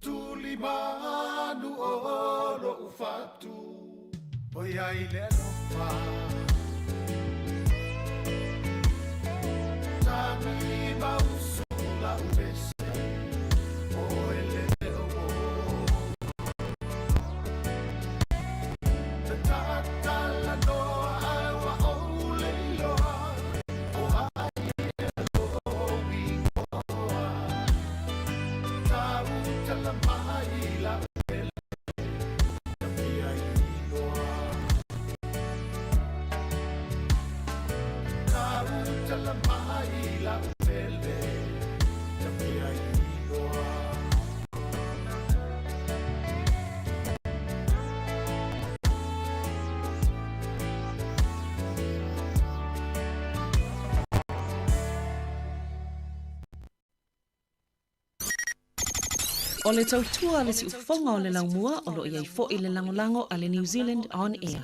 Tulimanu o lo'u fatu oi ai le alofa. Tagi mausu lau pese o ele o. Te tatala noa ai wa ou le iloa o ai e lou ingoa. Tau tala mai lau pele ta fia iloa. Tau tala mai lau pele ta fia iloa. O le tautua a le siufofoga o le laumua o lo o i ai foi le lagolago a le New Zealand On Air.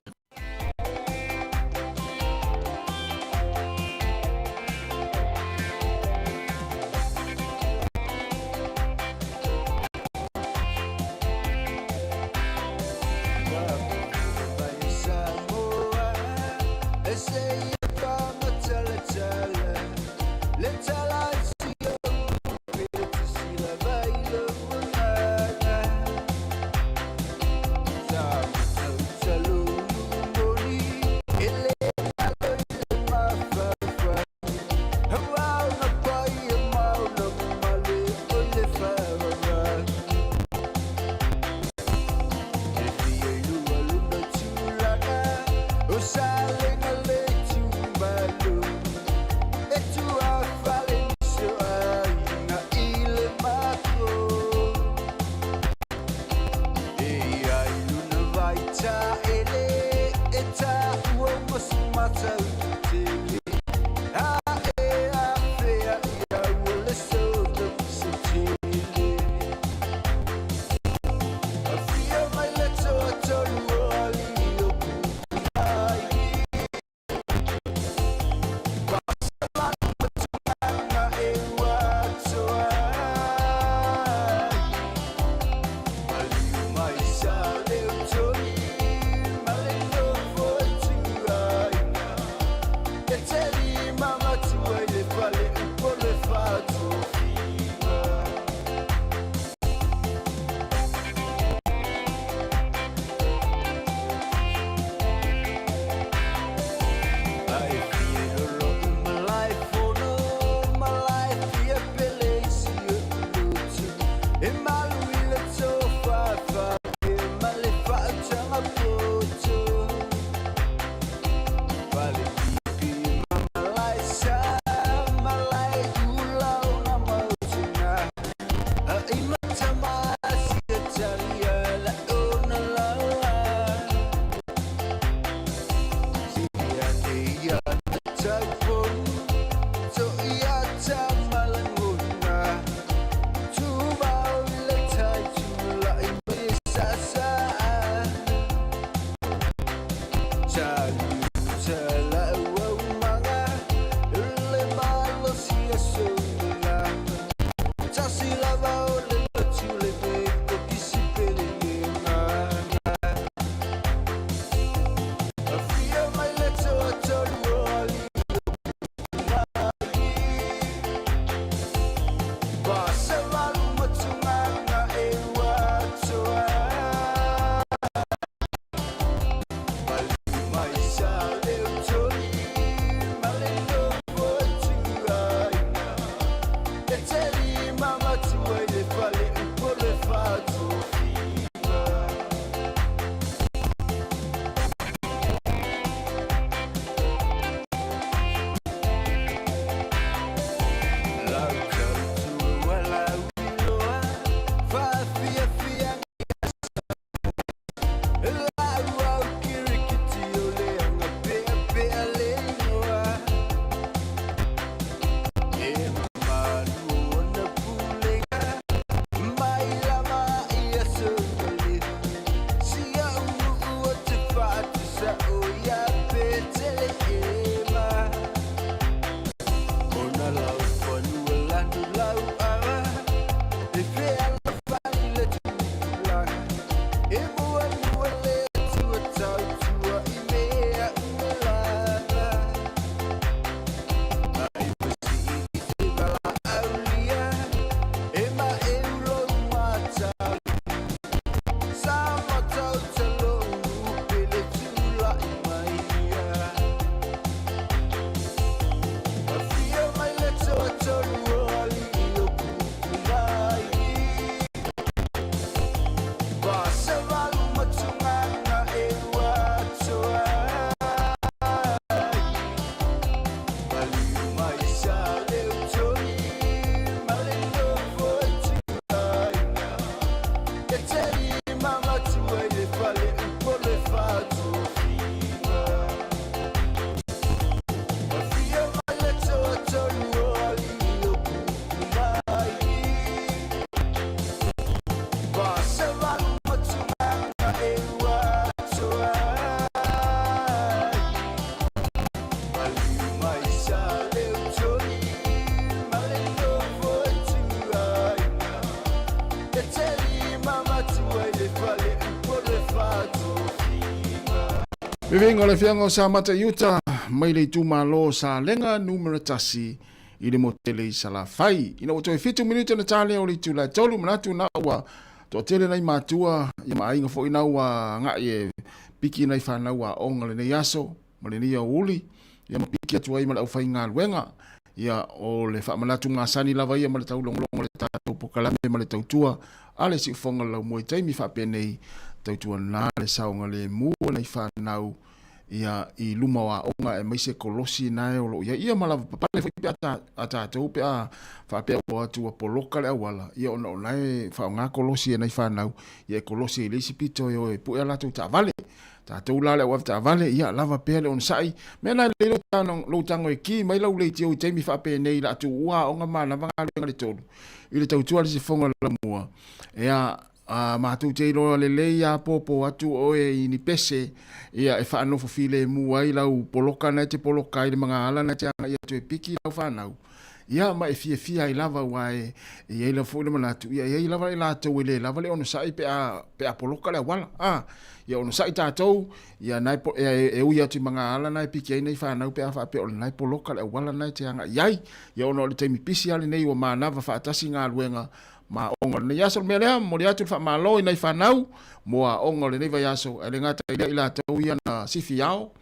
Viviga o le Afioga o Samata i uta mai le itumalo o Salega numera 1 i le motele i Salafai. Ina ua toe 7 minute na tale o le itula e 3 manatu na ua toatele nai matua ia ma aiga foi na ua agai e piki nai fanau aoga lenei aso ma lenei aoauli ia ma piki atu ai ma le aufaigaluega. Ia o le faamanatu masani lava ia ma le taulogologo o le tatou pokalame ma le tautua a le siufoga o le laumua i taimi faapenei tautua na le saogalemu o nai fanau ia i luma o aoga aemaise kolosi nae o lo o i ai. Ia ma lava papale foi pe a tatou pe a faapea ua o atu ua poloka le auala, ia ona o la e faaaoga kolosi e nai fanau, ia e kolosi ai i le isi pito e o e pue a latou taavale. Tatou la le au avetaavale, ia lava pea le onosai. Mea na e lelei lou tago e ki mai lau leitio i taimi faapenei la tuua aoga manava galuega le tolu i le tautua le sifoga o le laumua. Ea, a matou te iloa lelei a pōpō atu oe i ni pese, ia e faanofo filemu ai lau poloka na e te poloka ai le magaala na e te agai atu e piki lau fanau. Ia, ma e fiafia ai lava aua e i ai lava foi le manatu, ia e i ai lava i latou e le lava le onosai pe a, pe a poloka le auala. A, ia onosai tatou, ia na e, e, e ui atu i magaala na e piki ai nei fanau pe a faapea o lena e poloka le auala na e te agai i ai. Ia ona o le taimi pisi lava lenei ua manava faatasi galuega ma aoga o lenei aso. O le mea lea, momoli atu le faamalo i nai fanau mo aoga o lenei vaiaso, ae le gata i lea i latou ia na sifi ao,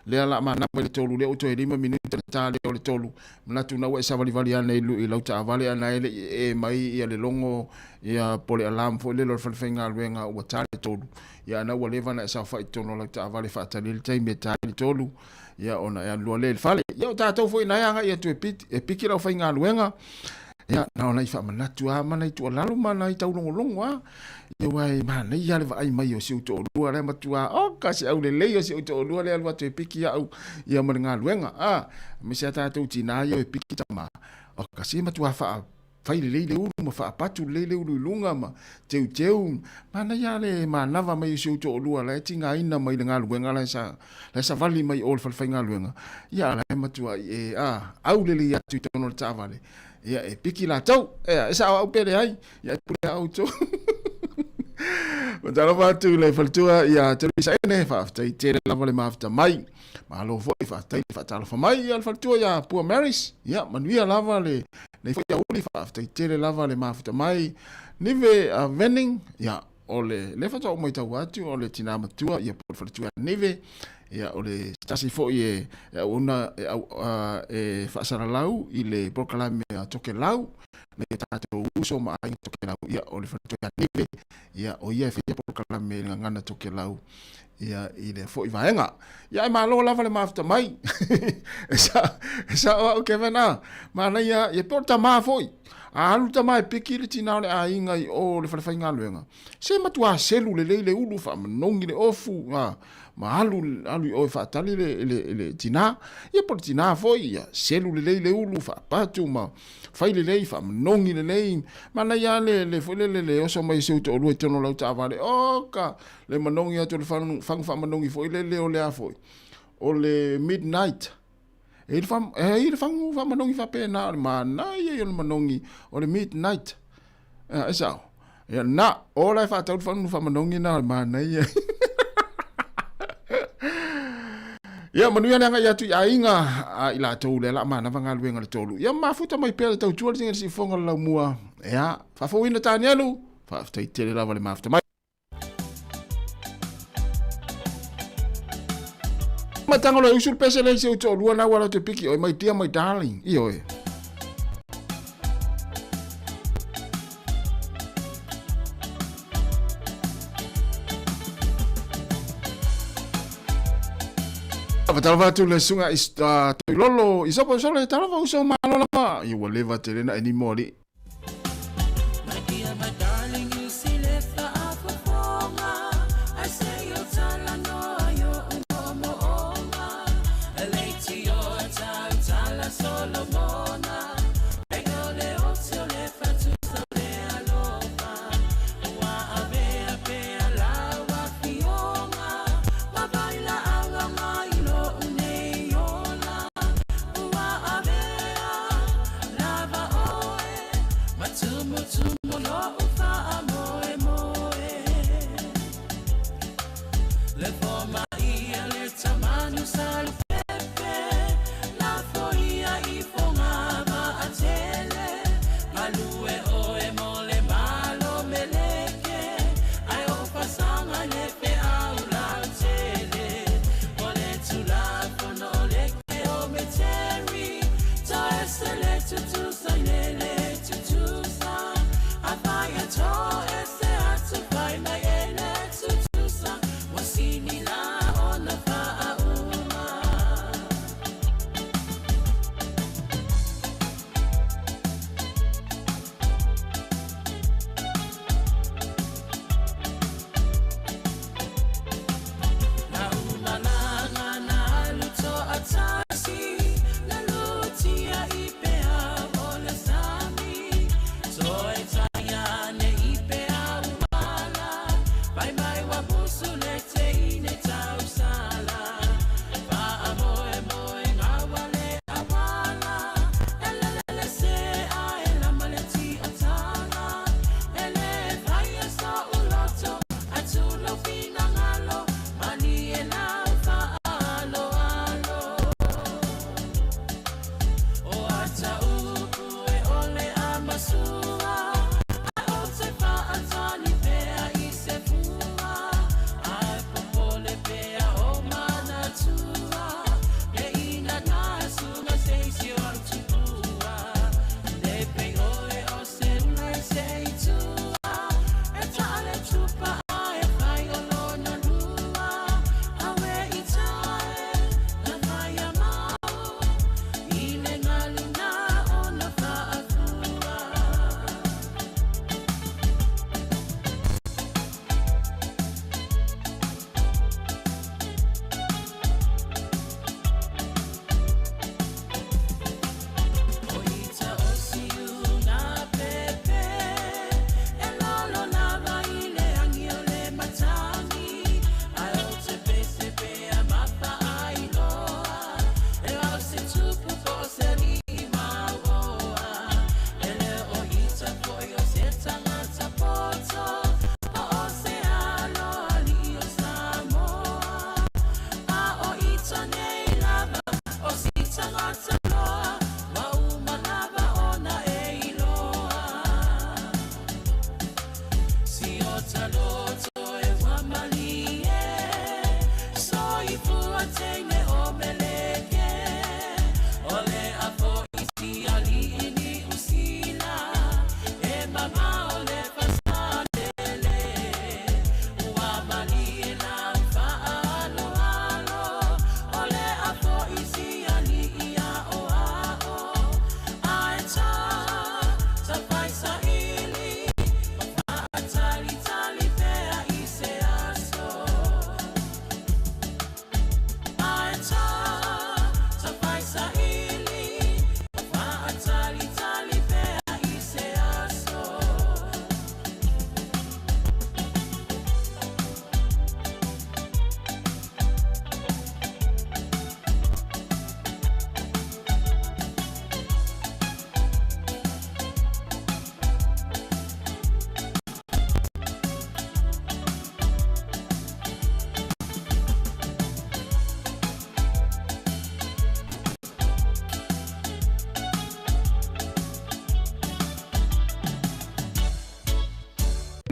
lea la manava i le tolu lea ua toe lima minute le ta lea o le tolu. Manatu na ua e savalivali ane i lau taavale a na e le i ee mai ia le logo ia po le alarm foi lele o le fale faigaluega ua ta le tolu. Ia a na ua leva ona e saofai i totonu o lau taavale faatali ai le taimi e ta ai le tolu ia ona e alu loa lea i le fale. Ia o tatou foi na e agai atu e piki lau faigaluega ia na ona i faamanatu lava ma nai tuualalo ma nai taulogologo lava. Ia aua e manaia le vaai mai o si ou toalua lea matua, oka se aulelei o si ou toalua lea alu atu e piki au ia ma le galuega. A, aemaise a tatou tinā ia e piki tama, oka se matua faa fai lelei le ulu ma faapatu lelei le ulu i luga ma teuteu. Manaia le manava mai o si ou toalua la e tigaina mai le galuega la e sa la e savali mai o le fale faigaluega. Ia la e matua i e a aulelei atu i totonu o le taavale. Ia e piki latou. Ea, e sao au pe leai. Ia e pule au tou. Matalofa atu i le faletua ia Teresa Ene, faafetai tele lava le mafuta mai. Malo foi, faafetai le faatalofa mai ia le faletua ia Pua Maris. Ia, manuia lava le nei foi auli, faafetai tele lava le mafuta mai. Nive Venning, ia, o le lea faatoa ou matau atu o le tinā matua ia po o le faletua ia Nive, ia o le tasi foi e e auauna e au, e faasalalau i le polokalame a Tokelau nai o tatou uso ma aiga Tokelau, ia o le faletua ia Nive, ia o ia e faia polokalame i le gagana Tokelau ia i lea foi vaega. Ia e malo lava le mafuta mai. E sa e sao au Kevin a. Manaia ia pe o le tamā foi. A alu le tamā e piki le tinā o le aiga i o le fale faigaluega, se matua selu lelei le ulu, faamanogi le ofu, a, ma alu, alu i o e faatali le, le, le tinā. Ia po o le tinā foi, ia selu lelei le ulu, faapatu ma fai lelei, faamanogi lelei. Manaia lava le, le foi lele le oso mai o si ou toalua i totonu o lau taavale, oka, le manogi atu o le fagu faamanogi foi lele o le a foi. O le midnight. E i le fa, e i le fagu faamanogi faapena, o le manaia ia o le manogi o le midnight. Ia, e sao. Ia, na, o la e faatau le fagu faamanogi na o le manaia. Ia, manuia le agai atu i aiga a i latou lea la manava galuega le tolu. Ia, mafuta mai pea le tautua le singa le sifoga le laumua. Ia, faafouina Tanielu, faafetai tele lava le mafuta mai. Matangolo e usu le pese le se u to'olua na ua la te piki oi my dear my darling. Ioe. Fatalofa atu le suga i Toilolo i sopo solo e talofa uso malo lava. I ua leva tele na e ni mo ali.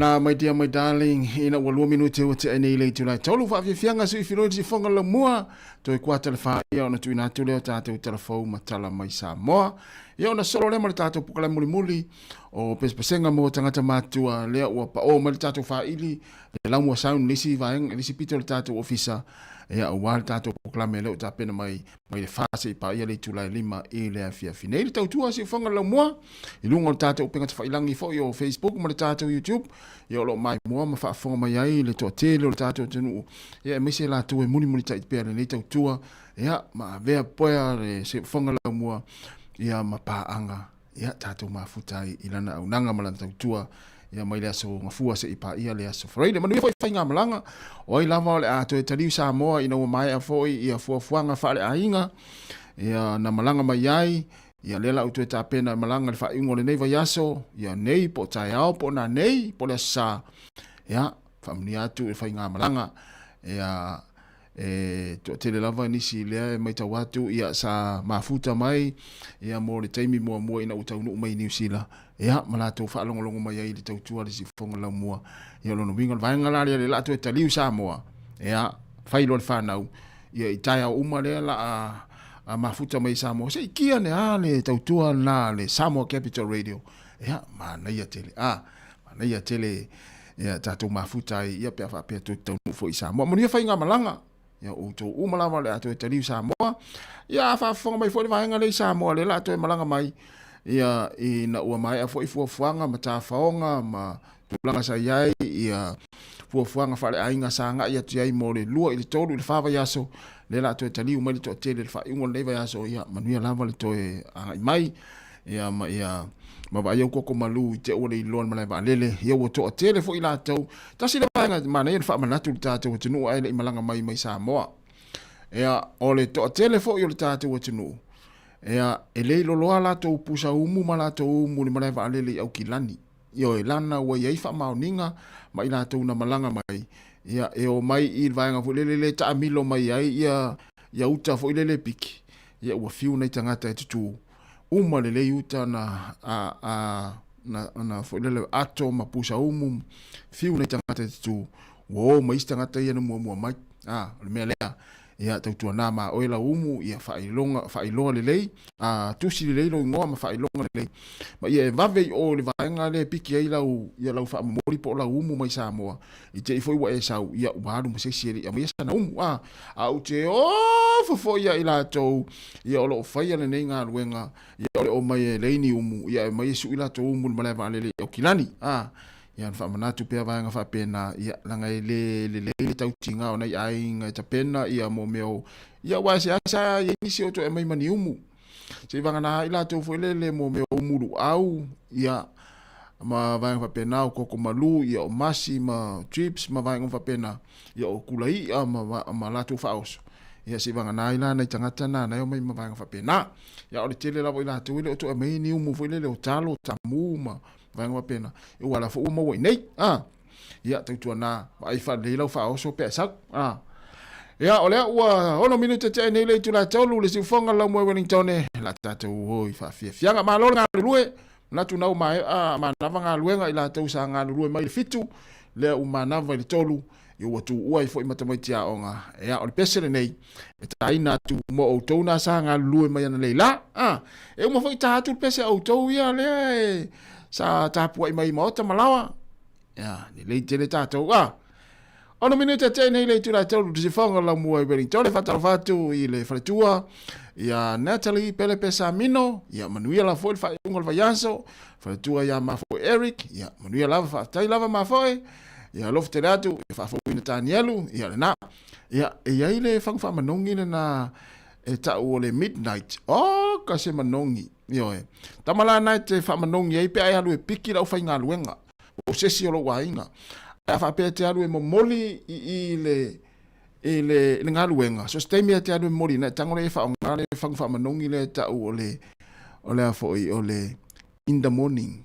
Na, my dear, my darling, ina ua lua minute ua tea nei le itula e tolu faafiafiaga sui filoi le sifoga laumua, toe kuata le whaia ona tuuina atu lea o tātou talafou ma tala mai Samoa. Ia ona solo lea ma le tātou pukala mulimuli o pesepesega mo tagata matua lea ua paʻō mai le tātou faili le laumua sound le isi vaega le isi pito o le tātou ofisa ia aua le tātou polokalame lea ua tapena mai mai le 4 seia paia le itula e 5 i le afiafi nei. Le tautua siufoga laumua i luga o le tātou upega tafailangi foi o Facebook ma le tātou YouTube, ia o lo o maimoa ma faafofoga mai ai le toatele o le tātou atunuu, ia aemaise latou e mulimulitai pea lenei tautua, ia ma avea pea le siufoga laumua ia ma paaga ia tatou mafuta ai i lana aunaga ma lana tautua ia mai le aso Gafua seia paia le aso Faraile. Manuia foi faigamalaga, o ai lava o le a toe taliu Samoa ina ua maea foi ia fuafuaga faaleaiga ia na malaga mai ai, ia lea la ua toe tapena e malaga i le faaiuga o lenei vaiaso, ia nei po o taeao po o nanei po o le aso Sa, ia faamanuia atu i le faigamalaga ia E toatele lava nisi lea e matau atu ia sa mafuta mai ia mo le taimi muamua ina ua taunuu mai i Niu Sila ia ma latou faalogologo mai ai i le tautua a le siufofoga laumua. Ia o lona uiga o le vaega la lea lea la toe taliu Samoa ia fai loa le fanau ia i taeao uma lea la a mafuta mai i Samoa se i kia ane a le tautua lena a le Samoa Capital Radio ia manaia tele a manaia tele ia tatou mafuta ai ia pe a faapea toe taunuu foi i Samoa. Manuia faigamalaga ia outou uma lava o le a toe taliu Samoa. Ia a faafofoga mai foi le vaega lea i Samoa lea la a toe malaga mai ia ina ua maea foi fuafuaga ma tafaoga ma tulaga sa i ai ia fuafuaga faaleaiga sa agai atu i ai mo le 2 i le 3 i le 4 vaiaso lea la a toe taliu mai le toatele i le faaiuga o lenei vaiaso ia manuia lava le toe agai mai ia ma ia ma vaai au koko malu i te ua le iloa le malae vaalele ia ua toatele foi latou. Tasi le vaega manaia le faamanatu i le tatou atunuu ae le i malaga mai mai Samoa. Ia o le toatele foi o le tatou atunuu ia e le iloloa latou pusa umu ma latou umu i le malae vaalele i Aukilani. Ioe, lana ua i ai faamaoniga ma i latou na malaga mai, ia e omai i le vaega foi lele le taamilo mai ai ia ia uta foi lele piki, ia ua fiu nai tagata e tutū uma lelei uta na a a na na foi lele ato ma pusa umu, fiu nai tagata e tutū, ua o ma isi tagata ia na muamua mai. A, o le mea lea, ia tautuana ma oe lau umu, ia faailoga, faailoa lelei, a tusi lelei lou igoa ma faailoga lelei. Ma ia e vave i o i le vaega lea e piki ai lau, ia lau faamomoli po o lau umu mai Samoa, i te i foi ua e sau, ia ua alu ma se isi e le i aumaia sana umu, a, a ou te ofo foi ia i latou, ia o lo o faia lenei galuega, ia o le omai e leai ni umu, ia e omai e sui latou umu i le malae vaalele i Aukilani, a. Ia ona faamanatu pea vaega faapena, ia leaga e le lelei le tautiga o nai aiga e tapena ia mo mea o, ia aua e seasea i ai nisi o toe aumai ma ni umu. Seivagana ai latou foi lele mo mea o umu luau, ia ma vaega faapena o koko malu, ia o masi ma chips ma vaega uma faapena, ia o kula i'a ma, ma latou faaoso. Ia seivagana ai la nai tagata na na e omai ma vaega faapena. Ia o le tele lava o i latou e le o toe aumai ni umu foi lele o talo, tamu ma vaega faapena, ua ala foi ua maua i nei. A, ia, tautuana, vaai faalelei lau faaoso pe a sau. A, ia, o lea ua ono minute tea nei le itula tolu le siufoga lau moe Wellington e, la tatou o i faafiafiaga. Malo le galulue, manatu na ua maea manava galuega i latou sa galulue mai le 7, lea ua manava i le 3, ia ua tuua ai foi ma tamaiti aoga. Ia, o le pese lenei, e taina atu mo outou na sa galulue mai ananei la. A, e uma foi ta atu le pese a outou ia lea e sa tapuai mai i maota ma laoa. Ia, lelei tele tatou. A, ono minute te nei le itula e tolu sifonga la mua i Wellington. E faatalofa atu i le faletua ia Natalie Pelepe Samino, ia manuia la foi le faaiuga o le vaiaso. Faletua ia Mafoe Eric, ia manuia lava, faafetai lava Mafoe. Ia alofa tele atu, ia faafouina Tanielu, ia lena. Ia, e i ai le fagu faamanogi lena e tau o le midnight. Oh, ka se manogi. Ioe. Tama la na e te faamanogi ai pe a e alu e piki lau faigaluega. Po o se isi o lou aiga. Ae a faapea e te alu e momoli i i le i le, le galuega, so se taimi e te alu e momoli na e tago lea e faaaoga le fagu faamanogi lea e tau o le o le a foi o le in the morning.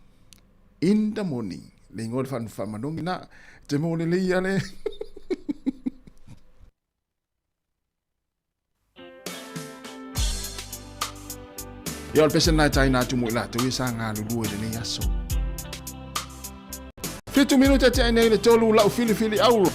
In the morning. Le ingoa o le faamanogi na. Te mo lelei ia le. Ia o le pese na e taina atu mo i latou ia sa galulue i lenei aso. Fitu minute tea nei le tolu lau filifili auro.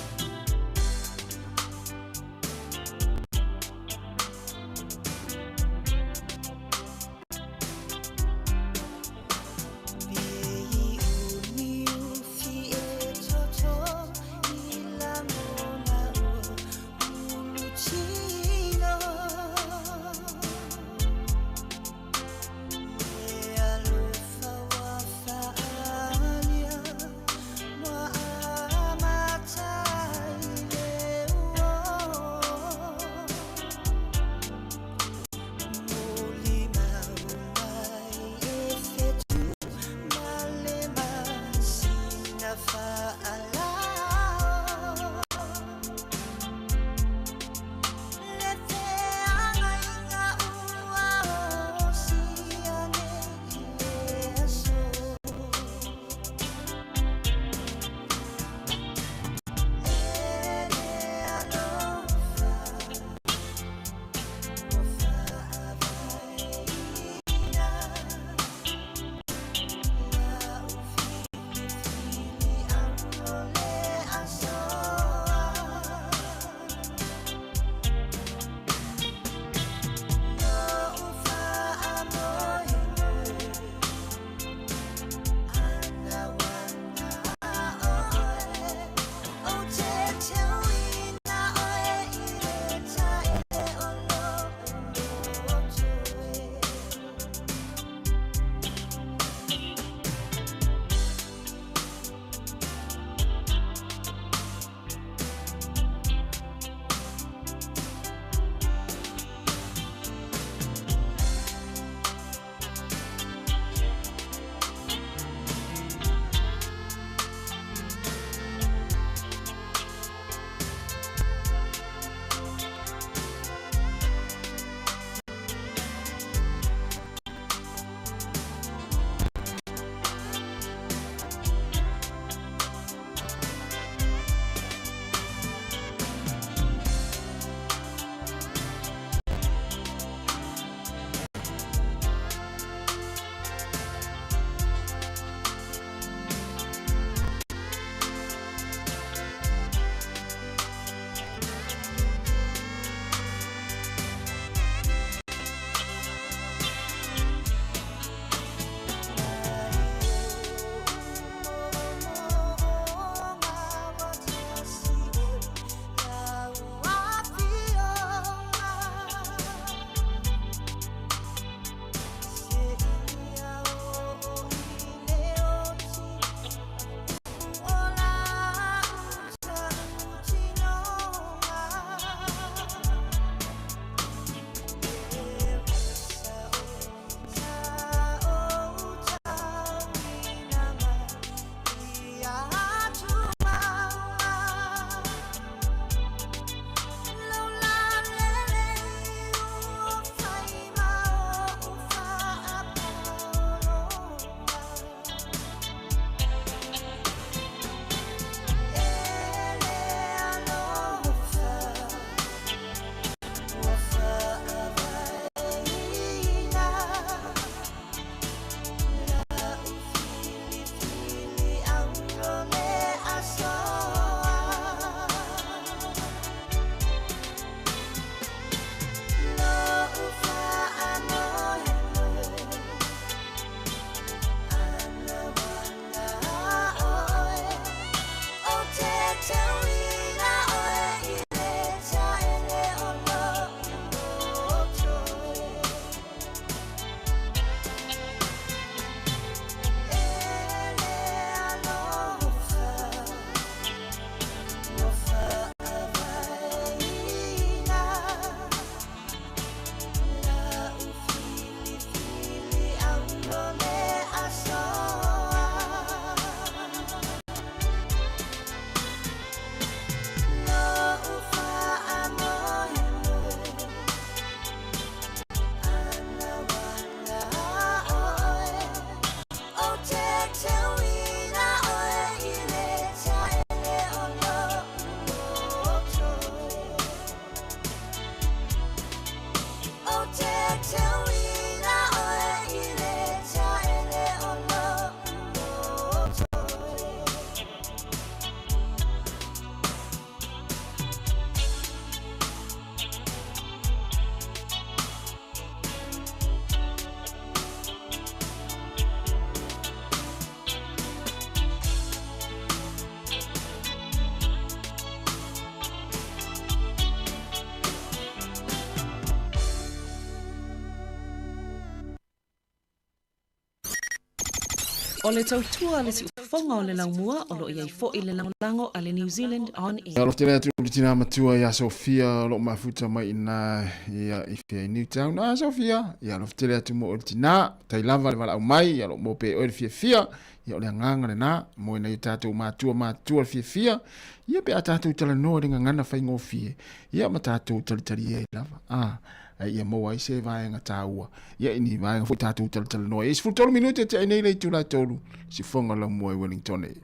O le tautua a le siufofoga o le laumua o lo o i ai foi le lagolago a le New Zealand On Air. Alofa tele atu i le tina matua ia Sofia o lo o mafuta mai i ina ia i fea i Newtown. Ah Sofia, ia alofa tele atu mo oe le tina, tai lava le valaau mai, ia lo o maua pea i oe le fiafia, ia o le agaga lena, mo e nai o tatou matua matua le fiafia, ia pe a tatou talanoa i le gagana faigofie, ia ma tatou talitali ai lava. Ah, ai ia maua ai se vaega taua, ia i ni vaega foi tatou talatalanoa ai. E 13 minute te ai nei le itula e 3, sifoga laumua i Wellington e.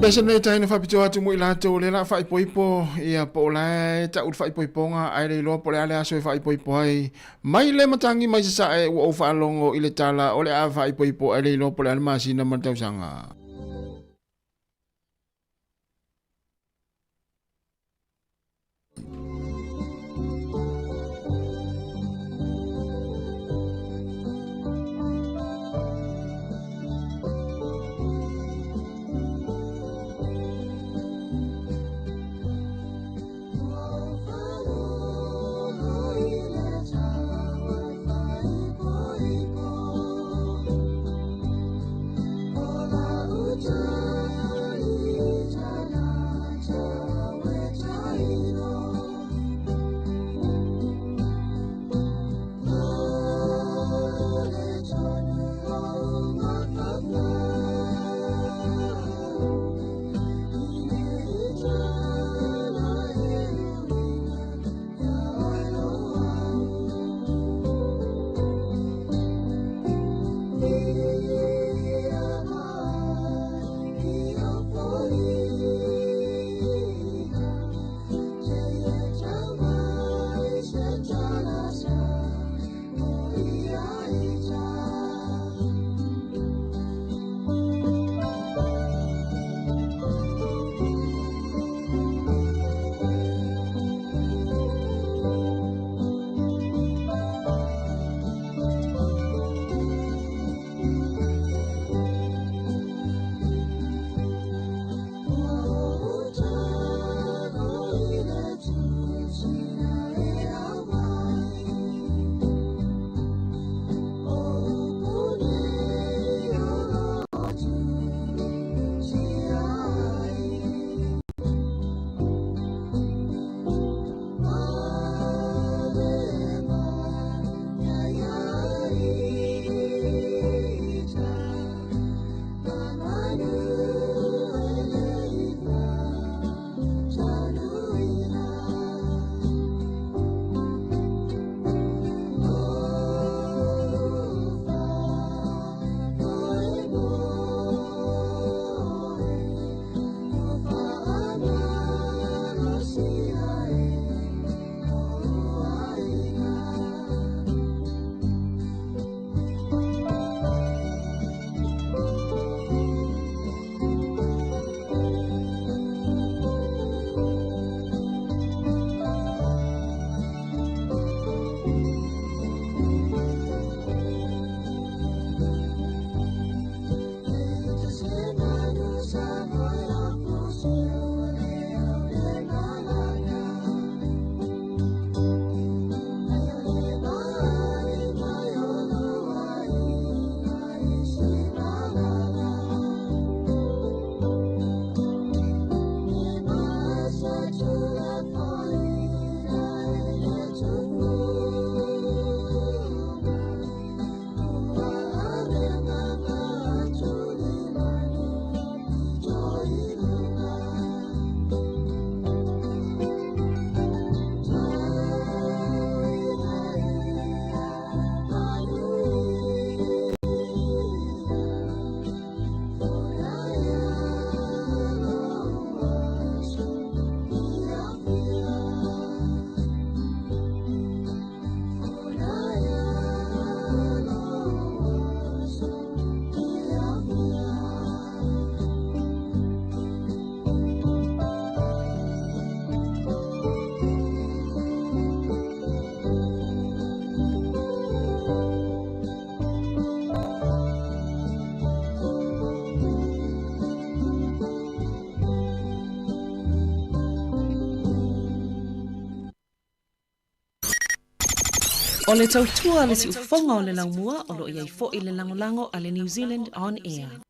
Pesa nei taina faapitoa atu mo i latou o lea la faaipoipo ia po o la e tau le faaipoipoga ae le iloa po o le a le aso e faaipoipo ai mai le matagi mai sasae ua ou faalogo i le tala o le a faaipoipo ae le iloa po o le a le masina ma le tausaga. O le tautua a le siufofoga o le laumua o lo o i ai foi le lagolago a le New Zealand On Air.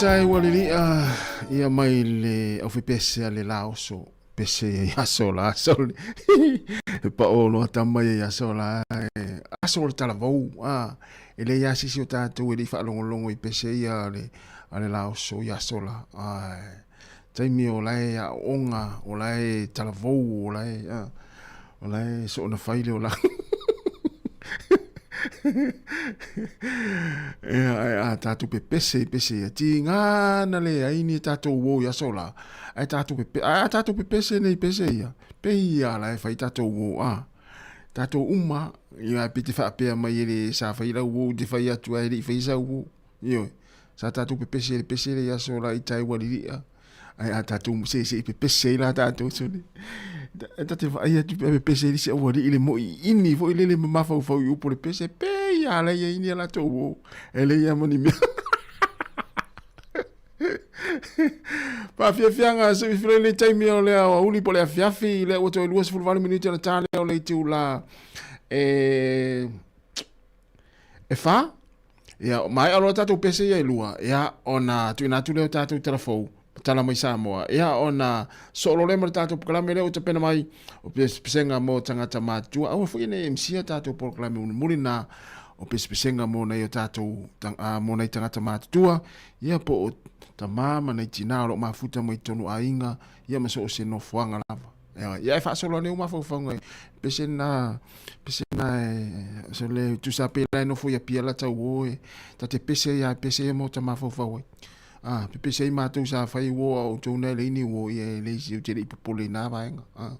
Tai ua lili'a ia mai le aufepese a le laoso pese i aso la aso e pao loa tama ia i aso la e aso o le talavou a e leai lava se isi o tatou e le i faalogologo i pese ia a le laoso i aso la a taimi o la e aooga o la e talavou o la e a o la e soona fai le olaga Ia, ae a tatou pepese i pese ia, tiga na leai ni tatou uo i aso la, ae tatou pepe, ae a tatou pepese nei pese ia, pei ia la e fai tatou uo a. Tatou uma, ia pe te faapea mai e le sa fai lau uo, te fai atu ae le i fai sau uo. Ioe, sa tatou pepese i le pese lea i aso la i tai ua lili'a, ae a tatou seisei pepese ai la tatou sole. E ta te vaai atu pe a pepese ai le isi aualii le mo'i iini foi lele ma mafaufau i upu o le pese, pei a la ia ini a latou uo, e leai lava ma ni mea. Faafiafiaga se i le taimi o le aoauli po o le afiafi, lea ua toe 28 minute ona ta lea o le itula e e fa ia maea loa tatou pese ia e lua ia ona tuuina atu lea o tatou tala fou tala mai Samoa ia ona soo loa lea ma le tatou polokalame lea ua tapena mai o pesepesega mo tagata matutua aua foi ne i misia tatou polokalame mulimuli na o pesepesega mo nai o tatou mo nai tagata matutua ia po o tama ma nai tinā o lo o mafuta mai totonu aiga ia ma so o se nofoaga lava. Ia, ia e faasolo ane mafaufauga i pese na, pese na e, so le tusa pe la e nofo i Apia la tau o e, ta te pese ia, pese ia mo ta mafaufau ai. Ah, pe pese ai mātou sa whai uo a o tōna e leini uo ia e leisi o te le i popole i nā vaenga. Ah.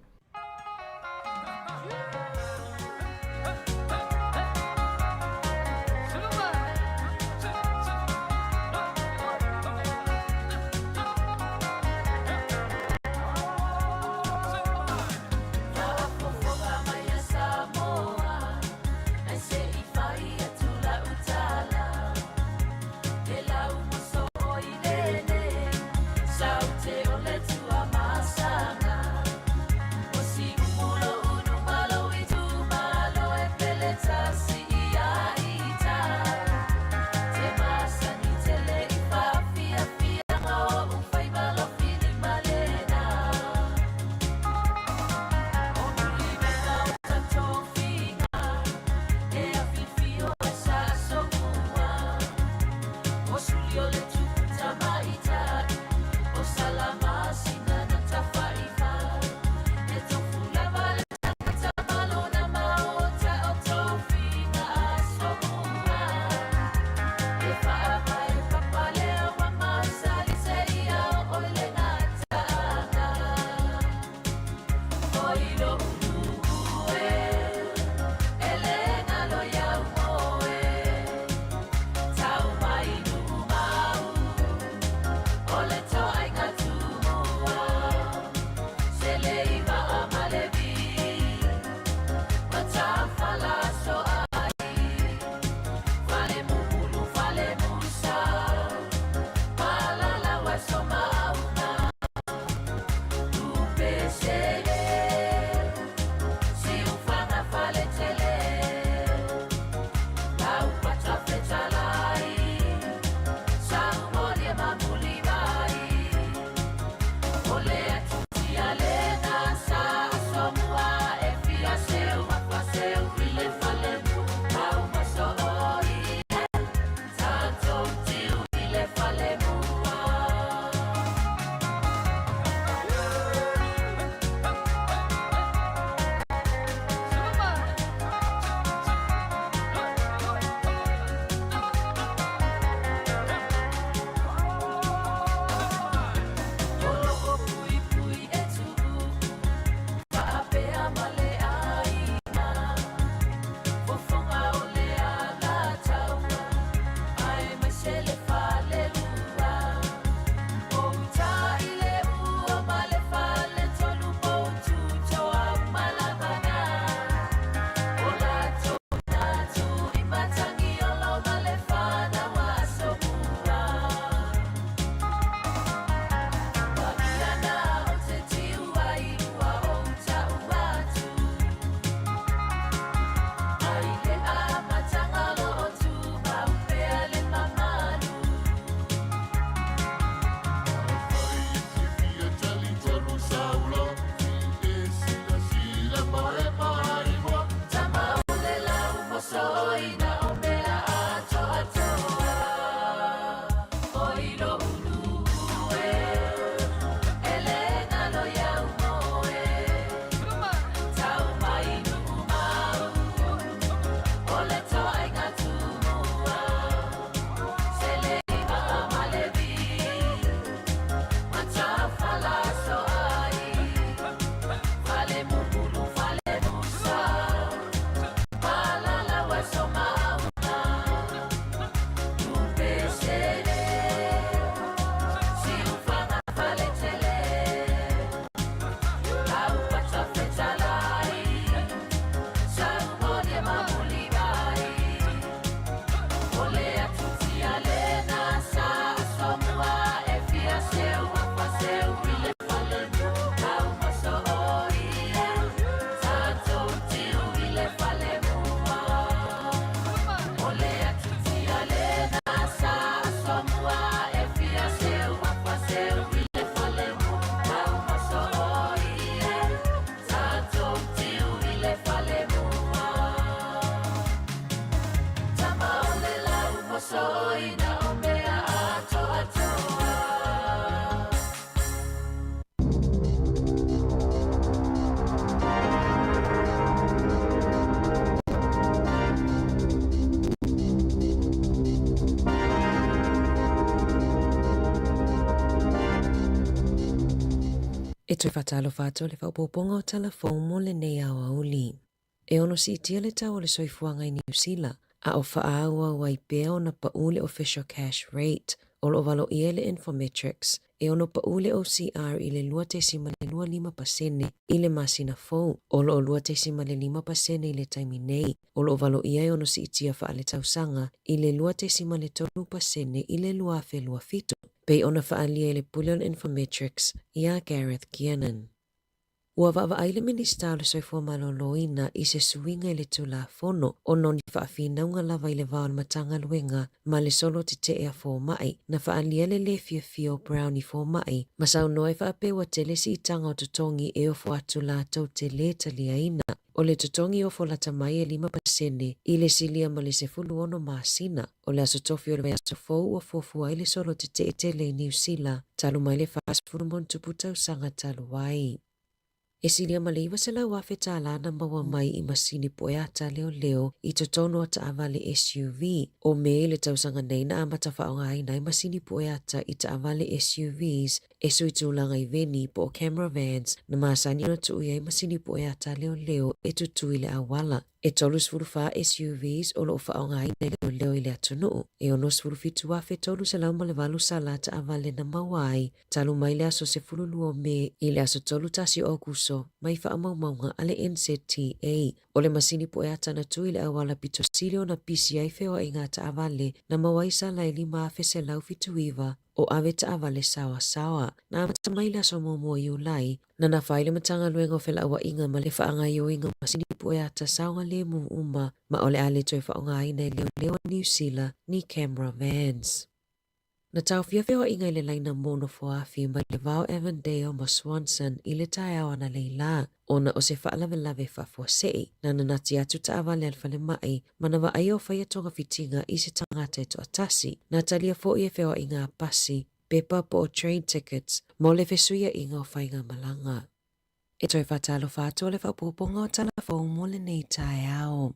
E toe faatalofa atu le faaopoopoga o tala fou mo lenei aoauli. E ono siitia le tau o le soifuaga i Niu Sila, a o faaauau ai pea ona pau le Official Cash Rate o lo o valoia e le Infometrics, e ono pau le OCR i le 2.25% i le masina fou, o lo o 2.5% i le taimi nei, o lo o valoia e ono siitia faaletausaga i le 2.3% i le 2027, pei ona faaalia e le pule o le Infometrics iā Gareth Kiernan. Ua vaavaai le Minisita o le Soifua Maloloina i se suiga i le Tulafono ona o ni faafinauga lava i le va o le Matagaluega ma le solo tetee a fomai. Na faaalia le lē fiafia o Brown i fomai ma saunoa e faapea ua tele siitaga o totogi e ofo atu latou te lē taliaina. O le totogi ofo lata mai e 5% i le silia ma le 16 masina. O le aso tofi o le vaiaso fou ua fuafua ai le solo tetee tele i Niu Sila talu mai le 40+ tausaga talu ai. E silia ma le 900,000 tālā na maua mai i masini poeata leoleo i totonu o taavale SUV. O Me i le tausaga nei na amata faaaogaina ai masini poeata i taavale SUVs e sui tulaga i veni po o camera vans na masani ona tuu i ai masini poeata leoleo e tutū i le auala. E 34 SUVs o lo o faaaogaina e leoleo i le atunuu. E 67,308 sala taavale na maua ai talu mai le aso 12 o Me i le aso 31 o Aokuso mai faamaumauga a le NZTA. O le masini poeata na tu i le auala pito sili ona pisi ai feoaiga a taavale na maua ai sala e 5,179 o ave taavale saoasaoa. Na amata mai le aso muamua o Iulai, na nafa ai le Matagaluega o Felauaiga ma le Faagaoioiga o Masini Pueata saogalemu uma ma o le a le toe faaaogaina e leoleo a Niu Sila ni camera vans. Na taofia feoaiga i le laina mo Nofoafi mai le va o Avondale ma Swanson i le taeao analeila ona o se faalavelave faafuasei. Na nanati atu taavale a le falemai ma na vaaia o faia togafitiga i se tagata e toatasi. Na talia foi e feoaiga a pasi, pepa po o train tickets mo le fesuiaiga o faigamalaga. E toe faatalofa atu o le faaopoopoga o tala fou mo lenei taeao.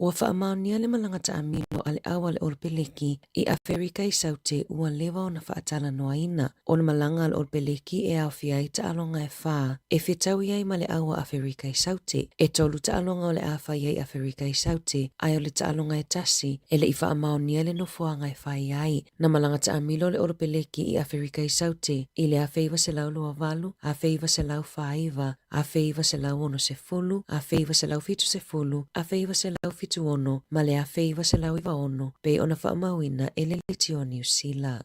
Ua faamaonia le malaga taamilo a le au a le Olopeleki i Aferika i Saute ua leva ona faatalanoaina. O le malaga a le Olopeleki e aofia ai taaloga e whā e fetaui ai ma le au a Aferika i Saute. E tolu taaloga o le a fai ai Aferika i Saute, ae o le taaloga e tasi e le i faamaonia le nofoaga e fai ai. Na malaga taamilo le Olopeleki i Aferika i Saute i le 1928, 1949, 1960, 1970, 1976 ma le 1996 pei ona faamauina e le Leitio Niu Sila.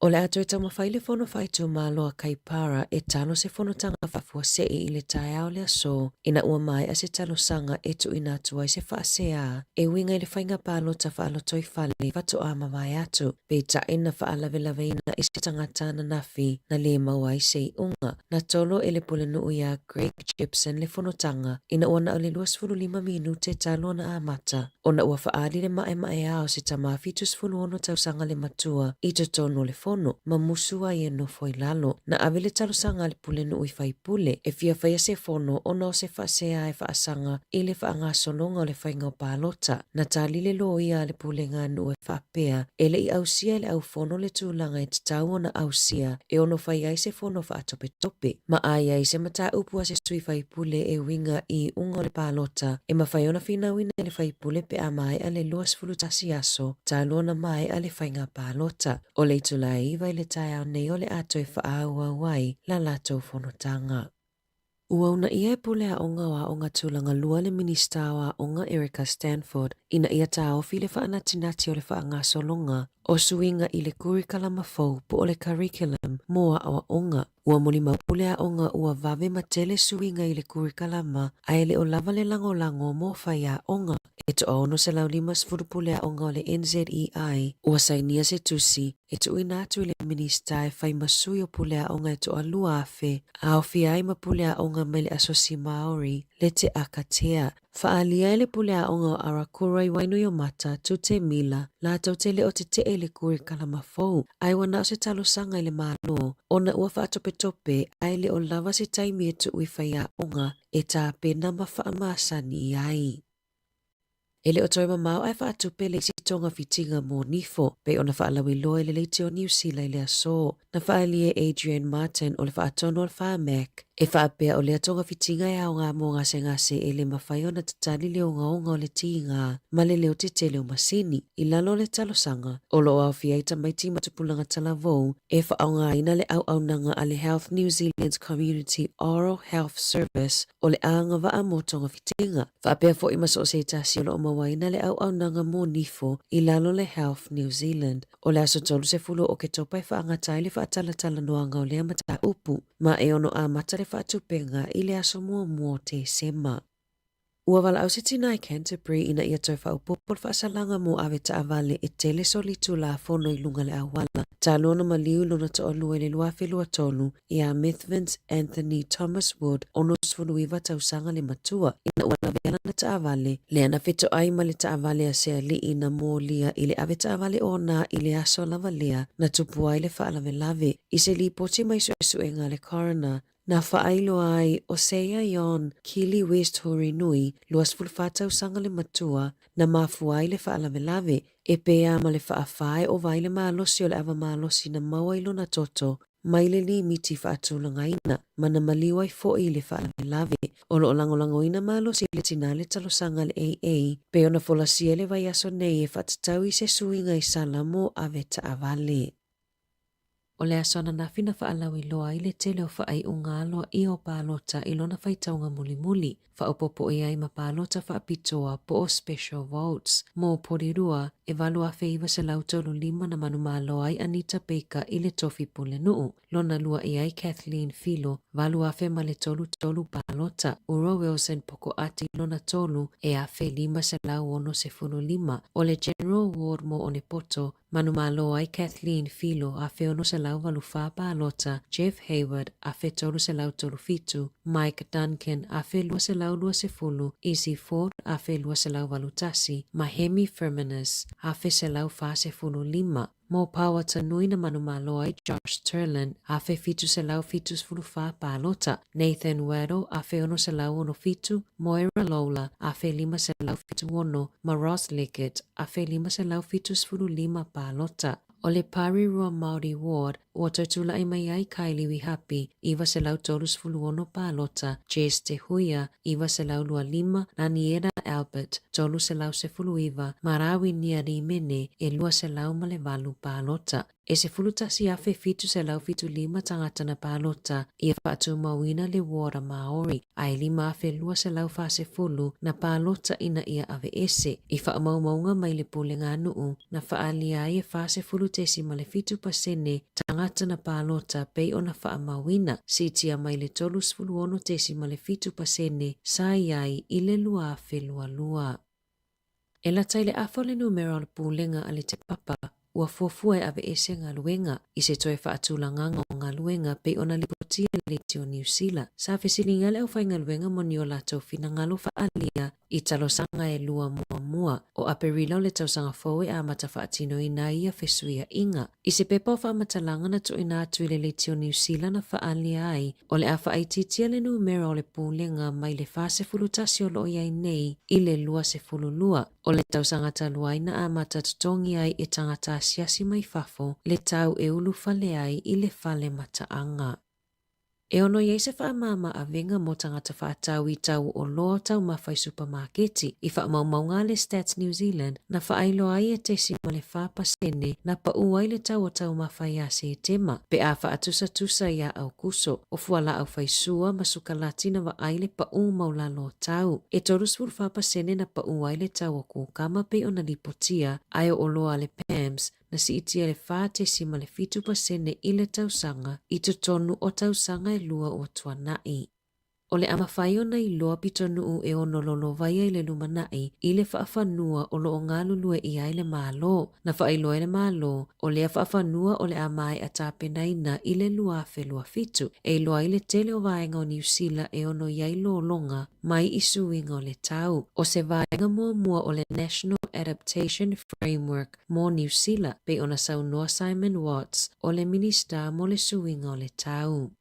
O le a toe taumafai le fono faaitumalo a Kaipara e talo se fonotaga faafuasei i le taeao le aso ina ua maea se talosaga e tuuina atu ai se faasea e uiga i le faiga palota faalotoifale faatoa mavae atu. Peitai na faalavelaveina i se tagata ananafi na lē maua ai se iuga. Na tolo e le pulenuu iā Greg Jepson le fonotaga ina ua na o le 25 minute talu ona amata, ona ua faaali le maemaea o se tama 76 tausaga le matua i totonu o le fono, ma musu ai e nofo i lalo. Na ave le talosaga a le pulenuu i faipule e fia faia se fono ona o se faasea e faasaga i le faagasologa o le faiga o palota. Na tali le loia a le pulega nuu e faapea, e le i ausia e le aufono le tulaga e tatau ona ausia e ono fai ai se fono faatopetope, ma a i ai se mataupu a se sui faipule e uiga i iuga o le palota, e mafai ona finauina e le faipule pe a maea le 21 aso talu ona maea le faiga palota. O le itula e 9 i le taeao nei o le a toe faaauau ai la latou fonotaga. Ua uunaia e Pule Aoga o Aoga Tulaga Lua le Minisita o Aoga Erica Stanford ina ia taofi le faanatinati o le faagasologa o suiga i le kurikalama fou po o le curriculum mo aoaoga. Ua molimau Pule Aoga ua vave ma tele suiga i le kurikalama ae le o lava le lagolago mo faiaoga. E toa 650 Pule Aoga o le NZEI ua sainia se tusi e tuuina atu i le Minisita e fai ma sui o pule aoga e toalua afe, a aofia ai ma pule aoga mai le Asosi Māori, le Te Akatea. Faaalia ai le pule aoga o Arakura i Wainuiomata, Tute Mila, latou te le o tetee i le kurikalama fou, ae ua na o se talosaga i le Malo, ona ua faatopetope ae le o lava se taimi e tuu i faiaoga e tapena ma faamasani ai. E le o toe mamao ae faatupe le isi togafitiga mo nifo, pei ona faalauiloa i le leitio Niu Sila i le aso. Na faaalia e Adrian Martin o le faatonu o le Pharmac, e faapea o lea togafitiga e aoga mo gasegase e le mafai ona tatali le ogaoga o le tiga ma le leo tetele o masini. I lalo o le talosaga, o lo o aofia ai tamaiti ma tupulaga talavou e faaaogaina le auaunaga a le Health New Zealand's Community Oral Health Service o le agavaa mo togafitiga, faapea foi ma so o se tasi o lo o mauaina le auaunaga mo nifo i lalo le Health New Zealand. O le aso 30 o Oketopa e faagata ai le faatalatalanoaga o lea mataupu, ma e ono amata le faatupenga i le aso muamua o Tesema. Ua valaau se tina i Canterbury ina ia toe faaopoopo le faasalaga mo avetaavale e tele solitulafono i luga le auala, talu ona maliu lona toalua i le 2023 iā Methvins Anthony Thomas Wood, 69 tausaga le matua, ina ua lavea lana taavale, lea na fetoai ma le taavale a se alii na molia i le avetaavale ona i le aso lava lea na tupu ai le faalavelave. I se lipoti mai suesuega a le coroner, na faailoa ai ʻo Seia Yon Kili West Hurinui, 24 tausaga le matua, na mafua ai le faalavelave, e pēa ma le faafa e ova ai le malosi o le ava malosi na maua i lona toto mai le limiti faatulagaina, ma na maliu ai foi i le faalavelave. O lo o lagolagoina malosi e le tinā le talosaga a le AA, pei ona folasia i le vaiaso nei e faatatau i se suiga i sala mo avetaavale. O le aso ananafi na faalauiloa ai le tele o faaiuga aloaia o palota i lona faitauga mulimuli, faaopoopo i ai ma palota faapitoa po o special votes mo Porirua e 8,935 na manumalo ai Anita Baker i le tofi pulenuu, lona lua i ai Kathleen Filo 8,033 palota, Uro Wilson Pokoati lona tolu e 1,565. O le General Ward mo Onepoto Manumalo ai Kathleen Filo 1684 palota, Jeff Hayward 1337, Mike Duncan 1220, Izzy Ford 1281 ma Hemi Firminus 1145. Mo Pauatanui na manumalo ai Josh Turlin 1774 palota, Nathan Waddell 1667, Moira Lawler 1576 ma Ross Leggett 1575 palota. O le Parirua Māori Ward ua toe tula'i mai ai Kylie Wihapi, 936 palota, Jess Te Huia, 925, Raniera Albert, 319, ma Rawinia Rimene, e 208 palota. E 11,775 tagata na palota ia faatumauina le ward a Māori, a e 5,240 na palota ina ia aveese. I faamaumauga mai le Pulega Nuu na faaalia ai e 40.7 pasene tagata na palota pei ona faamauina, siitia mai le 36.7 pasene sa i ai i le 2022. E lata i le afa o le numera o le Pulega a le Te Papa ua fuafua e aveese galuega i se toe faatulagaga o galuega pei ona lipotia e le Leitio Niu Sila. Sa fesiliga le aufaigaluega mo ni o latou finagalo faaalia i talosaga e lua muamua o Aperila o le tausaga fou e amata faatinoina ai ia fesuiaiga. I se pepa o faamatalaga na tuuina atu i le Leitio Niu Sila na faaalia ai O le a faaitiitia le numera o le Pulega mai le 41 o lo o i ai nei i le 22. O le tausaga talu ai na amata totogi ai e tagata asiasi mai fafo le tau e ulufale ai i le fale mataaga. E ono i ai se faamama avega mo tagata faatau i tau oloa taumafa i supamaketi i faamaumauga a le Stats New Zealand na faailoa ai e tesi ma le 4% na paʻu ai le tau o taumafa iā Setema pe a faatusatusa iā Aukuso, o fualaau faisua ma sukalati na vaai le paʻu maulalo o tau. E 34% na paʻu ai le tau o kūkama pei ona lipotia ae o oloa a le PAMS na siitia le 4.7% i le tausaga i totonu o tausaga e lua ua tuanaʻi. O le a mafai ona iloa pitonuu e ono lolovaia i le lumanai i le faafanua o lo o galulue ʻia ai le Malo. Na faailoa e le Malo, o lea faafanua o le a maea tapenaina i le 2027, e iloa ai le tele o vaega o Niu Sila e ono i ai lologa mai i suiga o le tau. ʻO se vaega muamua o le National Adaptation Framework mo Niu Sila, pei ona saunoa Simon Watts, o le Minisita mo le Suiga o le Tau.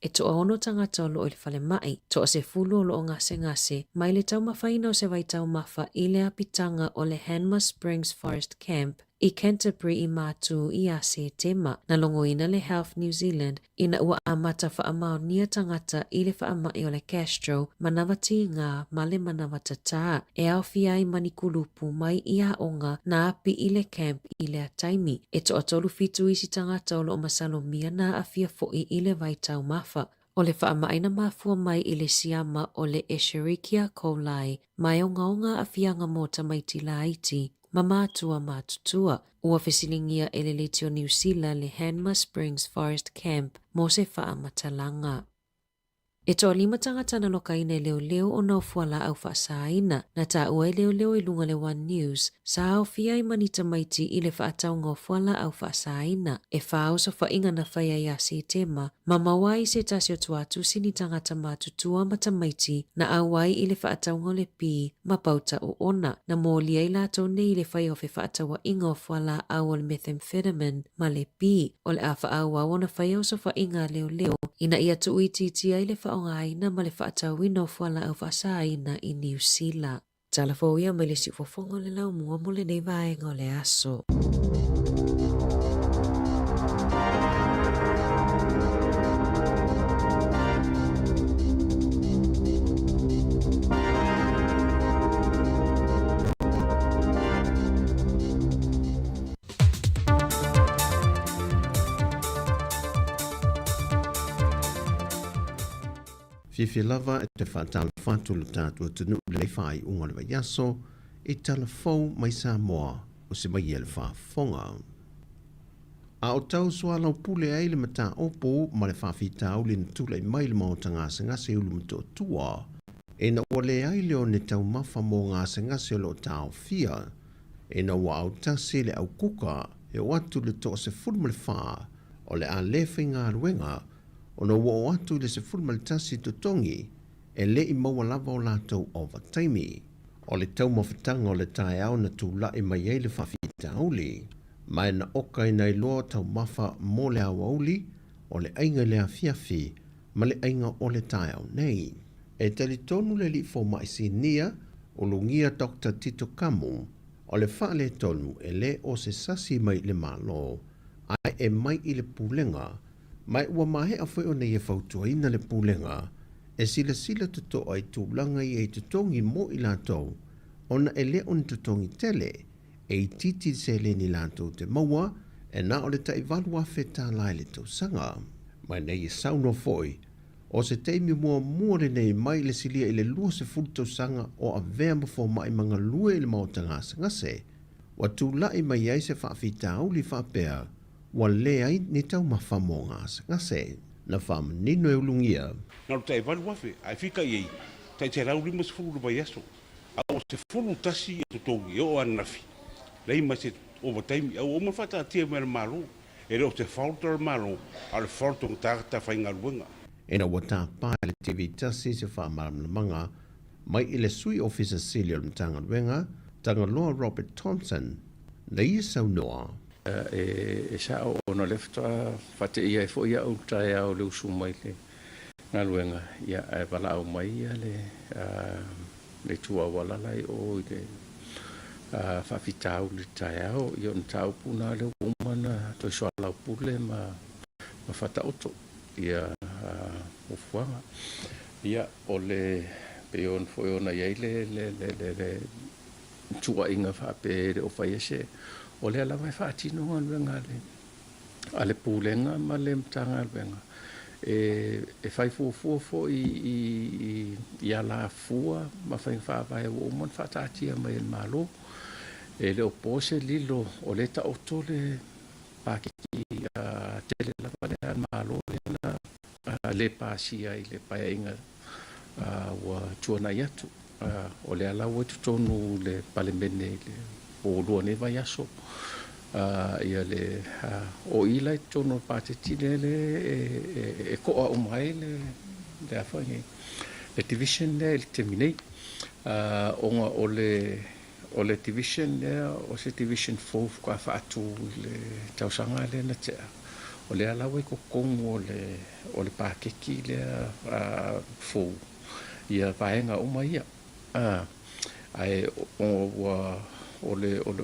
E toaono tagata o loo i le falemai, toasefulu o loo gasegase, mai le taumafaina o se vaitaumafa i le apitaga o le Hanmer Springs Forest Camp i Canterbury i Mātū ia Setema. Na logoina le Health New Zealand ina ua amata faamaonia tagata i le faamai o le gastro, manawa tīgā ma le manawa tatā, e aofia ai ma ni kulupu mai i aoga na api i le camp i lea taimi. E toatolu fitu isi tagata o loo masalomia na aafia foʻi i le vaitaumafa. O le faamai na mafua mai i le siama o le Escherichia coli ma e ogaoga aafiaga mo tamaiti laiti ma mātua matutua. Ua fesiligia e le Leitio Niu Sila le Hanmer Springs Forest Camp mo se faamatalaga. E toalima tagata na lokaina e leoleo ona o fualaau faasāina. Na taua e leoleo i luga le One News, sa aofia ai ma ni tamaiti i le faatauga o fualaau faasāina. E whā osofaiga na whai ai a Setema, ma maua ai se tasi o tuatusi ni tagata matutua ma tamaiti na au ai i le faatauga o le pī ma pauta o ona. Na mōlia ai lātou nei i le whai o fefaatauaiga o fualaau o le methamphetamine ma le pī. O le a faaauau ona whai osofaiga a leoleo ina ia tuuitiitia ai le faaaogaina ma le faatauina o fualaau faasāina i Niu Sila. Tala fou ia mai le siufofoga o le laumua mo lenei vaega o le aso. Fiafia lava e te faatalofa atu lo tatou atunuu i lenei faaiuga o le vaiaso i tala fou mai Samoa o se mai e le faafofoga. A o tau soalaupule ai le mataupu ma le faafitauli na tulai mai i le maota gasegase i Ulumotootua, ina ua leai le one taumafa mo gasegase o lo o taofia, ina ua autasi le aukuka e oo atu i le 14 o le a le faigaluega ona ua oo atu i le 11 totogi e le i maua lava o latou ovataimi. O le taumafataga o le taeao na tula'i mai ai le faafitauli, ma e na okaina ai loa taumafa mo le aoauli o le aiga i le afiafi ma le aiga o le taeao nei. E talitonu le alii fomai sinia o Lugia Doctor Tito Kamu, o le faaletonu e le o se sasi mai i le Malo, ae e mai i le Pulega Ma ua maea foi ona ia fautuaina le Pulega e silasila totoa i tulaga ia i totogi mo i latou ona e le o ni totogi tele e itiiti le seleni latou te maua e na o le tai $8,000 tala i le tausaga. Ma ina ia saunoa foi, o se taimi muamua lenei mai i le silia i le 20 tausaga o avea ma fomai ma galue i le maota gasegase, ua tulai mai ai se faafitauli faapea Ua leai ni taumafa mo gasegase. Na faamanino e Ulugia. Na o le tai 8,000, ae fika i ai, tai 150 le vaiaso, a ua 11 e totogi e oo ananafi, leai ma se ovataimi, a ua uma ona faataatia mai e le Malo, e le o se fault a le Malo, a o le fault o tagata faigaluega. Ina ua tapa e le TV tasi se faamalamalamaga mai i le Sui Ofisa Sili o le Matagaluega, Tagaloa Robert Thompson, na ia saunoa. E sao ona o lea faatoa faateia ai foi au i le taeao o le usu mai i le galuega, ia, ae valaau mai le itu auala la i o i le faafitauli i le taeao. Ia o le mataupu lena lea ua uma ona toe soalaupule ma faataoto ia fuafuaga. Ia, o le pei foi ona i ai le tuuaiga faapea e le o faia se, o lea lava e faatino galuega a le, a le Pulega ma le Matagaluega e, e fai fuafua foi i, i, i alafua ma faiga faavae ua uma ona faataatia mai e le Malo. E le o po se lilo o lea e taoto le paketi tele lava lea a le Malo lea na le pasia i le Paeaiga ua tuanai atu. O lea la ua i totonu le Palemene i le po lua nei vaiaso ia le o i la i totonu o le paketi lea e koa uma ai le le a foi nei le division lea i le taimi nei ona o le o le division lea o se division fou faatoa faatu i le tausaga lea na tea. O lea la ua i totonu o le o le paketi lea fou ia vaega uma ia. Ae ua o le o le.